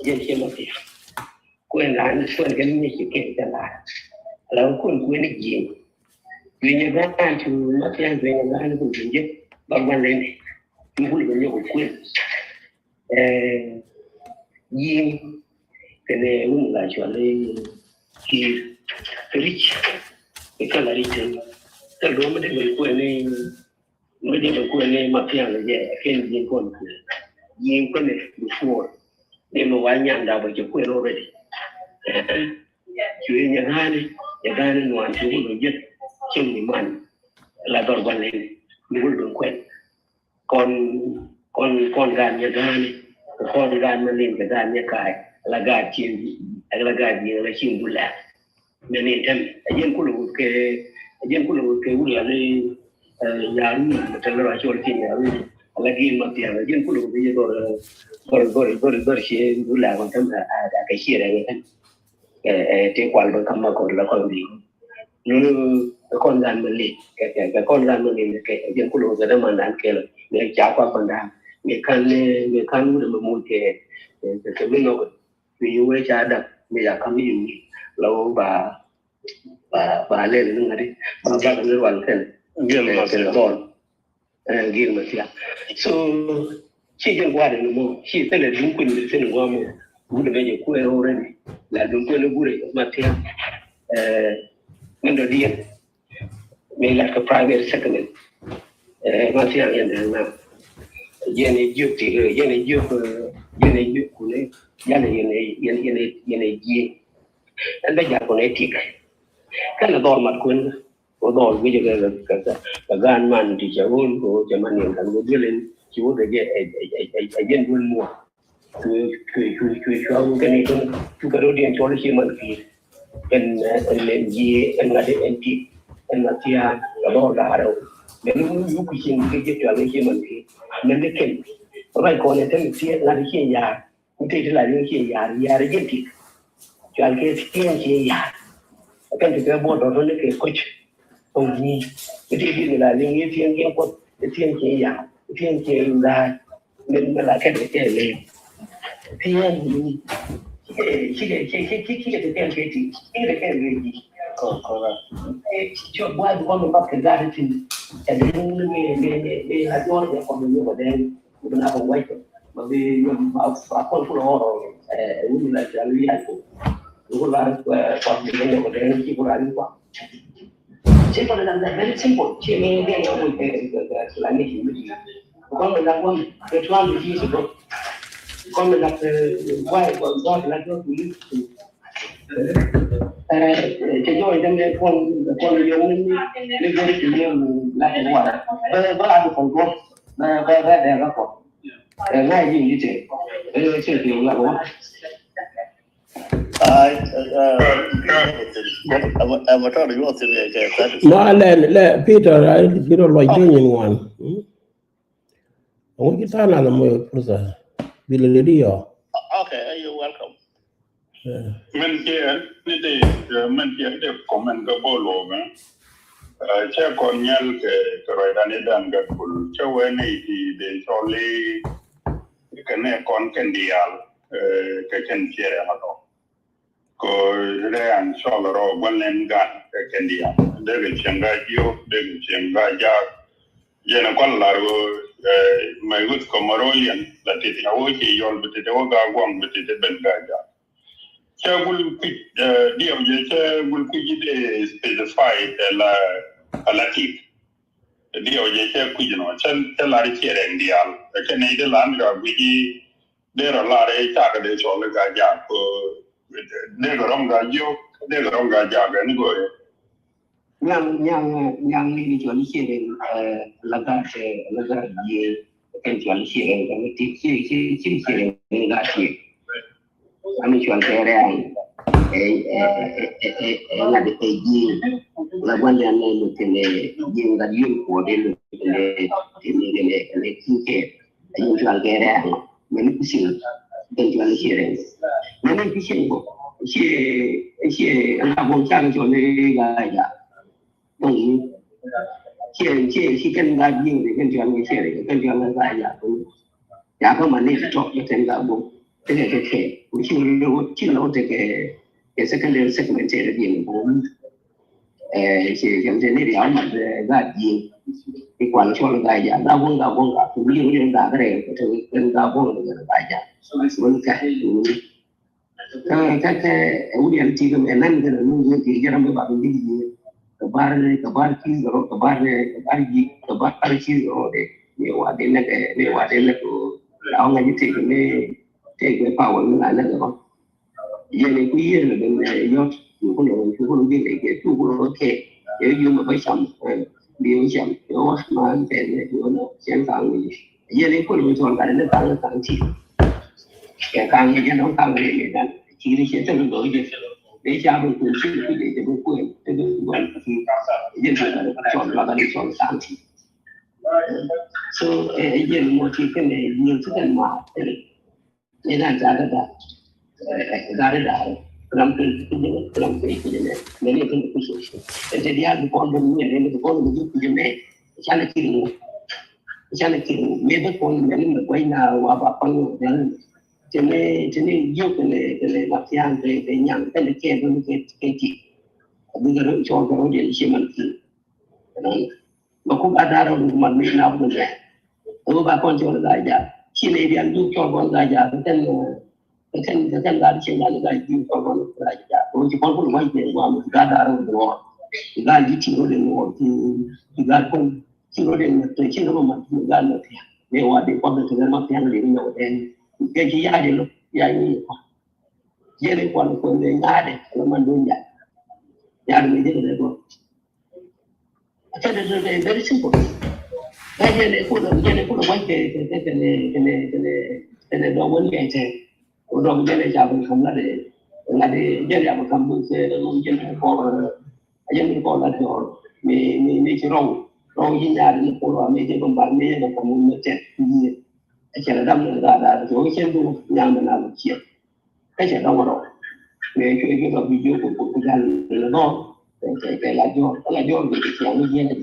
Jɛn ciɛ ma pia. Kuɛn ran ni kuɛn kɛn ni ci kɛn kɛ la. Ala kun kuɛn ni jiɛn. Kuɛn nyɛ ga̱a̱n ci ma pia kuɛn nyɛ ga̱a̱n kun kuɛn jɛ. Ba guan lɛ ni. Ni kul bɛ nyɛ ko kuɛn. Ɛ, jiɛn. Kɛnɛ wun la cual ni ci rich. Kɛ kala rich. Kɛ dɔm de kuɛn ni Mi di bɛ kuɛn ni ma piaŋ jɛ kɛn ji̱n kɔn kuɛn. Ji̱n kuɛn ni before. Ni mi wa nyan da bɛ jɛ kuɛn already. Cuɛ nyɛ gani, nyɛ gani nuan cuɛ bɛ jɛ. Cɛn ni man. La dɔr ba lɛn. Ni wul bɛ kuɛn. Kɔn, kɔn, kɔn gan nyɛ gani. Kɔn gan ma lin kɛ gan nyɛ kaay. La gaa cien, la gaa jiɛn la cien du lɛk. Mɛ ni tɛm a jiɛn kulɛ wut kɛ, a jiɛn kulɛ wut kɛ wuri a ni, ɛ, Yarun, mɛ tɛm lɛ ba cɔl cien Yarun. A la giin ma thiaŋ a jiɛn kulɛ wut kɛ dɔr, dɔr, dɔr, dɔr, dɔr cien du lɛk mɛ tɛm a, a, a kɛ cien rɛ mɛ tɛm. Ɛ, ɛ, ti kual bɛ kam ma kɔn la kɔn bi. Nunu kɛ kɔn gan mɛ li, kɛ, kɛ, kɛ kɔn gan mɛ li kɛ, a jiɛn kulɛ wut kɛ dɛ man dan kɛl. Mɛ ca kuak kɔn dan. Mɛ kan, mɛ kan wuri mɛ mut kɛ, kɛ, kɛ mi nɔk. Kɛ yio̱w ëë ca dak mi ca ka̱m yio̱w la wä ba, ba, ba lɛl ni ŋa̱t i̱ ba, ba kɛ ni rual kɛn. Gil ma kɛn thia̱k. Dhɔl. Ɛ, gil ma thia̱k. So ci jɛn gua̱a̱r ni mɔ ci thilɛ duŋ kuën ni thilɛ gua̱a̱r mɔ. Wut mɛ jɛ kuɛɛr already. La duŋ kuën ni gurɛ ma thia̱k. Ɛ, min dɔ diɛn. Mi lat kɛ private settlement. Ɛ, ma thiaŋ yɛn dee na. Yɛn ɛ jiök ti, yɛn ɛ jiök, yɛn ɛ jiök kuni. Yɛn ɛ, yɛn ɛ, yɛn, yɛn ɛ, yɛn ɛ jiëë. Ɛn bɛ ja̱r kɔn ɛ tik. Kɛn ɛ dhɔl mat kuɛn. Kɛ dhɔl guic kɛ, kɛ, kɛ, kɛ gaan man ti cɛ ɣöl kɛ ɣöö cɛ man yɛn kan kɛ duel in. Ci wä kɛ jɛ ɛ, ɛ, ɛ, ɛ, ɛ jɛn duel muɔ̱ɔ̱n. Cuɛ, cuɛ, cuɛ, cuɛ, cuɛ, wä kɛn i̱ kɛn, cu kɛ rɔ diɛn cɔl i̱ ci man ki̱i̱r. Ɛn, ɛn, ɛn ji̱, ɛn ŋa̱t ɛn ti. ɛn ma thia̱a̱ŋ kɛ bä wä ga̱a̱r rɛw. Mɛn ni wun yuk kui̱ cieŋ kɛ ji̱ cual kɛ cie mɛn kɛ mɛn ni kɛn. Ruac kɔn ɛ tɛm thia̱a̱ŋ ŋa̱t cie ya̱a̱r. Ku tëë ti la riŋ cie ya̱a̱r, ya̱a̱r ɛ jɛn tik. Cual kɛ thia̱a̱ŋ cie ya̱a̱r. Ɛ kɛn ti kɛ buɔt dɔ̱tɔ̱ ni kɛ koc. Ɔ ni mi ti ti la liŋ i̱ thia̱ŋ kiɛn kuɔth i̱ thia̱ŋ kiɛn ya̱a̱ i̱ thia̱ŋ kiɛn in dha̱a̱. Min mi la kɛn kɛ kɛ lɛ thia̱ŋ ni ci kɛ ci kɛ ci kɛ ci kɛ ti kɛn kɛ ti ci kɛ kɛ kɛ ti. Kɔ kɔ la ci buay bi kɔn mi kɔp kɛ gat ti. Ɛ dee ni mi mi mi mi a jɔr kɛ kɔn mi kɔ dee. Bi na kɔ wac kɔ ba bi yom ba kɔn kulɛ ɣɔr. Ɛ wuni la ci a li yac kɔ. Bi kɔ la kɔ bi kɔ dee ci kɔ la ni kɔ. Simple as that, very simple. Ci mi dee yɛ wul kɛ kɛ kɛ la ni ci mi di. Kɔn mi la kɔn kɛ tuan mi ci ci kɔ. Kɔn mi la kɛ why kɔ gɔt la kɛ wuli. Ɛ cɛ jɔɔc dämɛ kɔn kɔn yɔŋ ni ni gɔri ci yɔŋ la kɛ wara. Bɛ bɛ la kɛ kɔn kɔ. Bɛ bɛ bɛ bɛ kɔ. Ɛ ŋa̱c ji̱ yite. Ɛ cɛ kɛ la kɔ. Ai, ɛmɛ tɔt yuɔth thin kɛ kɛ. Ma lɛ lɛ Peter, ai biro lɔc ti nyin wan. Ŋuci tha̱a̱ŋ nath mɔ pursa. Bil lɛ di yɔ. Okay, you're welcome. Mɛn kiɛ ni de mɛn kiɛ de comment kɛ bol wok. Cɛ kɔn nyal kɛ kɛ ruacdan idan gat kul cɛ wee ni ti de cɔli kɛ nɛ kɔn kɛn diaal kɛ kɛn ciɛrɛ ma tɔ. Ko rɛ an cɔl rɔ guan lɛn gan kɛ kɛn diaal dee kɛ cieŋ ga jiok dee kɛ cieŋ ga jaak. Jɛn a kual lar wee my good Comorian la tit a wee ci yɔl bi tit a wee ga guaŋ bi tit a ben ga jaak. Cɛ gul kui̱ diɛw jɛ cɛ gul kui̱ ji̱ dee specify ɛ la ɛ la tik. Diɛw jɛ cɛ kui̱ nɔ cɛ cɛ lar ciɛ rɛŋ diaal ɛ kɛ nɛy dee lan ka gui̱ ji̱ dee rɔ lar ɛ cakɛ dee cɔl ɛ ka jaak. Dee kɛ rɔm ka jiok dee kɛ rɔm ka jaak ɛ ni go̱o̱rɛ. Niaŋ niaŋ niaŋ ni ni cɔl i̱ ciɛ rɛŋ ɛ la gat ɛ la gat jiɛ. Kɛn cual ciɛ rɛn kɛn ti ciɛ ciɛ ciɛ ciɛ rɛn kɛn gaa ciɛ. Ami cual kɛ rɛn ɛ ɛ ɛ ɛ ɛ ŋa̱t ɛ ji̱. Ŋa gua̱n dɛn ni luk kɛn ɛ ji̱ ŋa̱t yun kuɔt ɛ luk kɛn ɛ kɛn ɛ kɛn ɛ kɛn ɛ ki̱n kɛ. Ɛ ji̱ cual kɛ rɛn mɛn ni kucin kɛn cual ciɛ rɛn. Mɛn ni kucin bɔ ciɛ ciɛ ŋa buɔ̱m ca kɛ cual ni gaa ja. Dɔŋ ni ciɛ ciɛ ci kɛn gaa ji̱ ni kɛn cual ni ciɛ ni kɛn cual ni gaa ja. Ya kä ma ni tɔk ni kɛn gaa bom. Tekɛ kɛ kɛ ku ci lo ci lo tekɛ kɛ secondary segment tɛ di ni bom. Ɛ ci kɛn tɛ ni di ama gaa ji̱. Ni kual cual gaa ja gaa bom gaa bom gaa ku ni ni gaa kɛ rɛ kɛ kɛn gaa bom ni gaa ja. Wun kɛ wun. Kä kä kä ɛ wut yɛn ti kɛ mɛ nan kɛ nan nun yɛn ti jɛ ram bɛ ba bi ji̱ ji̱ kɛ bar kɛ bar ci kɛ rɔ kɛ bar kɛ bar ji̱ kɛ bar ci kɛ rɔ dɛ. Mɛ wa dɛ lɛ kɛ mɛ wa dɛ lɛ kɛ la ŋa ji̱ ti kɛ mɛ ti kɛ pa wal mi la lɛ kɛ rɔ. Yɛn ku yɛn lɛ bɛ mɛ yɔt ku ku lɔ ku ku lɔ ji̱ lɛ kɛ ku ku lɔ kɛ yɛ yum bɛ cam. Bi yum cam yɛ wa ma kɛ mɛ yɔ na cɛn ka ŋa ji̱. Yɛn i̱ kuɔl mi tuɔl gat ni kaŋ kaŋ ti. Kɛ kaŋ ni jɛn ɔŋ kaŋ ni ni dan ci ni cɛ tɛn ni gɔɔ jɛ. Ni ca bi kuɔl ci ni kuɔl jɛ jɛ bi kuɔl ti bi guan ti. Jɛn bi gat ni tuɔl gat ni tuɔl kaŋ ti. So ɛ jɛn mɔ ti kɛn ɛ jɛn ti kɛn ma. Ni dan ca kɛ da. Ɛ gat ni da. Ram kɛ ti jɛ ram kɛ ti jɛ ni ni kɛn kucɛ. Ɛ jɛ diaal bi kɔn bi ni ni bi kɔn bi kucɛ mɛ. Canɛ kiri ŋu. Canɛ kiri ŋu. Mëë bä kuɔn mɛn mɛ guay na wa ba kɔn ŋu mɛn. Tini tini jiök kɛnɛ kɛnɛ la piaŋ kɛ kɛ nyaŋ kɛnɛ kɛ bä kɛ kɛ ti. A bi kɛ rɔ cɔl kɛ rɔ diɛn ci man kiri. Mɛ ku ba dar rɔ mat mi na ku mɛ. Ɛ wä ba kɔn cɔl ga ja. Ci nɛ diaal jiök cɔl kɔn ga ja kɛ kɛn. Kɛ kɛn kɛ kɛn gaa di cieŋ gaa di gaa di ji̱ kɔn kɔn gaa di jaak kɛ wä ci kɔn kɔn wac kɛ guam ci gaa daar rɔ duɔɔr. Ci gaa di ci rɔ den wɔ ci ci gaa kɔn ci rɔ den mɛ tɛ ci rɔ ma ci gaa mɛ tɛ. Mɛ wa di kɔn kɛ kɛ ma tɛ gaa di mɛ wɔ den. Kɛ ci yaa di lo yaa ni kɔ. Yɛn kɔn kɔn mɛ yaa di lo ma dun yaa. Yaa di mɛ jɛ kɛ dɛ dɔ. Kɛnɛ very simple. Ɛ jɛn ɛ kulɛ jɛn ɛ kulɛ wac kɛ kɛ kɛ kɛnɛ kɛnɛ kɛnɛ kɛnɛ dɔk wän kɛ tɛ. Ko dɔk jɛn ɛ ca bɛ kam la de la de jɛn ɛ ca bɛ kam bɛ kɛ jɛn ɛ kɔr jɛn ɛ kɔr la jɔr. mi, mi, mi ci rɔw. Rɔw ci nyaat ni pol wa mi ci bä mbar mi ci bä pam mi cɛt ni. Ɛ cɛ la dam ni da da, so cɛ du nyam na lu cɛ. Ɛ cɛ dɔŋ rɔw. Mi ci, ci rɔw bi jɔ ko, ko, ko jal ni dɔŋ. Ɛ cɛ, cɛ la jɔ, la jɔ mi ci cɛ ni jɛ ni.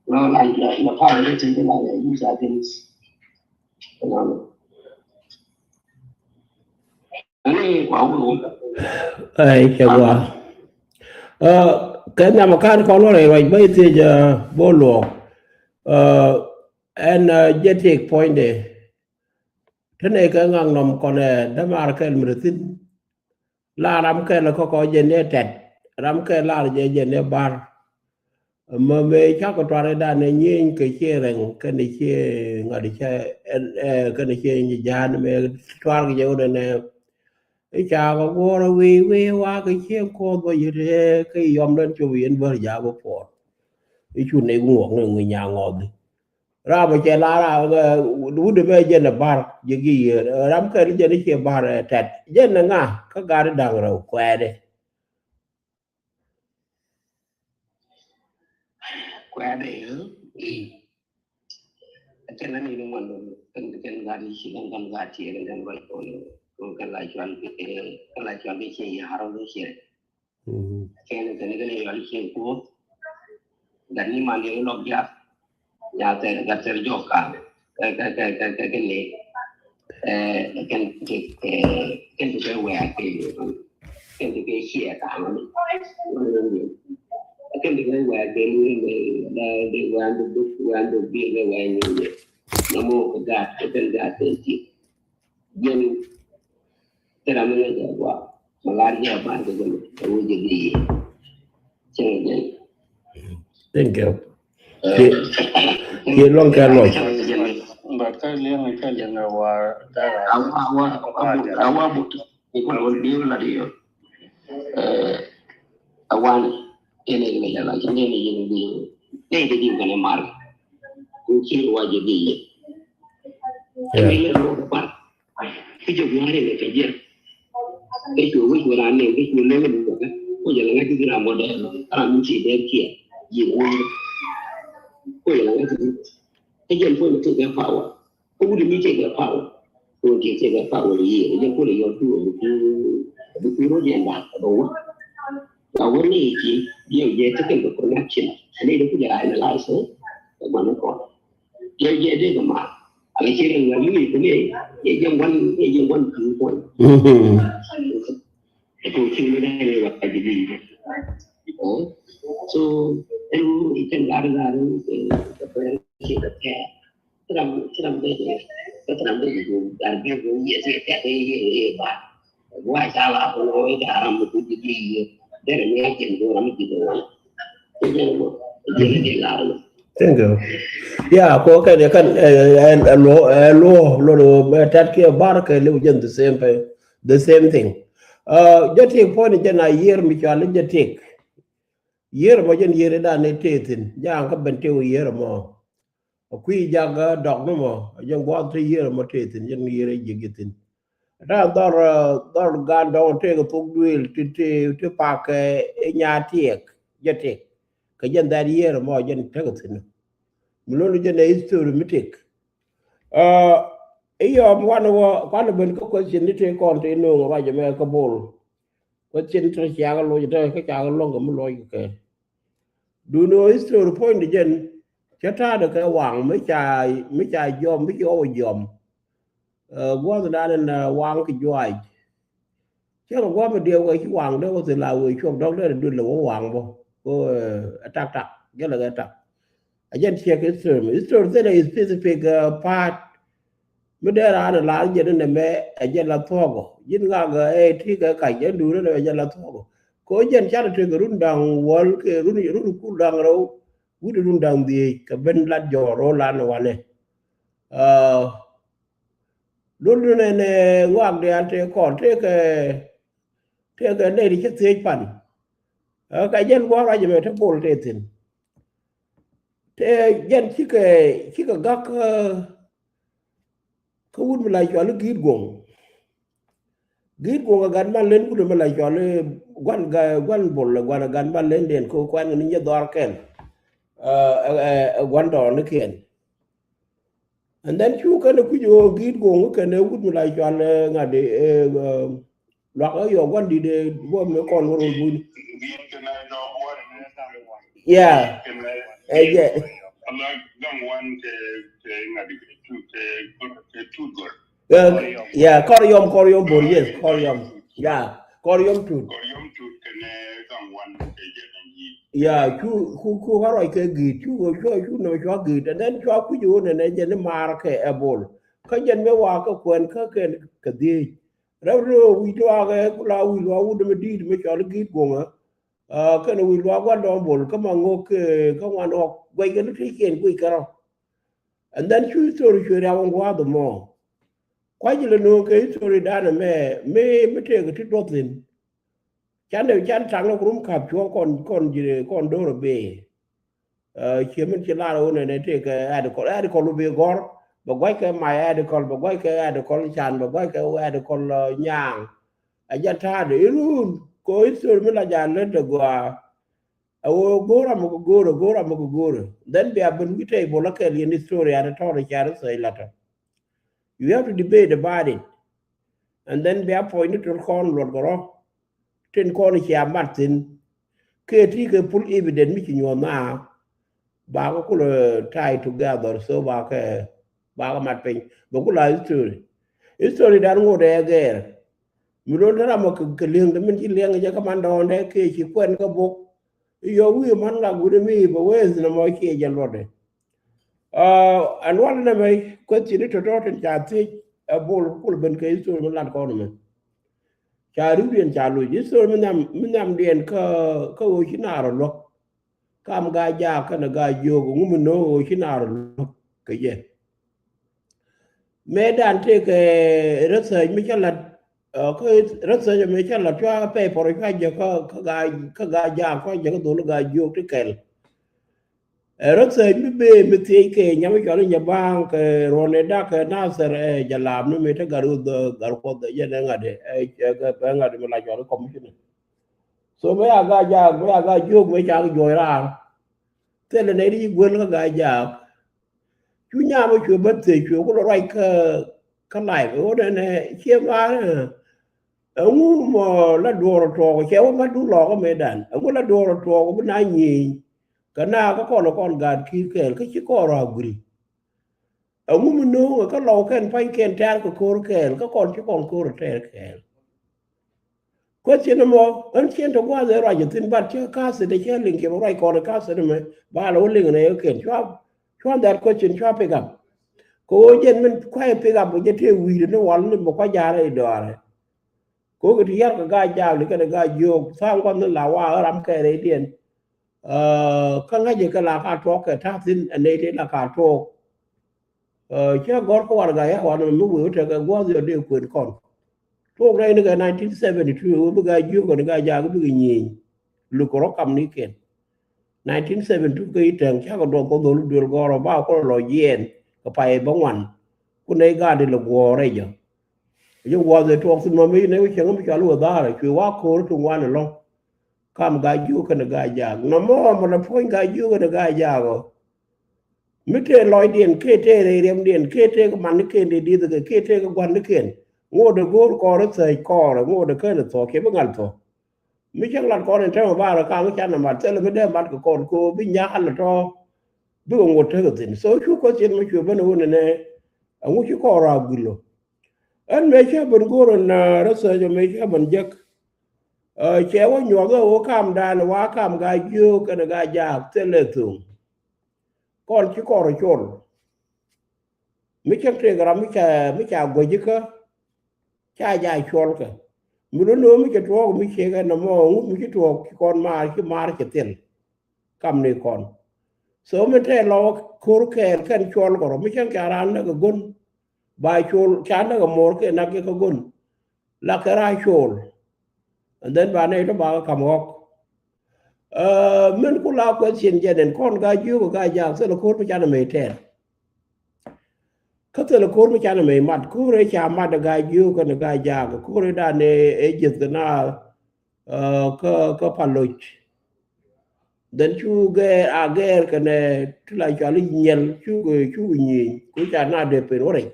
Lɔ la, la, la pa ni ci la, la yu sa tin. Ani wa wulu. Ai, cɛ gua. Ɛ, kɛ nhiam kan kɔn wä rɛy ruac bä ithiec, ɛ, bo luɔk. Ɛ, ɛn, ɛ, jɛ tiek puɔ̱nyde. Te nɛ kɛ ŋak nɔm kɔn ɛ dämaar kɛl mi rɛ thi̱n. La ram kɛl kɔkɔ jɛ ni tɛt. Ram kɛl lar jɛ jɛ ni bar. Mɛ mëë cakɔ tuar idan ɛ nyieny kɛ cie rɛŋ kɛn cie ŋa̱t cɛ, ɛ, kɛn cie nyi ja̱a̱n mɛ tuar kɛ jɛ wunɛ nɛ. I̱ cakɔ guɔ̱ɔ̱r ɛ wi̱i̱ wi̱i̱ wa kɛ cie kuɔth bä yet ɛ kɛ yɔm dɛn cop yɛn bär ja̱a̱ bä puɔt. I̱ cu nɛy ŋuɔk ni ŋui̱ nyaŋ ŋɔth. Ram cɛ la ram, ɛ, wut mɛ jɛn ɛ bar jɛ gi yɛ ram kɛn jɛn i̱ cɛ bar, ɛ, tɛt jɛn ɛ ŋa kä gat i̱ da̱ŋ rɛw kuɛɛdɛ. Kuɛɛdɛ, ɛ, kɛn ani ni ŋuan kɛn, kɛn gat i̱ ci kɛn, kɛn gat tiɛ kɛn, kɛn ruac kɔn kɛn la cual kɛ, kɛn la cual kɛ cɛ ya̱r ɔ cɛ. Kɛn, kɛn, kɛn yɔl cieŋ kuɔth. Gat ni man yɔl lɔk diak. Ya tɛr, gat tɛr jɔk ka. Kɛ, kɛ, kɛ, kɛ, kɛ, kɛ ni. Ɛ, kɛn, kɛ, kɛ, kɛn kɛ wɛɛk kɛ. Kɛn kɛ ciɛ ka ni. Kɛn kɛ wɛɛk kɛ ni, ni, ni, ni, wɛɛk ni duk, wɛɛk ni duk, bi kɛ wɛɛk ni, ni. Nɔmɔ kɛ gat, kɛn gat kɛ ti. Jɛn kɛ ram mi ŋäc ɛ gua. Mɛ lar jɛ ɛ bar kɛ jɛ mɛ ɛ wec jɛ bi yɛ. Cɛ ŋäc jɛn. Thank you. Ɛ, yɛ, yɛ luɔ̱ŋ kɛ luɔ̱c. Cɛ ŋäc jɛn. But kä liɛŋ, kä liɛŋ ɛ wa dara. Awa, awa, awa, awa but. Ni kɔn wä biu la di yɔ. Ɛ, awan. Yɛn ɛ yɛ la cɛ ni yɛn bi. Ni kɛ di kɛn ɛ mar. Ku ci wa jɛ bi yɛ. Yeah. Kä jɛ gua̱a̱r in kɛ jɛ. Kä cu wec wä raan nɛn kä cu nɛn kä duɔkä. Ko jɛ la ŋa̱c kä ram bɔ dɛɛ ram mi ci dɛɛ kiɛ. Yi wec. Ko jɛ la ŋa̱c kä. Kä jɛ ko ni tekɛ power. Ko wut mi tekɛ power. Ko tekɛ power yi. Jɛ ko ni yɔ tu bi ku, bi ku ro jɛ ba ba wä. Ba wä ni ki. Jɛ jɛ tekɛ connection. Ani de ku jɛ ra analyze. Ba ma ni ko. Yɛ jɛ dee kɛ ma. Ala cɛ dee ŋa yuni kɛ ne. Yɛ jɛ wan, yɛ jɛ wan tu kɔn. Ɛ ko ci mi dee wa ka jibi. So ɛn ikan gar gar kɛ pɛr ci kɛ pɛr. Tram, tram dee kɛ, tram dee kɛ gar gar yɛ ci kɛ yɛ yɛ ba. Wa ca la ko lo da ram ku di di. Dere mi a jen do ram di do. Jen do. Jen di la. Thank you. Yeah, ko kɛn kɛn, ɛ, ɛ, ɛ, luɔ, ɛ, luɔ, luɔ, luɔ, ɛ, tat kiɛ bar kɛ liw jɛn the same thing. The same thing. Ɛ, jɛ tik puɔ̱ni jɛn a yiër mi cual jɛ tik. Yiër mɔ jɛn yiër idan ni tëë thi̱n. Jɛ an kä ben tik yiër mɔ. A kui̱ jak, ɛ, dɔk ni mɔ, a jɛn gua̱th ti yiër mɔ tëë thi̱n, jɛn yiër a ji̱ gi̱ thi̱n. Ɛ ta̱a̱ dhɔr, ɛ, dhɔr gan dɔ̱ŋ tëëk thok duëël ti, ti, ti pak, ɛ, nya tiɛɛk, jɛ tëëk. Kɛ jɛn that yiër mɔ jɛn tekɛ thi̱n. Mi lon jɛn ɛ history mi tëëk. Ɛ, i̱ yɔm wanɛ wä, kuanɛ ben kä question ni tëëk kɔn ti no̱o̱ŋ ruac ɛmɛ kä bol. Question tɔ ciakä loc tɔ kä cakä lo̱ŋ kɛ mi loc kɛ. Duundɛ ɣöö history puɔ̱nydɛ jɛn cä ta̱a̱dɛ kɛ waŋ mi ca, mi ca jiɔam, mi ci ɣɔw jiɔam. Ɛ, gua̱thdan in, ɛ, waŋ kɛ juaac. Cä kɛ gua̱a̱th mi diɛw kɛ ci waŋ dee wä thil a wee cuɔp dɔ̱k dee dul lɛ wä waŋ bä. Kɛ, ɛ, ɛ tak tak jälɛ kɛ tak. A jɛn ciek history mi. History thilɛ specific, ɛ, part. Mi dee raan ɛ lar jɛn inɛ mɛ ɛ jɛn la thuɔ̱kɔ. Ji̱n ŋak ɛ ti kɛ kac jɛn duun inɛ mɛ ɛ jɛn la thuɔ̱kɔ. Kɛ ɣöö jɛn canɛ tekɛ run da̱ŋ wäl kɛ run, run kul da̱ŋ rɛw. Wi̱cdɛ run da̱ŋ dhieec kɛ ben lat jɔɔr ro̱o̱ lan wanɛ. Ɛ, lul inɛ nɛ ŋuak diaal tëë kɔn tëë kɛ, tëë kɛ nɛy ti cä thiec pan. Ɛ, kɛ jɛn gua̱a̱r ruac ɛmɛ te bol tëë thi̱n. Tëë jɛn cikɛ, cikɛ gak, ɛ, kä wut mi la cɔal i̱ Gi̱i̱t Guɔ̱ŋ. Gi̱i̱t Guɔ̱ŋ ɛ gat mal len wut mi la cɔal i̱ Gua̱n Ga-, Gua̱n Bol, Gua̱n ɛ gat mal len den kɛ kuan kɛ ni nyɛ dhɔaar kɛn. Ɛ gua̱ndɔɔŋnikiɛn. And then cu kɛn ɛ kui̱c ɣöö Gi̱i̱t Go̱o̱ŋ kɛn ɛ wut mi la cual ŋa̱t ɛ luak ɛ yɔk gua̱n di̱t ɛ buɔ̱m ni kɔn wä rol buny. Yeah. Ɛ jɛ. Yeah, Kɔr Yɔm, Kɔr Yɔm Bor, yes, Kɔr Yɔm. Yeah, Kɔr Yɔm Tut. Yeah, cu cu cu ka ruac kɛ Gi̱i̱t, cu cu cu nɔ cua Gi̱i̱t, and then cua kui̱c ɣöö nɛnɛ jɛn i̱ maar kɛ ɛ Bol. Kä jɛn mëë wa kä kuɛn kä kɛn kɛ dhiec. Rɛw rɛw wi̱i̱ luaak ɛ ku la wi̱i̱ luaak wut mi di̱i̱t mi cɔl i̱ Gi̱i̱t Go̱o̱ŋä. Kɛn wi̱i̱ luaak gua̱ndɔɔŋ Bol kä ma ŋok kä ŋuan ɣɔk guɛc kɛn i̱ ti̱i̱ kiɛn kui̱ kärɔ. And then cu history cuɛ riaw in gua̱a̱th ɛmɔ. Kua̱c ilɛ no̱o̱ŋ kɛ history dan ɛmɛ mi mi tëëk ti duɔth thi̱n. Can dee can taŋ ni kurum ka̱p cuɔ̱ɔ̱ŋ kɔn kɔn ji̱ kɔn do̱r ɛ bee. Cie min ci lar wun ɛn ɛ tëëk kɛ article, article wun bi gɔ̱r bɛ gua̱c kɛ my article, bɛ gua̱c kɛ article can, bɛ gua̱c kɛ article nyaaŋ. Ɛ jɛn ta̱a̱dɛ irun ko history mi la ja̱ lät dɛ gɔaa. Ɛ ɣöö go̱o̱r amɛ kɛ go̱o̱rɛ, go̱o̱r amɛ kɛ go̱o̱rɛ. Then bia ben wi̱i̱ tɛy bol akɛl yɛn history an tɔɔt ɛ car ɛ thäc latɔ. You have to debate about it. And then bia point ni tɔt kɔn luɔt kɛ rɔ tin kɔn cia mat thi̱n. Kɛ ti kɛ full evidence mi ci nyuɔth na ba kɛ kulɛ tie together, so ba kɛ ba kɛ mat piny bɛ kula history. History dan ŋot ɛ gɛɛr. Mi lo̱n te ram ɔ kɛ li̱eŋ te min ci liɛŋ jɛ kä man dɔɔndɛ kɛ ci kuɛn kä bok. Yɔ wi̱i̱ man ŋak wi̱ni mi bɛ wee thin ɛmɔ ciɛ jɛ luɔtdɛ. Ɛn wal nɛmɛ question ni tɔtɔ tin ca thiec ɛ Bol kul ben kɛ history mi lat kɔn mɛ. Ca riwdiɛn ca loc history mi nhiam, mi nhiamdiɛn kä kä ɣöö ci naar ɔ luäk. Kam Gaa Jaak kɛnɛ Gaa Jiök ŋu mi no̱o̱ŋ ɣöö ci naar ɔ luäk kɛ jɛ. Mëë dan tëëkɛ research mi cä lat, kä research mi cä lat cua paper cua jɛ kä kä Gaa kä Gaa Jaak cua jɛ kä dhol Gaa Jiök ti kɛl. Ɛ research mi bee mi thiec kɛ nyam mi cɔl i̱ Nyabaaŋ kɛ ruɔ̱n ɛ dak kɛ Nathir ɛ jɛ laap ni mi te gat ruth gat kuɔth ɛ jɛ nɛ ŋa̱t ɛ ɛ ŋa̱t mi la cɔl i̱ commissioner. So mëë a Gaa Jaak mëë a Gaa Jiök mëë cak juɔc raar. Thilɛ nɛy ti ci guel kä Gaa Jaak. Cu nyam mi cuɛ ben thiec cuɛ ku lɔ ruac kä kä live ɛ ɣöö nɛnɛ ciɛ maar. Ɛŋu mɔ la duɔɔr ɔ tuɔɔk cɛ wä ma duk lɔɔk kä mëëdan ɛŋu la duɔɔr ɔ tuɔɔk bi na nyieny. Kɛ na kä kɔn ɛ kɔn gaat ki̱i̱r kɛɛl kä ci kɔn rɔ aguri. Ɛŋu mi no̱o̱ŋ ɛ kä lɔw kɛn pa̱ny kɛn tɛ̈r kɛ ko̱r kɛɛl kä kɔn ci kɔn ko̱r ɛ tɛ̈r kɛɛl. Question ɛmɔ ɣän cien te gua̱a̱th ɛ ruac ɛ thi̱n bat cä ka̱th ɛ dee cä liŋ kiɛ bɛ ruac kɔn ɛ ka̱th ɛ mɛ ba lɛ wä liŋ ɛ nɛ ɛ kɛn cua cua that question cua pick up. Kɛ ɣöö jɛn min kua̱c ɛ pick up kɛ jɛ tëë wi̱i̱dɛ ni wal ni bɛ kua̱c ja̱a̱r ɛ dɔaarɛ. Kɛ ɣöö kɛ ti yar kɛ Gaa Jaak li kɛnɛ Gaa Jiök tha̱a̱ŋ gua̱th ni la wa ɣä ram kɛ rɛydiɛn. Kä ŋäcɛ kɛ la ka tuɔɔk kɛ ta̱a̱ thi̱n ɛ nɛy tëë la ka tuɔɔk. Cä gɔ̱r kä warɛga ya wanɛ mi wee wä tekɛ gua̱a̱th yɔ dee kuën kɔn. Tuɔɔk rɛy ni kɛ nineteen seventy two wee bi Gaa Jiök kɛnɛ Gaa Jaak bikɛ nyieny. Luk kɛ rɔ kam ni kɛn. Nineteen seventy two kä i̱ tɛŋ cakɛ duɔth kɔ dhol duel gɔ̱rɔ ba kɔ lɔ jiɛɛn kɛ pay bä ŋuan. Ku nɛy gaat ilɛ guɔ̱ɔ̱r rɛy jɔ. Jɛ gua̱a̱th ɛ tuɔɔk thi̱n mɔ mi nɛy wä cäŋ mi cɔal wä dhaarɛ cuɛ wa ko̱r ti ŋuan ɛlɔ̱ŋ. Kam Gaa Jiök kɛnɛ Gaa Jaak nɔmɔ mɔ lɛ puɔ̱ny Gaa Jiök kɛnɛ Gaa Jaak ɔ. Mi tëë lɔcdiɛn kee tëë rɛy riɛmdiɛn kee tëë kɛ man ni ken dee dieth kɛ kee tëë kɛ gua̱n ni ken. Ŋot ɛ go̱o̱r kɔɔr ɛ thäc kɔɔr ɛ ŋot ɛ kɛn ɛ thuɔ̱k kiɛ bi ŋal thuɔ̱k. Mi cäŋ lat kɔn in tɛmɛ bar ɛ kam i̱ canɛ mat thilɛ mi dee mat kɛ kɔn kɛ ɣöö bi nya̱a̱l ɛ tɔ̱. Bikɛ ŋot tekɛ thi̱n so cu question mi cuɛ ben ɛ ɣöö nɛnɛ. Ɛŋu ci kɔɔr rɔ a gui̱l ɔ. Ɛn mëë cä ben go̱o̱r ɛn research ɔ mëë cä ben jek. Cɛ wä nyuɔth ɛ ɣöö kamdan wa kam Gaa Jiök kɛnɛ Gaa Jaak thilɛ tho̱o̱ŋ. Kɔn ci kɔr col. Mi cäŋ tëëk ram mi ca mi ca guäc ikä. Ca ja cuɔl kɛ mi lun lo̱o̱ mi cɛ tuɔɔk mi ciek ɛn nɔmɔ ŋut mi ci tuɔɔk ci kɔn maar ci maar cɛ thil. Kam ni kɔn. So mi tɛɛ lɔ ko̱r kɛɛl kɛn cuɔl kɔrɔ mi cäŋ ca raan näk ɛ go̱n. Ba col ca näk ɛ mo̱o̱r kɛ nak kɛ kä go̱n. La kɛ ra̱a̱ col. And then ba nɛy tɔ ba kɛ kam ɣɔk. Min ku la question jɛn ɛn kɔn Gaa Jiök kɛ Gaa Jaak thilɛ ko̱r mi canɛ mɛy tɛɛr. Kä thilɛ ko̱r mi canɛ mɛy mat ko̱r ëë ca mat ɛ Gaa Jiök kɛnɛ Gaa Jaak ko̱r ëë dan ëë ji̱th kɛ na kä kä pal loc. Then cu gɛɛr a gɛɛr kɛnɛ ti la cɔal i̱ nyɛl, cu kɛ cu kɛ nyieny ku ca na dee pen wä rɛc.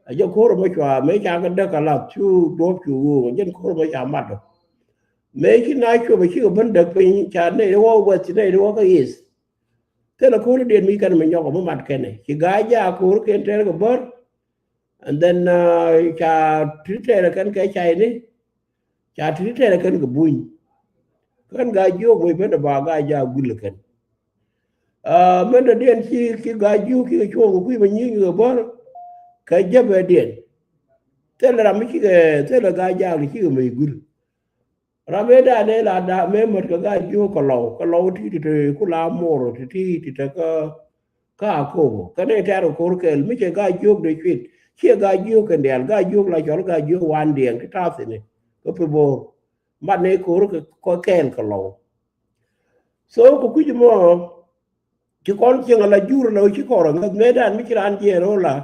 A jɛ ko̱r mɛ cua mɛ ca kɛ däk a lath cu duɔ̱p cu ɣööŋ a jɛn ko̱r mɛ ca mat dɔ. Mɛ ci na cuɔp a cikɛ ben däk piny ca nɛy ri wä wɛth ci nɛy ri wä kä is. Thilɛ ko̱r diɛn mi kɛn mɛ nyɔk mɛ mat kɛnɛ ci ga̱a̱c ja ko̱r kɛn tɛɛr kɛ bär. And then ca ti tɛɛr kɛn kɛ cayni. Ca ti tɛɛr kɛn kɛ buny. Kɛn ga̱a̱c jiök mɛ ben ba ga̱a̱c ja gul kɛn. Mɛn dɔ diɛn ci ci ga̱a̱c jiök ci kɛ cuɔ̱ɔ̱ŋ kɛ kui̱ mɛ nyi̱i̱ŋ kɛ bär. Kɛ jɛpɛ diɛn thilɛ ram mi cikɛ thilɛ ga̱a̱c jaak ni cikɛ mɛ gul. Ram mëë da̱a̱n ëë la da̱a̱n mëë mät kɛ ga̱a̱c jiök kɛ lɔw kɛ lɔw ti ti te ku la mor ti ti ti te kä kä a kobo kɛ nɛy tɛ̈r kɛ ko̱r kɛɛl mi cɛ ga̱a̱c jiök dee cuit. Ciɛ ga̱a̱c jiök kɛn diaal ga̱a̱c jiök la cɔl ga̱a̱c jiök wan diɛŋ ti ta̱a̱ thi̱n kä pi bo̱o̱r. Mat nɛy ko̱r kɛ kɛɛl kɛ lɔw. So kɛ kui̱c mɔ ci kɔn cieŋ ala jur ala ci kɔrɔ ŋäth mëë da̱a̱n mi ci raan jiɛɛr ɣöö la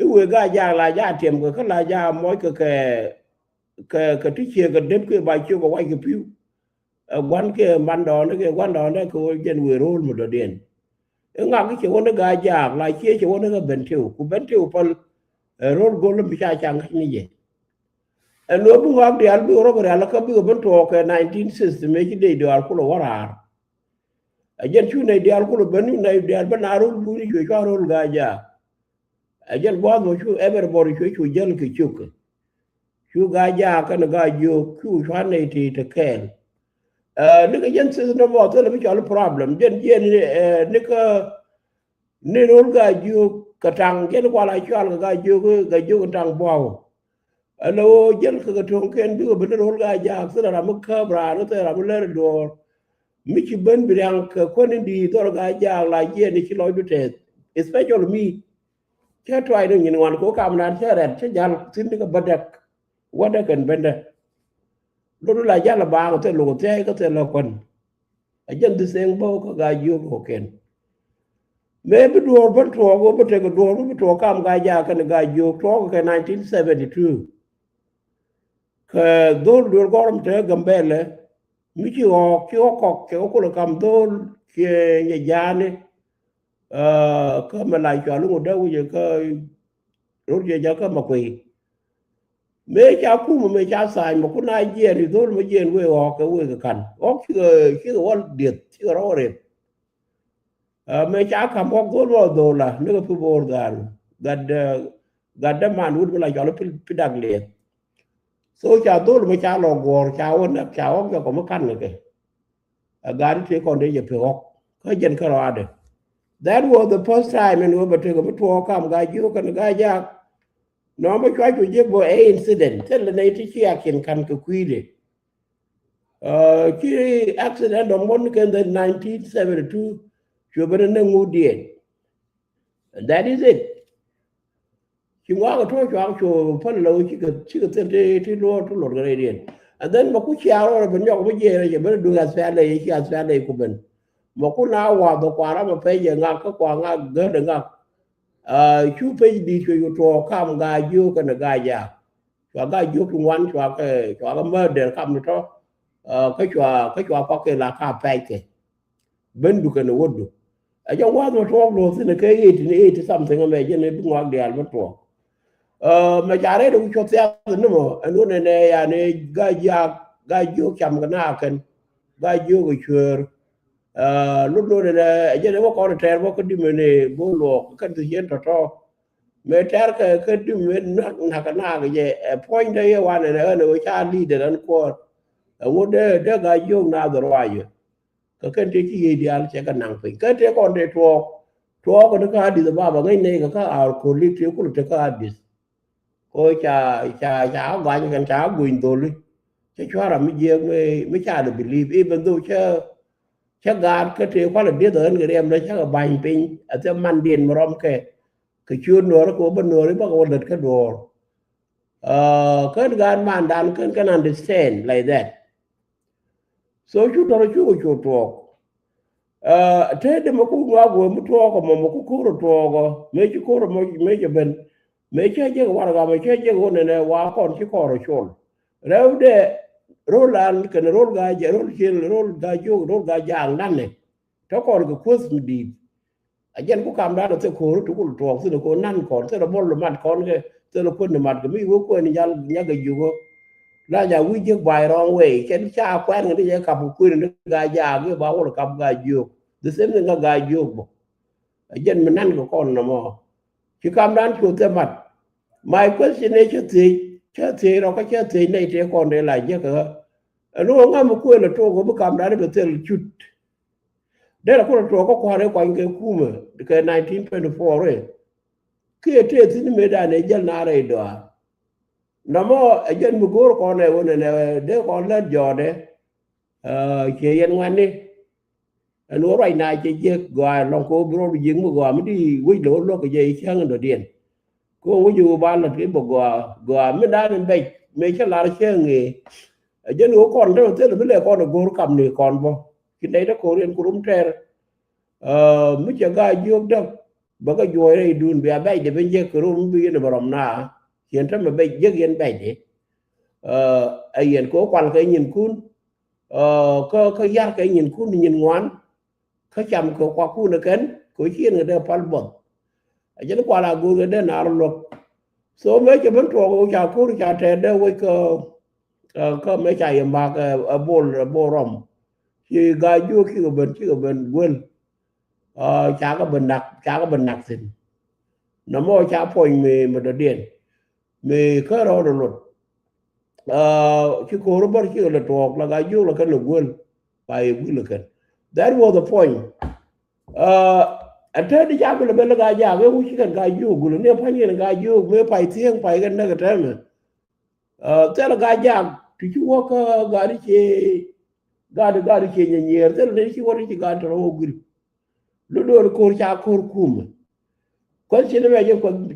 i̱ wëë ga̱a̱c jaak la jaak tiɛm kɛ kä la jaak mɔc kɛ kɛ kɛ kɛ ti ciek kɛ dep kɛ ba ciek kɛ wac kɛ pi̱u. Ɛ gua̱n kɛ mandɔɔndɛ kɛ gua̱ndɔɔndɛ kɛ wä jɛn wëë ro̱o̱l mi dɔ̱diɛn. I̱ ŋak i̱ cɛ wä ni ga̱a̱c jaak la cie cɛ wä ni kɛ ben tiw ku ben tiw päl. Ɛ ro̱o̱l go̱l mi ca ca ŋa̱c ni jɛ. Ɛn wä bi ŋɔak diaal bikɛ rɔ̱ kɛ rial kä bikɛ ben tuɔɔk kɛ nineteen sixty mëë ci dec diɔaar kulɛ wä raar. Ɛ jɛn cu nɛy diaal kulɛ ben cu nɛy diaal ben a ro̱o̱l buni cuɛ cua ro̱o̱l ga̱a̱c jaak. Ɛ jɛn gua̱a̱th mɔ cu everybody cuɛ cu jäl kɛ cuk. Cu ga̱a̱c jaak kɛn ga̱a̱c jiök cu cua̱n nɛy ti te kɛɛl. Nikɛ jɛn sith nɔmɔ thilɛ mi cɔl problem jɛn jiɛn nikä ni ro̱l ga̱a̱c jiök kɛ taŋ jɛn kual a cual kɛ ga̱a̱c jiök ga̱a̱c jiök in taŋ buaw. Ɛn ɣöö jɛn kɛ kɛ to̱ŋ kɛn bikɛ bi ni ro̱l ga̱a̱c jaak thilɛ ram mi käp raan thilɛ ram mi lɛr duɔ̱ɔ̱r. Mi ci ben bi riaŋ kɛ kuän in di̱i̱t dhɔr ga̱a̱c jaak la jiɛn i̱ ci lɔcdu tɛth especially mi. Cä tuay ni nyin ŋuan ko kam nan cä rɛt cä jal thin ni kä bädäk. Wädäk kɛn bendä. Lot la jal a baaŋ thil luk thiay kä thil la kuän. A jɛn dhi thɛŋ bä kä ga̱a̱c jiök kɔ kɛn. Mëë bi duɔɔr ben tuɔɔk wä bi tek duɔɔr wä bi tuɔɔk kam ga̱a̱c jaak kɛn ga̱a̱c jiök tuɔɔk kɛ nineteen seventy two. Kɛ dhol duel gɔrɔm te Gambɛlɛ mi ci ɣɔɔk ci ɣɔk kɔk cɛ wä kulɛ kam dhol ciɛ nyɛ ja̱a̱ni. Kä mɛ la cual ŋu dee wi̱cɛ kä rot ciɛ ja̱ kä mɛ kuey. Mëë ca kumɛ mëë ca tha̱a̱ny mɛ kun a jiɛɛn i̱ dhol mɛ jiɛɛn wee ɣɔɔk kɛ wee kɛ ka̱n ɣɔk cikɛ cikɛ wä dieth cikɛ rɔ̱ wä rep. Mëë ca ka̱m ɣɔk dhol mɛ dhol la nikɛ pi bo̱o̱r dhaal gat gat däman wut mi la cual pi dak liɛth. So ca dhol mɛ ca lɔ guɔ̱ɔ̱r ca wä näk ca ɣɔk jɔkɔ mi ka̱n kɛ kɛ. A gat ti kɔn dee jɛ pi ɣɔk kä jɛn kä rɔadɛ. That was the first time in wä bɛ tekɛ mi tuɔɔk kam ga̱a̱c jiök kɛn ga̱a̱c jaak. Nɔmɔ cua cu jiäk bä ɛ incident thilɛ nɛy ti ci action ka̱n kɛ kui̱dɛ. Ci accident dɔ̱ŋ mɔn kɛn the nineteen seventy two. Cuɛ ben ni ŋut diɛn. And that is it. Ci ŋuak a tuɔɔk cuak cu päl la wä cikɛ cikɛ thil ti ti luɔr ti luɔr kɛ rɛy diɛn. And then bɛ ku ciaar wä rɛ ben nyɔk bä jiɛɛr rɛ cɛ ben duŋ athpial lɛ ci athpial lɛ ku ben. Mɛ ku na wath bɛ kua̱r amɛ pɛc jɛ ŋak kä kua̱r ŋak gäl ɛ ŋak. Cu pec di̱i̱t cuɛ cu tuɔɔk kam ga̱a̱c jiök kɛnɛ ga̱a̱c jaak. Cua ga̱a̱c jiök ti ŋuan cua kɛ cua kɛ murder kam ni tɔ. Kä cua kä cua kuak kɛ la ka pɛc kɛ. Bendu kɛnɛ wädu. Ɛ jɛ wath mɛ tuɔɔk luɔth thin kɛ eighty ni eighty something ɛmɛ jɛn bi ŋuak diaal mɛ tuɔɔk. Mɛ ca rɛy dee ku cuɔth thiath ni mɔ ɛn wä nɛnɛ yani ga̱a̱c jiök ga̱a̱c jiök cam kɛ naak kɛn. Ga̱a̱c jiök kɛ cueer. Lot lot ɛnɛ ɛ jɛn ɛ wä kɔn tɛɛr bä kä dim ɛn ɛ bo̱o̱ luɔɔk kä kɛn thi ciën tɔ̱tɔ̱. Mëë tɛɛr kɛ kä dim ɛ nak nak kɛ naak jɛ ɛ puɔ̱ny dee yɛ wan ɛnɛ ɣän ɛ wä ca leader ɛn kuɔɔr. Ɛ ŋut dee dee ga̱a̱c jiök naath ruac ɛ. Kä kɛn tëë ci yiëë diaal cɛ kɛ naŋ piny kɛn tëë kɔn tëë tuɔɔk. Tuɔɔk ni kä adith baba ŋäc nɛy kɛ kä ar kolik tëë kul tëë kä adith. Ko ca ca ca guany kɛn ca guny dholi. Cä cuara mi jiɛk mi ca de believe even though cä cä gaat kä tëë kualɛ dieth ɣän kɛ riɛm dee cä kɛ bany piny a thɛ man diɛn mi rɔm kɛ. Kɛ ciöt nuɔɔri kɛ wä bä nuɔɔri bä kɛ wä lät kä duɔɔr. Kän gaat mandan kän kän understand like that. So cu tɔrɔ cukɛ cu tuɔɔk. Te de mɛ ku ŋuak wee mi tuɔɔk mɔ mɛ ku ko̱r tuɔɔk mɛ ci ko̱r mɔ mɛ ci ben. Mɛ cɛ jek warga mɛ cɛ jek wä nɛnɛ wa kɔn ci kɔr col. Rɛw de Ro̱l an kɛn ro̱l Gaa Jaak, ro̱l Ciëŋ, ro̱l Gaa Jiök, ro̱l Gaa Jaak nanɛ. Tɔ kɔn kɛ kuäth mi di̱i̱t. A jɛn ku kamdan a thil ko̱r ti kul tuɔɔk thin ko nan kɔn thil a bol mat kɔn kɛ thil a kuäth ni mat kɛ mi wä kuäth ni jal nyakɛ jiök. La ja wi̱c jiäk by wrong way. Kɛn ca kuɛn kɛ ni jɛ kap kuäth ni Gaa Jaak i̱ ba wol kap Gaa Jiök. The same thing kä Gaa Jiök bä. A jɛn mi nan kɛ kɔn nɔmɔ. Ci kamdan cu thil mat. My question ni cä thiec, cä thiec rɔ kä cä thiec nɛy tëë kɔn dee la jiäk kä. Ɛn ɣöö ŋa̱m mi kuël a tok ɣöö bi kamdan i̱ bi thil cut. Derɛ kulɛ tuɔɔk kä kua̱r ëë kuany kɛ kumɛ kɛ nineteen twenty-four ëë. Kiɛ tëë thi̱n mëëdan ëë jäl na rɛy dɔaar. Nɔmɔ ɛ jɛn mi go̱o̱r kɔn ɛ ɣöö nɛnɛ dee kɔn lät jɔɔdɛ. Ciɛ yɛn ŋuɛ̈tni. Ɛn ɣöö ruacna cɛ jiäk gɔaa ɛlɔ̱ŋ kɛ ɣöö bi rɔɔd bi jiäk mi gɔaa mi di wec lɛ ɣöö luäk kɛ jɛ i̱ cäŋ in dɔ̱diɛn. Kɛ ɣöö wec ɣöö ba lät i̱ bɛ gɔaa gɔaa mi dan in bɛc mëë cä lar cäŋ ëë. Ɛ jɛn ɣöö kɔn te mi thilɛ mi lɛ kɔn ɛ go̱o̱r kamni kɔn bä. Ci nɛy te ko̱r yɛn ku rum tɛɛr. Mi cɛ Gaa Jiök däk bɛ kɛ juɔc rɛydun bia bɛcdɛ ben jek kɛ rum bi yɛn bɛ rɔm na. Ciɛn tämɛ bɛc jek yɛn bɛcdɛ. Ɛ yɛn kɛ wä kual kɛ nyinkun. Kä kä yar kɛ nyinkun nyin ŋuan. Kä cam kɛ kuakun ɛ kɛn kɛ wä ciɛn kɛ dee pal buɔth. A jɛn kual a go̱o̱r kɛ dee naar luäk. So mëë cɛ ben tuɔɔk ca ko̱r ca tɛɛr dee wec kä kä mëë ca yɛ mak ɛ bol ɛ bol rɔm. Ci Gaa Jiök cikɛ ben cikɛ ben guel. Ca kɛ ben nak ca kɛ ben nak thi̱n. Nɔmɔ ca puɔ̱ny mi mi dɔ̱diɛn mi kä rɔɔdɛ luɔt. Ci ko̱r bär cikɛ lɛ tuɔɔk la Gaa Jiök la kɛn lɛ guel. Ba yɛ guel lɛ kɛn. That was the point. Ɛ tɛt di ca bi lɛ ben lɛ Gaa Jaak ɛ wi̱c ci kɛn Gaa Jiök guel ni pua̱ny kɛn Gaa Jiök mëë pay thi̱eŋ pay kɛn näk ɛ tɛmɛ. Thilɛ Gaa Jaak ti ci wä kä gaat i̱ cie gaat gaat i̱ cie nyɛ nyiɛɛr thilɛ ni ci wä ti ci gaat tɔrɔ wä guil. Lo do̱r ko̱r ca ko̱r kumɛ. Kuäth ci ni mɛ jɛ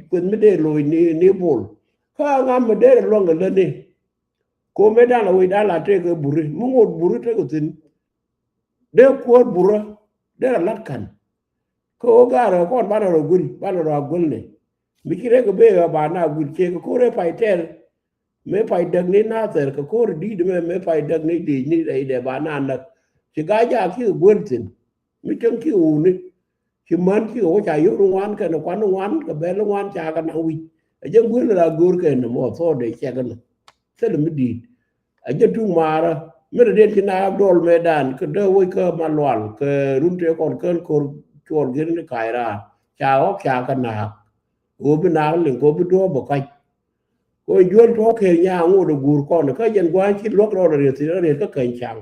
kuäth mi dee loc ni bol. Kä ŋa̱m mi dee rɛ luäŋ kɛ lätni. Ko̱r mëë dan la wec dan la tëëk kɛ buri mi ŋot buri tëëk kɛ thi̱n. Dee kuäär burä dee rɛ la̱t ka̱n. Kä ɣöö gaarɛ kɔn banɛ rɔ guil banɛ rɔ a guilni. Mi ci rɛk kɛ bee ɣä ba na guil ciek kɛ ko̱r ëë pay tɛr. Mëë pay däk ni nathɛr kɛ ko̱r di̱i̱t mɛ mëë pay däk ni di̱i̱t ni rɛy dɛ ba na näk. Ci Gaa Jaak cikɛ guil thi̱n. Mi cäŋ cikɛ wuni. Ci män cikɛ wä ca yio̱w ri ŋuan kɛnɛ kuan ri ŋuan kɛ bɛl ri ŋuan ca kɛ naŋ wi̱c. Ɛ jɛ guil la go̱o̱r kɛn ni mɔ thɔɔdɛ ciɛk ni. Thilɛ mi di̱i̱t. A jɛ tuŋ maarä mi rɛ diɛn ci na duɔl mëëdan kɛ dee wec kä ma lual kɛ run tëë kɔn kään ko̱r cuɔl gir ni kac raar ca ɣɔk ca kɛ naak. Ɣöö bi naak liŋ kɛ ɣöö bi duɔ̱ɔ̱p bɛ kac. Kɛ ɣöö juäl tuɔɔk kër nyaa ŋot ɛ guur kɔn kä jɛn gua̱a̱ny ci luäk rɔɔdɛ riet thi̱n riet kä käny caŋ.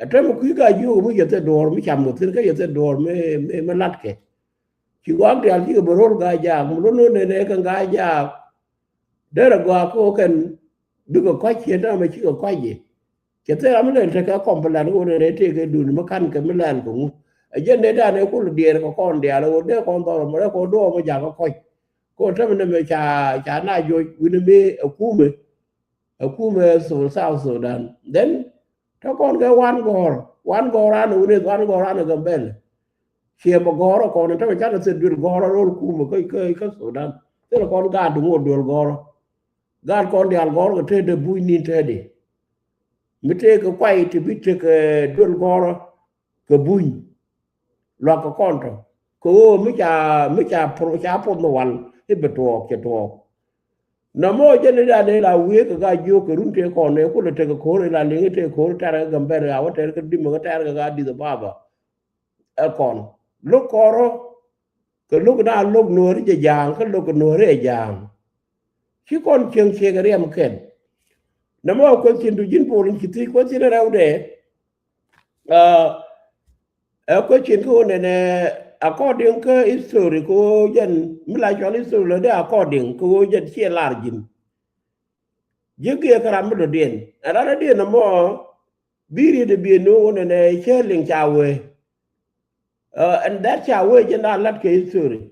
Ɛ tɛmɛ kui̱ Gaa Jiök mi yɛ thil duɔ̱ɔ̱r mi cam kɛ thi̱n kä yɛ thil duɔ̱ɔ̱r mi mi latkɛ. Ci gua̱a̱k diaal cikɛ bɛ ro̱l Gaa Jaak mi luɔ̱n ni nɛnɛ kɛ Gaa Jaak. Derɛ gɔaa kä ɣöö kɛn bikɛ kɔc ciën täämɛ cikɛ kɔc ji̱. Cɛ thil ram mi lɛl tekɛ kɔm bi lan ɣöö nɛnɛ tëëkɛ dun mi ka̱n kɛ mi lɛl kɛ ŋu. Ɛ jɛn nɛy dan ɛ kul diɛɛr kɛ kɔn diaal ɣöö dee kɔn dhɔr mɔ rɛ kɔn duɔɔk mi jakä kɔc. Kɛ ɣöö tämɛ nɛmɛ ca ca na joc wi̱ni mi ɛ kumɛ. Ɛ kumɛ South Sudan. Then Tɔ kɔn kɛ wan gɔ̱r wan gɔ̱r an wuni wan gɔ̱r an Gambɛl. Ciɛ mɛ gɔ̱r kɔn tɔ kɛ canɛ thil duel gɔ̱r rol kumɛ kä kä kä Sudan. Thil kɔn gaat duŋ wä duel gɔ̱r. Gaat kɔn diaal gɔ̱r kɛ te de buny nin te de. Mi te kɛ kuay ti bi te kɛ duel gɔ̱r kɛ buny. Luak kɛ kɔn tɔ kɛ ɣöö mi ca mi ca por ca por ni wal i̱ bi tuɔɔk cɛ tuɔɔk. Nɔmɔ jɛn i̱ dan i̱ la wiee kɛ Gaa Jiök kɛ run tëë kɔn ɛ kulɛ tekɛ ko̱r i̱ la liŋ i̱ tëë ko̱r tɛr kɛ Gambɛl a wä tɛr kɛ dimɛ kɛ tɛr kɛ Gaa Di̱th Baba. Ɛ kɔn lo̱k kɔrɔ kɛ lo̱k na lo̱k nuɔ̱ɔ̱ri jɛ ja̱a̱ŋ kä lo̱k kɛ nuɔ̱ɔ̱ri ɛ ja̱a̱ŋ. Ci kɔn cieŋ ciek riɛm kɛn. Nɔmɔ kueth cin du ji̱n pol in ci thiec kueth cin rɛwdɛ. Ɛ question kä ɣöö nɛnɛ according kä history kä ɣöö jɛn mi la cɔl history lɔ dee according kä ɣöö jɛn ciɛ lar ji̱n. Ji̱ giɛ kä ram mi dɔ̱diɛn ɛ ran dɔ̱diɛn ɛmɔ. Bi riet ɛ biɛ ni ɣöö nɛnɛ cä liŋ ca wee. And that ca wee jɛn da lat kɛ history.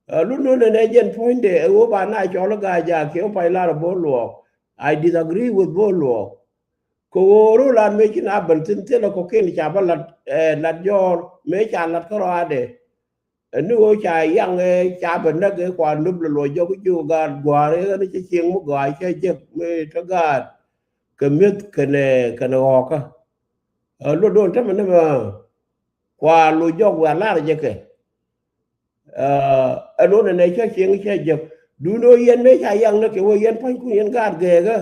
Lun nöö nɛnɛ jɛn puɔ̱nydɛ ɛ ɣöö ba na cɔl i̱ Gaa Jaak kiɛ wä pay lar ɛ bo̱o̱l luɔɔk. I disagree with bo̱o̱l luɔɔk. Kɛ ɣöö ro̱o̱ lat mëë ci na bäl thi̱n thilɛ kɔ̱kiɛn ca bä lat lat jɔɔr mëë ca lat kärɔaadɛ. Ɛn ni ɣöö ca yaŋ ɛ ca bä näk ɛ kua nöp lɛ luɔc jɔk ji̱ ɣöö gaat gua̱a̱r ɛ ɣän cä cieŋ mi gɔaa cä jek mëë te gaat. kɛ mi̱eth kɛnɛ kɛnɛ ɣɔɔkä. Luɔt do̱n tämɛ nɛmɛ kua lo̱c jɔk wiaa lar jɛ kɛ. Ɛn wä nɛnɛ cä cieŋ cä jek duundɛ wä yɛn mëë ca yaŋ ni kɛ wä yɛn pua̱nykun yɛn gaat gɛɛkä.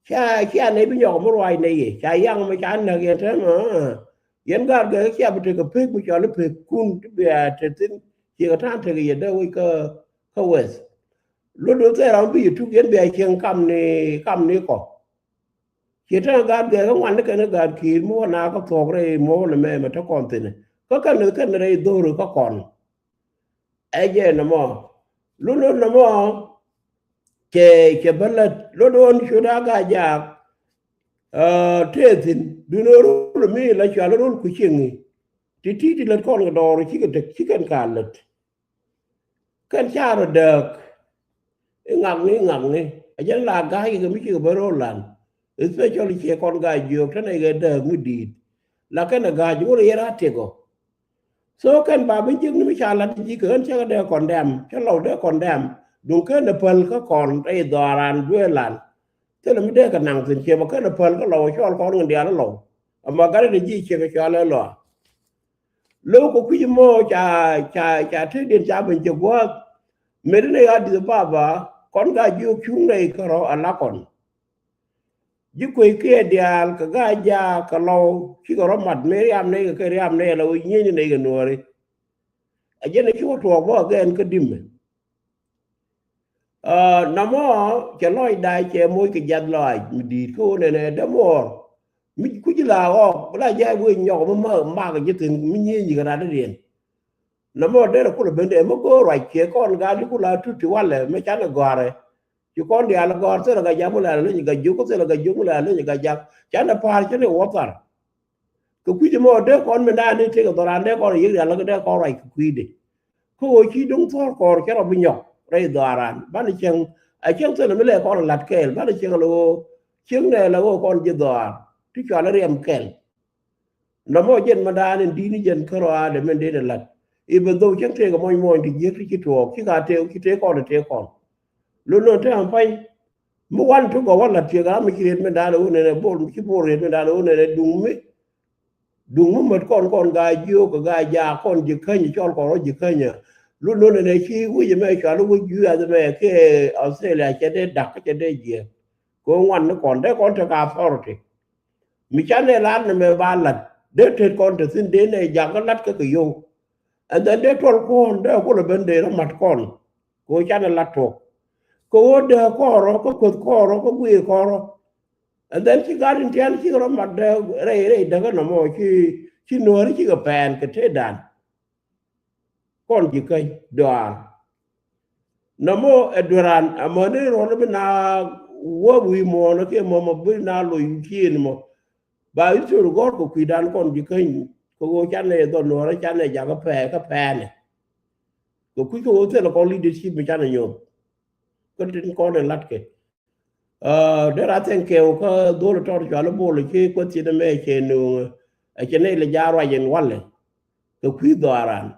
Ca cia nɛy bi nyɔk mi ruac nɛy i̱ ca yaŋ mi ca näk yɛn täämɛ. Yɛn gaat gɛɛkä cia bi tekɛ pek bi cɔl i̱ pek kun ti bia te thi̱n. Ciekɛ ta̱a̱n tekɛ yɛ dee wec kä kä weth. Luɔt do̱n thɛɛr ram bi yɛ tuk yɛn bia cieŋ kam ni kam ni kɔ. Ciɛ tɛn gaat gɛɛkä ŋuan ni kɛn gaat ki̱i̱r mi wä na kä thuɔ̱k rɛy muɔ̱k ni mɛ mɛ te kɔn thi̱n kä kɛn kɛn rɛy dho̱r kä kɔn. Ɛ jɛ nɔmɔ lun lun nɔmɔ. Cɛ cɛ bä lät lun lun cu da gaa jaak. Tëë thi̱n dun rul mi la cual rul ku cieŋ i̱ ti ti ti lät kɔn kɛ dɔɔr cikɛ tek cikɛn ka lät. Kɛn ca rɔ dääk i̱ ŋakni i̱ ŋakni a jɛn la ga̱a̱c kɛ mi cikɛ bä ro̱o̱l lan. Especially ciɛ kɔn ga̱a̱c jiök tɛn a kɛ dääk mi di̱i̱t. La kɛn a ga̱a̱c ŋot a yɛn a tiɛk ɔ. So kɛn ba bi jiäkni mi ca lat ji̱ kɛ ɣän cä kɛ dee condemn cä lɔw dee condemn. Duŋ kɛn a päl kä kɔn rɛy dhɔaaran duee lan. Thilɛ mi dee kɛ naŋ thi̱n ciɛ bä kɛn a päl kä lɔw a cɔɔl kɔn ŋin diaal a lɔw. Ama gat a dee ji̱ ciɛ kɛ cɔal ɛ lɔa. Lo̱w kɛ kui̱c mɔ ca ca ca tëëdiɛn ca ben cɛ gua̱a̱th. Mëë ti nɛy Addis Ababa kɔn ka jiök cuŋ nɛy kärɔ a la kɔn. Ji̱ kuec kiɛ diaal kɛ gaa jaak kɛ lɔw cikɛ rɔ mat mëë riam nɛy kɛ kɛ riam nɛy la wä nyieny nɛy kɛ nuɔ̱ɔ̱ri. A jɛn a ci wä tuɔɔk bä agɛn kä di̱mɛ. Namɔ cɛ lɔcda cɛ moc kɛ jiath lɔaac mi di̱i̱t kä ɣöö nɛnɛ dämuɔɔr mi kuc la ɣɔɔk bi la jɛ wee nyɔk mi mak ji̱ thi̱n mi nyieenyi kɛ rat dädiɛn. Namɔ derɛ kulɛ ben dee mi go̱o̱r ruac kiɛ kɔn gal i̱ kula tut ti walɛ mi canɛ gɔ̱a̱rɛ. Ci kɔn diaal gɔ̱a̱r thilɛ ka jam mi la leny ka jiök kä thilɛ ka jiök mi la leny ka jak canɛ pa̱a̱r canɛ wä thar. Kɛ kui̱c mɔ dee kɔn mi naan ni tëëk dhɔran dee kɔn yiëk rial kä dee kɔn ruac kɛ kui̱dɛ. Kä ɣöö ci do̱ŋ thuɔ̱ɔ̱r kɔɔr cɛ rɔ bi nyɔk rɛy dhɔaran banɛ cieŋ. A cieŋ thilɛ mi lɛ kɔn lat kɛɛl banɛ cieŋ lɛ ɣöö cieŋ nɛ lɛ ɣöö kɔn ji̱ dhɔaar ti cual riɛm kɛl. Nɔmɔ jɛn mi daan in di̱t ni jɛn kärɔaadɛ min dee ni lat. I̱ ben dhou cieŋ tëëk mɔny mɔny ti jiäk ti ci tuɔɔk ci ka tëëk ci tëëk kɔn tëëk kɔn. Lon nɔn te am pany mi wan ti gɔw wä lat tiek ram mi ci riet mi daan wun nɛnɛ bol mi ci bol riet mi daan wun nɛnɛ duŋ mi. Duŋ mi mät kɔn kɔn gaa jiök kɛ gaa jaak kɔn ji̱ känyä cɔl kɔn rɔ ji̱ känyä. Lun nunɛ nɛ ci wi̱c ɛmɛ cɔal i̱ wi̱c juath ɛmɛ kiɛ Australia cɛ dee da̱k kä cɛ dee jiɛk. Kɛ ŋuan ni kɔn dee kɔn tek authority. Mi canɛ lar ni mɛ ba lat dee tet kɔn te thi̱n dee nɛ jak kä lat kä kɛ yio̱w. And then dee tuɔl kuɔ̱ɔ̱n dee kulɛ ben dee rɔ mat kɔn. Kɛ ɣöö canɛ lat tuɔk kɛ ɣöö dee kɔɔrɔ kä kueth kɔɔrɔ kä guiir kɔɔrɔ. And then ci gat in tian ci rɔ mat dee rɛy rɛy dee kä nɔmɔ ci ci nuääri ci kɛ pɛɛn kɛ tëëdan. Kɔn ji̱ käny dɔaar. Nɔmɔ ɛ dueran amäni ruɔn bi na wäp wi̱i̱ muɔ̱ɔ̱n kiɛ mɔmɔ bi na loc wi̱i̱ ciëën mɔ. Ba history gɔ̱r kɛ kui̱dan kɔn ji̱ käny kɛ ɣöö canɛ dhɔl nuɔ̱ɔ̱rä canɛ jakä pɛɛ kä pɛɛnɛ. Kɛ kui̱ kɛ ɣöö thilɛ kɔn leadership mi canɛ nyuɔ̱th. Kä tin kɔn ɛ latkɛ. Dee ra thɛn kɛw kä dhol tɔr cual bol ci kueth ci dee mɛ cɛ nööŋ. Ɛ cɛ nɛy lɛ ja̱a̱r ruac in walɛ kɛ kui̱ dhɔaran.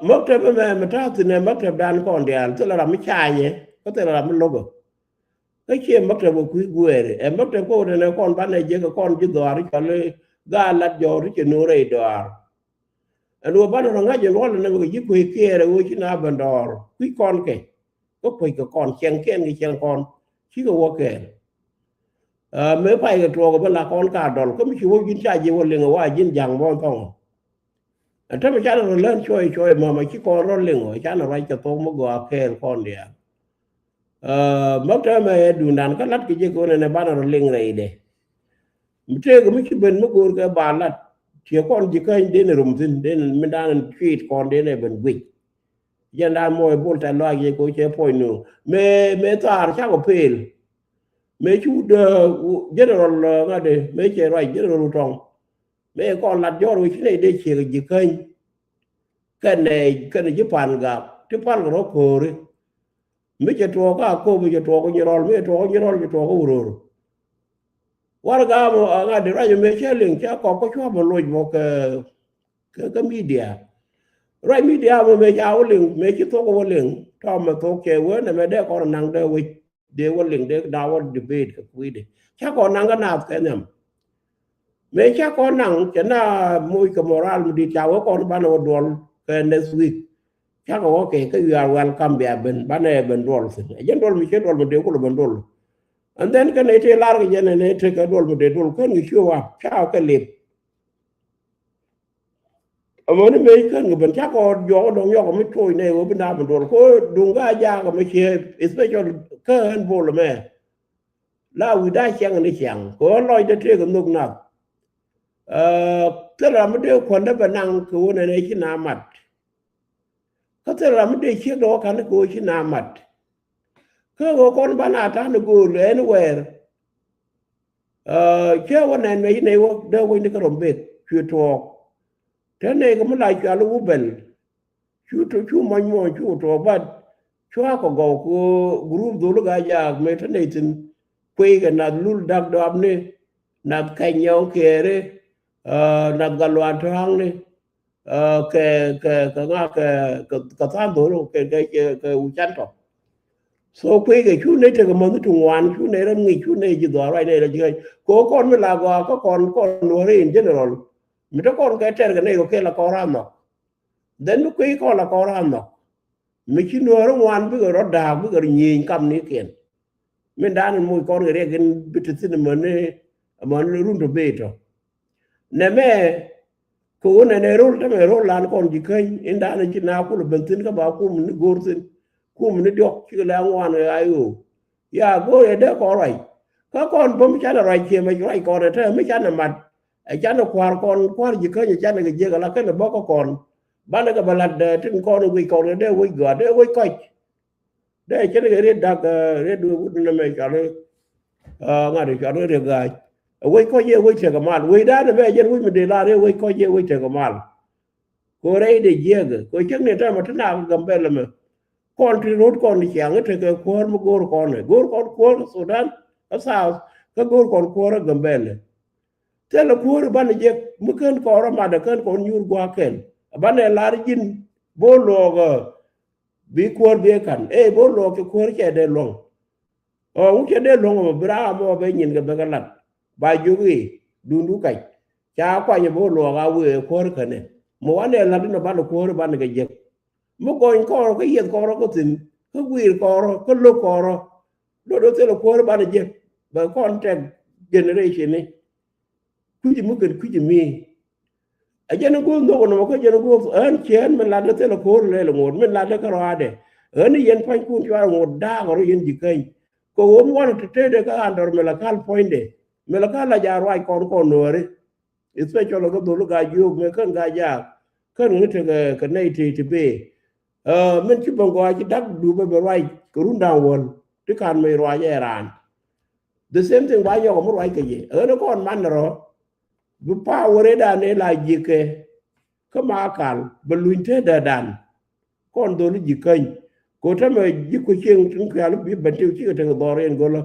Maktab mɛ mɛ ta̱a̱ thi̱n ɛ maktab dan kɔn diaal thilɛ ram mi canyɛ kä thilɛ ram mi lo̱bä. Kä ciɛ maktab kɛ kui̱ guɛɛri ɛ maktab kä wä nɛnɛ kɔn banɛ jek kɛ kɔn ji̱ dhɔaar cual gaa lat jɔɔr cɛ nööŋ rɛy dhɔaar. Ɛn ɣöö banɛ rɔ ŋa̱c ɛn ruɔl ɛn ɛmɛ kɛ ji̱ kuec kiɛɛr ɛ ɣöö ci na ben dɔɔr kui̱ kɔn kɛ. Kä kuec kɛ kɔn cieŋ kiɛn kɛ cieŋ kɔn cikɛ wä kɛɛl. Mëë pay kɛ tuɔɔk ɛ ben la kɔn ka dɔl kä mi ci wä ji̱n ca ji̱ wä liŋ ɛ wa ji̱n ja̱ŋ mɔn thɔŋ. Ɛn tämɛ canɛ rɔ län cuɔy cuɔy mama ci kɔn rɔ liŋ ɔ canɛ ruac kɛ thok mi gɔaa kɛɛl kɔn diaal. Maktab mɛ ɛ duundan kä lat kɛ jek ɣöö nɛnɛ banɛ rɔ liŋ rɛydɛ. Mi tëëk mi ci ben mi go̱o̱r kɛ ba lat. Ciɛ kɔn ji̱ käny den rom thi̱n den mi dan cuit kɔn den ɛ ben guic. Jɛn dan mɔc bol tɛth lɔac yɛ ko cɛ puɔ̱ny nu mëë mëë thaar cakɔ pel. Mëë ci wut general ŋa̱t mëë cɛ ruac general Wutɔŋ. Mëë kɔn lat jɔr wec ci nɛy dee ciek ji̱ käny. Kɛnɛ kɛnɛ ji̱ pan gak ti pal kɛ rɔ ko̱o̱ri. Mi cɛ tuɔɔk ka ko̱o̱p mi cɛ tuɔɔk nyirɔl mi cɛ tuɔɔk nyirɔl cɛ tuɔɔk wuror. Warɛga mɔ a ŋa̱t di ruac mɛ cɛ liŋ cɛ kɔk kä cua̱ mɛ loc mɔ kɛ kɛ kɛ media. Ruac media mɔ mɛ ca wä liŋ mɛ ci thok wä liŋ tɔmɛ thok cɛ wee nɛ mɛ dee kɔn naŋ dee wec. dee wä liŋ dee na wä debate kɛ kui̱dɛ. Ca kɔn naŋ kä naath kɛ nhiam. Mëë ca kɔn naŋ cɛ na moc kɛ moral mi dit ca wä kɔn banɛ wä duɔl kɛ next week. Ca kɛ wä kɛ kä you are welcome bia ben banɛ ben duɔl thin. Ɛ jɛn duɔl mi ciɛ duɔl mi dee kulɛ ben duɔl. And then kɛn ɛ tëë lar kɛ jɛn ɛ nɛ tëë kɛ duɔl mi dee duɔl kɛn kɛ show up ca kɛ lip. Amäni mëë kän kɛ ben cakɔ jɔk dɔŋ yɔk mi tuɔɔc nɛ ɣöö bi na ben duɔl ko duŋ ka jaak mi ciɛ, especially kä ɣän bol mɛ. La wi̱da ciɛŋ ni ciɛŋ kɛ ɣän lɔcdä tëëk ɛ nhök nath. Thil ram mi dee kuändä bɛ naŋ kɛ ɣöö nɛnɛ ci na mat. Kä thil ram mi dee ciek dɔk kä ka̱n kɛ ɣöö ci na mat. Kä ɣöö kɔn ban a ta̱n ɛ gööl anywhere. Cä wä nɛn mɛ ci nɛy wä dee wecni kä rɔm bek cuɛ tuɔɔk. Te nɛy kɛ mi la cual wubɛl cu cu mɔny mɔny cu tuɔɔk bat cua kɔ gɔw ku group dhol ga jaak mëë te nɛy thin kuey kɛ nath lul dak dɔapni, nath kɛny nyɔŋ kɛɛri, nath gal luan tɔ̱a̱ŋni. Kɛ kɛ kɛ ŋa kɛ kɛ than dhol kɛ kɛ kɛ wucan tɔ. So kuey kɛ cu nɛy tekɛ mäth ti ŋuan cu nɛy rɔ ŋic cu nɛy ji̱ dhɔaar ruac nɛy rɔ ji̱ ɣäc kɛ ɣöö kɔn mi la gɔaa kä kɔn kɔn nuɔ̱ɔ̱ri in general. Mi te kɔn kɛ tɛr kɛ nɛy kɛ kɛ la kɔn ran nhɔk. Then mi kuey kɔn la kɔn ran nhɔk mi ci nuɔ̱ɔ̱ri ŋuan bikɛ rɔ da̱a̱k bikɛ rɔ nyieny kamnikiɛn. Min da̱a̱n in moc kɔn kɛ riɛk in bi te thi̱n amäni amäni run tɔ bee tɔ. Nɛmɛ kɛ ɣöö nɛnɛ rol tämɛ rol lan kɔn ji̱ käny in da̱a̱n in ci na kulɛ ben thi̱n kä ba kum ni go̱o̱r thi̱n. Kum ni diɔ̱k cikɛ lɛ ŋuan kɛ ɣa̱c ɣöö ya go̱o̱r yɛ dee kɔn ruac. Kä kɔn bä mi canɛ ruac ciɛ mɛ ruac kɔn ɛ te mi canɛ mat. Ɛ canɛ kua̱r kɔn kua̱r ji̱ käny ɛ canɛ kɛ jiäk ala kɛnɛ bä kä kɔn. Banɛ kɛ bä la̱t tin kɔn wi̱c kɔn kɛ dee wec gɔaa dee wec kɔc. Dee cɛ ni kɛ riet dak riet wut ni mɛ cɔal ri ŋa̱t cɔal ri riek ga̱a̱c. Ɛ wec kɔc yɛ wec tekɛ mal wec da̱a̱n mɛ jɛn wec mi dee lar yɛ wec kɔc yɛ wec tekɛ mal. Ko rɛy dee jiɛkɛ ko cäŋ ni tɛmɛ ti nak Gambɛl mɛ. Kɔn ti rot kɔn ciaŋ tekɛ kuäär mi go̱o̱r kɔn ɛ go̱o̱r kɔn kuäär kä Sudan kä South kä go̱o̱r kɔn kuäär kä Gambɛl. Thilɛ kuäär banɛ jek mi kän kɔn rɔ mat ɛ kän kɔn nyuur gua̱a̱k kɛn banɛ lar ji̱n bo̱o̱ luɔɔk. Bi kuäär bi ka̱n ëë bo̱o̱ luɔɔk kɛ kuäär cɛ dee luɔ̱ŋ. Ɔ ŋu cɛ dee luɔ̱ŋ ɔ bi raam ɔ bɛ nyin kɛ bɛ kɛ lat ba jiök i̱ duundu kac. Ca kuany bo̱o̱ luɔɔk a wëë kuäär känɛ mi wanɛ lat inɔ banɛ kuäär banɛ kɛ jek. Mi gɔny kɔɔrɔ kä yieth kɔɔrɔ kä thi̱n kä guiir kɔɔrɔ kä lo̱k kɔɔrɔ. Do̱do̱ thilɛ kuäär banɛ jek bɛ kɔn tɛk generation ni. Kui̱ci mi kɛn kui̱ci mi. Ɛ jɛn i̱ guɔ̱th nhök nɔmɔ kä jɛn i̱ guɔ̱th ɣän ciɛ ɣän min latdä thilɛ ko̱r lɛl iŋot min latdä kä rɔaadɛ. Ɣän i̱ yɛn pa̱nykun cuarɛ ŋot da̱a̱k ɣän i̱ yɛn ji̱ käny. Kɛ ɣöö mi wanɛ te tetdɛ kä ɣa̱n dɔr mɛl ɛ ka̱l puɔ̱nydɛ mɛl ɛ ka̱l la jaak ruac kɔn kɔn nuääri. Especially kä dhol i̱ ga̱a̱c jiöök mëë kän ga̱a̱c jaak kän ŋi̱ tekɛ kɛ nɛy tëë ti bëë. Min ci bäŋ gɔaa ci da̱k duupä bɛ ruac kɛ run da̱a̱ŋ wäl ti ka̱n mëë ruac ɛ raan. The same thing ba nyɔk mi ruac kɛ ji̱ ɣän i̱ kɔn man rɔ. Bi power dan ëë la ji̱kɛ kä ma kal bɛ luny te dee dan. Kɔn dhol ji̱ käny ko tämɛ ji̱ ku cieŋ tin kɛl bi bɛn tiw cikɛ tek dhɔr yɛn golä.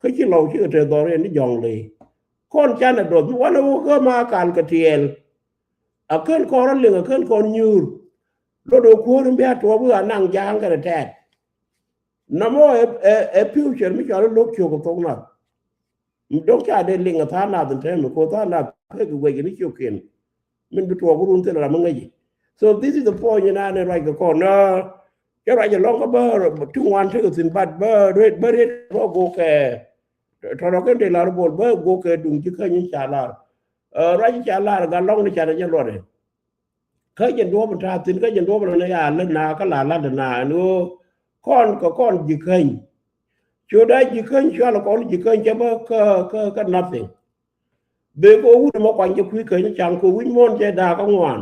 Kä ci lɔw cikɛ tek dhɔr yɛn ni jɔ̱ŋ ley. Kɔn canɛ duɔth bi wanɛ wä kä ma kal kɛ tiɛɛl. A kän kɔn rɔ liŋ a kän kɔn nyuur. Lot wä kuäär in bia tuɔɔk bi a naŋ ja̱a̱ŋ kɛnɛ tɛɛt. Nɔmɔ ɛ future mi cɔal i̱ lo̱k ciök kɛ thok nath. Dɔ̱ŋ ca dee liŋ a tha̱a̱ŋ nath in tɛmɛ ko tha̱a̱ŋ nath kek guec in i̱ cio̱k kiɛn. Min bi tuɔɔk run thil ram mi ŋäci. So this is the point in an in ruac kɛ kɔn na. Cɛ ruac alɔŋ kä bä ti ŋuan tekɛ thi̱n bat bä riet bä riet bä gokɛ. Tɔnɔ kɛn dee lar bol bä gokɛ duŋ ci käny in ca lar. Ruac in ca lar gat lɔŋ ni ca dee jɛ luɔtdɛ. Kä jɛn duɔ̱ɔ̱p in ta̱a̱ thi̱n kä jɛn duɔ̱ɔ̱p in lɔ̱n ya lät na kä la la̱t na ɛn ɣöö kɔn kɛ kɔn ji̱ käny. Ciötda ji̱ käny cual kɔn ji̱ käny cɛ bä kä kä kä nothing. Bek ɣöö wut ɛmɔ kuany jɛ kui̱ käny caŋ kɛ wi̱c muɔ̱ɔ̱n cɛ da̱a̱k kä ŋuan.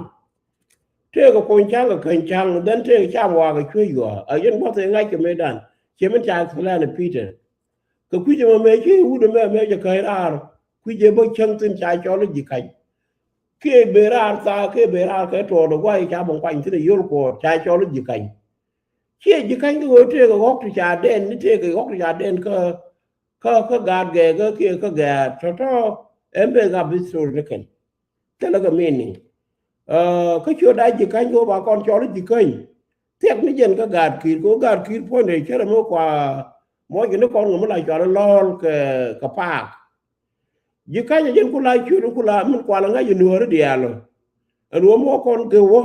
Tëëkɛ kony ca̱ŋ kɛ käny ca̱ŋ dhɛn tëëkɛ cam waak kɛ cuec yɔaa a yɛn gua̱th ɛ ŋa̱c kɛ mëëdan. Ciɛ min ca explain ɛ Peter. Kɛ kui̱c ɛmɔ mëë ci wut ɛmɛ mëë cɛ käny raar kui̱c ɛ bä cäŋ thi̱n ca cɔl i̱ ji̱ käny. Kiɛ ben raar thaak kiɛ ben raar kɛ tuɔɔk dee guay ca bä kuany thi̱n a yol kuɔɔr ca cɔl i̱ ji̱ käny. Ciɛ ji̱ käny kɛ ɣöö tëëkɛ ɣɔ̱k ti ca dɛn ni tëëkɛ ɣɔ̱k ti ca dɛn kä kä kä gaat gɛɛkä kiɛ kä gɛɛt tɔ̱tɔ̱. Ɛn ben gap history ni kɛn. Thilɛ kɛ meaning. Kä ciötda ji̱ käny kɛ ɣöö ba kɔn cɔl i̱ ji̱ käny. Thiɛk ni jɛn kä gaat ki̱i̱r kɛ ɣöö gaat ki̱i̱r puɔ̱nydɛ cärɛ mi kua Mɔ jɛ ni kɔn ŋä mi la cual lɔɔl kɛ, kɛ paak. Ji̱ ka̱nyɛ jɛn ku la ciöt ku la min kual ŋa̱c nuɔ̱ɔ̱ri diaal ɔ. Ɛn wä mɔ kɔn gɛ wä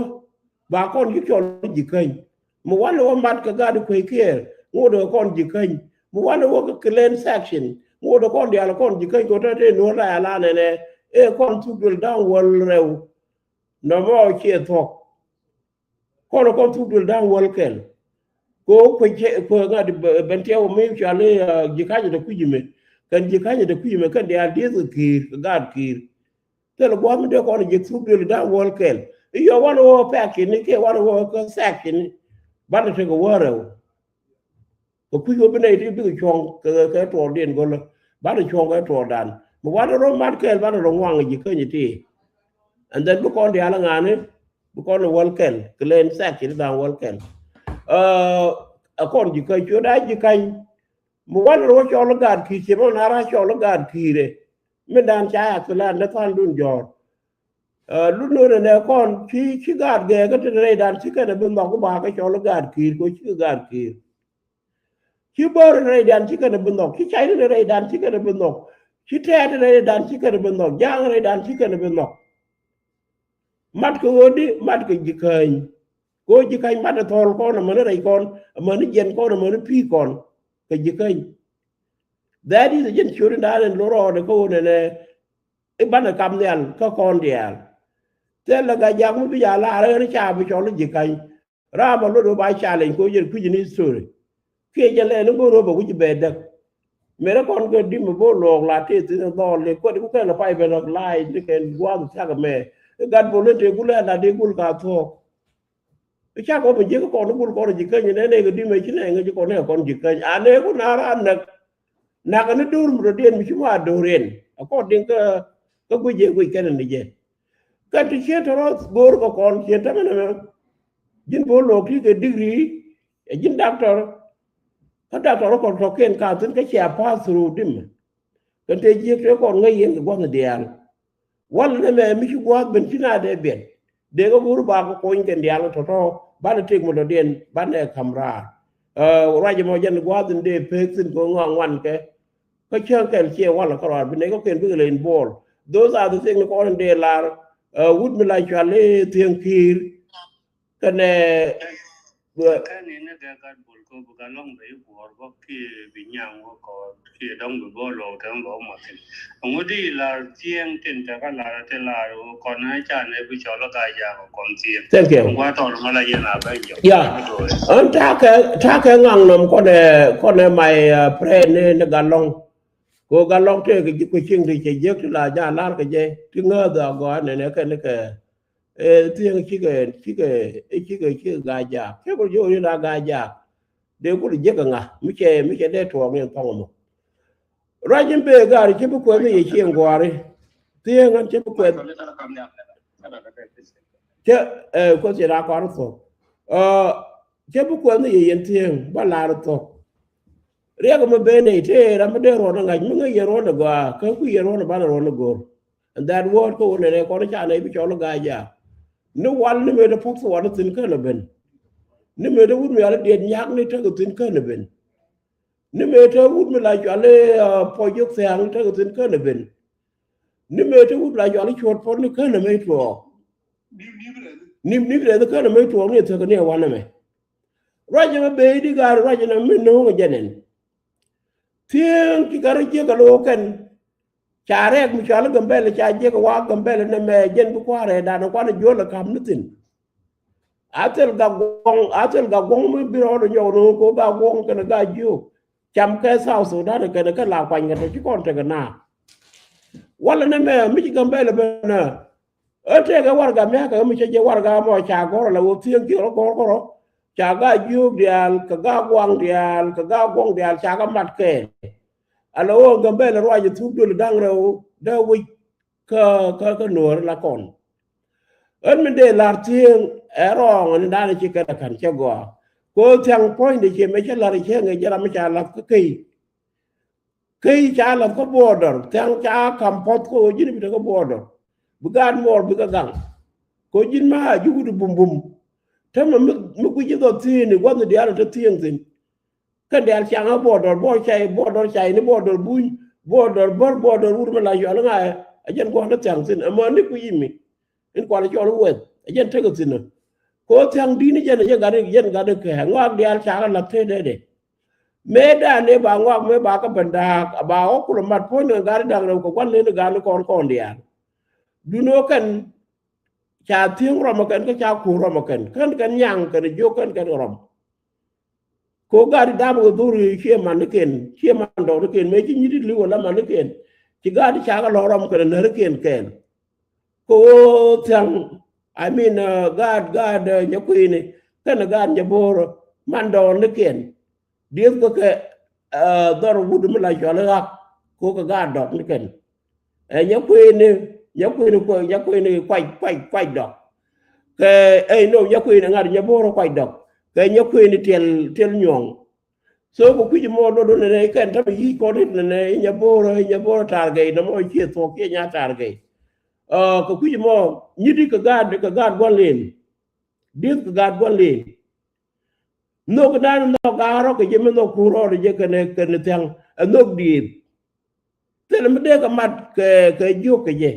ba kɔn ji̱ cɔl ji̱ käny. Mi wanɛ wä mat kɛ gat kuec kiɛɛr ŋot kɛ kɔn ji̱ käny. Mi wanɛ wä kɛ clan section ŋot kɛ kɔn diaal kɔn ji̱ käny kɛ tɔ̱ tëë nuɔ̱ɔ̱r la ya la nɛnɛ. Ëë kɔn thuk duël da̱ŋ wäl rɛw. Nɔmɔ ciɛ thuɔ̱k. Kɔn kɔn thuk duël da̱ŋ wäl kɛl. Ko kuec cɛ ko ŋa̱t bɛn tiɛw mi cɔal i̱ ji̱ ka̱nyɛ te kui̱c imɛ. Kɛn ji̱ ka̱nyɛ te kui̱c imɛ kɛn diaal dieth kɛ ki̱i̱r kɛ gaat ki̱i̱r. Thil gua̱a̱th mi dee kɔn ji̱ thuk duël da̱ŋ wäl kɛl. I̱ yɔ wanɛ wä pɛk kini kiɛ wanɛ wä kä thɛk kini. Banɛ tekɛ wä rɛw. Kɛ kui̱ wä bi nɛy ti bikɛ cuɔ̱ŋ kɛ, kɛ tuɔɔkdiɛn go̱lä. Banɛ cuɔ̱ŋ kɛ tuɔɔkdan. Mi wanɛ rɔ mat kɛl banɛ rɔ ŋuaŋ ji̱ käny ti. And then bi kɔn diaal ŋa̱ni bi kɔn wäl kɛl kɛ lɛn thɛk ci ti da̱ŋ wäl kɛl. Ɛ kɔn ji̱ käny ciöt a ji̱ käny. Mi wanɛ rɔ cɔl i̱ gaat ki̱i̱r ci mɔ na ra cɔl i̱ gaat ki̱i̱rɛ. Min dan ca ya kilan dee than dun jɔ̱ɔ̱r. Ɛ lun nöönɛ nɛ kɔn ci, ci gaat gɛɛ kä ti rɛydan ci kɛn ɛ bi nhɔk i̱ ba kɛ cɔl i̱ gaat ki̱i̱r kɛ ci kɛ gaat ki̱i̱r. Ci bäär rɛydan ci kɛn ɛ bi nhɔk, ci cay rɛydan ci kɛn ɛ bi nhɔk, ci tɛɛt rɛydan ci kɛn ɛ bi nhɔk, ja̱a̱ŋ rɛydan ci kɛn ɛ bi nhɔk. Mat kɛ ɣöödi, mat kɛ ji̱ käny. Kɛ ɣöö ji̱ käny mat ɛ thɔɔl kɔn amäni rɛy kɔn, amäni jiɛn kɔn, amäni pi̱i̱ kɔn kɛ ji̱ käny. That is a jɛn ciötdan in lo̱r rɔɔdɛ kä ɣöö nɛnɛ i̱ banɛ kap nhial kä kɔn diaal. Thilɛ Gaa-jaak mi bi jɛ a lar ɣän ca bi cɔl i̱ ji̱ käny. Ram a lot wä ba challenge ko jɛ kui̱c in history. Kiɛ jɛ lɛ ni go̱r wä bɛ wi̱c bɛ däk. Mëë rɛ kɔn kɛ di̱m bä luɔɔk la tëë thi̱n dhɔl lɛ kuädi ku kɛn lɛ pay bɛ lɔk la̱a̱c ni kɛn gua̱a̱th thiak ɛmɛ. I̱ gat bol ni tëë gul ɛ la dee gul ka thuɔ̱ɔ̱k. I̱ cak wä bɛ jiäk kɔn i̱ gul kɔn ji̱ käny nɛ nɛ kɛ di̱m ɛ ci nɛ ŋäc kɔn nɛ kɔn ji̱ käny. A nɛ ku na raan näk. Nak ni do̱r mi dɔ̱diɛn mi ci ma do̱r in. According kä, kä guic jɛ guic kɛn ni jɛ. Kä ti ciet tɔrɔ go̱o̱r kɛ kɔn ciet tämɛ nɛmɛ. Ji̱n bo̱o̱ lo̱o̱k ti kɛ degree, ɛ ji̱n doctor. Kä doctor kɔn tɔ̱kiɛn ka thi̱n kä cia pass through di̱m. Kɛn te jiäk te kɔn ŋäc yɛn kɛ gua̱th diaal. Wal nɛmɛ mi ci gua̱a̱th ben ci na dee biɛt. Dee kɛ go̱o̱r ba kɛ kony kɛn diaal tɔ̱tɔ̱ banɛ tëk mi dɔ̱diɛn banɛ ka̱m raar. Ɛ ruac ɛmɔ jɛn gua̱a̱th in dee pek thi̱n kɛ ŋɔaŋ wan kɛ. Kä cäŋ kɛl ciɛ walɛ kä ruaar bi nɛy kɔ̱kiɛn bikɛ lɛ involve. Those are the thing ni kɔn in dee lar. Ɛ wut mi la cual i̱ Thiäŋ Ki̱i̱r. Kɛnɛ kɛn in ni gɛ gat bol ko bi Gaa-lɔŋ bɛ i̱ guɔ̱ɔ̱r bä kiɛ bi nyaŋ wä kɔɔr kiɛ dɔ̱ŋ bi bä lɔɔk tɛm bä wä mɔthin. Ɛŋu di lar Thiäŋ tin te kä lar ti lar wä kɔn ca nɛ bi cɔl i̱ Gaa-jaak kɔn Thiäŋ. Thank you. Gua tɔl ma la yɛn a bɛ jɔk. Yeah. Ɣän ta̱a̱ kɛ, ta̱a̱ kɛ ŋaŋ nɔm kɔnɛ, kɔnɛ my, uh, friend ni, ni Gaa-lɔŋ. Ko Gaa-lɔŋ tëë kɛ ji̱ kui̱ cieŋ ti cɛ jiäk ti la ja̱ la̱r kɛ jɛ ti ŋääth a gɔaa nɛnɛ kɛn kɛ. Ɛ Thiäŋ cikɛ, cikɛ, cikɛ, cikɛ Gaa-jaak. Cɛ kul ji̱ ɣöö rin a Gaa-jaak. Dee kul jiäk kɛ ŋa mi cɛ, mi cɛ dee tuɔɔk ni thɔŋ ɛmɔ. Ruac in bee gaari cɛ bi kuɛth ni yɛ cieŋ gua̱a̱ri. Thiäŋ ɛn cɛ bi kuɛth. Cɛ, ɛ, kuɛth cɛ daa kɔaar thuɔ̱k. Ɛ, cɛ bi kuɛth ni yɛ yɛn Thiäŋ ba laar thuɔ̱k. Riɛk mi ben nɛy tëë ram mi dee ruɔ̱n ŋa̱c mi ŋäc yɛn ruɔ̱n ɛ gɔaa kä kui̱ yɛn ruɔ̱n ɛ banɛ ruɔ̱n ɛ go̱r. And that word kä wun nɛnɛ kɔn ca nɛy bi cɔl i̱ Gaa-jaak. Ni wal ni mëë te puɔ̱k thuɔɔk ni thi̱n känɛ ben. Ni mëë te wut mi yal i̱ diɛt nyak ni tekɛ thi̱n känɛ ben. Ni mëë te wut mi la cual i̱, uh, puɔc jiök thia̱a̱ŋ ni tekɛ thi̱n känɛ ben. Ni mëë te wut mi la cual i̱ cuɔ̱t puɔ̱t ni känɛ mëë tuɔɔk. Ni, ni bi rɛth känɛ mëë tuɔɔk ni thiäk ni ɛ wanɛ mɛ. Ruac ɛmɛ bee di gaari ruac ɛmɛ mi no̱o̱ŋ ɛ jɛn ɛn. Thiäŋ ti kɛ rɔ jiäk ɛ lo̱o̱k kɛn. Ca rɛɛk mi cɔal i̱ Gambɛl ca jiäk ɛ wa Gambɛl ɛn ɛmɛ jɛn bi kua̱r ɛ dan ɛ kuan ɛ juɔl ɛ ka̱m ni thi̱n. A thil Gaa-guɔ̱ŋ, a thil Gaa-guɔ̱ŋ mi bi rɔɔd ɛ nyɔk no̱o̱ŋ ko Gaa-guɔ̱ŋ kɛn ɛ Gaa-jiök. Cam kɛ South Sudan kɛn ɛ kɛ la kuany kɛn ɛ ci kɔn tekɛ na. Walɛ nɛmɛ mi ci Gambɛl ben ɛ. Ɛ tëëkɛ warɛga mia̱kɛ mi cɛ jɛ warɛga mɔ ca gɔ̱r ala wä Thiäŋ ci rɔ gɔ̱r kärɔ. Ca Gaa-jiök diaal kɛ Gaa-guaŋ diaal kɛ Gaa-guɔ̱ŋ diaal ca kɛ mat kɛɛl. Ala wä Gambɛl ruac ɛ thuk duël da̱ŋ rɛw dee wi̱c kä, kä, kä nuɔ̱ɔ̱r la kɔn. Ɣän mi dee la̱r Thiäŋ ɛ rɔɔŋ ni da̱a̱n ci kɛn ɛ ka̱n cɛ gɔaa. Ko thia̱ŋ puɔ̱nydɛ ciɛ mɛ cä la̱r cɛ ŋɛ jɛ ram mi ca la̱th kä key. Key ca la̱th kä border, thia̱ŋ ca ka̱m puɔ̱th kä ɣöö ji̱n bi te kä border. Bi gaat muɔɔr bikɛ gaŋ. Kɛ ɣöö ji̱n ma a ji̱ wut bum bum. Tämɛ mi, mi gui̱c ji̱ dhɔk thi̱i̱ni gua̱thni diaal te Thiäŋ thi̱n. Kɛn diaal caŋä border, border cay, border cay ni border Buny, border Bär, border wut mi la cɔal ŋa, ɛ jɛn gua̱n ni thiaŋ thi̱n. Ɛmɔ ni ku yimi in kual cɔl Weth, ɛ jɛn tekɛ thi̱n. Ko thiaŋ di̱t ni jɛn, ɛ jɛn gat, jɛn gat kɛ ŋɔak diaal cakä la̱th te dee dee. Mëë dan ni ba ŋɔak mëë ba kä ben da̱a̱k, ba wä kulɛ mat puɔ̱ny ni gat da̱a̱k rɛw kɛ gua̱n ni gat ni kɔn kɔn diaal. Duno kɛn ca thi̱eŋ rɔm kɛn kä ca kuur rɔm kɛn, kɛn kɛn nyaŋ kɛn jiök kɛn kɛn rɔm. Ko gaat dam kɛ dhuri cie man ni ken, cie man dɔɔk ni ken, mëë ci nyit li̱w ala man ni ken. Ci gaat cakä lɔ rɔm kɛn nɛr ken kɛn. Ko thiaŋ, I mean, uh, gaat, gaat, uh, nyɛ kuini kɛn gaat nyɛ bo̱o̱r man dɔɔk ni ken. Dieth kɛ kɛ, uh, dhɔr wut mi la cɔl i̱ ɣak, ko kɛ gaat dɔɔk ni ken. Ɛ nyɛ kueni, nyɛ kueni kuɛ, nyɛ kueni kuac, kuac, kuac dɔk. Kɛ, ɛ no, nyɛ kueni ŋa̱t nyɛ bo̱o̱r kuac dɔk. Kɛ nyɛ kueni tiɛl, tiɛl nyuɔ̱ŋ. So kɛ kui̱c mɔ do̱do̱ nɛnɛ kɛn ta̱mɛ yi̱c kɔn rit nɛnɛ i̱ nyɛ bo̱o̱r, i̱ nyɛ bo̱o̱r ta̱a̱r gɛy nɔmɔ ciɛ thuɔ̱k kiɛ nya ta̱a̱r gɛy. Ɛ kɛ kui̱c mɔ nyiti kɛ gaat, kɛ gaat gua̱n len. Dieth kɛ gaat gua̱n len. Nhök dan nhɔk ga̱a̱r rɔ̱ kɛ jɛ mi nhɔk kuur rɔɔdɛ jɛ kɛnɛ, kɛnɛ thia̱ŋ. Ɛ nhök dieth. Thilɛ mi dee kɛ mat kɛ, kɛ jiök kɛ jɛ.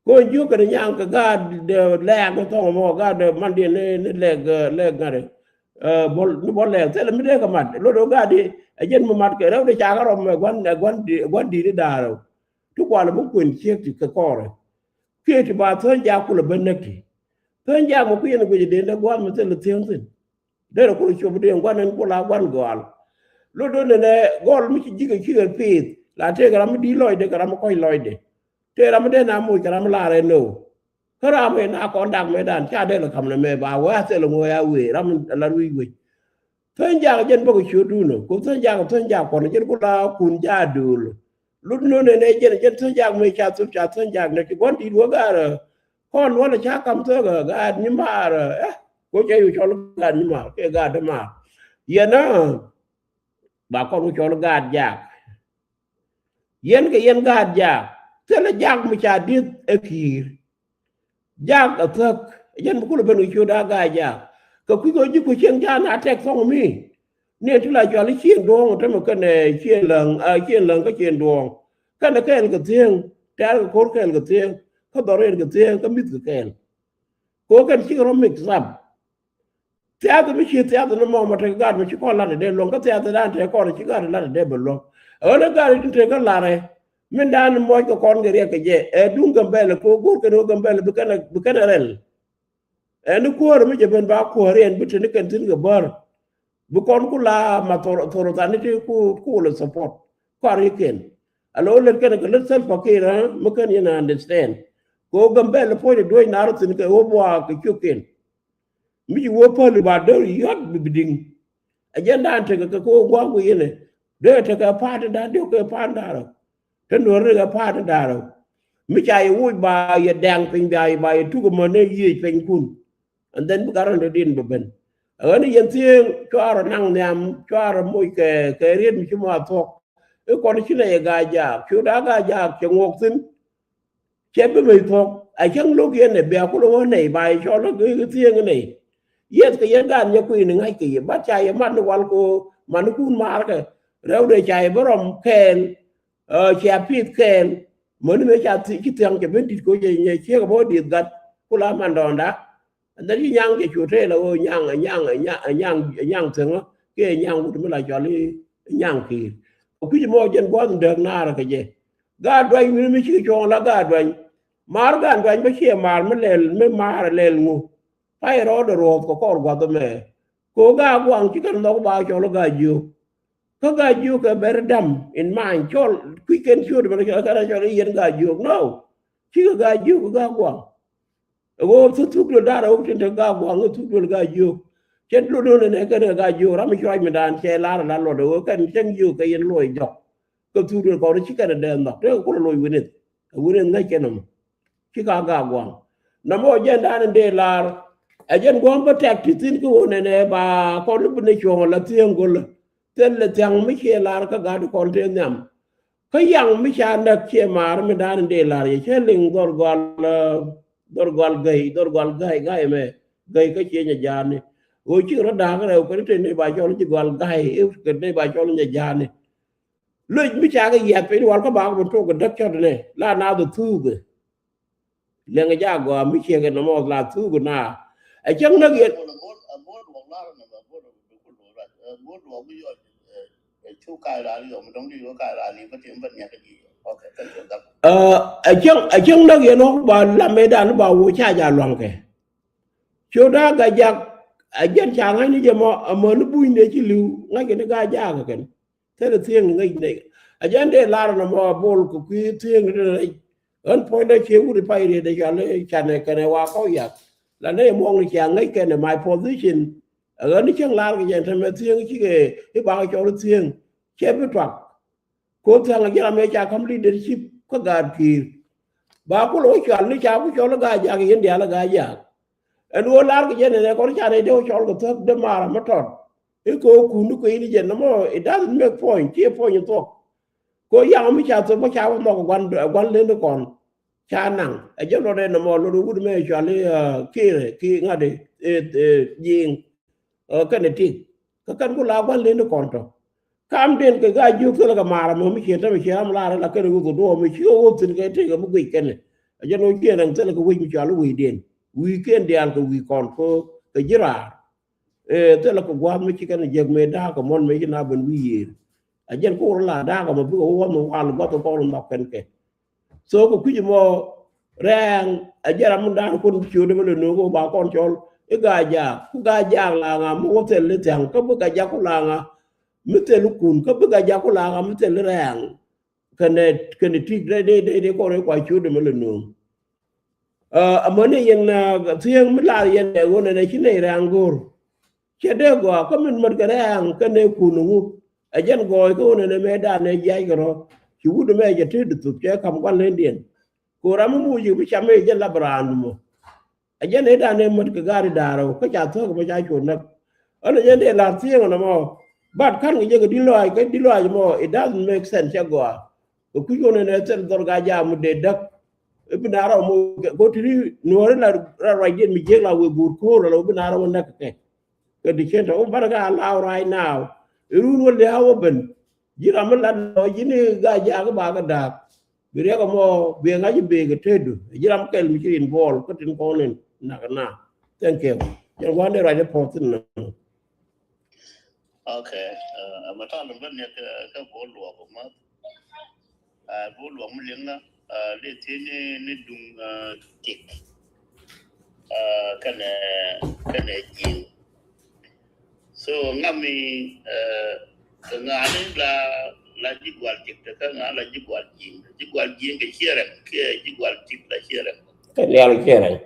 Ko jiök kɛ ni nyaŋ kɛ gaat dee lɛɛk ni thɔŋ mɔ, gaat dee man diɛ ni, ni lɛɛk, eh, lɛɛk ŋa̱t. Eh, bol, ni bol lɛɛk. Thilɛ mi dee kɛ mat. Lot ɣöö gaat di, ɛ jɛn mi mat kɛ rɛw dee cakɛ rɔm ɛ gua̱n, ɛ gua̱n di, ɛ gua̱n di̱t i̱ da̱a̱r rɛw. Ti kual ɛ bi kuën ciek ti kɛ kɔrɛ. Kiɛ ti ba thäny jak kulɛ ben näk ti. Thäny jak mɔ kui̱ yɛn ɛ guic ɛ den dee gua̱n mi thilɛ thiäŋ thi̱n. Derɛ kul cop diɛn gua̱n ɛn kul a gua̱n gɔaal. Lot do̱n ɛnɛ gɔl mi ci ji̱ kɛ ci kɛ piith la tëëk ram mi di̱i̱t lɔcdɛ kɛ ram mi kɔc lɔcdɛ. Tëë ram mi dee na moc kɛ ram mi laar ɛn nöö. Kä ram ɛn a kɔn dak mɛ dan ca dee lɛ ka̱m nɛ mɛ ba wee a thil ŋo̱o̱ ya wee ram mi la rui̱c wec. Thäny jak jɛn bä kɛ ciötdun ɛ ko thäny jak, thäny jak kuɔn jɛn kul a kun ja do̱o̱l. Lot nöö nɛnɛ jɛn, jɛn thäny jak mɛ ca thop ca thäny jak nɛ ti gua̱n di̱i̱t wä gaarä. Kɔn wä lɛ ca ka̱m thäk ɛ gaat nyimaar ɛ. Ko cɛ yu cɔl gaat nyimaar kɛ gaat dämaar. Yɛn ɛ ba kɔn wä cɔl gaat jak. Yɛn kɛ yɛn gaat jak. Thilɛ jak mi ca dieth ɛ ki̱i̱r. Jak ɛ thäk. Yɛn bi kulɛ ben kɛ ciöt a gaat jak. Kɛ kui̱ kɛ ji̱ ku cieŋ ca na tɛk thɔŋ mi. Ni ɛn ti la cɔal i̱ cien duɔ̱ɔ̱ŋ tämɛ kɛnɛ cien läŋ, a cien läŋ kä cien duɔ̱ɔ̱ŋ. Kɛnɛ kɛɛl kɛ thiëëŋ, tɛ̈r kɛ ko̱r kɛɛl kɛ thiëëŋ, kä dhɔr ɛn kɛ thiëëŋ, kä mi̱th kɛ kɛɛl. Ko kɛn cikɛ rɔ mix up. Thiath mi ci thiath ni mɔmɔ tekɛ gat mi ci kɔn lat dee luɔ̱ŋ, kä thiath dan tekɛ kɔn ci gat lat dee bɛ luɔ̱ŋ. Ɣän gat in tekɛ lat rɛ. Min dan muɔc kɛ kɔn kɛ riɛk kɛ jɛ. Ɛ duŋ Gambɛl ko go̱r kɛn ɣöö Gambɛl bi kɛn, bi kɛn rɛl. Ɛn ni kuäär mi jɛ ben ba kuäär ɛn bi te ni kɛn thi̱n kɛ bär. Bi kɔn ku la ma thor, thor than ni ti ku, ku lɛ support. Kɔar yi kɛn. A lo lɛt kɛn kɛ lät Salva Kiir, ɛ mi kɛn yɛn understand. Kɛ ɣöö Gambɛl puɔ̱ny duɔ̱c nar thi̱n kɛ ɣöö buaak kɛ ciök kɛn. Mi ci wä päl ba dee yɔt bi bi di̱ŋ. Ɛ jɛn dan tekɛ kɛ kɛ ɣöö gua̱a̱k wi̱i̱ yɛn ɛ. Dee tekɛ pa̱a̱t dan dee kɛ pa̱a̱t dan rɔ. Te nuɔ̱ɔ̱r ni kɛ pa̱a̱t ni da̱a̱r rɛw. Mi ca yɛ woc ba yɛ dɛŋ piny ba yɛ, ba yɛ tuk ɛmɔ ni yiëëc pinykun. And then bi gat rɔ̱n dɔ̱diɛn bɛ ben. Ɛ ɣän yɛn thieŋ cuarɛ naŋ nhiam, cuarɛ moc kɛ, kɛ riet mi ci mɔ a thuɔ̱k. I̱ kɔn ci nɛ yɛ ga̱a̱c jaak, ciöt a ga̱a̱c jaak cɛ ŋuɔk thi̱n. Cɛ bi mec thuɔ̱k a cäŋ lo̱k yɛn ɛ bia kulɛ wä nɛy ba yɛ cɔl i̱ thieŋ nɛy. Yɛth kɛ yɛn gaat nyɛ kui̱ni ŋa̱c kɛ yɛ bat ca yɛ mat ni wal ko manikun maarkɛ. Rɛwdɛ ca yɛ bi rɔm kɛɛl. Ɛ, cia pith kɛɛl. Mäni mëë ca thi-, ci thiaŋ cɛ ben di̱t koc ɛ nyɛ ciek ɛ bä dieth gat. Kula man dɔɔnda. And then ci nyaŋ cɛ cu tëë la ɣöö nyaŋ, nyaŋ, nyaŋ, nyaŋ, nyaŋ thiäŋä. Kiɛ nyaŋ wut mi la cɔl i̱ nyaŋ ki̱i̱r. Ɛ kui̱c mɔ jɛn gua̱th in dääk naar kɛ jɛ. Gaat duany wi̱ni mi cikɛ cuɔ̱ɔ̱ŋ la gaat duany. Maar gaat duany bä ciɛ maar mi lɛl, mi maar lɛl ŋu. Pay rɔɔdɛ ruɔ̱ɔ̱th kɛ kɔr gua̱th ɛmɛ. Ko gaat guaŋ cikɛ nhɔk ba cɔl i̱ gaat jiök. Kä gaat jiök kɛ bɛr dam in mind cɔl kui̱c kɛn ciöt mɛn cɔl kɛn cɔl i̱ yɛn gaat jiök. No. Cikɛ gaat jiök kɛ gaat guaŋ. Ɛ ɣöö thuk thuk duel da̱rɛ wä tin te gaat guaŋ ɛ thuk duel gaat jiök. Cɛn duel duel nɛ kɛn kɛ gaat jiök ram mi cuac mi daan cɛ lar ɛ la luɔt ɛ ɣöö kɛn cäŋ jiök kɛ yɛn luɔc jɔk. Kɛ thuk duel kɔn ci kɛn ɛ dee nhɔk tekɛ kulɛ loc wi̱nith. Ɛ wi̱nith ŋäc kɛn nɔmɔ. Ci ka gaat guaŋ. Nɔmɔ jɛn daan in dee lar. Ɛ jɛn gua̱a̱m bä tɛk ti thi̱n kä ɣöö nɛnɛ ba kɔn ni bi ni cuɔ̱ɔ̱ŋ la thiäŋ go̱lä. Thil lɛ thiaŋ mi ciɛ lar kä gaat kɔn tëë nhiam. Kä yaŋ mi ca näk ciɛ maar mi daan in dee lar yɛ cɛ liŋ dhɔr gɔal, eh, dhɔr gɔal gäy, dhɔr gɔal gäy, gäy mɛ, gäy kä ciɛ nyɛ jaani. Ɣöö cikɛ rɔ da̱a̱k rɛw kɛn te nɛy ba cɔl ji̱ gɔal ga̱y, kɛn nɛy ba cɔl nyɛ ja̱a̱ni. Loc mi ca kɛ yiath piny wal kä ba kɛ ben tok kɛ däk cɔt nɛ la naath ɛ thuukɛ. Lɛŋ jaak gɔaa mi ciek ɛn ɛmɔ la thuk na. Ɛ cäŋ näk yɛn. Ɛ cäŋ, ɛ cäŋ näk yɛn ɣɔk ba lamɛdan ba wo ca ja luaŋkɛ. Ciötdä Gajak, ɛ jɛn ca ŋa̱cni jɛ mɔ, amäni bunyni ci li̱w ŋa̱ckɛ ni Gajak kɛn. Thilɛ thiëëŋ ŋäc nɛy. Ɛ jɛn dee lar nɔmɔ Bol kɛ kui̱ thiëëŋ ni rɛc. Ɣän puɔ̱nydä cie wut i̱ pay riet ɛ cɔal i̱ canɛ kɛnɛ wa kɔk yak. La nɛy muɔŋni cia ŋäc kɛnɛ my position. Ɛ ɣän i̱ cäŋ lar kɛ jɛn tämɛ thiëëŋ cikɛ i̱ bakɛ cɔl i̱ thiëëŋ. Cɛ bi tuak. Ko̱n thia̱ŋ ɛ ji̱ ram ëë ca ka̱m leadership kä gaat ki̱i̱r. Ba kulɛ wä cɔal ni ca ku cɔl i̱ Gajak, yɛn diaal i̱ Gajak. Ɛn ɣöö lar kɛ jɛn ɛnɛ kɔn ca nɛy dee wä cɔl kɛ thäk dee maar ɛ mi tɔt. I̱ kɛ ɣöö kun i̱ kui̱ni jɛn nɔmɔ, it doesn't make point, ciɛ point in thuɔ̱k. Kɛ ɣöö yaŋ mi ca thop kä ca wä nhɔk gua̱n, gua̱n leni kɔn ca naŋ. Ɛ jɛn luɔt ɛn nɔmɔ luɔt wut mɛ cɔal i̱, ah, Kiir, Kiir ŋa̱t i̱, eh, eh, Jiŋ, eh, kɛnɛ Tik. Kä kɛn ku la gua̱n leni kɔn tɔ. Kamdiɛn kɛ Gajak thilɛ kɛ maar ɛmɔ mi ciɛ tämɛ ciɛ ram lar ila kɛnɛ ɣöth kɛ duɔ̱ɔ̱p mi ci ɣöth thi̱n kɛ tëëkɛ mi guic kɛnɛ. Ɛ jɛn ɣöö ciɛ naŋ thilɛ kɛ wec mi cɔal i̱ wecdiɛn. Wi̱i̱ kɛn diaal kɛ wi̱i̱ kɔn kɛ, kɛ ji̱ raar. Ɛ thilɛ kɛ gua̱a̱th mi ci kɛn jiäk mëë da̱a̱k kɛ muɔ̱n mëë ci na ben wi̱i̱ yiëër. Ɛ jɛn kɛ wä rɔ la da̱a̱k ɛmɔ bikɛ wä wä mi wal gua̱th kɛ kɔn nhɔk kɛn kɛ. So kɛ kui̱c ɛmɔ Rɛɛŋ, ɛ jɛn ram mi da̱a̱n kun bi ciötdɛ mi lɛ nööŋ kɛ wä ba kɔn cɔl i̱ Gajak, ku Gajak la ŋa mi wä thil i̱ thia̱ŋ, kä bi Gajak ku la ŋa mi thil i̱ kun, kä bi Gajak ku la ŋa mi thil i̱ Rɛɛŋ. Kɛnɛ, kɛnɛ Tik dee, dee, dee, dee kɔn i̱ kua ciötdɛ mi lɛ nööŋ. Ɛ, amäni yɛn, ɛ, thiëëŋ mi lar yɛn ɛ ɣöö nɛnɛ ci nɛy Rɛɛŋ go̱r. Cɛ dee gɔaa kä min mät kɛ Rɛɛŋ kɛnɛ kun ŋu. Ɛ jɛn gɔɔy kä ɣöö nɛnɛ mëëdan ɛ jiac kɛ rɔ. Ci wut mɛ jɛ te di thop cɛ ka̱m gua̱n lendiɛn. Kɛ ɣöö ram mi muc mi cam mëë jɛn la bi raan mɔ. Ɛ jɛn ëëdan ɛ mät kɛ gaari da̱a̱r ɔ kä ca thäk mɔ ca cuɔt näk. Ɣän ɛ jɛn dee la̱r thiëëŋ ɛn ɛmɔ. But ka̱n kɛ jɛ kɛ di̱t lɔaac, kɛ di̱t lɔaac mɔ, it doesn't make sense, cɛ gɔaa. Kɛ kui̱ kɔn ɛn ɛ thil dhɔr Gajak mi dee däk. I̱ bi na rɔ mɔ kɛ, kɛ ti̱ti̱ Nuɔ̱ɔ̱ri la, la ruacdiɛn mi jiäk la wëë guur ko̱o̱r la wä bi na rɔ wä näk kɛ. Kɛ di cɛn tɔ wä banɛ kɛ allow right now. I̱ run wä lia̱a̱ wä ben. Ji̱ ram mi lat nɔ ji̱ ni Gajak ba kɛ da̱a̱k. Bi riɛk ɛmɔ bi ŋa̱c i̱ bëë kɛ tetdu. Ji̱ ram kɛl mi ci rin bɔɔl kä tin kɔn in nak na. Thank you. Jɛn gua̱n dee ruac i̱ puɔ̱th thi̱n nɔ. Okay. Ɛ mɛ ta̱a̱ lɛ ben ni kɛ, kɛ Bol Luɔk mɔ. Ɛ Bol Luɔk mi liŋ na, ɛ, dee thiec ni, ni duŋ, ɛ, Tik. Ɛ, kɛnɛ, kɛnɛ Jiŋ. So ŋa mi, ɛ, kɛ ŋa ni la, la ji̱ gual Tik te kä ŋa la ji̱ gual Jiŋ. Ji̱ gual Jiŋ kɛ ciɛ rɛm, kiɛ ji̱ gual Tik la ciɛ rɛm. Kɛ lial ciɛ rɛm.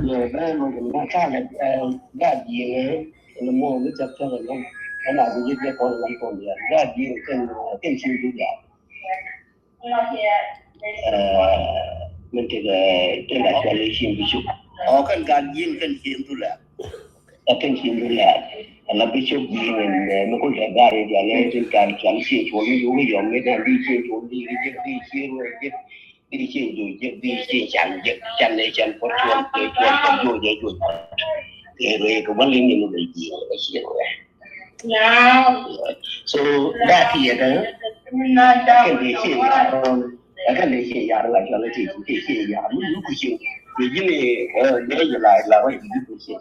Yɛ bɛ mɔ kɛ mɔ ta̱a̱ lɛ, ɛ, gaat Jiŋ, ɛ, ɛn mɔ mi tɛk tɛk ɛn mɔ. Ɛn a bi ji̱ jɛ kɔn ɛn mɔ kɔn diaal. Gaat Jiŋ kɛn, kɛn ci ji̱ diaal. Ɛ, min tekɛ, kɛn a cual i̱ Cieŋ Bi Cuk. Ɔ, kɛn gaat Jiŋ kɛn Cieŋ Thulɛ. Ɛ kɛn Cieŋ Thulɛ. Ala bi cuk Jiŋ ɛn, ɛ, mi kulɛ gaat i̱ diaal, ɛ, tin kan cual i̱ Cieŋ Cuɔl, i̱ yom, i̱ dan di Cieŋ Cuɔl, di, di, di, di, Cieŋ Cuɔl, di, Cieŋ Cuɔl, di, Cieŋ Cuɔl, di, Cieŋ Cuɔl, di, Cieŋ Cuɔl, di, Cieŋ Cuɔl. Ɛ, ɛ, kɛ wal in ni mɛ Jiŋ, ɛ, Cieŋ Cuɔl. So that yɛ kɛ kɛn dee ciɛ ya̱r rɔn, kɛn dee ciɛ ya̱r la cual ti ti ciɛ ya̱r mi lu ku ciɛ. Yɛ ji̱n ɛ, dee jɛ la la rɔ ji̱ ku ciɛ.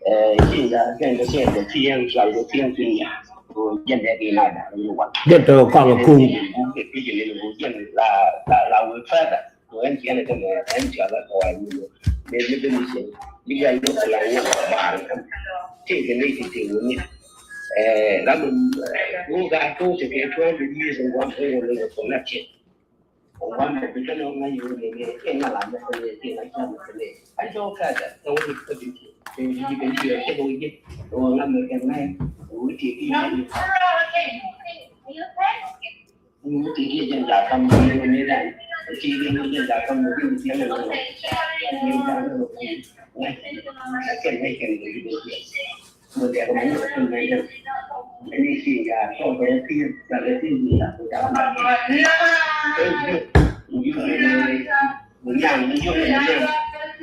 Ɛ, ciɛ ya̱r kɛn dee ciɛ dee ciɛ cual dee ciɛ ciɛ ya̱r. Ko jɛn dee ki na da ni wal. Jɛn tɔ kɔŋ kum. Jɛn la la la wä further. Wen ci ɛn ɛ kɛn ɛ ɛn ci ala kɛ wa ni lo. Mɛ ni ben ni cɛ ni ya ni kɛ la wä ba ri kam. Ti kɛ ni ti ti wä ni. Ɛ, la lo, ɛ, wä ga to ti kɛ twelve years in one thing wä ni kɛ na cɛ. Wä ni bi kɛ na wä ni ni ni kɛ na la ni kɛ ni kɛ na cɛ ni kɛ ni. An jɔ ka da ka wä ni kɛ bi ti. Kɛ ni kɛ ni kɛ ni kɛ ni. Wä na mɛ kɛ na wä ti ti ni. Ni ti ti jɛn ja kam ni ni ni. Ti ni ni jɛn ja kam ni ni ni ni. Ni ja ni ni. Kɛ ni kɛ ni ni. Mɛ dɛ mɛ ni kɛ ni ni. Ni ti ya tɔ bɛ ti ya bɛ ti ni ya. Ni ya ni ni.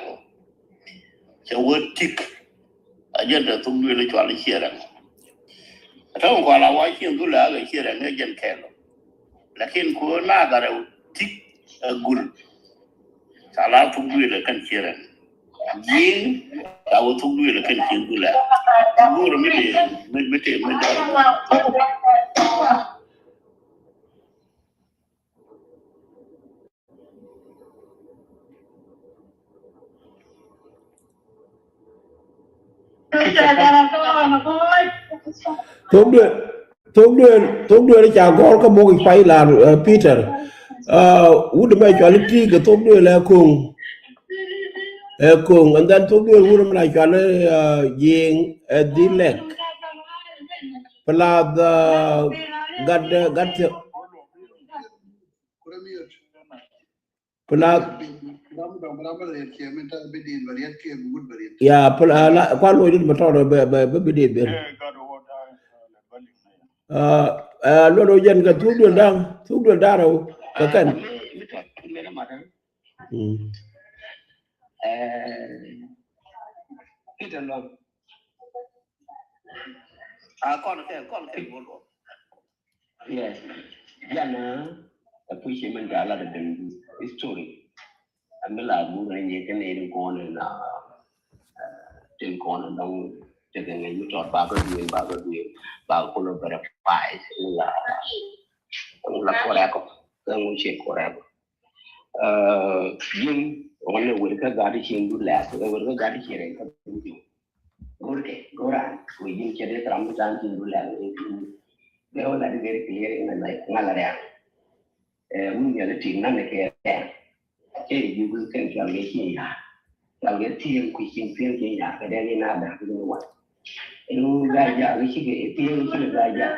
kɛɛl. Cɛ wä tik. A jɛn te thuk duëël cual i̱ Ciɛ Rɛŋ. Ɛ tɔ̱ kual a wa cieŋ dhulɛ a kɛ Ciɛ Rɛŋ ɛ jɛn kɛɛl. Lakin ku na garɛ tik ɛ gul. Ca la thuk duëël ɛ kɛn Ciɛ Rɛŋ. Ji̱ ca wä thuk duëël ɛ kɛn cieŋ dhulɛ. Go̱o̱r mi dee mi mi tëë mi dee. Thok duel, thok duel, thok duel ca gɔr kä bok i̱ pay lar, uh, Peter. Uh, wut mɛ cual i̱ ti kɛ thok duel ɛ koŋ. Ɛ koŋ, and then thok duel wut mɛ cual i̱, uh, Jiŋ ɛ dhi lɛk. Pla the gat, gat. Pla Ram dɔm ram bä riet kiɛ min ta̱ bi din bä riet kiɛ bi wut bä riet. Ya pul a la kua luɔc dit bä tɔr bä bä bä bi dit ben. Eh, gat wä ta̱, eh, lɛ bä liŋ na ya. Ah, ah, luɔt wä jɛn kɛ thuk duel da̱ŋ, thuk duel da̱ŋ rɛw kɛ kɛn. Ah, mi, mi tɔt, mi na mat, eh. Mm. Eh, Peter Lɔm. Ah, kɔn kɛ, kɔn kɛ gol wä. Yes. Jana, a pushi min ta la da den history. Ami la bu ren ye kene ni kone na, eh, tin kone dong te kene ni tot ba ko duen, ba ko duen, ba ko lo verify. Ni la, ni la correct. Ni la correct. Eh, yin, wane wuri ka gadi shi ndu la, wane wuri ka gadi shi ren ka du. Gurke, gura, ku yin kɛ dee tram bi tan tin du lɛl ni tu. Bɛ wala di very clear in the night, ŋa la rɛm. Eh, wun yɛ di tin nan kɛ rɛm. Kɛ yi wi kɛn kɛ mi kin ya. Kɛ mi tin ku kin tin kin ya, kɛ dee ni na da ku ni wa. Inu ga ja, wi shi kɛ tin ku ga ja.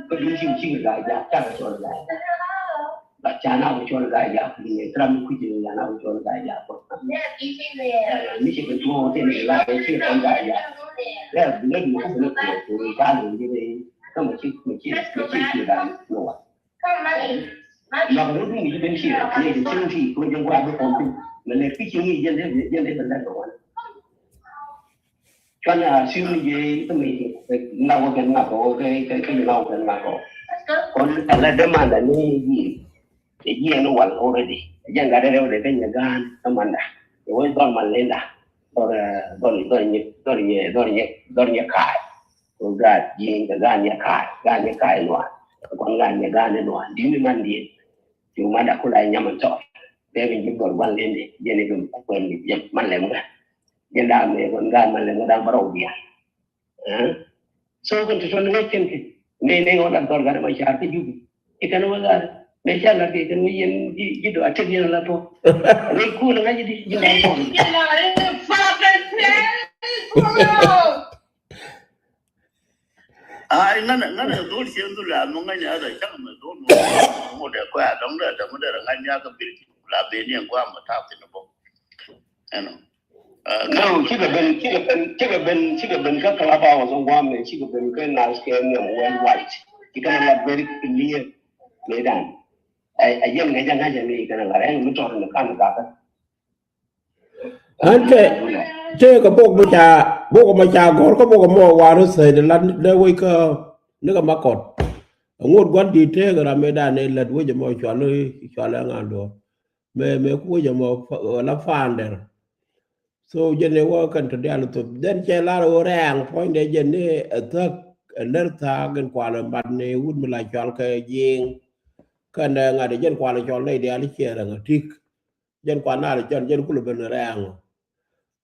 Kɛ di shi shi ga ja, ta ga ga ja. Ba ca na ku cɔl Gaajak, ni tram mi kui̱ci ni ya na ku cɔl Gaajak. Mi ci kɛ tuɔɔk kɛ ni la kɛ ci kɔn Gaajak. Lɛ, lɛ mi ku ni ku ku ka ni ni ni. Ka ma ci, ma ci, ma ci ci dan ni wa. Ma ku ni ni ben ci ni ci ci ku jɛ gua bi kɔn bi. Ma lɛ kui̱ci ni jɛ lɛ, jɛ lɛ bɛ lɛ wa. Cuan a siu ni jɛ i̱ mi na wä kɛn ŋak kɔ kɛ kɛ kɛ na wä kɛn ŋak kɔ. Kɔn ala demand ni yi. Ɛ jiɛ ni wal already. Ɛ jɛn gat rɛw de kɛ nyɛ gaan kä manda. Ɛ wä dhɔl man linda. Dhɔl, eh, dhɔl, dhɔl nyɛ, dhɔl nyɛ, dhɔl nyɛ, dhɔl nyɛ kaay. Kɛ gaat ji̱ kɛ gaan nyɛ kaay, gaan nyɛ kaay nuan. Kɔn gaan nyɛ gaan ni nuan. Di ni man di. Ti manda kula nyɛ man tɔ. Bɛ bi ji̱ dhɔl wan lindi. Jɛ ni bi kuɛn ni jɛ man lɛ mɛ. Jɛ da̱a̱n mëë kɔn gaat man lɛ ŋudan bä rɔw diaal. Eh? So kɛn ti tɔn ŋäc kɛn kɛ. Nɛ nɛ ɣɔn lat dhɔr gat ma car kä Jupi. I̱ kɛn wä gat. Nɛ ca lat kɛ kɛn wä yɛn ji̱ ji̱ dɔ̱ a tɛk yɛn la tɔ. Nɛ kun ŋa̱c di ji̱ ran kɔn. Ai, ŋänɛ, ŋänɛ dhol cien dhol a mɔ ŋäny a dha cak mɛ dhol mɔ. Mɔ dɛ kɔ a dɔŋ dɛ dɛ mɔ dɛ rɛ ŋa̱ny a kä bil la ben yɛn kɔ a mɔ tap thin bɔ. Ɛnɔ. No, cikɛ ben, cikɛ ben, cikɛ ben, cikɛ ben kä Clubhouse ŋuam ni, cikɛ ben kä nas kɛ niam worldwide. Cikɛ na la very clear. Medan. Ɛ, ɛ jɛn ŋäc a ŋa̱c a ni kɛ na la rɛŋ mi tɔr ni kan gakä. An tɛ, tɛ kɛ bok mi ca, bok mi ca gɔr kä bok mɔ war sɛ de la de wec kä ni kɛ ma kɔt. Ŋot guan di tɛ kɛ ram mi dan ni lɛt wec mɔ cual, cual ŋa duɔ. Mɛ, mɛ ku wec mɔ fa-, la founder. So jɛn ni wä kɛn tɔ dial thop. Then cɛ lar wä rɛŋ puɔ̱ny dɛ jɛn ni ɛ thäk, ɛ lär thaak in kual ɛ mat ni wut mi la cual kɛ jiŋ. Kɛn ɛ ŋa̱t ɛ jɛn kual ɛ cɔl nɛy dial ciɛ rɛŋ ɛ tik. Jɛn kuan nar jɔn jɛn kulɛ ben rɛɛŋ.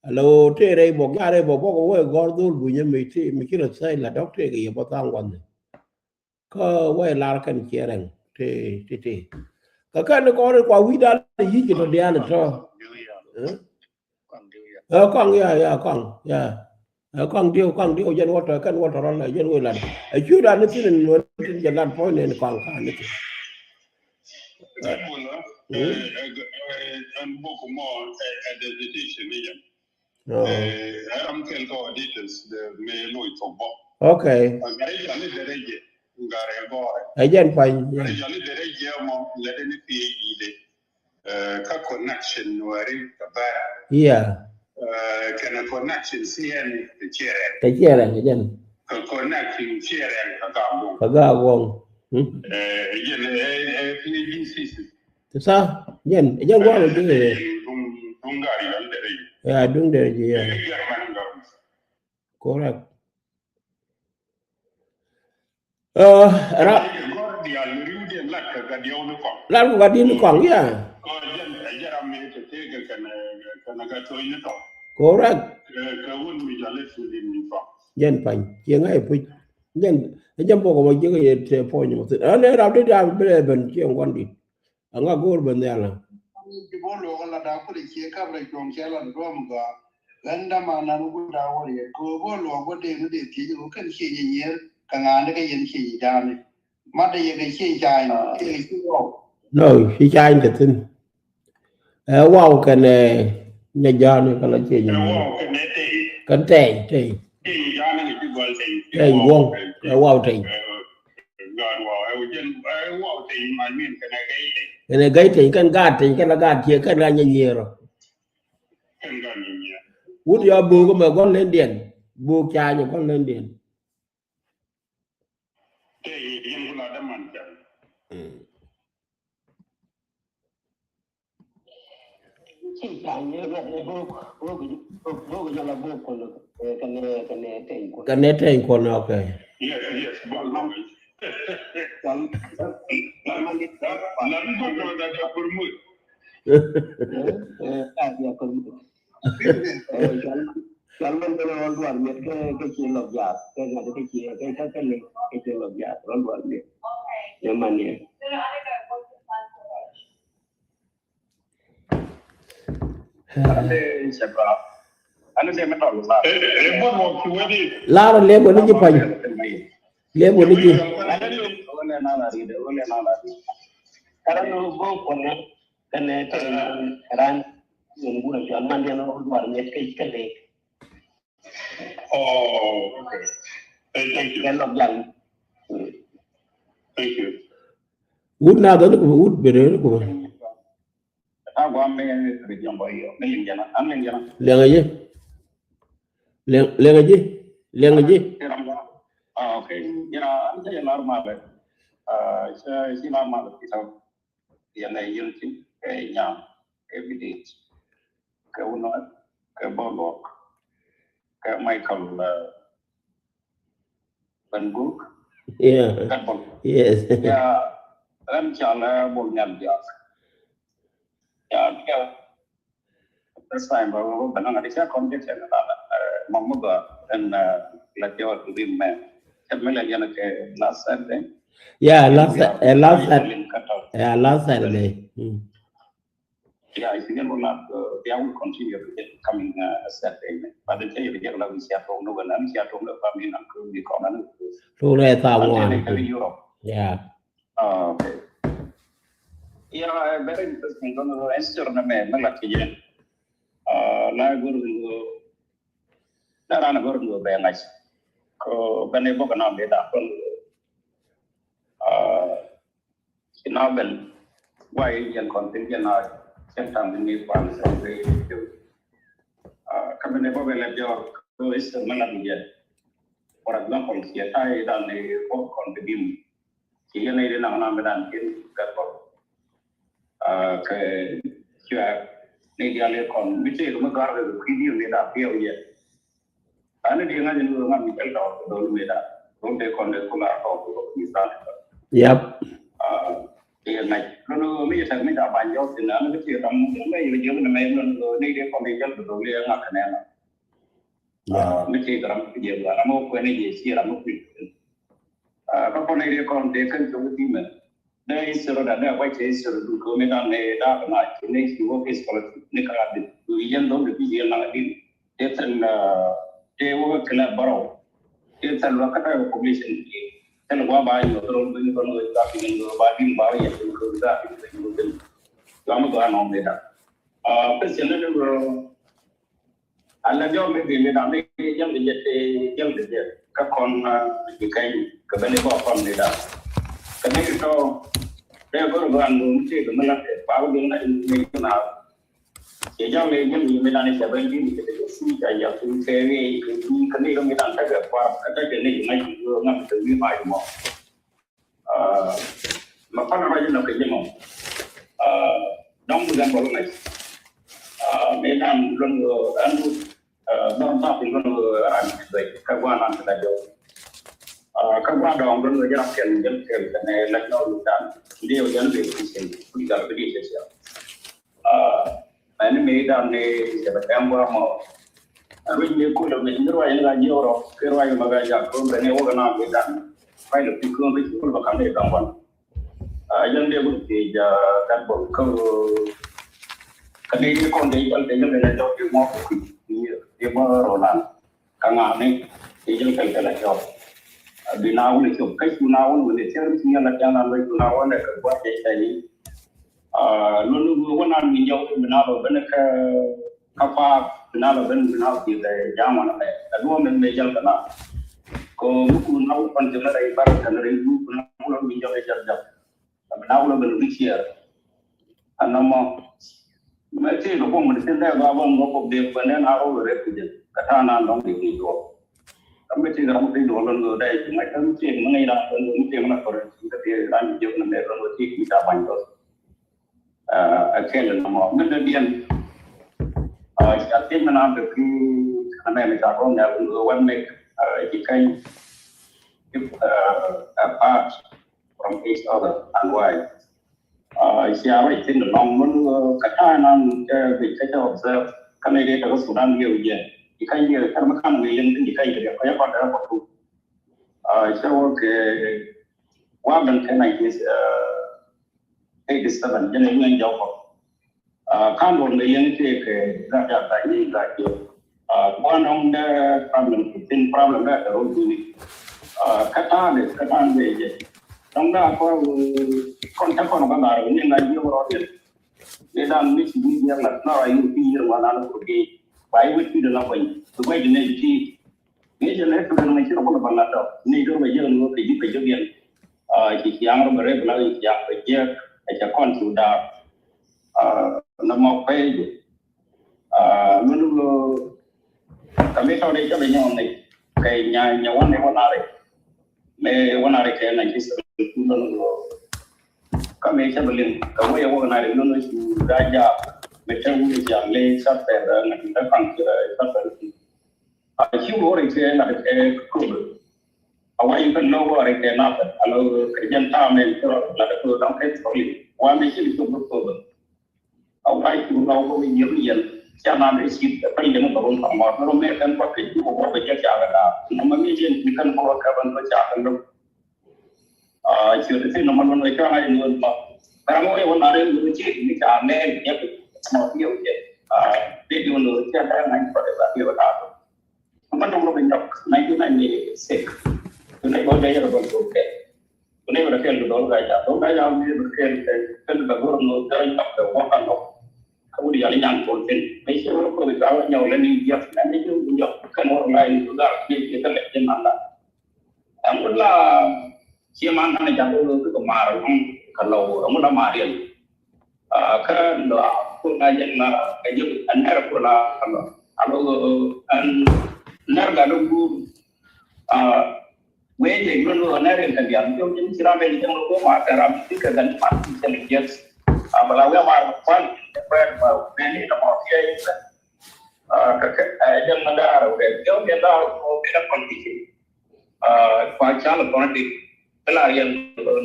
Alo tëë rɛy bok, ŋa̱ rɛy bok, bok wee gɔr dhol bunyä mi ti, mi ci rɛ thäi la dɔk tëë kɛ yɛ bä thaŋ gua̱n ni. Kä wee lar kɛn ciɛ rɛŋ tëë, tëë, tëë. Kä kɛn kɔn kua wi̱i̱ dal yic kɛ tɔ diaal tɔ. Eh? Ɛ kɔaŋ, ya, ya, kɔaŋ, ya. Ɛ kɔaŋ diw, kɔaŋ diw, jɛn wä tɔ, kɛn wä tɔ rɔl, jɛn wä lat. Ɛ cu dan ni thin ni wä tin jɛ lat puɔ̱ny ni kɔaŋ ka ni thin. Ɛ, ɛ, ɛ, ɛn bok mɔ, ɛ, ɛ, the decision ni jɛn. Ɛ, ɛ, ram kɛl kɔ details, the, me lo i thok bɔ. Okay. Ɛ, ɛ, jɛn ni dere jɛ, ŋarɛ gɔrɛ. Ɛ jɛn pany, jɛn. Ɛ, jɛn ni dere jɛ mɔ, lɛ de ni P H D de. Eh, kä connection Nuɛri kɛ bɛ̈ɛ̈r. Yeah. Eh, kɛnɛ connection C N kɛ ciɛ rɛn. Kɛ ciɛ rɛn, kɛ jɛn. Kɛ connection ciɛ rɛn kɛ Gaaguɔŋ. Kɛ Gaaguɔŋ. Hmm? Eh, jɛn, eh, eh, P H D system. Ti sa, jɛn, jɛn gua̱a̱ mi duŋ, duŋ gari yɔn deri. Yeah, duŋ deri, yeah. Eh, German government. Correct. Ɛ, ra- Gɔr diaal riwdiɛn lat kɛ gat diɛw ni kɔaŋ. Lat kɛ gat diɛw ni kɔaŋ, yeah. Kɔ jɛn, ɛ jɛn ram mi te tëëkɛ kɛnɛ, kɛnɛ gat tɔy ni tɔŋ. Correct. Kɛ, kɛ wun mi jɔl i̱ thil in mi kɔaŋ. Jɛn pany, ciɛ ŋa̱c i̱ puc. Jɛn, ɛ jɛn bok ɛ mɔ jiäk ɛ yɛ te puɔ̱ny mɔ thi̱n. Ɛ, nɛ ram di diaal bi lɛ ben ciɛ ŋuan dit. Aŋa go̱o̱r ben nhial ɛ. Ti bä luɔk ɛ lat a kulɛ ciɛ kap rɛc cuɔ̱ŋ cɛ lat ɛ duɔ̱ɔ̱m gɔaa. Ɣän däman nan wut a wä riɛt kɛ ɣöö bä luɔk bä dee ni dee thiec ɛ ɣöö kɛn cieny ɛ nyier kɛ ŋa̱a̱n kɛ yɛn cieny ɛ ja̱a̱ni. Mat ɛ yɛ kɛ cieny ca̱a̱ny kɛ kɛ cieny rɔw. No, ci ca̱a̱ny kɛ thi̱n. Ɛ waw kɛnɛ nyɛ ja̱a̱n kɛ la ciɛ nyɛ. Ɛ waw kɛnɛ tɛy. Kɛn tɛy tɛy. Tɛy ja̱a̱n kɛ ci gɔl tɛy. Tɛy waw tɛy. Ɛ waw tɛy. Ɛ gɔl waw ɛ waw tɛy. I mean kɛnɛ gɛy tɛy. Kɛnɛ gɛy tɛy kɛn gaat tɛy kɛn la gaat ciɛ kɛn la nyɛ nyier. Kɛn gaat nyɛ nyier. Wut yɔ buk mɛ gɔl len diɛn. Buk ca nyɛ gɔl len diɛn. Tɛy yɛn ku la däman cɛ. Kɛnɛ tɛny kuɔn, okay. Yes, yes, bɔl bɔl. Lam bɔl bɔl da da kurmut. Cual mɛn kɛn ɣɔl duar miet kɛ kɛ ci lɔk jaat kɛ ŋa̱t kɛ ci kɛ kɛ kɛ lɛ kɛ ci lɔk jaat ɣɔl duar miet. Nɛ man yɛ. Lar lebo ni ji̱ pa̱ny. Lebo ni ji̱. Oh, okay. Thank, thank you. Thank you. Wut na dhɔn ku wut bene ku. Liɛŋɛ ji̱. Liɛŋɛ ji̱. Liɛŋɛ ji̱. Ah, okay. Yɛn a, an cɛ yɛ lar malɛ. Ah, cɛ, ci lar malɛ Peter. Yɛn a yɛn ti kɛ Nyaŋ kɛ Bidit kɛ Wunɔt kɛ Boluok kɛ Michael, uh, Banguk. Yeah. Gat Bol. Yes. Yeah. Ɣän cɔal ɛ Bol Nhial Biak. Yeah, yeah. First time bä bä bä naŋ a di ca kɔn jɛ cɛ na la, eh, mɔŋ mi gɔaa ɛn, eh, la jɔɔr di rim mɛ. Cɛ mi lɛ yɛn kɛ last Saturday. Yeah, last, eh, last Saturday. Yeah, last Saturday. Mm. Yeah, I think it will not, uh, they will continue to get coming, uh, Saturday. But the day we get like we see at home, no, when I'm see at home, no, I mean, I'm going to be coming. Tuun ɛ thaak ŋuan. Europe. Yeah. Ah, okay. Yeah, very interesting. Kɔn history na mɛ mɛ la ti jɛ. Ah, la gor go. La ran gor go bɛ ŋa̱c. Ko bɛ ni bok na bɛ da kɔn. Ah, ci na ben. Why yɛn kɔn tin jɛ na cɛn tam ni kwan sɛ bɛ. Ah, ka bɛ ni bok bɛ la jɔr ko history mɛ la ti jɛ. For example, ci ta yi dan ni ko kɔn bi dim. Ci yɛn ni di naŋ na mi dan kin gat kɔn. Ah, kɛ cuɛ ni dial yi kɔn mi ci mi gar kɛ kui̱ di mi da piɛw yɛ. Ani di ŋa̱c ni ŋa̱c mi kɛl tɔk dol mi da. Dol de kɔn de kula tɔk dol mi sa. Yep. Ah, ci yɛn ŋa̱c. Lono mi yɛ tɛk mi da ban jɔk tin ani mi ci ram mi yɛ jɔk ni mɛ lono ni di kɔn di jɛl dol mi ŋa̱c kɛ nɛ na. Yeah. Ah, mi ci ram mi ci ram mi kuɛn ni ci ram mi kuɛn. Ah, ka kɔn ni kɔn de kɛn kɛ wut di mɛ. De history da de wa ci history du ko mi dan ne da na ci ne ci wo ke school ni ka di. Du yɛn do de bi yɛn na di. De tan, ah, de wo ke la baro. De tan wa ka ta ko commission di. Tan wa ba yo ro bi ko no da bi no ba di ba yɛ ko da bi ko. Wa mo ba no me da. Ah, question ne ro. Ala jɔk mi bi mi dam ni jɛl di jɛ ti jɛl di jɛ ka kɔn, ah, di kɛn ka bɛ ni bɔ kɔn ni dam. Ka ni tɔ bɛ gɔr gɔr an dum ti ka mi la kɛ ba bi na ni na. Yɛ jɔk mi jɛl di mi dam ni sɛ bɛ di ni kɛ ti si ka ya tu kɛ ni ka ni ka mi dam ta kɛ kɔr ka ta kɛ ni ma ji ŋa mi ta wi ma ji mɔ. Ah, ma pan rɔy nɔ kɛ jɛ mɔ. Ah, dɔŋ bi gan bɔlɔ ŋa̱c. Ah, mi dan lon go an, ah, dɔŋ ba bi lon go an bɛ ka gua nan ka jɔ. Ah, ka gua dɔŋ lon go jɛ ram kɛl jɛ kɛl kɛ ne la jɔ lu dan. Ndi o jɛ lu bi sin ku jal bi di jɛ. Ah, ɛn mëë dan ni jɛ bɛ tɛm bua mɔ. Ɛn ruec ni kulɛ mi ni ruac ni ka jiɔk rɔ, ki ruac ma ka jak kɔn bɛ ni wä kɛ na mi dan. Ruac lɛ pi kɔn bi ci kulɛ bɛ kan ni dan wan. Ah, jɛn dee wut ti ja gat bol kä, kä ni ni kɔn dee jɛl dee jɛl dee jɔk di mɔ kɛ kui̱ ni di mɔ rɔ nan. Kä ŋa̱a̱ni i̱ jɛn kɛl kɛl a cɔɔk. A bi na wun a cop kä cu na wun wun i̱ thier mi ci yɛn a thiaŋ na lɔc cu na wun a kɛ gua̱c jɛ cɛ ni. Lon ni wä nan mi jɔw mi na lɔ ben kä kä pa mi na lɔ ben mi na ti de jama na be. Ɛ duɔ men be jal kana. Ko mi ku na wä pan jala rɛ bar kan rɛ du ku na wä mi jɔw jal jal. Mi na wä ben mi ciɛ. Ana mɔ. Mɛ ti ko bom de tin dɛ ba bom ko de ben na ro re ku de. Ka ta na dɔŋ de ni do. Ka mi ti ga mi ti do lon do dɛ. Mɛ ka mi ti mi ngai da lon do mi ti na ko re. Ka ti ran jɔw na me lon do ti mi ta ban do. Ɛ kɛl nɔmɔ mi dee diɛn. Ca thiec mi naan kɛ kui̱ kanɛ mɛ ca kɔn nɛl wan mɛk ci kany apart from each other and why. Cia ruac thin lɔŋ mun kä ta̱a̱ nan kɛ bic kä ca observe kä mɛ kɛ kɛ Sudan yɛ wi̱cɛ ci kany yɛ kɛ mi kan wi̱cɛ ci kany kɛ kɛ kɔc kɔn dee kɔn tu. Cɛ wä kɛ wa ben kɛ nineteen eighty seven jɛn ɛ ŋuɛn jɔk kɔ. Kan wä mɛ yɛn tëë kɛ gat ya gat ni gat jɛ. Kuan dɔŋ dɛ problem, thin problem dɛ kɛ run tuni. Kä ta̱a̱ dɛ kä ta̱a̱ dɛ jɛ dɔŋ dɛ kɔ kɔn cä kɔn kɛ lar ni ŋa̱c yɛ rɔ yɛ. Ni dan mi ci ni yɛ lat na ra yur pi yɛ wa na ni kɔ kɛ ba yi wä ti dɛ na kɔn kɛ wä jɛ ni ti. Ni jɛ lɛ kɛ ni ci rɔ kɔn ba lat dɔ ni dɔ bɛ jɛ ni wä kɛ ji̱ kɛ jɛ yɛn. Ci ciaŋ rɔ bɛ rɛ bɛ la ci ciaŋ bɛ jɛ ɛ cɛ kɔn ci daar. Na mɔ pɛy jɛ. Mɛ ni wä ka mi tɔ ni cɛ bɛ nyɔn ni kɛ nya nya wan ni wä na rɛ. Mɛ wä na rɛ kɛ na ci sɛ tu lɔ ni wä. Kä mëë cä bä liŋ kɛ wä yɛ wä na ri nɔnɔ cu da ja mɛ tɛ wuri ja lɛ sa pɛ da na ti da kan ti da sa pɛ ti. A ci wä ri kɛ na kɛ ko. A wa yi kan no wä ri kɛ na pɛ a lo kɛ jɛn ta mɛ ko na kɛ ko da kɛ ko li wa mɛ ci ko ko. A wa ci wä ko yɛ yɛ ca na mɛ ci pɛ yɛ na ba ron ta ma ro mɛ kan ko kɛ ko ko kɛ ja ja da na ma mɛ jɛn kan ko ka ban ko ja kan. Ciöt ti nɔmɔ lun wec cɔl ŋa̱c ni wun mɔ. Bɛr ŋuɔ̱c wun a rɛl wun ci ni ca mɛɛl nyɛk mɔ ti yɛ wun jɛ. Dee di wun wun ci a bɛr ŋa̱c kɔt ɛ ba ti wun a. Mɔ dɔŋ rɔ bi nyɔk nineteen ninety six. Tun ɛ bɔ dee yɛ rɔ bɔ kɛ. Tun ɛ bɔ dee kɛl bi dɔl ga̱c a dɔl ga̱c a mi bɔ kɛl kɛ kɛl bɛ gor no dee nyɔk kɛ wɔ ka nɔk. Ka wun yal nyan kol tin mɛ ci wun kɔ bi ga̱c wun nyɔk lɛ ni yɛk lɛ ni ci wun nyɔk kɛn wun ŋa̱c ni wun ga̱c ni ci kɛ lɛ tin man la. Ɛn ku la cie man kan ja̱ lo̱ lo̱ kɛ maar ɛn ku la maar yɛn. Kä lɔ a ku la jɛn la kɛ jɛ ɛn nɛr ku la lɔ a lɔ ɛn nɛr gat lo̱ guur. Wee jɛ lo̱ lo̱ nɛr yɛn kɛ diaal jɛ jɛ ci ram bɛ jɛ lo̱ ma kɛ ram ti kɛ gan ma ti kɛ jɛ. A bala wee maar kuan kɛ bɛn ma bɛn ni dama fiɛ yɛ. Kä kɛ jɛ ma daar wee jɛ jɛ daar ko bi na kɔn ti ci. Kua cal kɔn ti kila riɛn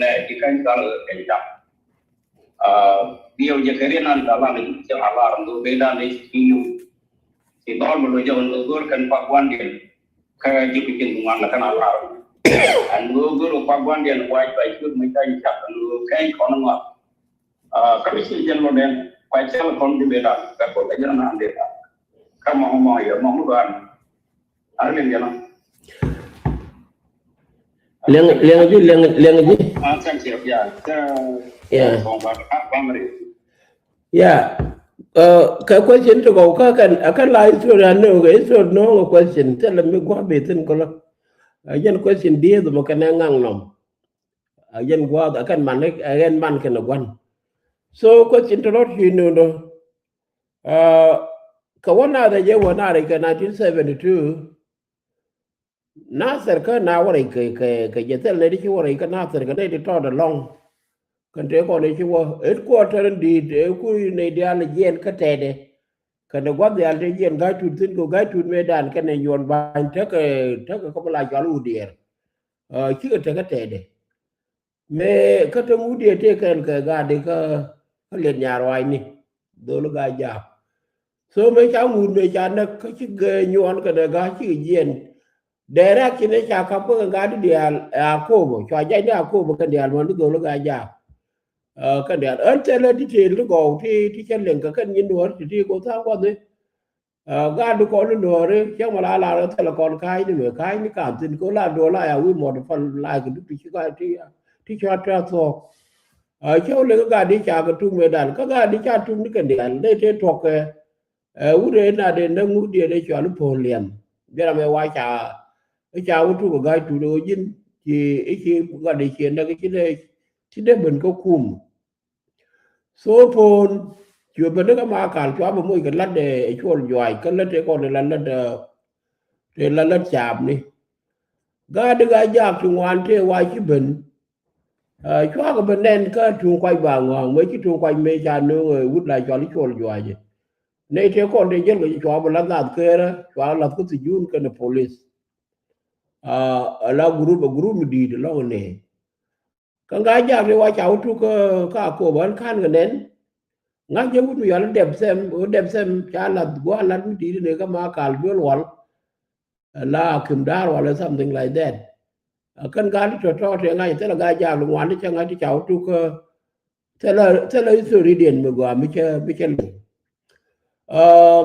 nɛ ci kany cal kɛ jam. Biɛw jɛ kɛ riɛn an dalan cɛ a lar ndo be dan ni ci yu. Ci dɔl mi lo jɛ ndo gor kɛn pa guan diɛn. Kä ji̱ ku cin ŋuan la kɛn a lar. An ndo gor pa guan diɛn wa ba ci mi kany ca ndo kany kɔn ŋuan. Kä mi ci jɛn lɔ dɛn kua cɛl kɔn di bɛ dan kɛ kɔ kɛ jɛn naan di dan. Kä mɔŋ mɔŋ yɛ mɔŋ luan. Ar min jɛn. Liɛŋ liɛŋ ji liɛŋ liɛŋ ji. Ah, thank you. Yeah. Yeah. Kɔŋ ba ba mari. Yeah. Kɛ question ti kɔw kä kɛn a kɛn la history an nöö kɛ history nöö kɛ question thilɛ mi gua̱ bi thin kɔlɔ. A jɛn question dieth mɔ kɛn ɛ ŋaŋ nɔm. A yɛn gua̱a̱th a kɛn man ɛ ɣɛn man kɛn ɛ gua̱n. So question to lot you know do. Kɛ wä naath ɛ jɛ wä naar kɛ nineteen seventy two. Nasir kä na wä rɛy kɛ kɛ kɛ jɛ thil nɛy ti ci wä rɛy kä Nasir kɛ nɛy ti tɔɔt ɛlɔ̱ŋ. Kɛn tëë kɔn ɛ ci wä headquarter in di̱i̱t ɛ kui̱ nɛy diaal ɛ jiɛn kä tɛɛdɛ. Kɛn ɛ gua̱th diaal tëë jiɛn ga̱a̱c tut thi̱n kɛ ga̱a̱c tut mëëdan kɛn ɛ nyuɔn ba̱ny tekɛ tekɛ kä mi la cɔal wut diɛɛr. Cikɛ tekä tɛɛdɛ mëë kä te ŋut diɛ tëë kɛn kɛ gaatdi kä kä liɛt nyaar wa̱a̱cni. Dhol gaa jaak. So mëë ca ŋut mëë ca näk kä ci gɛ nyuɔɔn kɛnɛ ga̱a̱c cikɛ jiɛn. Dɛɛrɛk ci ni ca ka̱p kä kɛ gaatdi diaal ɛ Akobo cua jac ni Akobo kɛn diaal mɔn ti dhol gaa jaak. Kɛn diaal ɣän thilɛ detail ti gɔw ti ti cä liŋ kɛ kɛn nyin duɔ̱ɔ̱r ti ti go̱o̱r tha̱a̱ŋ gua̱dhi. Gaatdu kɔn ni nuɔɔri cäŋ mɔ la lar kä thilɛ kɔn ka̱a̱cni mëë ka̱a̱cni ka̱n thi̱n kɛ la duɔ̱ɔ̱r la ya wi̱i̱ mɔt pal la kɛ duk ti ci ka̱a̱c ti ti cua tɛ̈th thuɔ̱k. Cä wä lɛ kä gat di ca kɛ tuk mëë dan kä gat di ca tuk ni kɛn diaal dee tëë tuɔk kɛ. Wut ëë na dee näk ŋut diɛ dee cɔal i̱ Puɔl Liɛm. Biɛ ram ëë wa ca i̱ ca wä tuk kɛ ga̱a̱c tuk dee wä ji̱n ci i̱ ci gat di ciɛ näk i̱ ci dee ci dee ben kä kum. So Puɔl ci wä ben ni kä Makal cua bɛ moc kɛ la̱t ɛ cuɔl juaac kä lät tëë kɔn ɛ la lät ɛ tëë la lät caapni. Gat di Gaa Jaak ti ŋuan tëë wa ci ben. Cuakɛ ben nɛn kä tuŋ kuac ba ŋɔaŋ mëë ci tuŋ kuac mëë ca nööŋ ɛ wut la cɔal i̱ cuɔl juaac. Nɛy tëë kɔn tëë jäl kɛ cua bɛ la̱th naath keerä cua la̱th kä thi jun kɛnɛ polis. Ala gurup ɛ gurup mi di̱i̱t ɛlɔŋ nɛ. Kä Gaa Jaak tëë wa ca wä tuk kä kä Akop ɣän ka̱n kɛ nɛn. Ŋa̱c jɛ wut mi yɔal i̱ Dɛp Thɛm wä Dɛp Thɛm ca la̱th gua̱a̱r la̱t mi di̱i̱t ni kä Makal duel wal. La Akim Daar wal something like that. Kän gat ti tɔ̱tɔ̱ tëë ŋa̱c thilɛ Gaa Jaak luŋ wan ti cä ŋa̱c ti ca wä tuk kä thilɛ thilɛ history diɛn mi gɔaa mi cä mi cä liŋ.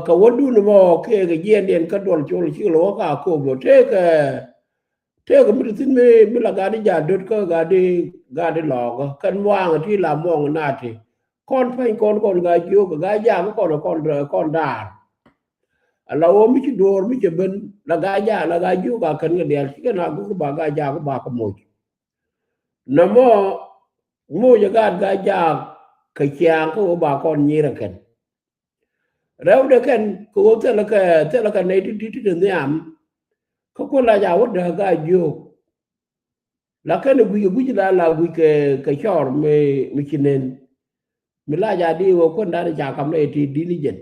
Kɛ wädun mɔ kɛ kɛ jiɛn diɛn kä duɔl col cik lɛ wä ka Akop mɔ tëëkɛ tëëkɛ mi ti thi̱n mi mi la gat di ja̱ döt kä gat di gat di lɔɔkä kɛn muaŋ ti la muɔŋ nati. Kɔn pa̱ny kɔn kɔn Gaa Jiök kɛ Gaa Jaak kɔn kɔn kɔn daar. Ala wä mi ci duɔ̱ɔ̱r mi cɛ ben la Gaa Jaak la Gaa Jiök a kɛn kɛ diaal ci kɛn a go̱r ba Gaa Jaak ba kɛ moc. Nɔmɔ moc ɛ gaat Gaa Jaak kɛ ciaaŋ kä wä ba kɔn nyir ɛ kɛn. Rɛwdɛ kɛn kɛ wä thilɛ kɛ thilɛ kɛ nɛy ti ti ti ti nhiam. Kä kuäl la ca wä dääk Gaa Jiök. La kɛn ɛ guic ɛ guic la la guic kɛ kɛ cɔr mi mi ci nen. Mi la ca di wä kuändani ca kam nɛy ti di̱t ni jɛn.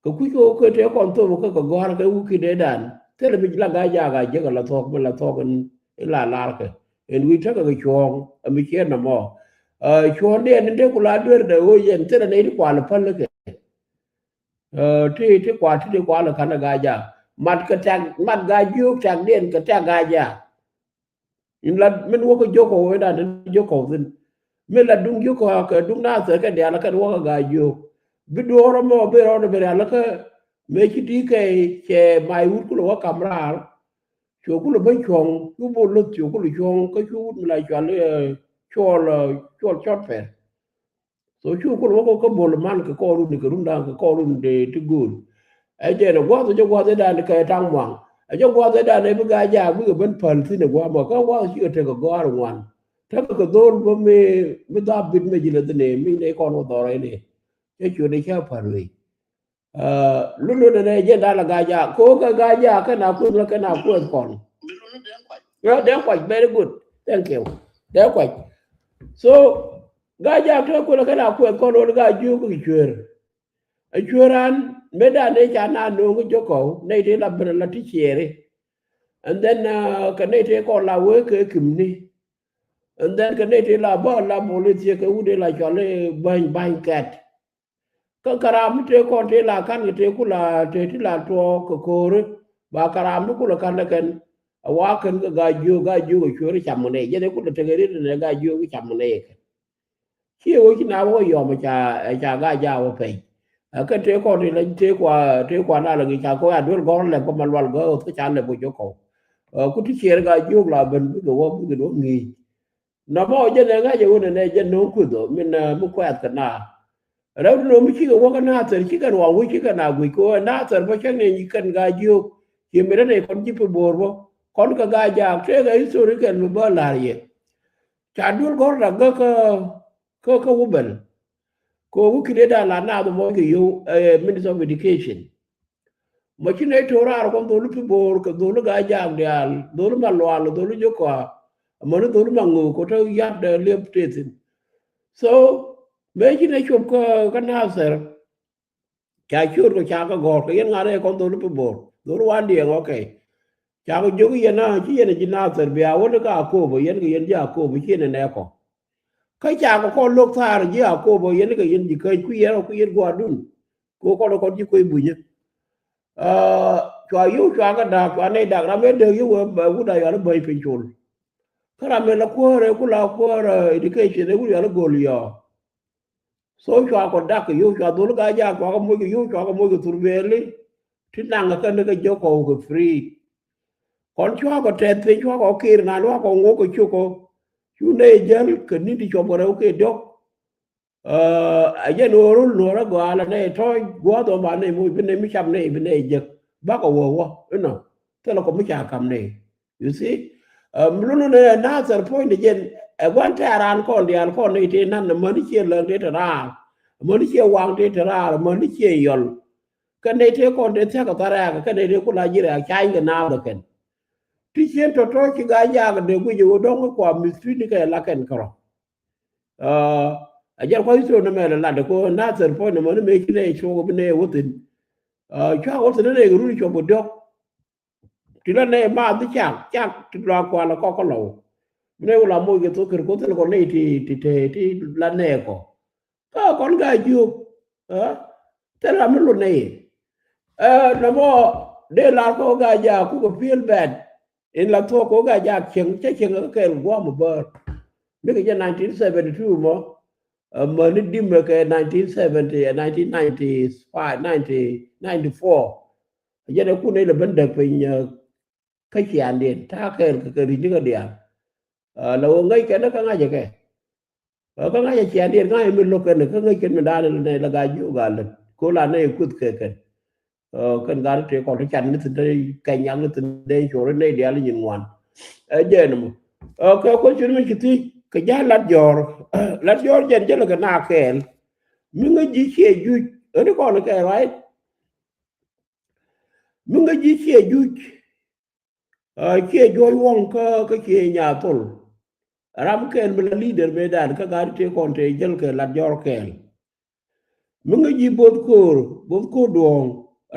Kɛ kui̱ kɛ wä kɛ tëë kɔn thop kä kɛ gɔ̱a̱r kɛ wä ki̱n dee dan thilɛ mi la Gaa Jaak a jek a la thuɔ̱k mi la thuɔ̱k in la lar kɛ. In wi̱i̱ tekɛ kɛ cuɔ̱ɔ̱ŋ ɛ mi ciɛ nɔmɔ. Cuɔ̱ɔ̱ŋdiɛn in dee ku la duer dee wä yɛn thilɛ nɛy ti kual päl kɛ. Ti ti kual ti ti kual ka̱n ɛ Gaa Jaak mat kɛ tɛk mat Gaa Jiök tɛkdiɛn kɛ tɛk Gaa Jaak. In la min wä kä Jiök kɔw in dan in Jiök kɔw thin. Min la duŋ Jiök kɔw kɛ duŋ Nathir kɛ diaal kɛn wä kä Gaa Jiök. Bi duɔ̱ɔ̱r mɔ bi rɔɔd bi rial kä mëë ci ti kɛ cɛ may wut kulɛ wä kam raar. Cu kulɛ ben cuɔ̱ŋ cu bol loth cu kulɛ cuɔ̱ŋ kä cu wut mi la cual cuɔl cuɔl cɔt pɛr. So cu kul wä kä bol man kɛ kɔɔrun kɛ rundan kɛ kɔɔrun de ti go̱o̱l. Ɛ jɛn ɛ gua̱th ɛ jɛ gua̱th ɛ dan kɛ taŋ muaŋ. Ɛ jɛ gua̱th ɛ dan ɛ bi Gaa Jaak bikɛ ben päl thi̱n ɛ gua̱a̱th mɔ kä gua̱th cikɛ tekɛ gɔ̱a̱r ŋuan. Tekɛ kɛ dho̱r bä mi mi dhap bit mɛ ji̱ lɛ thi̱n ɛ mi nɛ kɔn wä dhɔr ɛ ni. Cɛ cuɛ ni cä päl wei. Lulu nɛ nɛ jɛn dan la Gaa Jaak ko kɛ Gaa Jaak kɛ na kueth la kɛ na kueth kɔn. Dɛn kuac very good. Thank you. Dɛn kuac. So Gaa Jaak te kueth la kɛ na kueth kɔn wä ni Gaa Jiök kɛ cuer. Ɛ cueran mëë dan dee ca na no̱o̱ŋ kä Jiök kɔw nɛy ti la ben la ti ciɛɛri. And then kɛ nɛy ti kɔn la wee kɛ kimni. And then kɛ nɛy ti la bä la bol i̱ thiek kɛ wut dee la cɔl i̱ bäny bäny kɛt. Kä kɛ ram mi tëë kɔn tëë la ka̱n kɛ tëë ku la tëë ti la tuɔɔk kɛ ko̱ri ba kɛ ram mi ku la ka̱n ɛ kɛn. A wa kɛn kɛ Gaa Jiök Gaa Jiök ɛ cueeri cam kɛ nɛy jɛn ɛ ku la tekɛ rit nɛ Gaa Jiök cam kɛ nɛy ɛ kɛn. Ciɛ wä ci na wä yɔm ca ca Gaa Jaak wä pɛy. Ɛ kɛ tëë kɔn ti la tëë kua tëë kua na la ŋi̱i̱c ca kɔ a duel gɔr lɛp kɔ ma lual gɔr kä ca lɛp wä jɔk kɔ. Ku ti ciɛɛr Gaa Jiök la ben bikɛ wä bikɛ wä ŋi̱i̱c. Nɔmɔ jɛn ɛ ŋa̱c ɛ wä nɛ nɛ jɛn no̱o̱ŋ kueth ɔ min mi kuɛth kɛ na. Rɛw ti no̱o̱ŋ mi cikɛ wä kä Nathir cikɛ ruaŋ wä cikɛ na guic kɛ wä Nathir bä cäŋ ni nyi kɛn Gaa Jiök. Ci mi rɛn ɛ kɔn ji̱ pi bo̱o̱r bä kɔn kɛ Gaa Jaak tëëkɛ history kɛn mi bä la̱r yɛ. Ca duel gɔ̱r dak gä kä kä kä wä bɛl. Kɛ wä ki̱n ëë da̱a̱n la naath mɔ kɛ yio̱w Minister of Education. Mɔ ci nɛy to̱o̱r raar kɔn dholi pi bo̱o̱r kɛ dholi Gaa Jaak diaal dholi ma lual dholi jokɔa. Amäni dholi ma ŋöök kɛ tɔ yat dee liep tëë thi̱n. So mëë ci nɛy cop kä kä Nathir. Ca ciöt kɔ ca kɛ gɔ̱r kɛ yɛn ŋa̱t ɛ kɔn dholi pi bo̱o̱r dholi wan diɛɛŋ ɔ kɛy. Ca kɛ jiök yɛn a ci yɛn a ji̱ Nathir bia wä ni kä Akop yɛn kɛ yɛn ji̱ Akop ci yɛn ɛ nɛ kɔ. Kä ca kɛ kɔn lo̱k thaar ji̱ Akop yɛn kɛ yɛn ji̱ käc ku yɛn ɔ ku yɛn gua̱a̱dun. Ku kɔn kɔn ji̱ kuec bunyä. Cua yio̱w cua kɛ da̱a̱k cua nɛy da̱k ram ëë dääk yio̱w wä wut a yɔal i̱ bäny piny col. Kä ram ëë la kuäär ëë ku la kuäär education ëë wut yɔal i̱ go̱l yɔɔ. So cua kɔ dak kɛ yio̱w cua dhol i̱ Gaa Jaak cua kɛ moc kɛ yio̱w cua kɛ moc kɛ thurbiɛɛli. Ti naŋ kɛ kɛn kɛ jɔk kɔw kɛ free. Kɔn cua kɔ tɛth piny cua kɔ kir na luak kɔ ŋok kɛ cuk kɔ. Cu nɛy jäl kɛ ni̱n ti cuɔp kɛ rɛw kɛ diɔ̱k. Ɛ jɛn ɣöö rol nuɔ̱ɔ̱rä gɔaa la nɛy tɔ̱ɔ̱c gua̱a̱th ɔ ba nɛy moc bi nɛy mi cap nɛy bi nɛy jek. Bakɔ wä wä inɔ. Thilɛ kɔ mi ca kam nɛy. You see? Ɛ mi lun ni Nathɛr puɔ̱ny ni jɛn ɛ gua̱n tɛ̈r raan kɔn diaal kɔn nɛy tëë nan amäni ciɛ läŋ tëë te raar. Amäni ciɛ waŋ tëë te raar amäni ciɛ yɔl. Kɛ nɛy tëë kɔn tëë thia̱k kɛ tha̱rɛɛk kɛ nɛy tëë ku la ji̱ rɛɛk cany kɛ naath ɛ kɛn. Ti cien tɔ̱tɔ̱ ci Gaa-jaak dee guic ɛ ɣöö dɔ̱ŋ kɛ kua mi̱th tui̱ni kɛ la kɛn kärɔ. Ɛ jɛn kua history ni mɛ lɛ lat ɛ ko Nathɛr puɔ̱ny ni mäni mëë ci nɛy cuɔk bi nɛy wä thi̱n. Ɛ cua wä thi̱n ni nɛy kɛ run cuɔp kɛ diɔ̱k. Ti la nɛy maath bi cak cak ti la kua la kɔk kä lɔw. Bi nɛy wä la moc kɛ thok kër ko thil kɔ nɛy ti ti te ti la nɛy kɔ. Kä kɔn Gaa-jiök. Ɛ thil ram mi lot nɛy. Ɛ nɔmɔ dee lar kɔ Gaa-jaak kukɛ feel bad. In la thuɔ̱k kɛ Gaa-jaak cieŋ cä cieŋ kä kɛɛl gua̱a̱m ɛ bäär. Ni kɛ jɛ nineteen seventy two mɔ. Ɛ mäni dimɛ kɛ nineteen seventy ɛ nineteen ninety five ninety ninety four. Ɛ jɛn ɛ kun nɛy lɛ ben däk piny ɛ kä ciaŋdiɛn ta̱a̱ kɛɛl kɛ kɛ ri̱cni kä diaal. Ɛ la ɣöö ŋäc kɛn kä ŋa̱cä kɛ. Ɛ kä ŋa̱cä ciaŋdiɛn ŋa̱cä mi lo̱k kɛn kä ŋäc kɛn mi da̱a̱n nɛ la Gaa-jiök gal lät ko̱ la nɛ kuth kɛ kɛn. Ɛ kɛn gat tëë kɔn ti can ni thi̱n te kɛny nyak ni thi̱n dee cor ni nɛy diaal nyin ŋuan. Ɛ jɛn mɔ. Ɛ kɛ kuecin mi ci thiec kɛ ja̱ Lat Jɔ̱ɔ̱r. Lat Jɔ̱ɔ̱r jɛn jälɛ kɛ na kɛɛl. Mi ŋäc ji̱ ciɛ juc ɣän kɔn kɛɛl, right? Mi ŋäc ji̱ ciɛ juc. Ɛ ciɛ juɔc wäŋ kä kä ciɛ Nyathol. Ram kɛl mi la leader mëëdan kä gat tëë kɔn tëë jäl kɛ Lat Jɔ̱ɔ̱r kɛɛl. Mi ŋäc ji̱ Bo̱th Ko̱o̱r, Bo̱th Ko̱o̱r Duɔ̱ɔ̱ŋ,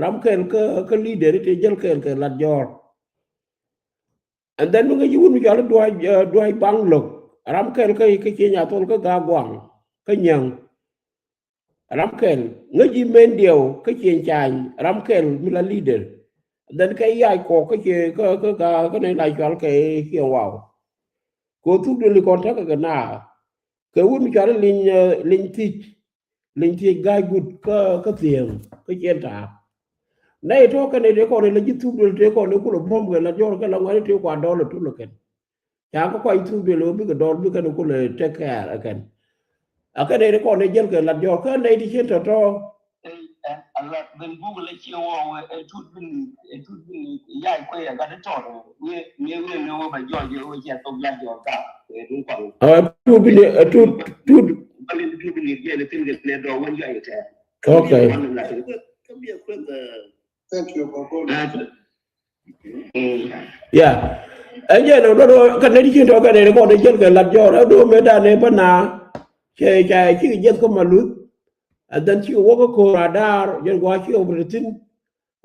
ram kɛl kä kä leader tëë jäl kɛɛl kɛ Lat Jɔ̱ɔ̱r. And then mi ŋäc ji̱ wut mi cɔal i̱ Dua̱c, ɛ, Dua̱c Baŋ Lo̱k, ram kɛl kä kä ciɛ Nyathol kä Gaa Guaŋ kä Nyäŋ. Ram kɛl ŋäc ji̱ Mɛn Diɛw kä ciɛ Cany, ram kɛl mi la leader. Then kɛ Yac Kɔk kä ciɛ kä kä Gaa kä nɛy la cɔal kɛ ciɛ Waw. Kɛ ɣöö thuk duëli kɔn tekɛ kɛ na kɛ wut mi cɔal i̱ Liny, ɛ, Liny Thiec. Liny Thiec Ga̱a̱c Guut kä kä Thiäŋ kä ciɛ Ta̱a̱. Nɛy tɔ̱ kɛn nɛy tëë kɔn i̱ la ji̱ thuk duëli tëë kɔn i̱ kulɛ buɔ̱m kɛ Lat Jɔ̱ɔ̱r kɛ la ŋuɛ̈ni tëë kua dɔl ɛ tul ɛ kɛn. Ca kä kuany thuk duël ɣöö bikɛ dɔl bikɛn kulɛ take care ɛ kɛn. A kɛn nɛy ti kɔn ɛ jäl kɛ Lat Jɔ̱ɔ̱r kä nɛy ti cien tɔ̱tɔ̱. A la ben buk la cie wä wä ɛ tut bi ni ɛ tut bi ni Yac Kuey ɛ gat tɔt. Wee wee wee wee wä ba jɔɔc wee wee cie thok Lat Jɔ̱ɔ̱r ka ɛ tut kɔn. Ɛ tut bi ni ɛ tut tut. Ba lin tut bi ni jɛ ni tin kɛ nɛ dɔɔ wä Yac tɛ. Okay. Thank you for calling. Ya. Ɛn jɛ nɔ lɔt kä nɛy ti cien tɔ̱ kɛ nɛy ti kɔn ti jäl kɛ Lat Jɔ̱ɔ̱r ɛ do̱o̱m mëëdan ɛ bä na. Cɛ ca cikɛ jiɛth kä Maluth. And then cikɛ wä kä Ko̱o̱r Adaar jɛn gua̱a̱ cikɛ wä bä ti thi̱n.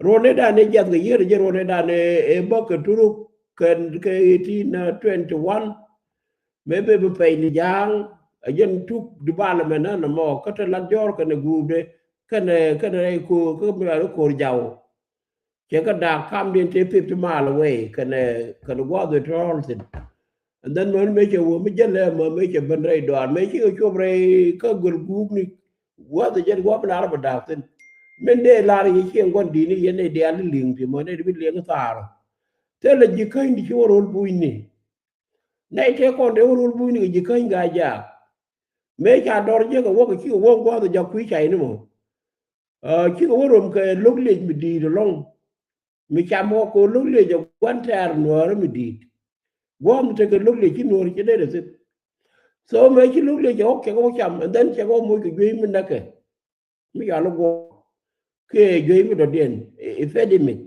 Ruɔ̱n nɛy dan ɛ jiath kɛ yiër jɛ ruɔ̱n nɛy dan ɛ bä kɛ Turuk kɛ kɛ eighteen twenty one. Mëë ben bi pɛy ni ja̱a̱ŋ ɛ jɛn tuk development ɛn ɛmɔ kä te Lat Jɔ̱ɔ̱r kɛnɛ guupdɛ kɛnɛ kɛnɛ rɛy Ko̱o̱r kä mi rɛy Ko̱o̱r Jaw. Cɛ kɛ da̱a̱k kamdiɛn tëë fifty mile away kɛnɛ kɛnɛ gua̱a̱th ëë tɔ̱ɔ̱l thi̱n. And then mäni mëë cɛ wä mi jälɛ mäni mëë cɛ ben rɛy dɔaar mëë cikɛ cop rɛy kä göl guupni. Gua̱a̱th ëë jɛn gua̱a̱th mi lar bɛ da̱a̱k thi̱n. Min dee lar yɛ ciɛ gua̱n di̱i̱ni yɛn nɛy diaal i̱ li̱eŋ ti mäni nɛy bi liɛŋ thaar. Thilɛ ji̱ käny di ci wä ro̱l bunyni. Nɛy tëë kɔn dee wä ro̱l bunyni kɛ ji̱ käny Gaa-jaak. Mëë ca dɔr jiäk ɛ wäk cikɛ wä gua̱a̱th ɛ jak kui̱ cay ni mɔ. Cikɛ wä rom kɛ lo̱k liec mi di̱i̱t ɛlɔ̱ŋ. Mi cam kɔ kɛ lo̱k liec ɛ gua̱n tɛɛr nuäärä mi di̱i̱t. Gua̱a̱th mi tekɛ lo̱k liec ci nuäär ci dee dee thip. So mëë ci lo̱k liec cɛ wä cɛ kɛ wä cam and then cɛ kɛ wä moc kɛ juey mi näkɛ. Mi cɔal i̱ guɔ̱ɔ̱k kiɛ juey mi dɔ̱diɛn ipedimic.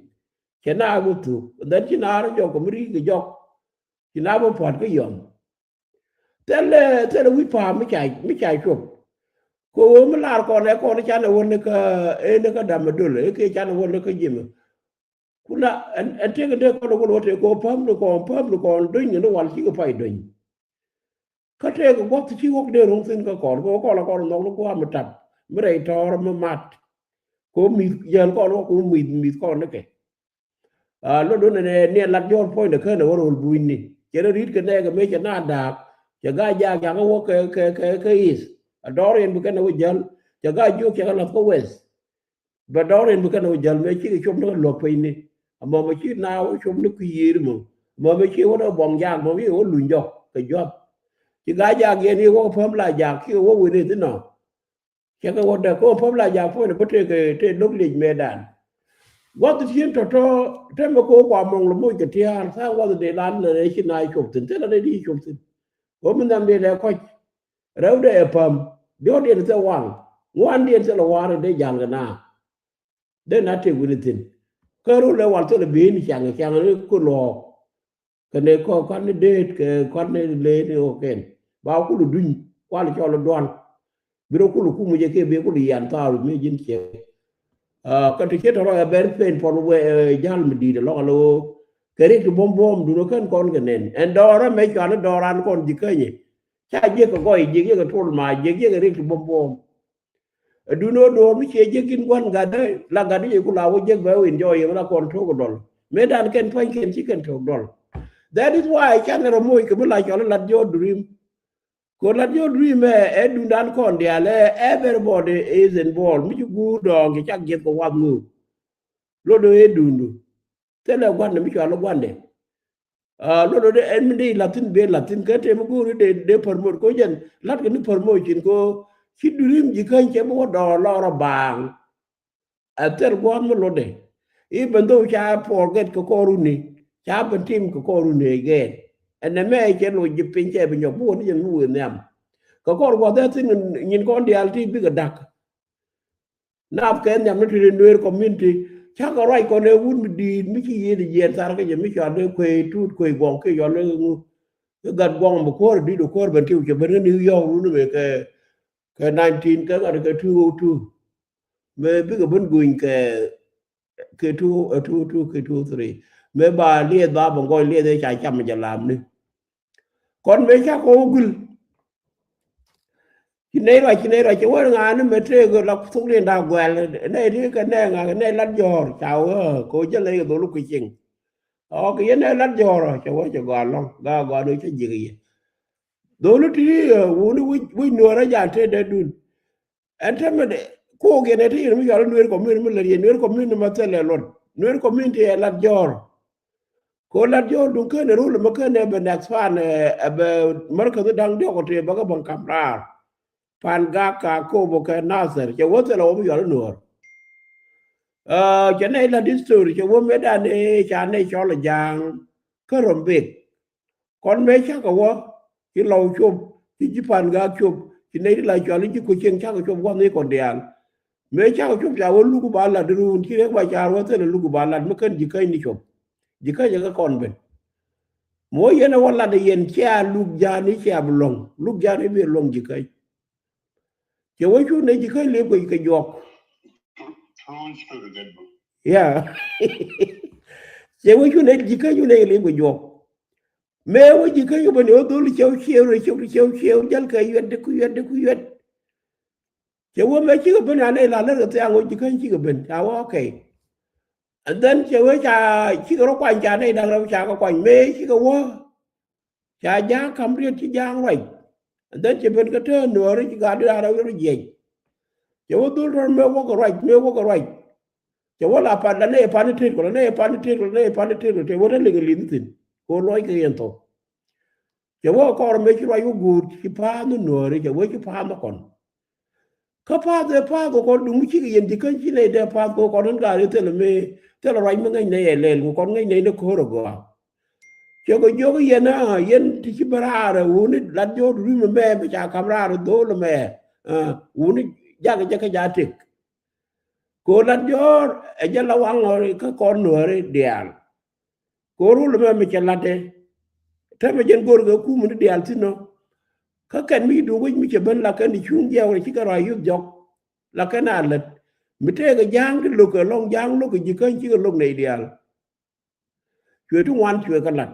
Cɛ na wä thuk and then ci na rɔ jɔk kɛ mi ri̱i̱k kɛ jɔk. Ci na bä pua̱t kä yɔm. Thilɛ thilɛ wi̱c pa̱a̱m mi ca mi ca cuɔp. Kɛ ɣöö mi lar kɔn ɛ kɔn canɛ wä ni kä ɛ ni kä dam ɛ dol ɛ kiɛ canɛ wä ni kä jimɛ. Kuna ɛn ɛn tëk ɛn tëk kɔn ɛ wä ni wä tëk kɛ ɣöö päm ni kɔn päm ni kɔn dony ni wal cikɛ pay dony. Kä tëëk gua̱th ti ci ɣɔ̱k dee ro̱ŋ thi̱n kä kɔn kɛ ɣöö kɔn la kɔn nhɔk ni gua̱a̱m mi tap mi rɛy tɔ̱ɔ̱r mi mat. Kɛ ɣöö mi̱th jäl kɔn ɣɔ̱k kɛ ɣöö mi̱th mi̱th kɔn ni kɛ. Aa lotdun ɛnɛ niɛ Lat Jɔɔr puɔ̱nydɛ känɛ wä ro̱l bunyni cɛ rɔ ri̱t kɛ nɛɛkɛ mëë cɛ na da̱a̱k. Cɛ Gaa-jaak cakɛ wä kɛ kɛ kɛ kɛ east. A dɔɔr yɛn bi kɛn ɛ wä jäl. Cɛ Gaa-jiök cakɛ la̱th kä west. Bɛ dɔɔr in bi kɛn ɛ wä jäl mëë cikɛ cop ni kɛ luɔ̱k pinyni. Ɛmɔ mɛ ci na wä cop ni kui̱ yiëër mɔ. Ɛmɔ mɛ ci wä ni kɛ buɔ̱ŋ jaak mɔ mi wä luny jɔk kɛ jua̱th. Ci Gaa-jaak yɛn i̱ wä Päm Laa-jaak kiɛ wä wen i̱ thi̱n ɔ. Cɛ kɛ wä däk kɛ wä Päm Laa-jaak puɔ̱nydɛ bä tëë kɛ tëë lo̱k liec mëëdan. Gua̱th thi̱n tɔ̱tɔ̱ tɛmɛ kɛ wä kua mɔŋ lɛ moc kɛ tia̱a̱r tha̱a̱ŋ gua̱th dee lan nɛ ci naac cop thi̱n thilɛ dee di cop thi̱n. Wä mi nhiam dee lɛ kɔc. Rɛwdɛ ɛ päm. Diɔ̱ɔ̱kdiɛn thilɛ waŋ. Ŋuandiɛn thilɛ waŋ dee ja̱l kɛ naath. Dee na tëë wi̱ni thi̱n. Kä rulɛ wal thilɛ bi̱i̱ni ciaŋ ciaŋ ni ku luɔ̱ɔ̱k. Kɛ ni kɔ kuan ni deet kɛ kuan ni lee ni ɣɔ̱kɛn ba kul duny kual cɔl dual. Bi rɔ kul kum jɛ kɛ bi kul yan thaar mi ji̱n ciɛ. Kä ti ciet tɔrɔ ɛ bɛr pen pɔn wɛ jal mi di̱i̱t lɔk alo. Kɛ rik ti buɔ̱m buɔ̱m dun kɛn kɔn kɛ nɛn ɛn dɔɔrä mɛ cuan ni dɔɔran kɔn ji̱ känyɛ. Ca jiɛk kɛ gɔy jiɛk jiɛk kɛ tol ma jiɛk jiɛk kɛ rik ti buɔ̱m buɔ̱m. Ɛ dun ɔ do̱r mi ciɛ jiäk in gua̱n gat dee la gat i̱ ku la wä jiäk bɛ wä enjoy yɛ mi la kɔn tok dɔl. Mëë dan kɛn pua̱ny kɛn ci kɛn tok dɔl. That is why can rɔ moc kɛ mi la cɔl lat jɔɔr dream. Ko lat jɔɔr dream ɛ ɛ dun dan kɔn dial ɛ everybody is involved mi ci guur dɔɔŋ ci cak jiɛth kɛ wath ŋu. Lot ɛ dundu. Thilɛ gua̱n mi cual gua̱n de. Lot ɔ de ɛn mi de la̱thi̱n ben la̱thi̱n kɛ te mi go̱o̱ri de de pärmoc ko jɛn la̱t kɛ ni pärmoc cin ko ci durim ji̱ käny cɛ bi wä dɔɔr lɔr ɔ baaŋ. Ɛ thil gua̱n mi lot de. Even though ca forget kɛ kɔr runi ca ben tim kɛ kɔr runi again. Ɛn ɛmɛ cɛ loc ji̱ piny cɛ bi nyɔk bi wä ni jɛn mi wëë nhiam. Kɛ kɔr gua̱th ɛ thi̱n nyin kɔn diaal ti bikɛ da̱k. Nath kɛ nhiam ni ti Nuer community cakɛ ruac kɔn ɛ wut mi di̱i̱t mi ci yiëëd jiɛɛn thar kä jɛ mi cɔal ni kuey tuut kuey guɔŋ kiɛ cɔal ni ŋu. I̱ gat guɔŋ mi kuäär di̱t ɔ kuäär ben tiw cɛ ben kä New York wun mi kɛ kɛ nineteen kɛ gat kɛ two oh two. Mëë bikɛ ben guny kɛ kɛ two ɛ two two kɛ two three. Mëë ba lieth ba bɛ ŋɔc lieth ɛ ca cam jɛ lam ni. Kɔn mëë cakɔ wä gul. Ci nɛy ruac ci nɛy ruac ci wä ŋa̱a̱n ni mɛ tëëk la thuk ni nda guɛl nɛy ti kɛ nɛy ŋa̱a̱n nɛy lat jɔ̱ɔ̱r ca wä kɛ wä jälɛ kɛ dholu kɛ cieŋ. Ɔ kɛ yɛn nɛy lat jɔ̱ɔ̱r ɔ cɛ wä cɛ gɔaa lɔ̱ŋ gaa gɔaa ni cä ji̱k yɛ. Dholu ti wuni wi̱c nuɔ̱ɔ̱rä jan tëë dee dun. Ɛn tɛmɛ de kok yɛn ɛ ti yɛn mi yɔl Nuer community mi lät yɛn Nuer community ma thilɛ luɔt Nuer community ɛ lat jɔɔr. Ko lat jɔɔr duŋ kɛn ɛ rul mɛ kɛn ɛ bɛ next fan ɛ bɛ märkäth da̱ŋ diɔk ɔ tëë bä kä bäŋ kam raar. Pan gak ka kop ɔ kɛ Nasir cɛ wä thilɛ wä mi yɔl Nuer. Cɛ nɛy lat history cɛ wä mëë dan ɛ ca nɛy cɔl ɛ ja̱a̱ŋ kä Rumbek. Kɔn mëë cakɛ wä ci Lɔw cop ci ji̱ Pan Gak cop ci nɛy ti la cual i̱ ji̱ Kucieŋ cakɛ cop gua̱th ni kɔn diaal. Mëë cakɛ cop ca wä luk ba lat di ruun ci Riek Macar wä thilɛ luk ba lat mi kän ji̱ käny ni cop. Ji̱ käny ɛ kä kɔn ben. Mi wä yɛn ɛ wä lat ɛ yɛn cia luk ja̱a̱n i̱ cia bi luɔ̱ŋ luk ja̱a̱n i̱ bi luɔ̱ŋ ji̱ käny. Cɛ wä cu nɛy ji̱ käny liep kɛ juɔk. Yeah. Cɛ wä cu nɛy ji̱ käny cu nɛy liep kɛ juɔk. Mëë wä ji̱ käny cu ben i̱ wä dhol cɛw ciew rɛ cɛw cɛw ciew jäl kɛ yuɛt di ku yuɛt di ku yuɛt. Cɛ wä mëë cikɛ ben anɛ la lär kɛ thiaŋ wä ji̱ käny cikɛ ben ca wä okay. And then cɛ wee ca cikɛ rɔ kuany ca nɛy da̱ŋ rɛw ca kɛ kuany mëë cikɛ wä. Ca ja̱a̱ŋ ka̱m riet ci ja̱a̱ŋ ruac. And then cɛ ben kä tëë Nuääri ci gat di raan rɛw rɔ jiɛc. Cɛ wä dhul rɔ̱r mëë wäkɛ ruac mëë wäkɛ ruac. Cɛ wä la pan la nɛy pan i̱ tet kɔ la nɛy pan i̱ tet kɔ la nɛy pan i̱ tet kɔ cɛ wä te liŋ i̱ li̱th thi̱n. Kɛ wä luɔc kɛ yɛn thok. Cɛ wä kɔr mëë ci ruac wä guut ci pa̱a̱th ni Nuääri cɛ wee ci pa̱a̱th ni kɔn. Kä pa̱a̱th ëë pa̱a̱th kɛ kɔn duŋ mi cikɛ yɛn ji̱ käny ci nɛy dee pa̱a̱th kɛ kɔn in gaat i̱ thilɛ mi thilɛ ruac mi ŋäc nɛy ɛ lɛl ku kɔn ŋäc nɛy ni ko̱r ɛ gɔaa. Cɛ kɛ jiök i̱ yɛn a yɛn ti ci ben raar ɛ wuni lat jɔ̱ɔ̱r ri mi mɛ mi ca ka̱m raar ɛ dho̱o̱l ɛmɛ. Wuni jakɛ jɛ kä ja tëk. Kɛ ɣöö lat jɔ̱ɔ̱r ɛ jɛ la waŋ ɣɔri kä kɔn Nuääri diaal. Kɛ ɣöö rul ɛmɛ mi cɛ latdɛ. Täämɛ jɛn go̱o̱r kɛ kumä ni diaal thi̱n ɔ. Kä kɛn mi ci duŋ wec mi cɛ ben la kɛn ti cuŋ jiɛɛk wala ci kɛn rɔ̱ a yuth jɔk. La kɛn a lät mi tëëkɛ ja̱a̱ŋ ti lo̱k kɛ lɔ̱ŋ ja̱a̱ŋ lo̱k kɛ ji̱ käny cikɛ lo̱k nɛy diaal. Cuɛ ti ŋuan cuɛ kɛ lat.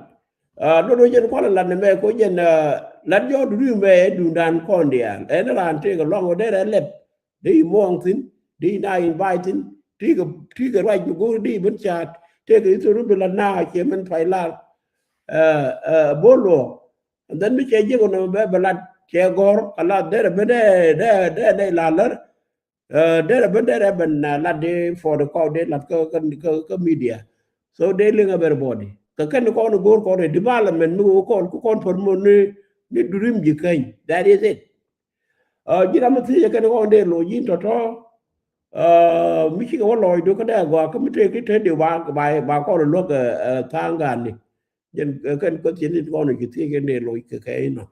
Luɔt wec jɛn kualɛ lat nɛmɛ kɛ wec jɛn lat jɔ̱ɔ̱k duŋ ri mɛ ɛ duŋdan kɔn diaal ɛn raan tëëkɛ lɔ̱ŋ wä derɛ lɛp. Dee i̱ muɔ̱ɔ̱ŋ thi̱n dee i̱ na invite thi̱n. Tëëkɛ tëëkɛ ruac bi go̱o̱r dee i̱ ben ca̱a̱t tëëkɛ i̱ thor bi lat na cɛ mɛn pay lar. Bo̱o̱l luɔɔk. And then mi cɛ jiɛk ɣän ɛmɛ bɛ bɛ lat cɛ gɔ̱r kɛ lat derɛ ben dee dee dee la lär. Derɛ ben derɛ ben lat dee for the kɔn dee lat kä kä kä media. So dee liŋ everybody kɛ kɛn kɔn go̱o̱r kɔn ɛ development mi wä kɔn ku kɔn promote ni Ni durim ji̱ keny. That is it. Ji̱n ram mi thiec kɛn kɔn dee loc ji̱n tɔ̱tɔ̱. Mi cikɛ wä lɔcdu kä dee gɔaa kä mi tëë ki te di ba, ba, ba kɔn luäk tha̱a̱ŋ gan ni. Jɛn kɛn kueth cin ni kɔn ci thiec kɛn dee loc kɛ kɛ inɔ.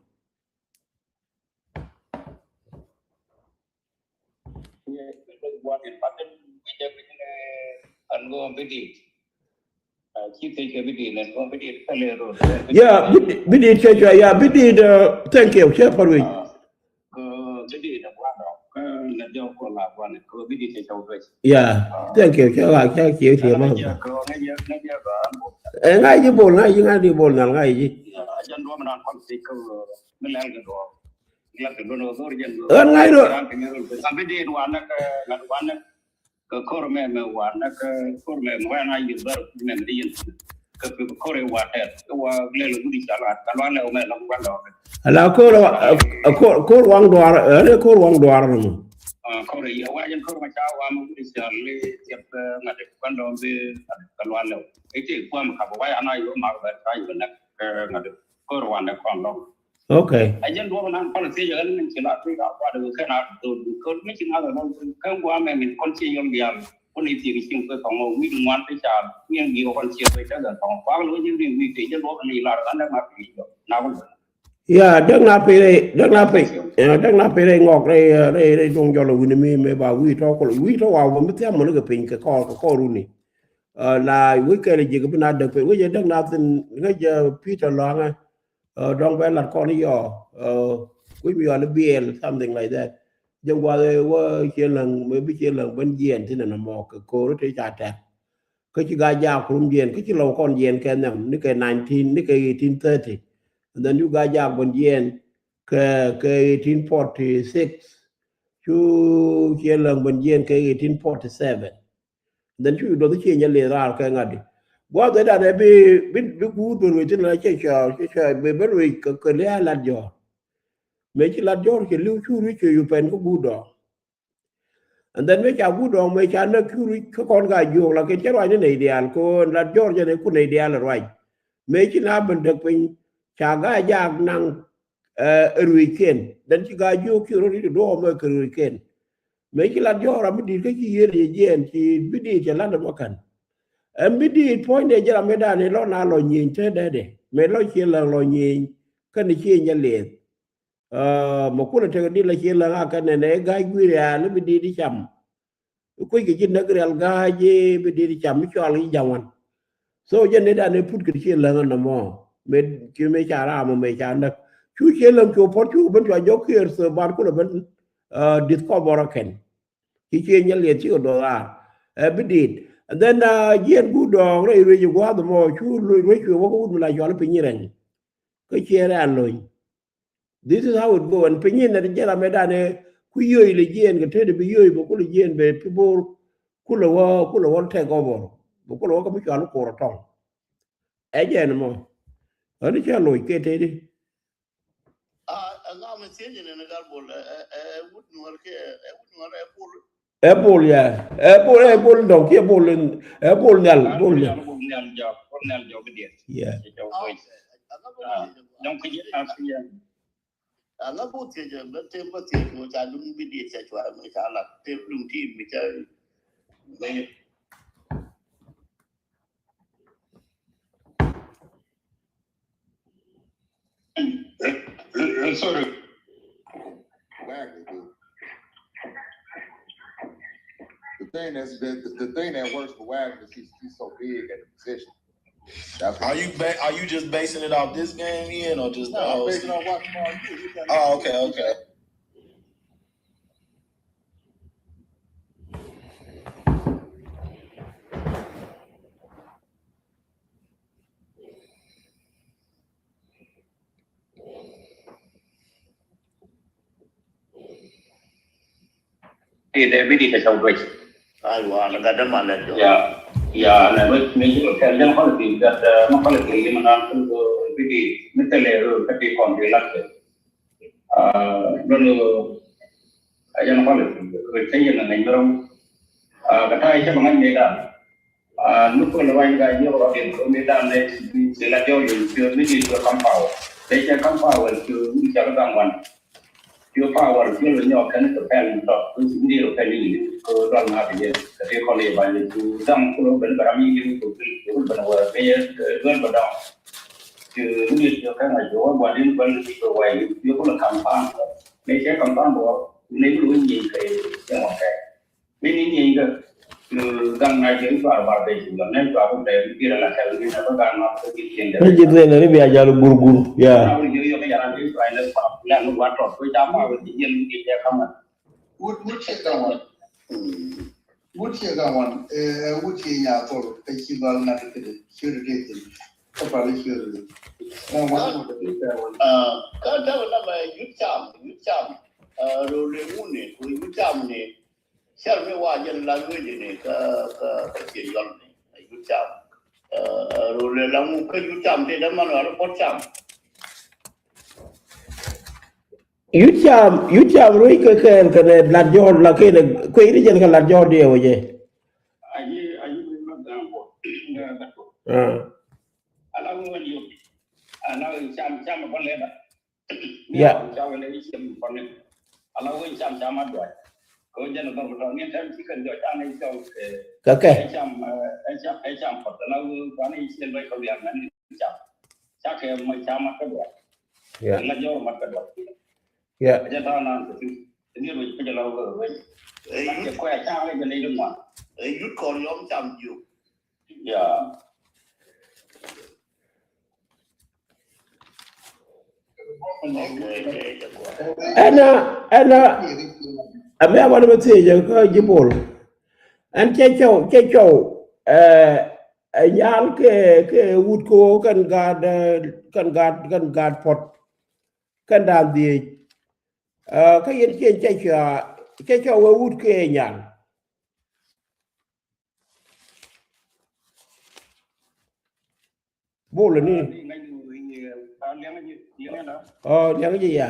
Yeah, bi diit cɛ cua, yeah, bi diit, uh, thank you, cɛ pär wi̱c. Yeah, thank you, cɛ la cɛ cɛ ma. Ɛ ŋa̱c ji̱ bol, ŋa̱c ji̱, ŋa̱c ji̱ bol, ŋa̱c ji̱. Ɣän ŋa̱c rɔ. Kɛ kor mɛ mɛ wa nɛ kɛ kor mɛ mɛ wa na yir bär mɛ mɛ di yin. Kɛ kor wa tɛt kɛ wa lɛl wudi ca la ka lua lɛ mɛ la wa lɔ. Ala kor wa kor, kor waŋ duar, ɛ kor waŋ duar mɛ. Kor ya wa yin kor ma ca wa mɛ wudi ca li tiɛp ŋa de kan dɔ bi ka lua lɛ. Ite kuam ka ba wa ya na yo ma ba ta yo nɛ ŋa de kor wa nɛ kɔn lɔ. Okay. A jɛn duɔk nan pal thiec ɣän min ci la tuic a kuat kɛ na dol kɛ mi ci ŋa̱th a lɔŋ kɛ guamɛ min kɔn ci yɔl dial. Kun i̱ thiec ci ŋuet kɔŋ wi̱c ŋuan ti ca ŋiɛn gi̱i̱k kɔn ci kɛ cä gɛ kɔŋ kuak lo̱c ji̱ wi̱c wi̱c thiec jɛ duɔk ni lar ɣän dɛ ŋa̱th wi̱c jɔ na wul. Ya däk na piny rɛy, däk na piny, ya däk na piny rɛy ŋɔk rɛy rɛy rɛy duɔŋ jɔl wi̱ni mi mɛ ba wi̱i̱ tɔ kɔl wi̱i̱ tɔ wa wä mi thiam mɔni kɛ piny kɛ kɔr kɛ kɔr wuni. La wi̱i̱ kɛl ji̱ kɛ bi na däk piny wi̱i̱ jɛ däk na thin ŋäc jɛ Peter Lɔaŋɛ. Dɔ̱ŋ bɛ lat kɔn yɔ wi̱c mi yɔ ni biɛl something like that. Jɛ guath ɛ wä ciɛ läŋ mɛ bi ciɛ läŋ ben jiɛn thin ɛn ɛmɔ kɛ ko̱r te ca tɛk. Kä ci Gaa-jaak kurum jiɛn kä ci lɔw kɔn jiɛn kɛ nhiam ni kɛ nineteen ni kɛ eighteen thirty. And then cu Gaa-jaak ben jiɛn kɛ kɛ eighteen forty six. Cu ciɛ läŋ ben jiɛn kɛ eighteen forty seven. Then cu duɔth ci nyɛ lith raar kɛ ŋa̱t di. Gua̱a̱th ëë dan ɛ bi bi bi guut ben wec thin la cɛ cɔɔr cɛ cɔɔr bi ben wec kɛ kɛ lia̱a̱ lat jɔɔr. Mëë ci lat jɔɔr cɛ li̱w cu rui̱c cɛ yu pɛn kä guut dɔɔr. And then mëë ca guut dɔɔr mëë ca näk cu rui̱c kä kɔn ka juɔk la kɛn cɛ ruac ni nɛy diaal kɛ ɣöö lat jɔɔr jɛ nɛ ku nɛy diaal ruac. Mëë ci na ben däk piny ca Gaa-jaak naŋ ɛ rui̱c kɛn. Then ci Gaa-juɔk ci rot i̱ ti duɔɔk mɛ kɛ rui̱c kɛn. Mëë ci lat jɔɔk ram mi di̱i̱t kä ci yieen yɛ jiɛɛn ci bi di̱i̱t cɛ lat ɛmɔ kän. Ɛn bi di̱i̱t puɔ̱nydɛ jɛ ram mi da̱a̱n i̱ lɔ na lɔ nyieny te dɛdɛ mëë lɔ ciɛ läŋ lɔ nyieny. Kän i̱ ciɛ nyɛ liɛth. Mɛ kulɛ tekɛ di̱t la ciɛ läŋ a kän nɛnɛ i̱ ga̱a̱c gui̱i̱r yaal i̱ bi di̱i̱t i̱ cam. I̱ kuec kɛ ji̱ näk rial ga̱a̱c i̱ bi di̱i̱t i̱ cam i̱ cɔal i̱ ja̱ŋ wan. So jɛ ni dan i̱ put kɛ ciɛ läŋ ɛn nɔmɔ mëë ci mëë ca ram mëë ca näk. Cu ciɛ läŋ cu puɔ̱t cu ben cua jɔk kiɛɛr thööp ban kulɛ ben. Di̱th kɔp bɔrɔ kɛn. Ci ciëë nyɛ liɛth cikɛ duɔth raar. Ɛ bi diit. And then jiɛn guut dɔɔŋ rɛy ruec i̱ gua̱a̱th ɛmɔ cu ruec cuɛ wä kä wut mi la cɔal i̱ piny i̱ rɛŋ. Kä ciɛ rɛy a lony. This is how it go. And piny in nɛ ti jɛ ram ɛ danɛ ku yio̱c lɛ jiɛn kɛ tet bi yio̱c bɛ kulɛ jiɛn bɛ pi bo̱o̱r kulɛ wä kulɛ wä take over. Bɛ kulɛ wä kä mi cɔal i̱ ko̱r ɛ tɔŋ. Ɛ jɛn ɛmɔ. Ɣän i̱ cɛ loc kɛ tet i̱. Ɛ ŋa mi thiec ni ni gal bol ɛ ɛ wut nuɔr ki ɛ wut nuɔr ɛ bol. Ɛ bol ya ɛ bol ɛ bol dɔŋ ki ɛ bol in ɛ bol nhial bol nhial. Bol nhial jɔk bol nhial jɔk bi diet. Yeah. Jɔk bi diet. Dɔŋ ki jɛ a ki jɛ. Ɛ ŋa bu thiec ɛ bɛ tem bɛ thiec mo ca dum bi diet ca cua mo ca la tem dum ti mi ca. Sorry. Wagner, dude. The thing that's the, the thing that works for Wagner is he's, he's so big at the position. That's what. Are you ba- are you just basing it off this game, Ian, or just the whole season? No, I'm basing it off watching all year. Oh, okay, okay. Ti dee bi di kɛ cɔw duec. Aiwa, ni gat dee ma lɛt jɔ. Ya, ya, nɛ mi mi ci kɛ jɛn kɔn ti gat ma kɔn ti li ma nan kun ko bi di mi tɛlɛ ro ka ti kɔn ti lat kɛ. Lɔni a jɛn kɔn ti kɛ cɛ yɛn na ŋɛny mi rɔm. Ka ta̱a̱ cɛ ma ŋa̱c mi dan. Ni kul ruany ka jiök rɔ in kul mi dan dee ti la jɔw in ti mi di kul kampaw. Tëë cɛ ka̱m power cu mi cɛ kɛ gaŋ wan. Cu power cu lɛ nyɔk kɛn kɛ pɛl tɔt, ku ci mi dee kɛ pɛl i̱ kɛ dɔl ŋa̱th yɛ kɛ tëë kɔn i̱ ba yɛ cu gaŋ ku lɛ ben bɛ ram i̱ li̱w kɛ bil kɛ ben wɛ ben yɛ duel bɛ dɔŋ. Cu mi dee kɛ ŋa̱c kɛ wä gua̱n in bäl i̱ kɛ wɛ i̱ ku lɛ ka̱m power. Mëë cɛ ka̱m power ni lu nyi kɛ cɛ ŋɔ kɛ. Ni ni ni ga, eh, gaŋ na jɛ ni tuar bar bɛ jɛ ni tuar bɛ bi ra la kɛl ni na ba gaŋ na ba bi jɛ ni. Ni jɛ ni ni bi a jalo gurgur, ya. Na wuri jɛ yo ka ya ni tuar ni pa la ni wa to ko ja ma wuri jɛ ni jɛ kama. Wut, wut cɛ gaŋ wan. Wut cɛ gaŋ wan. Eh, wut cɛ nya tol ka ci bal na de de. Ci de de. Ka pa ni ci de. Na wa ko de de. Ah, ka ta na ma yut cam, yut cam. Ah, ro le mu ne, ko yut cam ne. Cäl mi wa jɛn la lueecä ni kä, kä, kä ciɛ yɔl ni a yut cam. Ɛ, ɛ, rol lɛ la ŋu kä yut cam ti däman wal puɔt cam. Yut cam, yut cam ruec kɛ kɛɛl kɛnɛ lat jɔɔr la kɛnɛ kuec ri jɛn kɛ lat jɔɔr diɛ wecɛ. Ayi, ayi, mi ma gaŋ bɔ. Ŋa gaŋ bɔ. Ah. Ala ŋu wal yut. Ala cam, cam bɔ lɛ ba. Ya. Cam ni cam ni. Ala wee cam cam a duai. Ko jɛn a dɔr tɔ ni tɛm ci kɛn jɔ cam ni cam. Kɛ kɛ. Cam, eh, cam, cam pɔt. Ala wee kua ni cam bai ko biar ni cam. Cam kɛ ma cam a kɛ duai. Ya. La jɔr ma kɛ duai. Ya. Jɛ ta na ko ti. Ni ro ko jɛ la wee wee. Kɛ ko ya cam ni jɛ ni dum wa. Yut kɔr yɔm cam jiu. Ya. Ɛnɛ, ɛnɛ, ɛmɛ a wanɛ bä thiec kä ji̱ Bol. Ɛn cɛ cɔw, cɛ cɔw, ɛ, ɛ nyal kɛ, kɛ wut ko kɛn gaat, ɛ, kɛn gaat, kɛn gaat puɔt. Kɛn da̱a̱n dhieec. Ɛ, kä yɛn cɛ cɛ cɔw, cɛ cɔw wee wut kɛ nyal. Bol ni. Ɔ, liɛŋ ji̱ ya.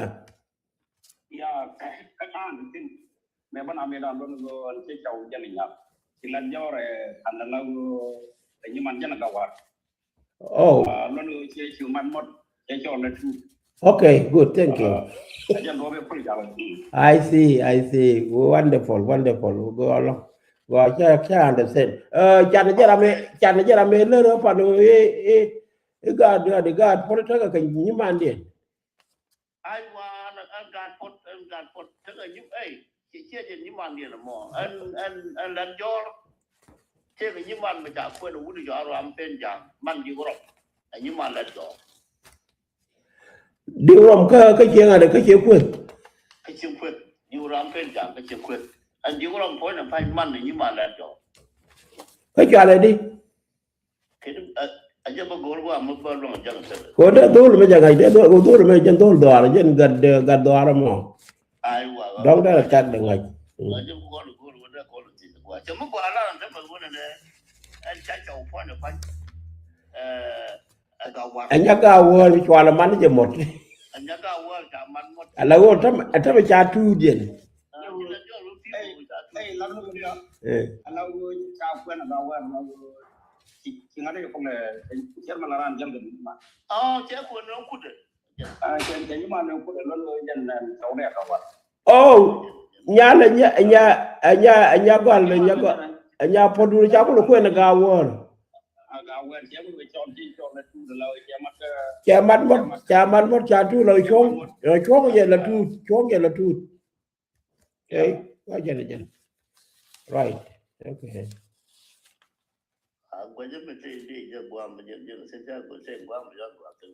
Ya, kä ta̱a̱n tin. Mɛ bä na mɛ dan lon go cɛ caw jɛn nya. Ci la jɔr, ɛ, an la go, ɛ, nyiman jɛn ga war. Oh. Ah, lon go cɛ ci man mot, cɛ caw la tu. Okay, good, thank you. Ah, jɛn go be pul jala. I see, I see. Wonderful, wonderful. Go along. Go, I can, can understand. Uh, can jɛra me, can jɛra me lero pa no, eh, eh, eh, gaat, gaat, gaat, politics kan nyiman diɛ. Ai wa, an, an gaat puɔt, an gaat puɔt. Tekɛ nyim, ey, ci, ci, ci nyiman diɛn mɔ. An, an, an Lat Jɔr. Tekɛ nyiman mi ca kuɛn wut jɔr ram pen jam. Man di wurɔ. Ɛ nyiman Lat Jɔr. Di wurɔ kä, kä ciɛ ŋa̱t, kä ciɛ kueth. Kä ciɛ kueth. Di wurɔ ram pen jam, kä ciɛ kueth. An di wurɔ puɔ̱ny na pany man ni nyiman Lat Jɔr. Kä cualɛ di. Kɛ, a, a jɛ bä go̱o̱r wa mi bä luɔ̱ŋ jaŋ sɛ. Ko dee dhol mi jɛ ŋa̱c, dee dhol, ko dhol mi jɛ dhol dhɔaar, jɛn gat, gat dhɔaar mɔ. Ai wa, wa. Dɔŋ dee gat dee ŋa̱c. Mm. Wa jɛ bä go̱o̱r, go̱o̱r wa dee go̱o̱r ti wa. Cɛ mi gɔaa la te mɛ wunɛ nɛ. Ɛn ca ca wä puɔ̱ny pany. Ɛ, ɛ ga war. Ɛ nya ga wä mi cual man jɛ mɔt. Ɛ nya ga wä ca man mɔt. Ala wä tam, tam ca tuut yɛn. Ɛ. Oh, nya lɛ nya, nya, nya, nya gɔl, nya gɔl, nya pɔdun ca kul kuɛn ga wär. Cɛ mat mɔt, cɛ mat mɔt, ca tuut la cuɔ̱ŋ, cuɔ̱ŋ yɛ la tuut, cuɔ̱ŋ yɛ la tuut. Okay, wa jɛn jɛn. Right. Okay. A guɛcä mi te di jɛ guam jɛ jɛ sɛ jɛ guɛ te guam jɛ guam te.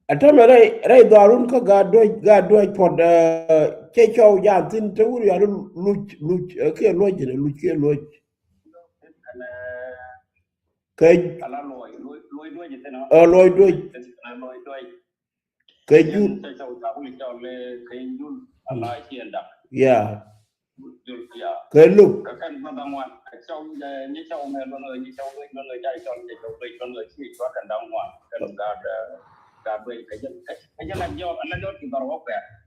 A tämɛ rɛy rɛy dhɔarun kä gaat duec, gaat duec puɔt, eh, cɛ cɔw jam thin te wur ya luc luc, eh, kiɛ luc jɛ luc kiɛ luc. Kɛ ala luɔc luɔc luɔc duec thin. Eh, luɔc duec. Luɔc duec. Kɛ jul. Yeah. Kɛ luk.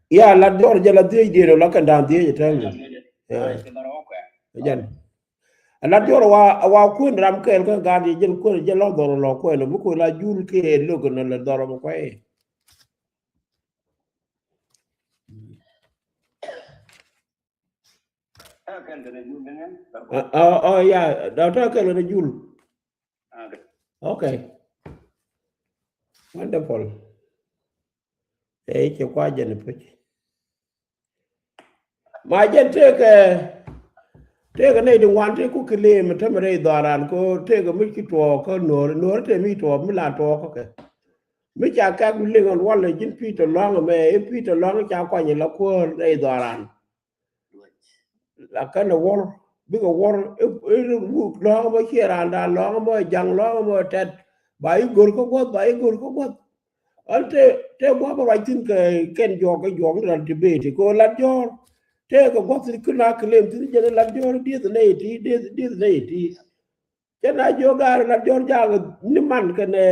Yeah, la jɔr jɛ la dhiec diɛn la kɛn da̱a̱n dhiec tɛm. Yeah. Jɛn. Ɛ lat jɔr wa, wa kuën ram kɛɛl kä gaat yɛ jɛn kuën jɛ lɔ dhɔr lɔ kuën mi kuën la jul kɛ lök nɛ lɛ dhɔr mɛ kuɛ. Oh, oh, yeah. Doctor Kelly Jul. Okay. Wonderful. Ɛ cɛ kua jɛn puc. Ma jɛn tëëkɛ tëëkɛ nɛy ti ŋuan tëë ku claim tämɛ rɛy dhɔran ko tëëkɛ mi ci tuɔɔk kä nuɔɔr nuɔɔr tëë mi tuɔɔk mi la tuɔɔk kä kɛ. Mi ca kak mi liŋ ɣän walɛ ji̱n Peter Lɔŋ ɛmɛ i̱ Peter Lɔŋ ca kuany ila kuäär rɛy dhɔran. La kɛn ɛ wuɔr bikɛ wuɔr i̱ wuk Lɔŋ ɛmɔ ciɛ randa Lɔŋ ɛmɔ jaŋ Lɔŋ ɛmɔ tɛt ba i̱ go̱r kä gua̱th ba i̱ go̱r kä gua̱th. Ɣän te te gua̱th bä ruac thi̱n kɛ kɛn juɔk kɛ juɔk ni ran ti beti kɛ lat jɔ̱ɔ̱r. Te kɛ gua̱th thi̱n kä na claim thi̱n jɛn lat jɔ̱ɔ̱r dieth nɛy ti dieth dieth nɛy ti. Cɛ na jiök gaar lat jɔr jak ni man kɛ nɛ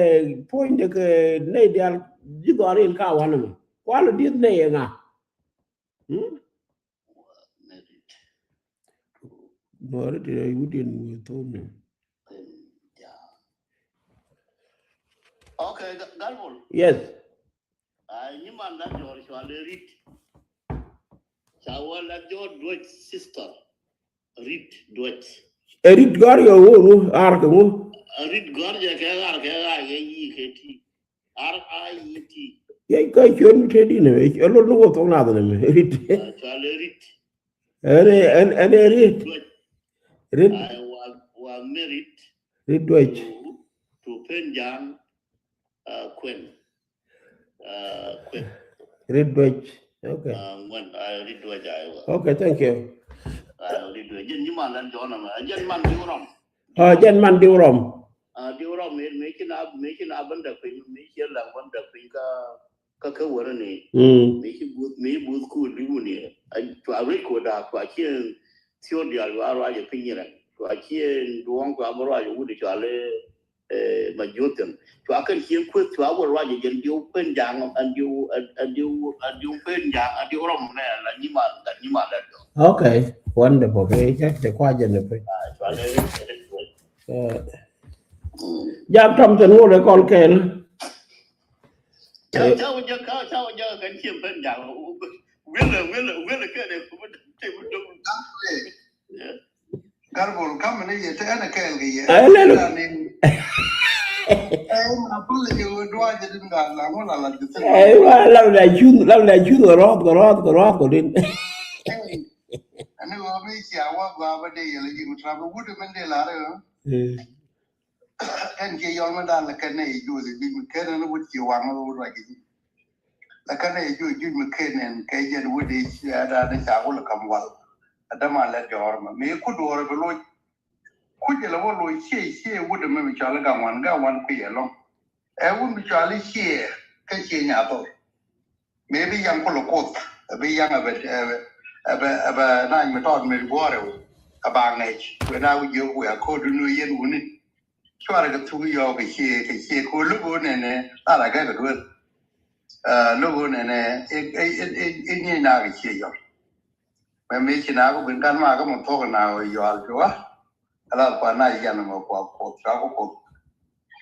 puɔ̱nydɛ kɛ nɛy dial ji̱ dhɔr in ka wanɛ mɛ kual dieth nɛy ɛ ŋa. Nuɔri ti rɛy wut in wee thom ni. Okay, Galbol. Yes. Ai nyiman la jɔr cual ɛ Rit. Ca wä la jɔr Duɔc sister. Rit Duɔc. Ɛ Rit gɔr yɛ ŋu ŋu ar kɛ ŋu. Rit gɔr yɛ kɛ ar kɛ ar yɛ yi kɛ ti. R I E T. Yɛ kɛ cuɛn mi te di nɛ mɛ ɛ lol ni wä thok nath nɛ mɛ Rit. Cual ɛ Rit. Ɛn ɛn ɛn ɛ Rit. Duɔc. Rit. Ai wa wa married. Rit Duɔc. To Pen Jang. Kuen. Rit Duec. Okay. Ŋuɛn, Rit Duec, aiwa. Okay, thank you. Rit Duec. Jɛn nyiman lɛn jɔn ama. Jɛn man diw rom. Ah, jɛn man diw rom. Diw rom mi mi ci na mi ci na bän dɛ piny mi ci la bän dɛ piny ka ka ka wärä ni. Mi ci buth mi buth ku diw ni. Cua wec ko da cua cien thior dial wa ruac piny rɛ. Cua cien duɔŋ cua bä ruac wut cua le. Ma juth thi̱n cua kɛn cieŋ kueth cua wä ruac jɛn diw Pen Jang an diw an diw an diw Pen Jang an diw rom nɛ la nyima la nyima la dɔ. Okay, wonderful. Kɛ cɛ cɛ kua jɛn piny. Cua lɛ ri ri ri. Jam tɔm tɛn wä lɛ kɔl kɛl. Ca ca wä jɛ ka ca wä jɛ kɛn cieŋ Pen Jang. Wele wele wele kɛ dɛ ku bä te bä dɔm. Garbol kamɛ ni yɛ te ɛn ɛ kɛɛl kɛ yɛ. Ɛ lɛl. Ɛ ma pul yɛ wä duwa jɛ din gal la ŋun la la jɛ te. Ɛ ma lam la jun lam la jun kɛ rɔth kɛ rɔth kɛ rɔth kɛ din. Ɛn ni wä mi cia wä gua bä de yɛ la jin tra bä wut min de la rɛ. Ɛn kiɛ yɔl mi dan la kɛn ni juuth bi mi kɛn ni wut ci waŋ wä wut wa jɛ. Lakin ɛ juc juc mi ken ɛn kɛ jɛn wut i̱ ciɛ dan i̱ ca wul kam wal. Ɛ däman lɛ jɔɔr mɛ mi ku duɔɔr bi loc. Ku jɛ lɛ wä loc ciɛ ciɛ wut mi bi cɔal i̱ gaŋ wan gaŋ wan kuiɛ lɔŋ. Ɛ wut mi cɔal i̱ ciɛ kä ciɛ nyathor. Mi bi yaŋ kulɛ kuoth ɛ bi yaŋ ɛ bɛ ɛ bɛ ɛ bɛ nac mi tɔɔt mi guɔ̱ɔ̱r ɛ wä ɛ ba ŋɛc. Kuɛ na wi̱c jiök wiɛ a ko̱o̱t dun wi̱i̱ yɛn wuni. Cuarɛ kɛ thuk yɔɔk kɛ cie kɛ cie kɛ lo̱k ɣöö nɛnɛ lar agɛ kɛ duel. Lo̱k ɣöö nɛnɛ i̱ ni̱n naak kɛ cie yɔɔk. Mɛ mi ci naak ɣöö bin kan mak kä mɔ thuɔ̱k naak ɣöö yɔal cuwa. Ala kua na yan mɛ kua kuoth cua ku kuoth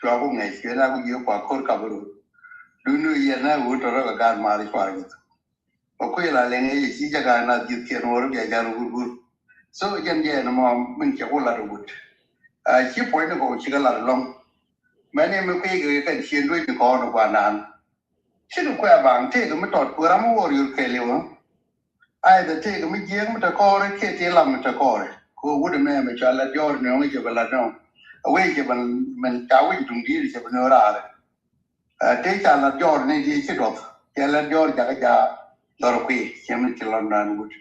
cua ku ŋɛc cuɛ naak ɣöö jiɛ kua ko̱r kap rut. Duni yɛn na ɣöö tɔrɔ kɛ gaat maar cuarɛ kɛ thuk. Mɛ kui̱ la lɛŋ ɛ yɛ ci jɛ gaa nath ji̱thkiɛn wä rɔ bia jal wur wur. So jɛn jɛ ɛn mɔ min cɛ ku lat wut. A ci puɔ̱ny ni kɔk ci kɛ lat lɔŋ. Mɛni mi kui̱ kɛ kɛn cien duec ni kɔn guanan. Ci ni kuɛ baŋ tëëk mi tɔt ku ram mi wor yur kɛɛliw. Ai the tëëk mi jiɛk mi te kɔɔri kiɛ ti lam mi te kɔɔri. Ku wut mɛ mi cɔal lat jɔɔr ni ɔŋ jɛ bɛ lat ni ɔŋ. A wee jɛ bɛ min ca wi̱c duŋ di̱i̱r jɛ bɛ ni raari. Tëë ca lat jɔɔr ni ti ci duɔth cɛ lat jɔɔr jakä ja lɔr kui̱ cɛ mi ci lɔn dan wut.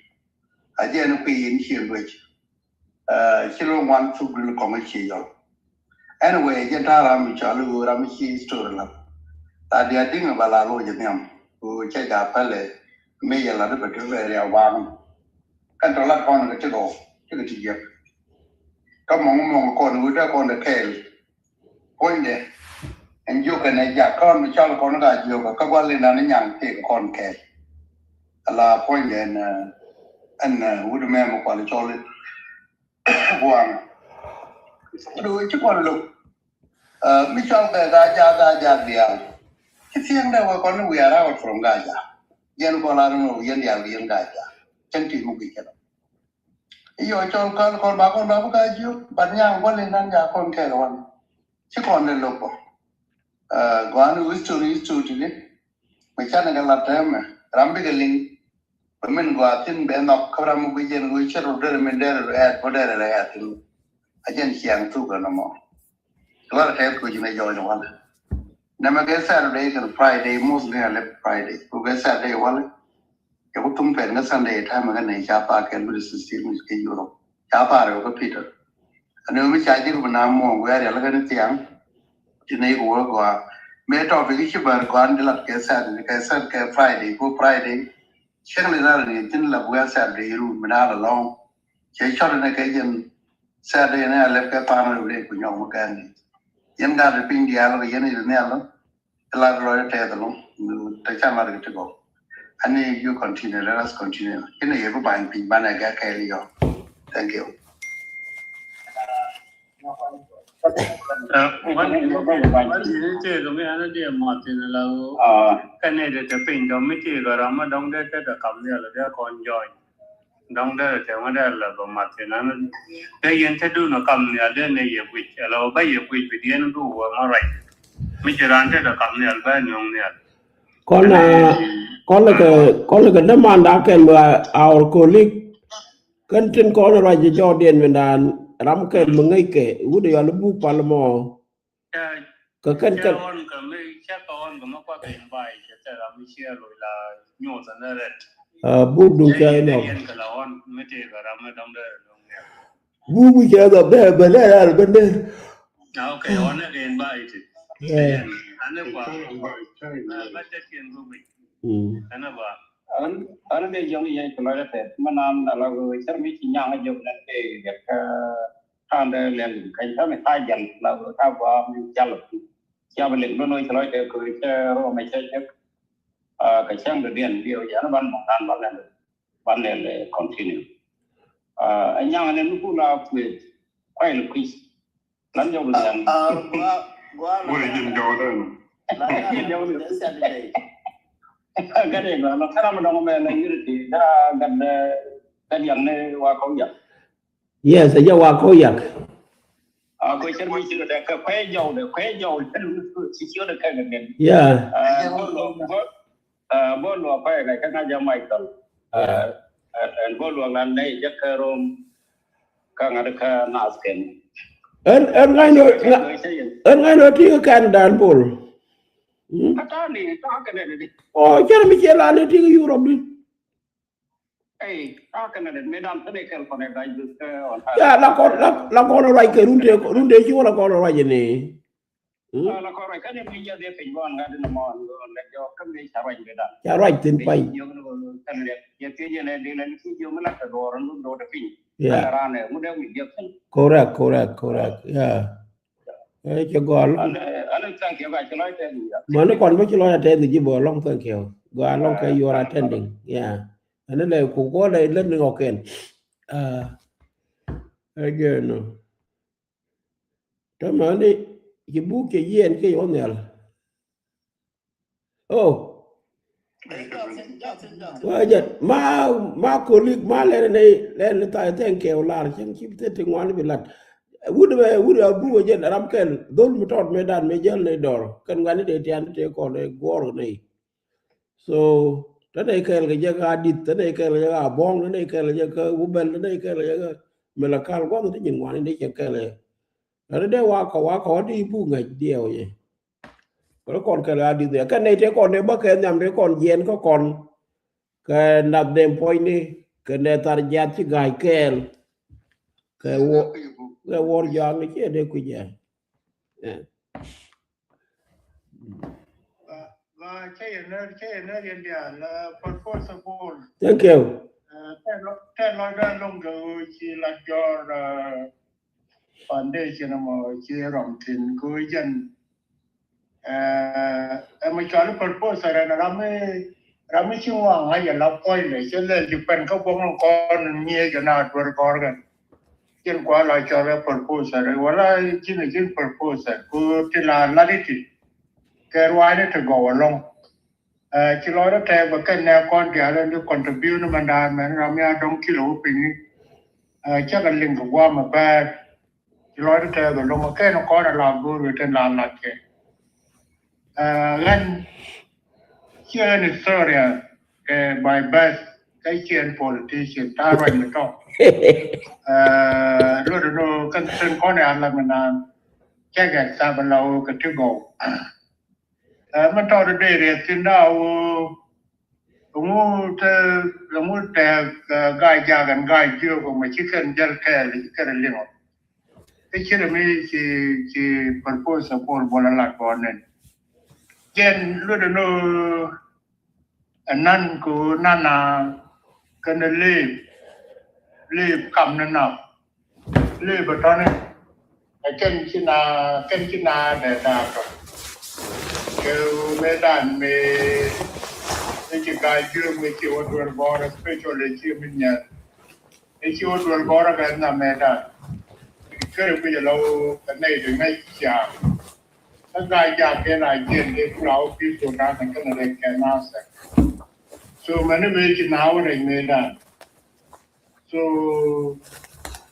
A jɛ ni kui̱ in ci luec. Ci lɔn wan thuk dul kɔŋ ci yɔl. Anyway jɛ ta̱a̱ ram mi cɔl i̱ ɣöö ram mi ci story lat. La diaal diŋ ba la loc nhiam ku cɛ ja pɛlɛ mi yɛ lat i̱ bɛ ti bɛ ria waŋ. Kɛn tɔ lat kɔn kɛ ti gɔw ti kɛ ti jiɛk. Kä mɔŋ mɔŋ kɔn wut dee kɔn dee kɛɛl. Puɔ̱nydɛ ɛn jiök kɛn ɛ jak kɔn mi cɔl kɔn ka jiök kä gua̱l indan ni nyaŋ tëëk kɔn kɛɛl. Ala puɔ̱nydɛ ɛn ɛn wut mɛ mi kual cɔl i̱ gua̱a̱ŋ. Kä do̱ ci kual lo̱k mi cɔl kɛ Gaja Gaja diaal. Ci thiäŋdɛ wä kɔn ni we are out from Gaja. Yɛn kɔn la ni wä yɛn diaal kɛ yɛn Gaja. Cɛn ti muk i̱ cɛn. I̱ yɔ cɔl kɔl kɔl ba kɔn ba bi ka jiök, but nyaŋ gua̱l in nan ja kɔn kɛɛl wan. Ci kɔn dee lo̱k bɔ. Gɔani history, history ti di. Mi canɛ kɛ lat tɛmɛ, ram bikɛ liŋ. Bɛ min gɔaa thin bɛ nhɔk kä ram mi guic jɛn guic cɛ rut derɛ min derɛ rut ɛɛt bɔ derɛ rɛ ɛɛt thin. A jɛn ciaŋ thuk ɛn ɔmɔ. Ti lat tɛɛth kui̱c ni jɔɔny walɛ. Nɛmɛ kɛ Saturday kɛn Friday, mostly a lɛp Friday. Ku kɛ Saturday walɛ. Cɛ ku thum pɛn kä Sunday time kä nɛ ca pa kɛ luri sixteen kɛ Europe. Ca pa rɛ kɛ Peter. Ani mi ca jik bi na muɔ̱ɔ̱ŋ wiaa rial kä ni thiaŋ. Ti nɛy ku wä gɔaa. Mëë tɔpic ci bär gɔaa ni lat kɛ Saturday, kɛ Saturday, kɛ Friday, ku Friday. Cäŋ li lar ni thin la wiaa Saturday ru mi na la lɔŋ. Cɛ cɔt ni kɛ jɛn Saturday ni a lɛp kɛ pan ru ni ku nyɔk mi kɛn ni. Yɛn gat piny diaal kɛ yɛn il ni alɔ. Lar lɔ tɛth lɔ. Te ca lar kɛ ti gɔ. Ani you continue, let us continue. Kini yɛ bi bany piny banɛ gɛ kɛɛl yɔ. Thank you. Wan wan ni tëë kɛ mi an diɛ mɔthin la ɣöö kɛn ni dee te piny dɔ̱ŋ mi tëë kɛ ram mi dɔ̱ŋ dee te dee kam nhial dee kɔn jɔɔny. Dɔ̱ŋ dee te ŋɔ dee la bä mɔthin an dee yɛn te dun ɔ kam nhial dee ni yɛ guic ala bä yɛ guic bi diɛn bi wä mɔ ruac. Mi ci raan te dee kam nhial bä nuɔ̱ŋ nhial. Kɔn a kɔn lɛ kɛ kɔn lɛ kɛ dämanda kɛn bä our colleague. Kɛn tin kɔn ruac jɔɔdiɛn mindan ram kɛn mi ŋäc kɛ wut yɔl buk pal mɔ. Kɛ kɛn kɛn. Buk duŋ cɛ inɔ. Buk bi cɛ inɔ bɛ bɛ lɛ yar bɛ nɛ. An an dee jɔŋ yɛ ci lɔcdä tɛth mi naan ala cär mi ci nyaŋ a jɔk nɛn kɛ yɛ kä ta̱a̱n dee lɛl kɛ cä mi ta̱a̱ jal la ka gua mi jal. Cia bi lɛl mi nɔ ci lɔcdɛ kɛ cä rɔ mɛ cä cä kɛ cäŋ dee diɛn bi ɔ jɛ an ban mɔŋ naan ban lɛl ban lɛl continue. Ɛ nyaŋ nɛn mi ku la kuëth kuay lɛ kui̱. Lan jɔw bi diaŋ. Woi jin jɔw den. Jin jɔw den. Gat in la kara mi dɔŋ mɛ la unity da gat da diaŋ ni wa kɔw yak. Yes, a jɛ wa kɔw yak. A ko cɛr mi ci de ka kwɛ jɔw de kwɛ jɔw de ci ci de ka ga den. Yeah. Bol luɔk pay kɛ kä ŋa̱c jɛ Michael. Ɛn bol luɔk lan nɛy jɛ kä Rom kä ŋa̱t kä nath kɛn. Ɛn ɛn ŋa̱c nɔ ɛn ŋa̱c nɔ ti kä Canada ɛn bol. Kä ta̱a̱ ni ta̱a̱ kɛn ɛn di. Ɔ cɛn mi cɛ lan ni ti kä Europe di. Ey ta̱a̱ kɛn ɛn di mi dan thin ikɛl kɔn ɛ ga̱c duth kä ɔn ta̱a̱. Ya la kɔn la kɔn ruac kɛ run tëë run tëë ci wä la kɔn ruac ni. Ca ruac thin pay. Yeah. Correct, correct, correct. Yeah. Ɛ cɛ gɔl. Mani kɔn bä ci lɔc a tɛth ji̱ bä lɔŋ, thank you. Gɔaa lɔŋ kɛ you are attending. Yeah. Ɛn lɛ ku gɔl lɛ lɛ ni ŋɔkɛn. Ɛ jɛ nɔ. Täämɛ ni ci buk cɛ yiɛn kɛ yɛ wä nhial. Oh. Wä jɛ ma ma colleague ma lɛn ni lɛn ni tha̱a̱ŋ thank you lar cɛn ci thil ti ŋuan bi lat. Wut bɛ wut a buk jɛ ram kɛl dhol mi tɔt mi dan mi jäl ni dɔr kɛn ŋuan ni dee tian ti kɔn guɔr ni. So te nɛy kɛɛl kɛ jɛ kä Adith, te nɛy kɛɛl kɛ jɛ kä Abɔŋ, te nɛy kɛɛl kɛ jɛ kä Wubɛl, te nɛy kɛɛl kɛ jɛ kä Malakal, gua̱th te nyin ŋuan in te cɛ kɛɛl kɛ jɛ. Ɛ te dee wakɔ wakɔ te i̱ buk ŋäc diɛw jɛ. Kɛ kɔn kɛɛl kɛ Adith ɛ kɛn nɛy te kɔn dee bä kɛ nhiam te kɔn jiɛn kä kɔn kɛ nath dem puɔ̱nyni kɛ nɛ thar jiath ci ga̱a̱c kɛɛl kɛ wä kɛ wuɔr jɔaŋ ni ciɛ dee kui̱c jɛ. Thank you. Tɛn lɔcdä loŋ kɛ ɣöö ci la jɔr foundation mɔ ci rɔm thin kɛ ɣöö jɛn ɛ mɛ cɔal i̱ proposal ɛn ram mi ram mi ci ŋuaŋ a yɛ la puɔ̱nydɛ cɛ lɛl ci pɛn kä buɔ̱k ni kɔn ni ŋi̱eec kɛ na duer kɔr kɛn. Cin kua la cɔl ɛ proposal wala cin ɛ cin proposal ku ti la lat iti kɛ ruaacni ti gɔw alɔŋ. Ci lɔcdä tɛk bɛ kɛn nɛ kɔn diaal ɛn ti contribute ni mɛn da̱a̱n mɛn ram mi a dɔŋ kilo wä piny ni. Ɛ, cä kɛ liŋ kɛ guam ɛ bɛɛr. Ci lɔcdä tɛth ɛ lo̱ŋ ɛ kɛn kɔn ɛ la go̱o̱r ɛ tin la lat kɛ. Ɛ, ɣän ciɛ ɣän historia kɛ by birth, kä ciɛ ɣän politician ta̱a̱ ruac mi tɔ̱. Ɛ, luɔt ɛn ɣöö kɛn tin kɔn ɛ a lat mi naan cɛ gɛt thap ɛ la ɣöö kɛ ti gɔw. Ɛ, mi tɔt dee riɛk thi̱n da̱a̱ ɣöö ɛŋu te, ɛŋu tɛɛk, ɛ, Gaa-jaak ɛn Gaa-jiök ɛ mɛ ci kɛn jäl kɛɛl ci kɛn liŋ ɔ. Kä ci rɛ mi ci, ci purpose ɛ Paul Bol ɛ lat bɔɔn nɛn. Jɛn luɔt ɛn ɣöö ɛ nan kɛ ɣöö nana kɛn ɛ leep, leep kam ni nap. Leep ɛ tɔni ɛ kɛn ci na, kɛn ci na dee da̱a̱ tɔ. Kɛ ɣöö mëë dan mëë, mëë ci Gaa-jiök mëë ci wä duel bɔɔr, especially ci min nyɛn. Mëë ci wä duel bɔɔr kɛ nam mëë dan. Kɛ rɛ kui̱c ɛ la ɣöö kɛ nɛy ti ŋäc ciaŋ. Kä Gaa-jaak kɛ la jiɛn dee kula wä pi̱i̱th Sudan kɛn rɛ kɛ nasɛ. So mɛni mëë ci na wä rɛc mëë dan. So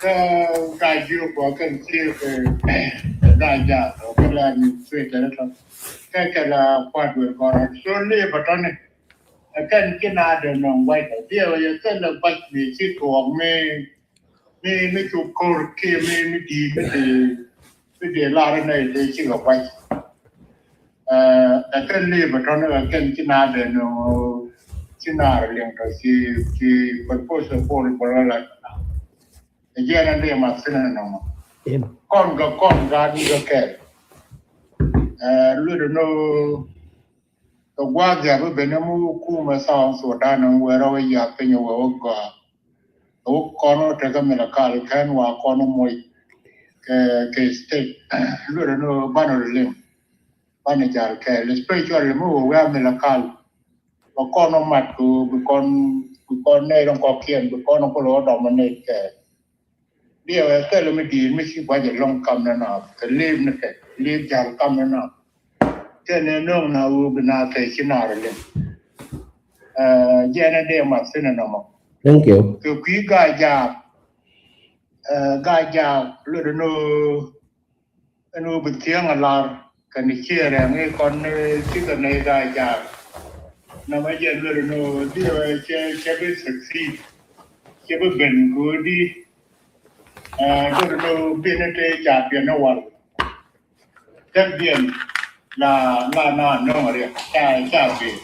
kä Gaa-jiök kɔ kɛn thiek kɛ Gaa-jaak kɔ kɛ la ni thuet tɛrɛ tɔ. Kɛ kɛ la kuat wek kɔrɔ. So leep ɛ tɔni ɛ kɛn ci na dee nɔŋ guac kɛ. Diɛ wä yɛ kɛn lɛ guac mi ci tuɔɔk mi, mi, mi cuk ko̱r kiɛ mi, mi di̱i̱t mi dee, mi dee lar nɛ dee ci kɛ guac. Ɛ, ɛ kɛn leep ɛ tɔni ɛ kɛn ci na dee nɔŋ ci na rɛ liŋ tɔ ci, ci purpose ɛ Paul Bol ɛ lat. Ɛ jiɛn ɛn dee math thi̱n ɛn nɔmɔ. Kɔn kɛ kɔn gaat ni kɛ kɛɛl. Ɛ, luet ɛn ɣöö kɛ gua̱a̱th ya bi ben ɛm wä kumɛ South Sudan ɛn wëë rɔ wä yath piny wä wä gɔaa. Wä kɔn wä tekɛ Malakal kɛn wa kɔn wä moc kɛ, kɛ state. Luet ɛn ɣöö banɛ rɔ liŋ. Banɛ jal kɛɛl, especially mi wä wä Malakal. Bɛ kɔn wä mat kɛ ɣöö bi kɔn, bi kɔn nɛy rɔ kɔkiɛn, bi kɔn wä kulɛ wä dɔm wä nɛy kɛɛl. Diɛ wä thilɛ mi di̱i̱t mi ci gua̱c ɛlɔ̱ŋ kam ni naath kɛ liip ni kɛ liip jal kam ni naath. Kɛn ɛ no̱o̱ŋ na ɣöö bi naath kɛ ci naar liŋ. Ɛ, jiɛn ɛ dee math thi̱n ɛ nɔmɔ. Thank you. Kɛ kui̱ Gaa-jaak, ɛ, Gaa-jaak luet ɛn ɣöö ɛn ɣöö bi thiäŋ a lar kɛn ciɛ rɛŋ i̱ kɔn, ɛ, cikɛ nɛy Gaa-jaak. Nɔmɔ jɛ luet ɛn ɣöö diɛ wä cɛ, cɛ bi succeed. Cɛ bi ben kɛ ɣöö di, ɛ, luet ɛn ɣöö biɛn ɛ tëë ca biɛn ɛ wal. Tɛk biɛn la, la na nöŋ riɛk ca, ca biɛn.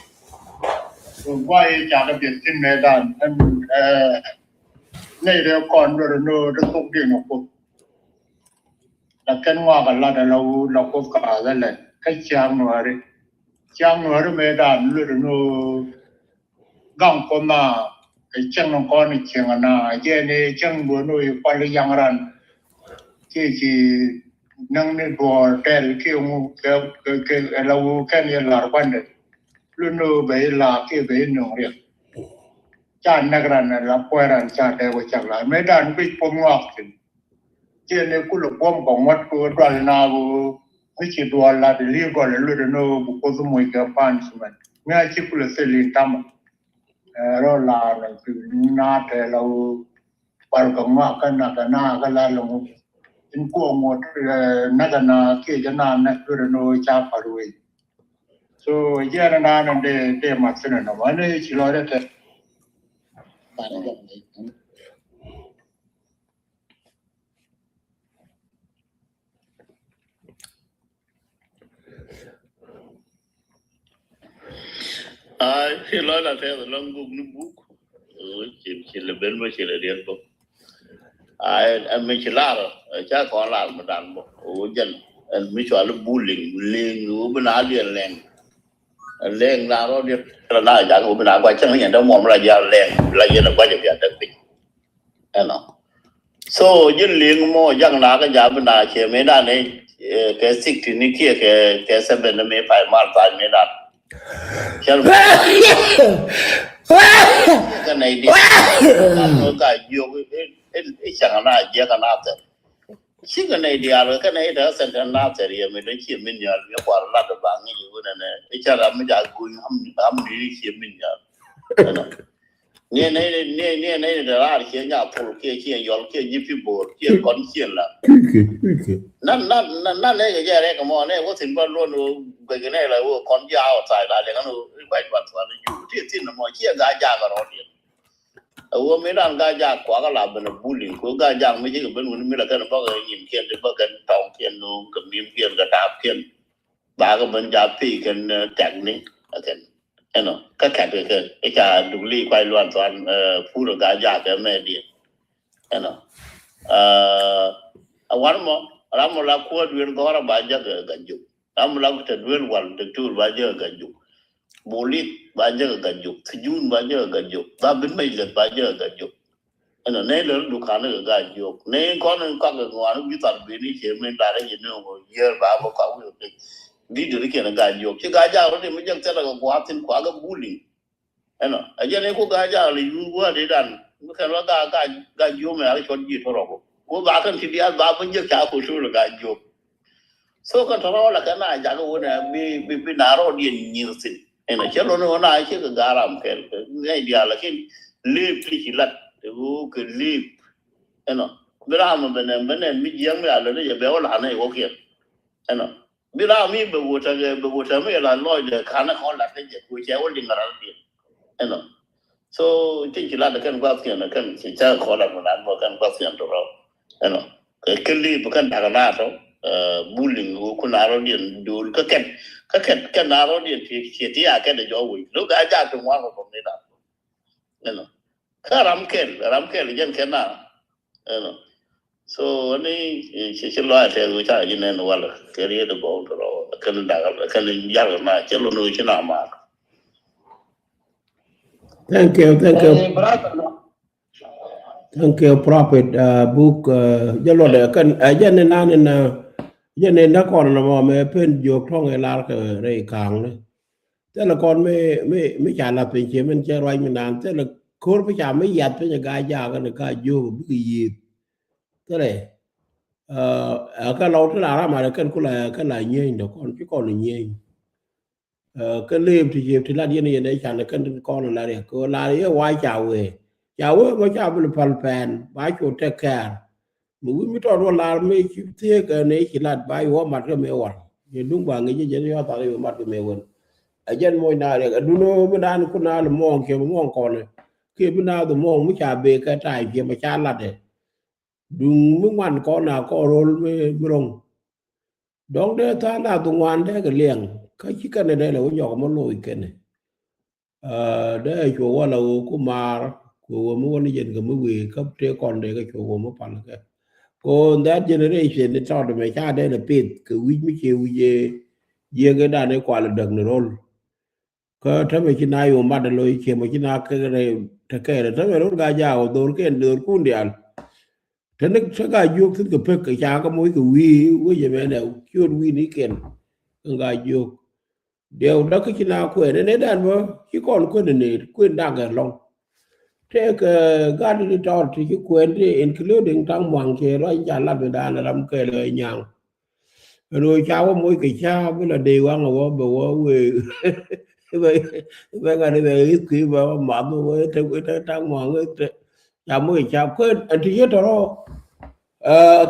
Kɛ guay ca kɛ biɛn thi̱n mëë dan ɛn, ɛ, nɛy rɛw kɔn luet ɛn ɣöö di thok diɛn ɛ Kuoth. La kɛn ŋɔak a lat ala wut la Kuoth ka dhɛ lɛt kä ciaŋ Nuääri. Ciaŋ Nuääri mëë dan luet ɛn ɣöö gaŋ Kuoth na kɛ cieŋ ni kɔn i̱ cieŋ ana jɛn i̱ cieŋ duɔ̱n i̱ kual i̱ yaŋ ran. Kiɛ ci näŋ ni duɔɔr tɛl kiɛ ŋu kɛ, kɛ, kɛ, ala wut kɛn i̱ lar kuandɛ. Luet ni ɣöö bɛ i̱ laak kiɛ bɛ i̱ nöŋ riɛk. Ca näk ran ala kuäär ran ca dee wä cak lar mëë dan guic Kuoth ŋɔak thi̱n. Jiɛn ëë kulɛ buɔ̱m kɛ ŋuɔ̱t kɛ ɣöö dual na ɣöö mi ci duɔl lat illegal ɛ luet ɛn ɣöö bi Kuoth moc kɛ punishment. Mi a ci kulɛ thil in tamɛ. Ɛ, rɔ laar na tɛl a ɣöö kual kɛ ŋɔak kä nak kɛ na kä la lɛ ŋu. In kuɔ ŋuɔ̱t, ɛ, nak kɛ na kiɛ jɛ na nak luet ɛn ɣöö ca pa̱r wei. So jiɛn ɛn na nɛ dee, dee mat thi̱n ɛn nɔmɔ ɛn ëë ci lɔcdä tɛ. Ai, ci lɔc la tɛth lɔŋ guk ni buk. Ci, ci lɛ ben bä ci lɛ diɛt bä. Ai, ɛn mi ci lar, ca kɔn lar mi dan bä. O jɛn, ɛn mi cɔal i̱ bullying, liŋ, o bi na diɛn lɛŋ. Lɛŋ na rɔ diɛt, la na jak o bi na guac cäŋ nyɛn dee muɔm la jial lɛŋ, la yɛn a guac a bia däk piny. Ɛnɔ. So ji̱n li̱ŋ mɔ jak na kä ja̱ bi na cie mëë dan ni, eh, kɛ sixty ni kiɛ kɛ, kɛ seventy mëë pay mal pay mëë dan. Cɛl kɛ nɛy diaal. Ka jiök i̱, i̱, i̱, i̱ cäŋ na jiäk na thɛr. Cikɛ nɛy diaal kɛ nɛy tɛ sɛn tɛ na thɛr yɛ mi dee cie min nyal mi kuar lat ba ŋi̱c i̱ wunɛ nɛ i̱ cä ram mi ja̱ guny am, am ni cie min nyal. Ɛnɔ. Niɛ nɛy ni, niɛ, niɛ nɛy ni dee raar kiɛ nya thol kiɛ kiɛ yɔl kiɛ nyi pi bo̱o̱r kiɛ kɔn kiɛ la. Kui̱ kiɛ, kui̱ kiɛ. Nan, nan, nan, nan nɛy kɛ jɛ rɛk mɔ nɛy wä thin bä luɔn wä guɛc nɛy la wä kɔn ji̱ outside la liɛŋ ni wä guac ba thuan ni ju ti thin mɔ kiɛ Gaa-jaak rɔ diɛ. Ɛ wä mi dan Gaa-jaak kuakä la ben a bullying ko Gaa-jaak mi ji̱ kɛ ben wä ni mi la kɛn bä kɛ nyin kiɛn ti bä kɛn tɔŋ kiɛn nuŋ kɛ mim kiɛn kɛ taap kiɛn. Ba kɛ ben ja pi kɛn tɛk ni kɛn. Ɛnɔ kä kɛt kɛ kɛ ca duk li kuay luan thuan pur Gaa-jaak kɛ mɛ diɛ. Ɛnɔ a wan mɔ ram mɔ la kuɔ duel gɔrɔ ba jɛ kɛ Gaa-juɔk. Ram mɔ la kɛ te duel wal diktur ba jɛ kɛ Gaa-juɔk. Bolit ba jɛ kɛ Gaa-juɔk. Sijun ba jɛ kɛ Gaa-juɔk. Ba bin mɛ lɛt ba jɛ kɛ Gaa-juɔk. Ɛnɔ nɛy lɛ dukan ni kɛ Gaa-juɔk nɛy kɔn in kɔak kɛ ŋuan bi thar beni cɛ min darɛ jɛ ni ŋɔ yier ba bä kɔak wi̱i̱ piny. Di deri kiɛn Gaa-juɔk ci Gaa-jaak rɔ di mi jɛk thɛlɛ kɛ gua̱a̱th thin kuakä bullying. Ɛnɔ a jɛn iku Gaa-jaak lɛ yuur gua̱a̱th di dan mi kɛn rɔ Gaa-, Gaa-, Gaa-juɔk mɛ a cuɔt ji̱ tɔrɔ ko ko ba kɛn ci diaal ba bä jɛk ca ko tur Gaa-juɔk. So kɛn tɔrɔ la kɛn a jak wun ɛ bi, bi, bi na rɔ diɛn nyir thin. Ɛnɔ cɛ lon wun a cɛ kɛ garam kɛl kɛ nɛy diaal lakin lip ti ci lat. Ɛ wun kɛ lip. Ɛnɔ bi ram bɛ nɛn bɛ nɛn mi jiɛŋ mi a lät jɛ bɛ wä la nɛy wä kiɛn. Ɛnɔ bi ram mi bɛ wä tɛ bɛ wä tɛ mi la lɔc dɛ kan kɔn lat kɛ jɛ ku cɛ wä liŋ ral diɛn. Ɛnɔ so tin ci lat kɛn guath kiɛn kɛn ci ca kɔn lat mi lat bä kɛn guath kiɛn tɔrɔ. Ɛnɔ kɛ kɛ lip kɛn dak na tɔ bullying ku na rɔ diɛn dul kä kɛn kä kɛn kɛn na rɔ diɛn ti ci ti a kɛn jɔ wi̱i̱ lo Gaa-jaak ti ŋuan kɔ kɔm ni dak. Ɛnɔ kä ram kɛl ram kɛl jɛn kɛn na. Ɛnɔ so ni ci ci lɔa tɛth wi̱i̱ ca ji̱ nɛn wal kɛ riet gɔw tɔrɔ kɛn dak kɛn jar na cɛ lo ni ci na mar. Thank you, thank you. Thank you, Prophet. Buk jɛ luɔt ɛ kɛn ɛ jɛ ni nan in jɛ ni na kɔn na mɔ mɛ pen jiök tɔŋ ɛ lar kɛ rɛy ka̱a̱ŋni. Thilɛ kɔn mi, mi, mi ca lath piny ciɛ min cɛ ruac mi nan thilɛ ko̱r mi ca mi yath piny ɛ Gaa-jaak ni ka jiök bikɛ yiëth. Thilɛ ɛ kɛ lɔw ti la ram a kɛn ku la kɛn la nyieny dɛ kɔn ci kɔn nyieny. Kä lëëp ti ciëp ti lat yɛn yɛn ɛ can kɛn tin kɔn la riɛk kɛ la yɛ wa ca wee ca wee mɔ ca bil pal pɛn ba cu tek kɛɛr. Mi wi̱c mi tɔt wä lar mi ci thiek ɛ ni ci lat ba yɛ wä mat kɛ mi wal yɛ duŋ ba ŋic yɛ jɛ yɔ thak yɛ mat kɛ mi wen. Ɛ jɛn moc na riɛk ɛ dun mi dan ku na li mɔɔŋ ciɛ mi mɔɔŋ kɔn kiɛ bi na dhi mɔɔŋ mi ca bee kɛ ta̱a̱ ciɛ mi ca lat ɛ. Duŋ mi ŋuan kɔn na kɔn rol mi, mi roŋ. Dɔ̱ŋ dee tha̱a̱ŋ na dhuŋuan dee kɛ liɛŋ kä ci kɛnɛ dee lɛ wä nyɔk mɔ loc kɛnɛ. Dee cuɔ wä la ɣöö ku maar ku ɣöö mi wä ni jɛn kɛ mi wëë kä tëë kɔn dee kɛ cuɔ ɣöö mi pal kɛ. Kɛ ɣöö that generation ni tɔt mɛ ca dee lɛ pith kɛ wi̱c mi cie wi̱c ɛ jiɛk ɛ dan ɛ kual ɛ däk ni ro̱l. Kä tämɛ ci na yom mat lo̱c ciɛ mɔ ci na kɛ rɛ te kɛɛrɛ tämɛ rot Gaa-jaak ɔ dhor kɛn dhor kun dial. Te ni te Gaa-juɔk thin kɛ pek kɛ ca kɛ moc kɛ wi̱i̱ wec ɛmɛnɛ ciöt wi̱i̱ ni kɛn. Kä Gaa-juɔk diɛw däk kä ci na kuɛn ɛn ɛ dan bä ci kɔn kuɛn ɛn ɛ kuɛn dak ɛ lɔŋ. Tëëkɛ gat ni tɔt ti ci kuɛn ti including taŋ muaŋ cɛ ruac ca lat mi dan ram kɛɛl ɛ nyaŋ. Ɛn ɣöö ca wä moc kɛ ca bi la dee waŋ ɛ wä bɛ wä wee bɛ ŋa̱t bɛ i̱th kui̱ bɛ wä math bɛ wä te te taŋ muaŋ te ca moc kɛ ca kuɛn ɛn ti yet tɔrɔ.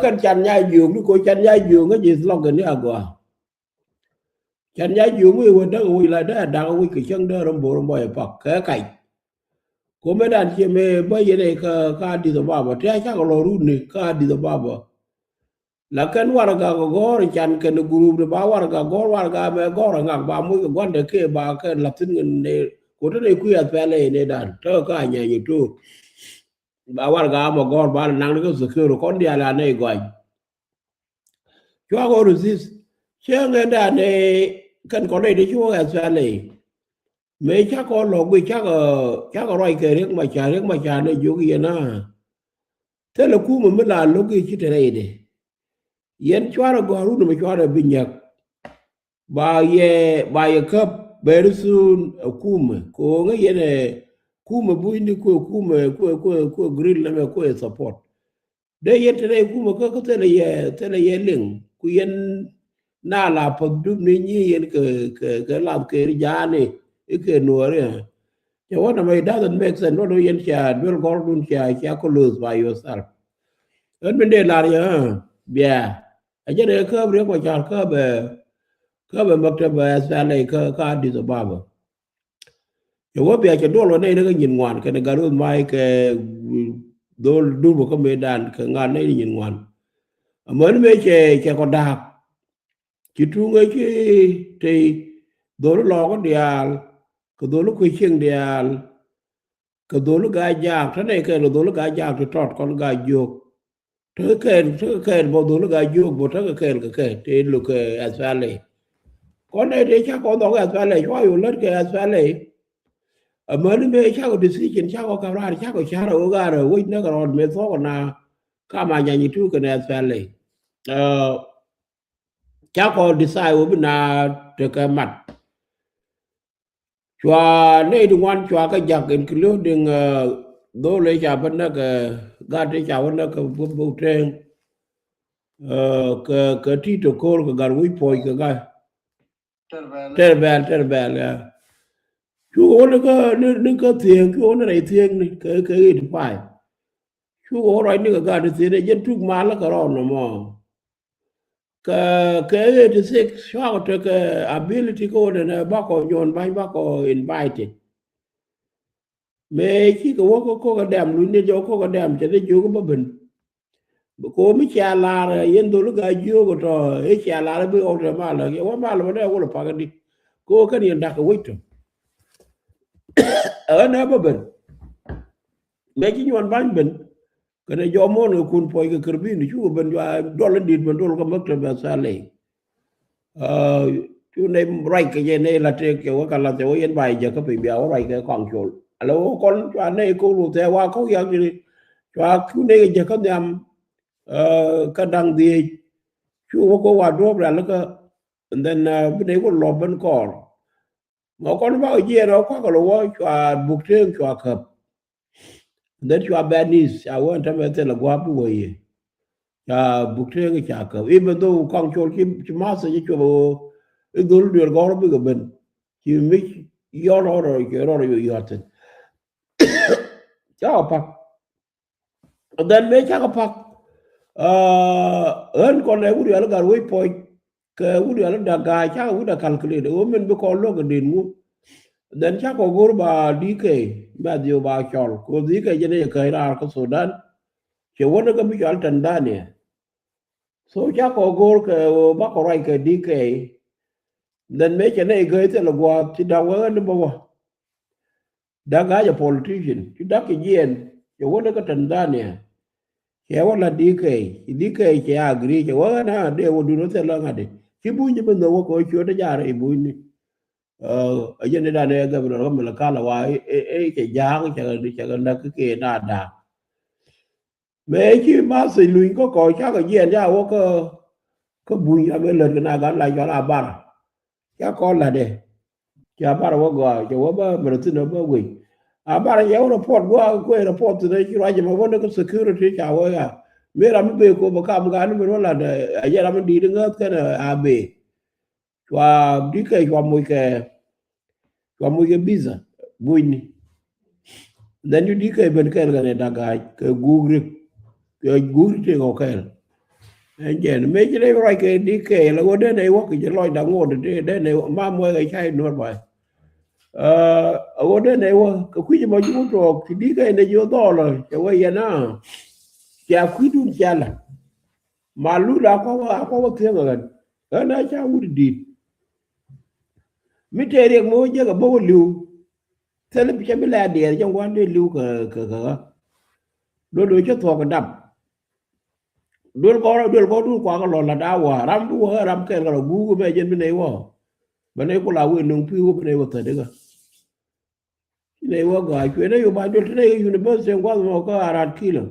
Kɛn can nya jiöök ni ko can nya jiöök ŋäc i̱th lɔk kɛ ni agɔaa. Can nya jiöök mi wä däk wi̱c la dee a dak wi̱c kɛ cäŋ dee rɔ bo̱r mɔc ɛ pak kɛ kac. Ko mëë dan ciɛ mëë bä yɛn ɛ kä Addis Ababa tëë a cakɛ lɔ rut ni kä Addis Ababa. La kɛn warɛga kɛ gɔ̱r can kɛn group ni ba warɛga gɔ̱r warɛga mɛ gɔ̱r ɛ ŋak ba moc kɛ gua̱ndɛ kɛ ba kɛ la̱th thi̱n kɛ nɛ ko te nɛ kui̱ a pɛl ɛ nɛ dan te kä a nyany ɛ to̱o̱k. Ba warɛga mɛ gɔ̱r ba naŋ ni kä security kɔn diaal a nɛ gɔany. Cua kɔ resist cɛ ŋɛn dan ɛ kɛn kɔn nɛ ti ci wä ɛ pɛl ɛ. Mëë cakɔ lɔk guic cakɔ, cakɔ ruac kɛ Riek Macar, Riek Macar ni jiök yɛn a thilɛ kumɛ mi la lo̱k i̱ ci te rɛydɛ. Yɛn cuarɛ gɔ̱a̱r wun mi cuarɛ bi nyäk. Ba yɛ, ba yɛ käp very soon ɛ kumɛ ko̱ŋä yɛn ɛ kumɛ bucni kuɛ kumɛ kuɛ kuɛ kuɛ grill nɛmɛ kuɛ support. Dee yɛn te rɛy kumɛ kä kä thilɛ yɛ, thilɛ yɛ liŋ ku yɛn na la path dup ni nyi yɛn kɛ, kɛ, kɛ lath kɛ ri jaani i̱ kɛ nuɔɔri. Cɛ wä nɔmɔ, it doesn't make sense. Wä lo yɛn cia duel gɔrdun cia, cia close by yourself. Ɣän min dee lar yɛ, bia. A jɛn ɛ käp Riek Machar, käp ɛ, käp ɛ maktab ɛ S P L A kä, kä Addis Ababa. Cɛ wä bia cɛ duɔl wä nɛy ni kä nyin ŋuan kɛnɛ Gatwec May kɛ dhol dup kä mëëdan kɛ ŋa̱t nɛy ni nyin ŋuan. Amäni mëë cɛ, cɛ kɔ da̱a̱k. Ci tuŋ ɛ ci tey dhol lɔɔk diaal, kɛ dhol kuec cieŋ diaal, kɛ dhol Gaa-jaak, te nɛy kɛɛl kɛ dhol Gaa-jaak ti tɔt kɔn Gaa-jiök. Tekɛ kɛɛl, tekɛ kɛɛl bä dhol Gaa-jiök bä tekɛ kɛɛl kɛ kɛ, te luk kɛ S P L A. Kɔn nɛy tëë cakɔ nhɔk S P L A, cua yɛ lät kɛ S P L A. Amäni mëë cakɔ decision, cakɔ ka̱m raar, cakɔ ca̱r ɛ ɣöö ɣaar ɛ wec näk ɛ rɔɔd mëë thuɔ̱k ɛ na kam a nyany i̱ tuuk kɛnɛ S P L A. Ɛ, cakɔ decide wä bi na tekɛ mat. Cua nɛy ti ŋuan cua kä jak, including, ɛ, dhol ëë ca bä näk, ɛ, gat ëë ca bä näk kɛ buk tɛŋ. Ɛ, kɛ, kɛ Tito Kool kɛ Gatwec Puɔc kɛ gat. Tɛr Bɛl, Tɛr Bɛl, ya. Cukɛ wä ni kä, ni, ni kä thiëëŋ, cukɛ wä ni rɛy thiëëŋ ni kɛ, kɛ eighty five. Cukɛ wä ruac ni kɛ gat ti thiëëŋ, ɛ jɛn tuk mal kɛ rɔɔn nɔmɔ. Kɛ, kɛ eighty six, cua kɔ tekɛ ability kä wä nɛnɛ bakɔ nyuɔn ba̱ny bakɔ invited. Mëë cikɛ wä kä ko̱kä dɛm, luny ni jɔk ko̱kä dɛm, cɛ ni jiök bä ben. Kɛ wä mi cia lar, yɛn dhol Gaa-jiök tɔ, i̱ cia lar bi ɣɔw tɛ malä, yɛ wä malä bä dee wä lɛ pakä di. Kɛ wä kɛn yɛn da̱k kɛ wec tɔ. Ɛ ɣän ɛ bä ben. Mëë ci nyuɔn ba̱ny ben. Kɛnɛ jɔk muɔ̱ɔ̱n kɛ kun puɔc kɛ kɛrbin, cukɛ ben jua duɔl in dit ben duɔl kä maktab ɛ S P L A. Ɛ, cu nɛy ruac kɛ jɛ nɛy la tëëk cɛ wä ka lath cɛ wä yɛn ba jɛ jäkä piny bia wä ruac kɛ kɔaŋ col. Ala wä kɔn cua nɛy ko̱k luth thɛɛ wa kɔk yak jɛ cua cu nɛy kɛ jäkä nhiam, ɛ, kä da̱ŋ dhieec. Cu wä ko̱k wa duɔ̱ɔ̱p rial kä, and then, ɛ, bi nɛy wä lɔp ben kɔɔr. Mɔ kɔn bakɔ jiɛɛn ɔ kuakä lɔ wä cua buk tëëŋ cua käp. Then cua bɛ ni̱th ca wä ɛn tämɛ thilɛ gua̱a̱p bi wä yɛ. Ca buk tëëŋ ca käp. Even though kɔaŋ col ci, ci math ci cuɔp ɣöö i̱ dhol duël gɔ̱r bikɛ ben. Ci mic yɔl rɔɔd rɔɔd cɛ rɔɔd yɔ yɔ̱a̱th thi̱n. Ca wä pak. Dhɛn mëë cakɛ pak, ɣän kɔn ɛ wut rial i̱ Gatwec Puɔc kɛ wut rial i̱ Dak Ga̱a̱c cakɛ wut ɛ calculate ɣöö min bi kɔn luäk kɛ den ŋu. Dhɛn cakɔ go̱r ba D K, Matthew ba cɔl kɛ ɣöö D K jɛn ɛ jɛ käc raar kä Sudan. Cɛ wä ni kä mi cɔal Tanzania. So cakɔ go̱r kɛ ɣöö bakɔ ruac kɛ D K. Dhɛn mëë cɛ nɛy gääc thilɛ gua̱a̱th ci da̱k wä ɣän ni bä wä. Dak Ga̱a̱c a politician, ci Dak ci jiɛɛn, cɛ wä ni kä Tanzania. Cɛ wä la D K, ci D K cɛ agree, cɛ wä ɣän a dee wä dun wä thil la ŋa̱t di. Ci Bunyni mi nhök wä kɛ wä ciöt ja̱a̱r i̱ Bunyni. Ɛ jɛn ni dan ɛ governor kä Malakal wa, ɛ, ɛ, cɛ ja̱a̱k, cɛ, cɛ kɛ näk kä kɛ na da̱a̱k. Mëë ci Mathi luny kä kɔ cakɔ jiɛɛn ca wä kä, kä Buny ram ëë lät kɛ na gan la cɔl Abar. Ca kɔ la̱tdɛ. Ca Abar wä gɔaa, cɛ wä bä mɛrɛ thi̱n wä bä wec. Abar cɛ wä report gɔaa kuɛ report thi̱n ci ruac ɛmɛ wä ni kä security ca wä ya. Mi ram mi bëë kop bä kam gan mi wä la̱tdɛ, a jɛ ram mi di̱i̱t ŋäth kɛn a bëë. Cua D K cua moc kɛ, cua moc kɛ visa Bunyni. Then cu D K ben kɛɛl kɛnɛ Dak Ga̱a̱c kɛ guuk rik, kɛ guuk rik tëë kɔ kɛɛl. Ɛn jɛn mëë ci lɛ ruac kɛ D K la ɣöö den ɛ wä kɛ jɛ lɔcda ŋot dee den ɛ wä ma muɔc kɛ cay nuɔr ba. Ɛ ɣöö den ɛ wä kɛ kui̱c mɔ ci wä tuɔɔk ci D K nɛ ji̱ wä dhɔɔlɔ cɛ wä yɛn a. Cia kui̱dun cia la. Malul a kɔk wä, a kɔk wä thiäŋ ɛ ɣän. Ɣän a ca wut di̱i̱t. Mi tëë riɛk mi wä jiäk ɛ bä wä li̱w. Thilɛ bi cɛ mi lɛ a diɛɛr jɛ ŋuan dee li̱w kɛ, kɛ, kɛ ɣä. Duel duel cä thuɔ̱k kɛ dap. Duel gɔrä, duel gɔrä duel kuakä lɔ la̱t a wä. Ram bi wä ɣä ram kɛl kɛ lɔ guuk mɛ jɛn bi nɛy wä. Bä nɛy ku la wee nuŋ pi̱i̱ wä bi nɛy wä thätdä kä. Ci nɛy wä gɔaa cuɛ nɛy wä ba duel te nɛy kɛ university in gua̱th mɔ kä Arat Kilɛ.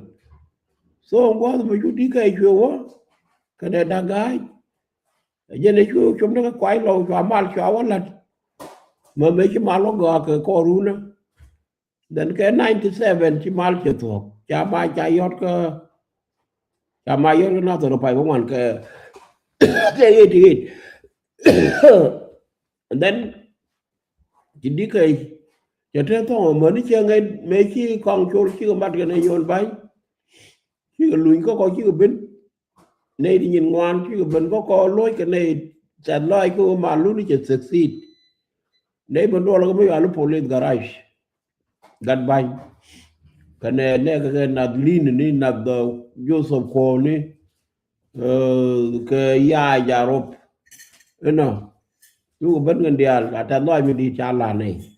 So in gua̱th mɔ cu D K cuɛ wä kɛnɛ Dak Ga̱a̱c. Ɛ jɛn ɛ cu com ni kä kuay lɔw cua mal cua wä la̱t. Mɛ mëë ci mal wä gɔaa kɛ kɔɔrun ɛ. Then kɛ ninety seven ci mal cɛ thuɔ̱k ca ma ca yɔt kä, ca ma yɔt kä Nathɛr Pay bä ŋuan kɛ, kɛ eighty eight. And then ci D K, Cɛ te thɔŋ amäni cɛ ŋäc mëë ci kɔaŋ col cikɛ mat kɛ nɛy Nyuɔn Ba̱ny. Cikɛ luny kä kɔ cikɛ ben. Nɛy ti nyin ŋuan cikɛ ben kä kɔ lo̱c kɛ nɛy tɛth lɔac kä wä maluni cɛ succeed. Nɛy ben duɔl kä mi yuali police garage. Gat Ba̱ny. Kɛnɛ nɛk kɛ nath Lin ni nath, uh, Joseph Kuɔni. Kɛ Yaay Jarop. Inɔ. Cukɛ ben kɛn diaal a tɛth lɔac mi di̱i̱t ca la nɛy.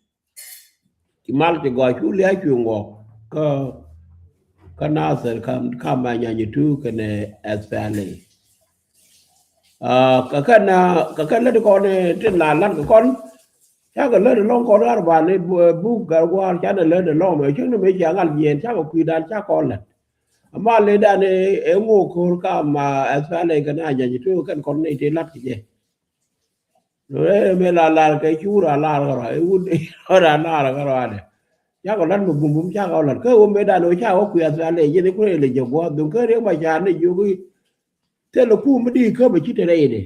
Ci mal ci gɔaa cu lia̱a̱ cu ŋuɔk kä, kä Nasir kam, kam a nyanyi tu kɛnɛ S P L A. Ah, kɛ kɛn, ah, kɛ kɛn lät kɔn, eh, tin la lat kɛ kɔn. Cakɛ lät ɛlɔŋ kɔn ar ban ni bu, eh, buk gar gua̱a̱r canɛ lät ɛlɔŋ mɛ cäŋ ni mëë cia ŋal jiɛn cakɛ kui̱dan cakɛ kɔn lät. Ama lëëdan ɛ ŋo̱o̱k ko̱r kam, ah, S P L A kɛn a nyanyi tu kɛn kɔn ni ti lat kɛ jɛ. Ɛ mëë la lar kɛ cu ra lar kɛ rɔ, ɛ wut ra lar kɛ rɔ adɛ. Cakɔ lat mi bum bum cakɔ lat. Kä wä mëëdan wä cakɔ kui̱ S P L A jɛn i̱ kurɛ ilɛ jɛ gua̱a̱th duŋ kä Riek Machar ni jiök i̱ thilɛ kum mi di käp ɛ ci te rɛydɛ.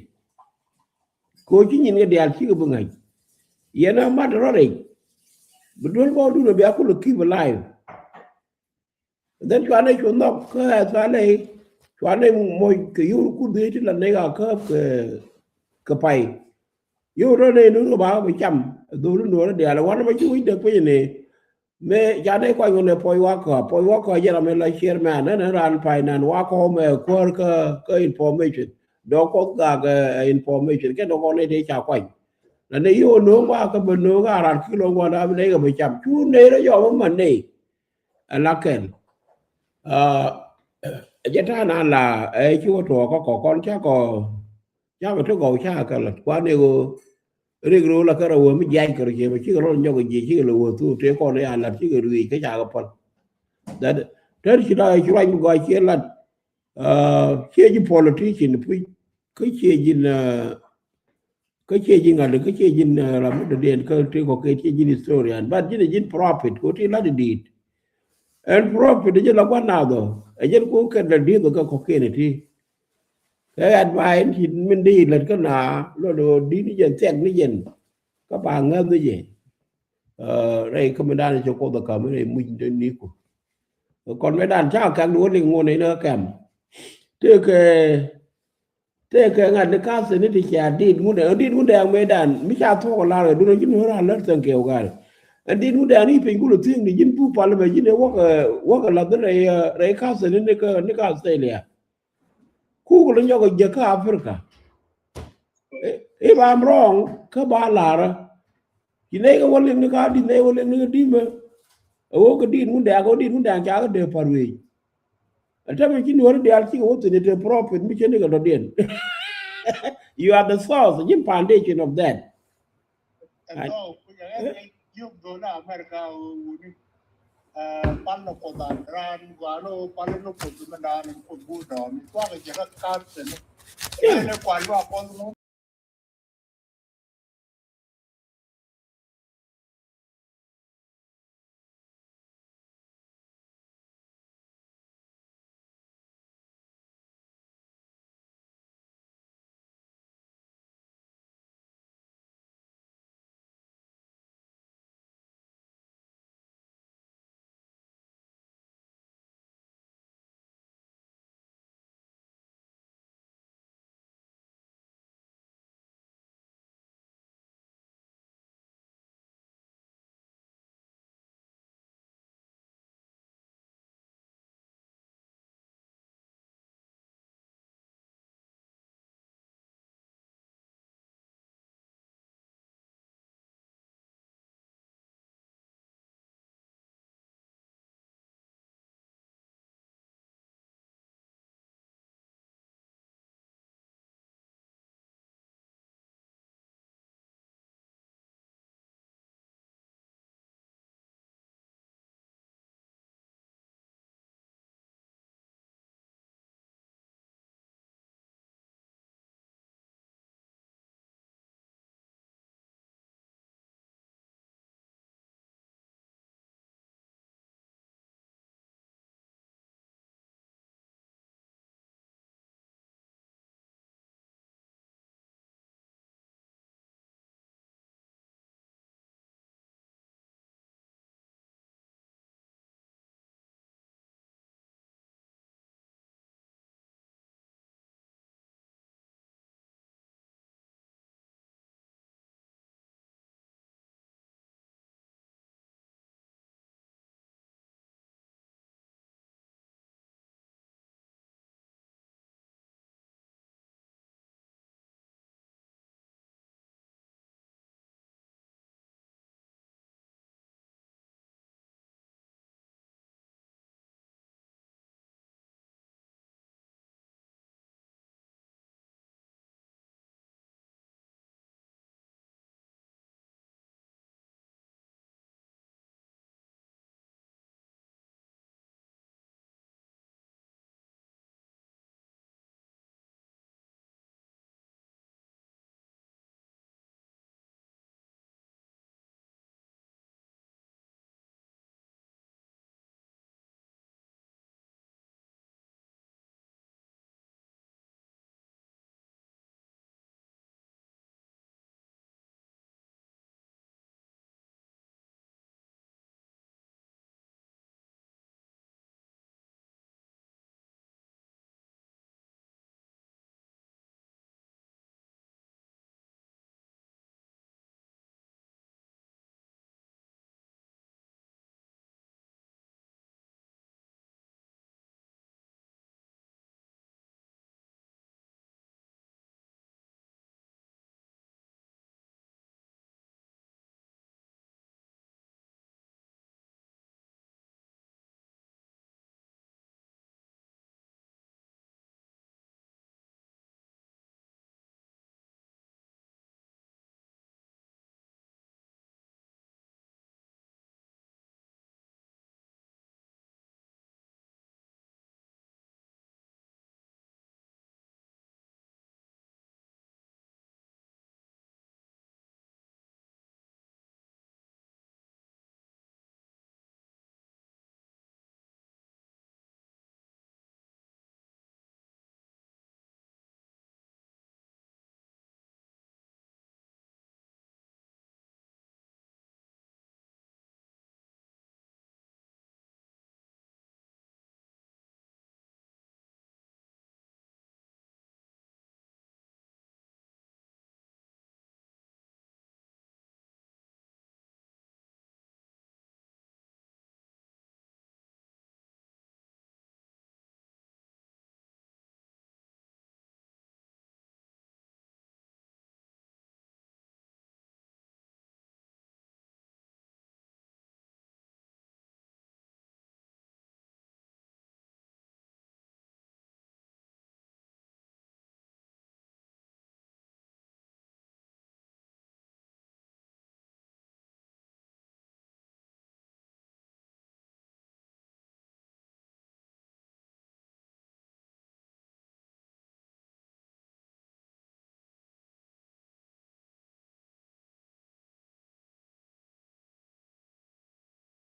Kɛ wä ci nyin kɛ diaal cikɛ bi ŋa̱c. Yɛn a mat rɔ rɛy. Bi duel bɔɔdun ɛ bia kulɛ keep alive. Then cuanɛ cu nhɔk kä S P L A, cuanɛ moc kɛ yio̱w kut dhie ti la nɛy a käp kɛ, kɛ pay. Yio̱w rɔ nɛy ni rɔ ba bi cam, dholi nuɔrä diaal, wanɛ ma ci wi̱c dee piny ni. Mëë canɛ kuany wunɛ puɔc wakä, puɔc wakä jɛ ram mi la chairman, ɛn ɛn raan finance wakä mɛ kuäär kä, kä information. Dɔk kuɔth gak, eh, information, kɛ dɔk kɔn nɛy tëë ca kuany. La nɛy yio̱w no̱o̱ŋ wakä bɛ no̱o̱ŋ a raan ki lo̱o̱ŋ gua̱n ram nɛy kɛ bi cam. Cu nɛy rɔ yɔm mɛ nɛy. Ɛ la kɛl. Ah, ɛ jɛ ta̱a̱ na la, ɛ ci wä tuɔɔk kä kɔ kɔn cakɔ, cakɔ ti gɔw cakɛ kɛ lat kuan i̱ ɣöö rik ro̱o̱l a kärɛ wee mi jiac kärɛ ciɛ bɛ cikɛ rɔl nyɔk jiɛ cikɛ lɛ wee thuk tëë kɔn i̱ a lat cikɛ ruëëc kä cakɛ päl. That, tɛr ci la ci ruac mi gɔaa ciɛ lat, ah, ciɛ ji̱ politician puc kä ciɛ ji̱n, ah, kä ciɛ ji̱ ŋa̱t kä ciɛ ji̱n, eh, ram mi dɔ̱diɛn kä ti kɔ̱kiɛn ciɛ ji̱n historian. But ji̱n ɛ ji̱n prophet kɛ ti lat i̱ di̱i̱t. Ɛn prophet ɛ jɛn la gua̱n nath ɔ. Ɛ jɛn kɛ wä kɛn la di̱i̱t ɔ kɛ kɔ̱kiɛn ɛ ti. Kɛ advice in ci min di lät kä na lɔt ɔ di̱t ni jɛn thiɛk ni jɛn. Kä ba ŋäth ni jɛ. Eh, rɛy kä mi dan cɛ kuoth ɛ ka̱m rɛy muc ni ku. Kɔn mi dan ca kak ni wä liŋ ŋuɔn in ɛ kɛm. Tëëkɛ Tëëkɛ ŋa̱t ni ka̱thɛ ni ti cia dit ŋundɛ, dit ŋundɛ aŋ mëëdan mi ca thuɔk ɛ lar kɛ duŋ ji̱n ɣöö ran lär thäŋ kɛɛw gal. Ɛn dit ŋundɛ aŋ ni piny kulɛ thi̱i̱ŋ ni ji̱n buk pal mɛ ji̱n ɛ wäk, wäk ɛ lath rɛy, rɛy ka̱thɛ ni ni kä, ni kä Australia. Kuk lɛ nyɔk ɛ jek kä Africa. If I'm wrong, kä ba larä. Ci nɛy kɛ wä liŋ ni ka dit, nɛy wä liŋ ni ka dit mɛ. Ɛ wä kɛ dit ŋundɛ, kɛ wä dit ŋundɛ aŋ ca kɛ dee pa̱r wec. Ɛ tämɛ ci nuɔ̱ɔ̱ri diaal cikɛ wä thi̱n ɛ te prophet mi cä ni kɛ dɔ̱diɛn. You are the source, ji̱n foundation of that. Ɛn tɔ̱ kuc ɛ ɣän ɛ jiök do̱n America wuni. Pal ni kuoth an raan gua̱a̱r ɔ pal ni kuoth mi daan kuoth bu dɔɔn. Kuak ɛ jɛ kä ka̱r thi̱n. Ɛn ɛ kual luak kuɔth ŋu.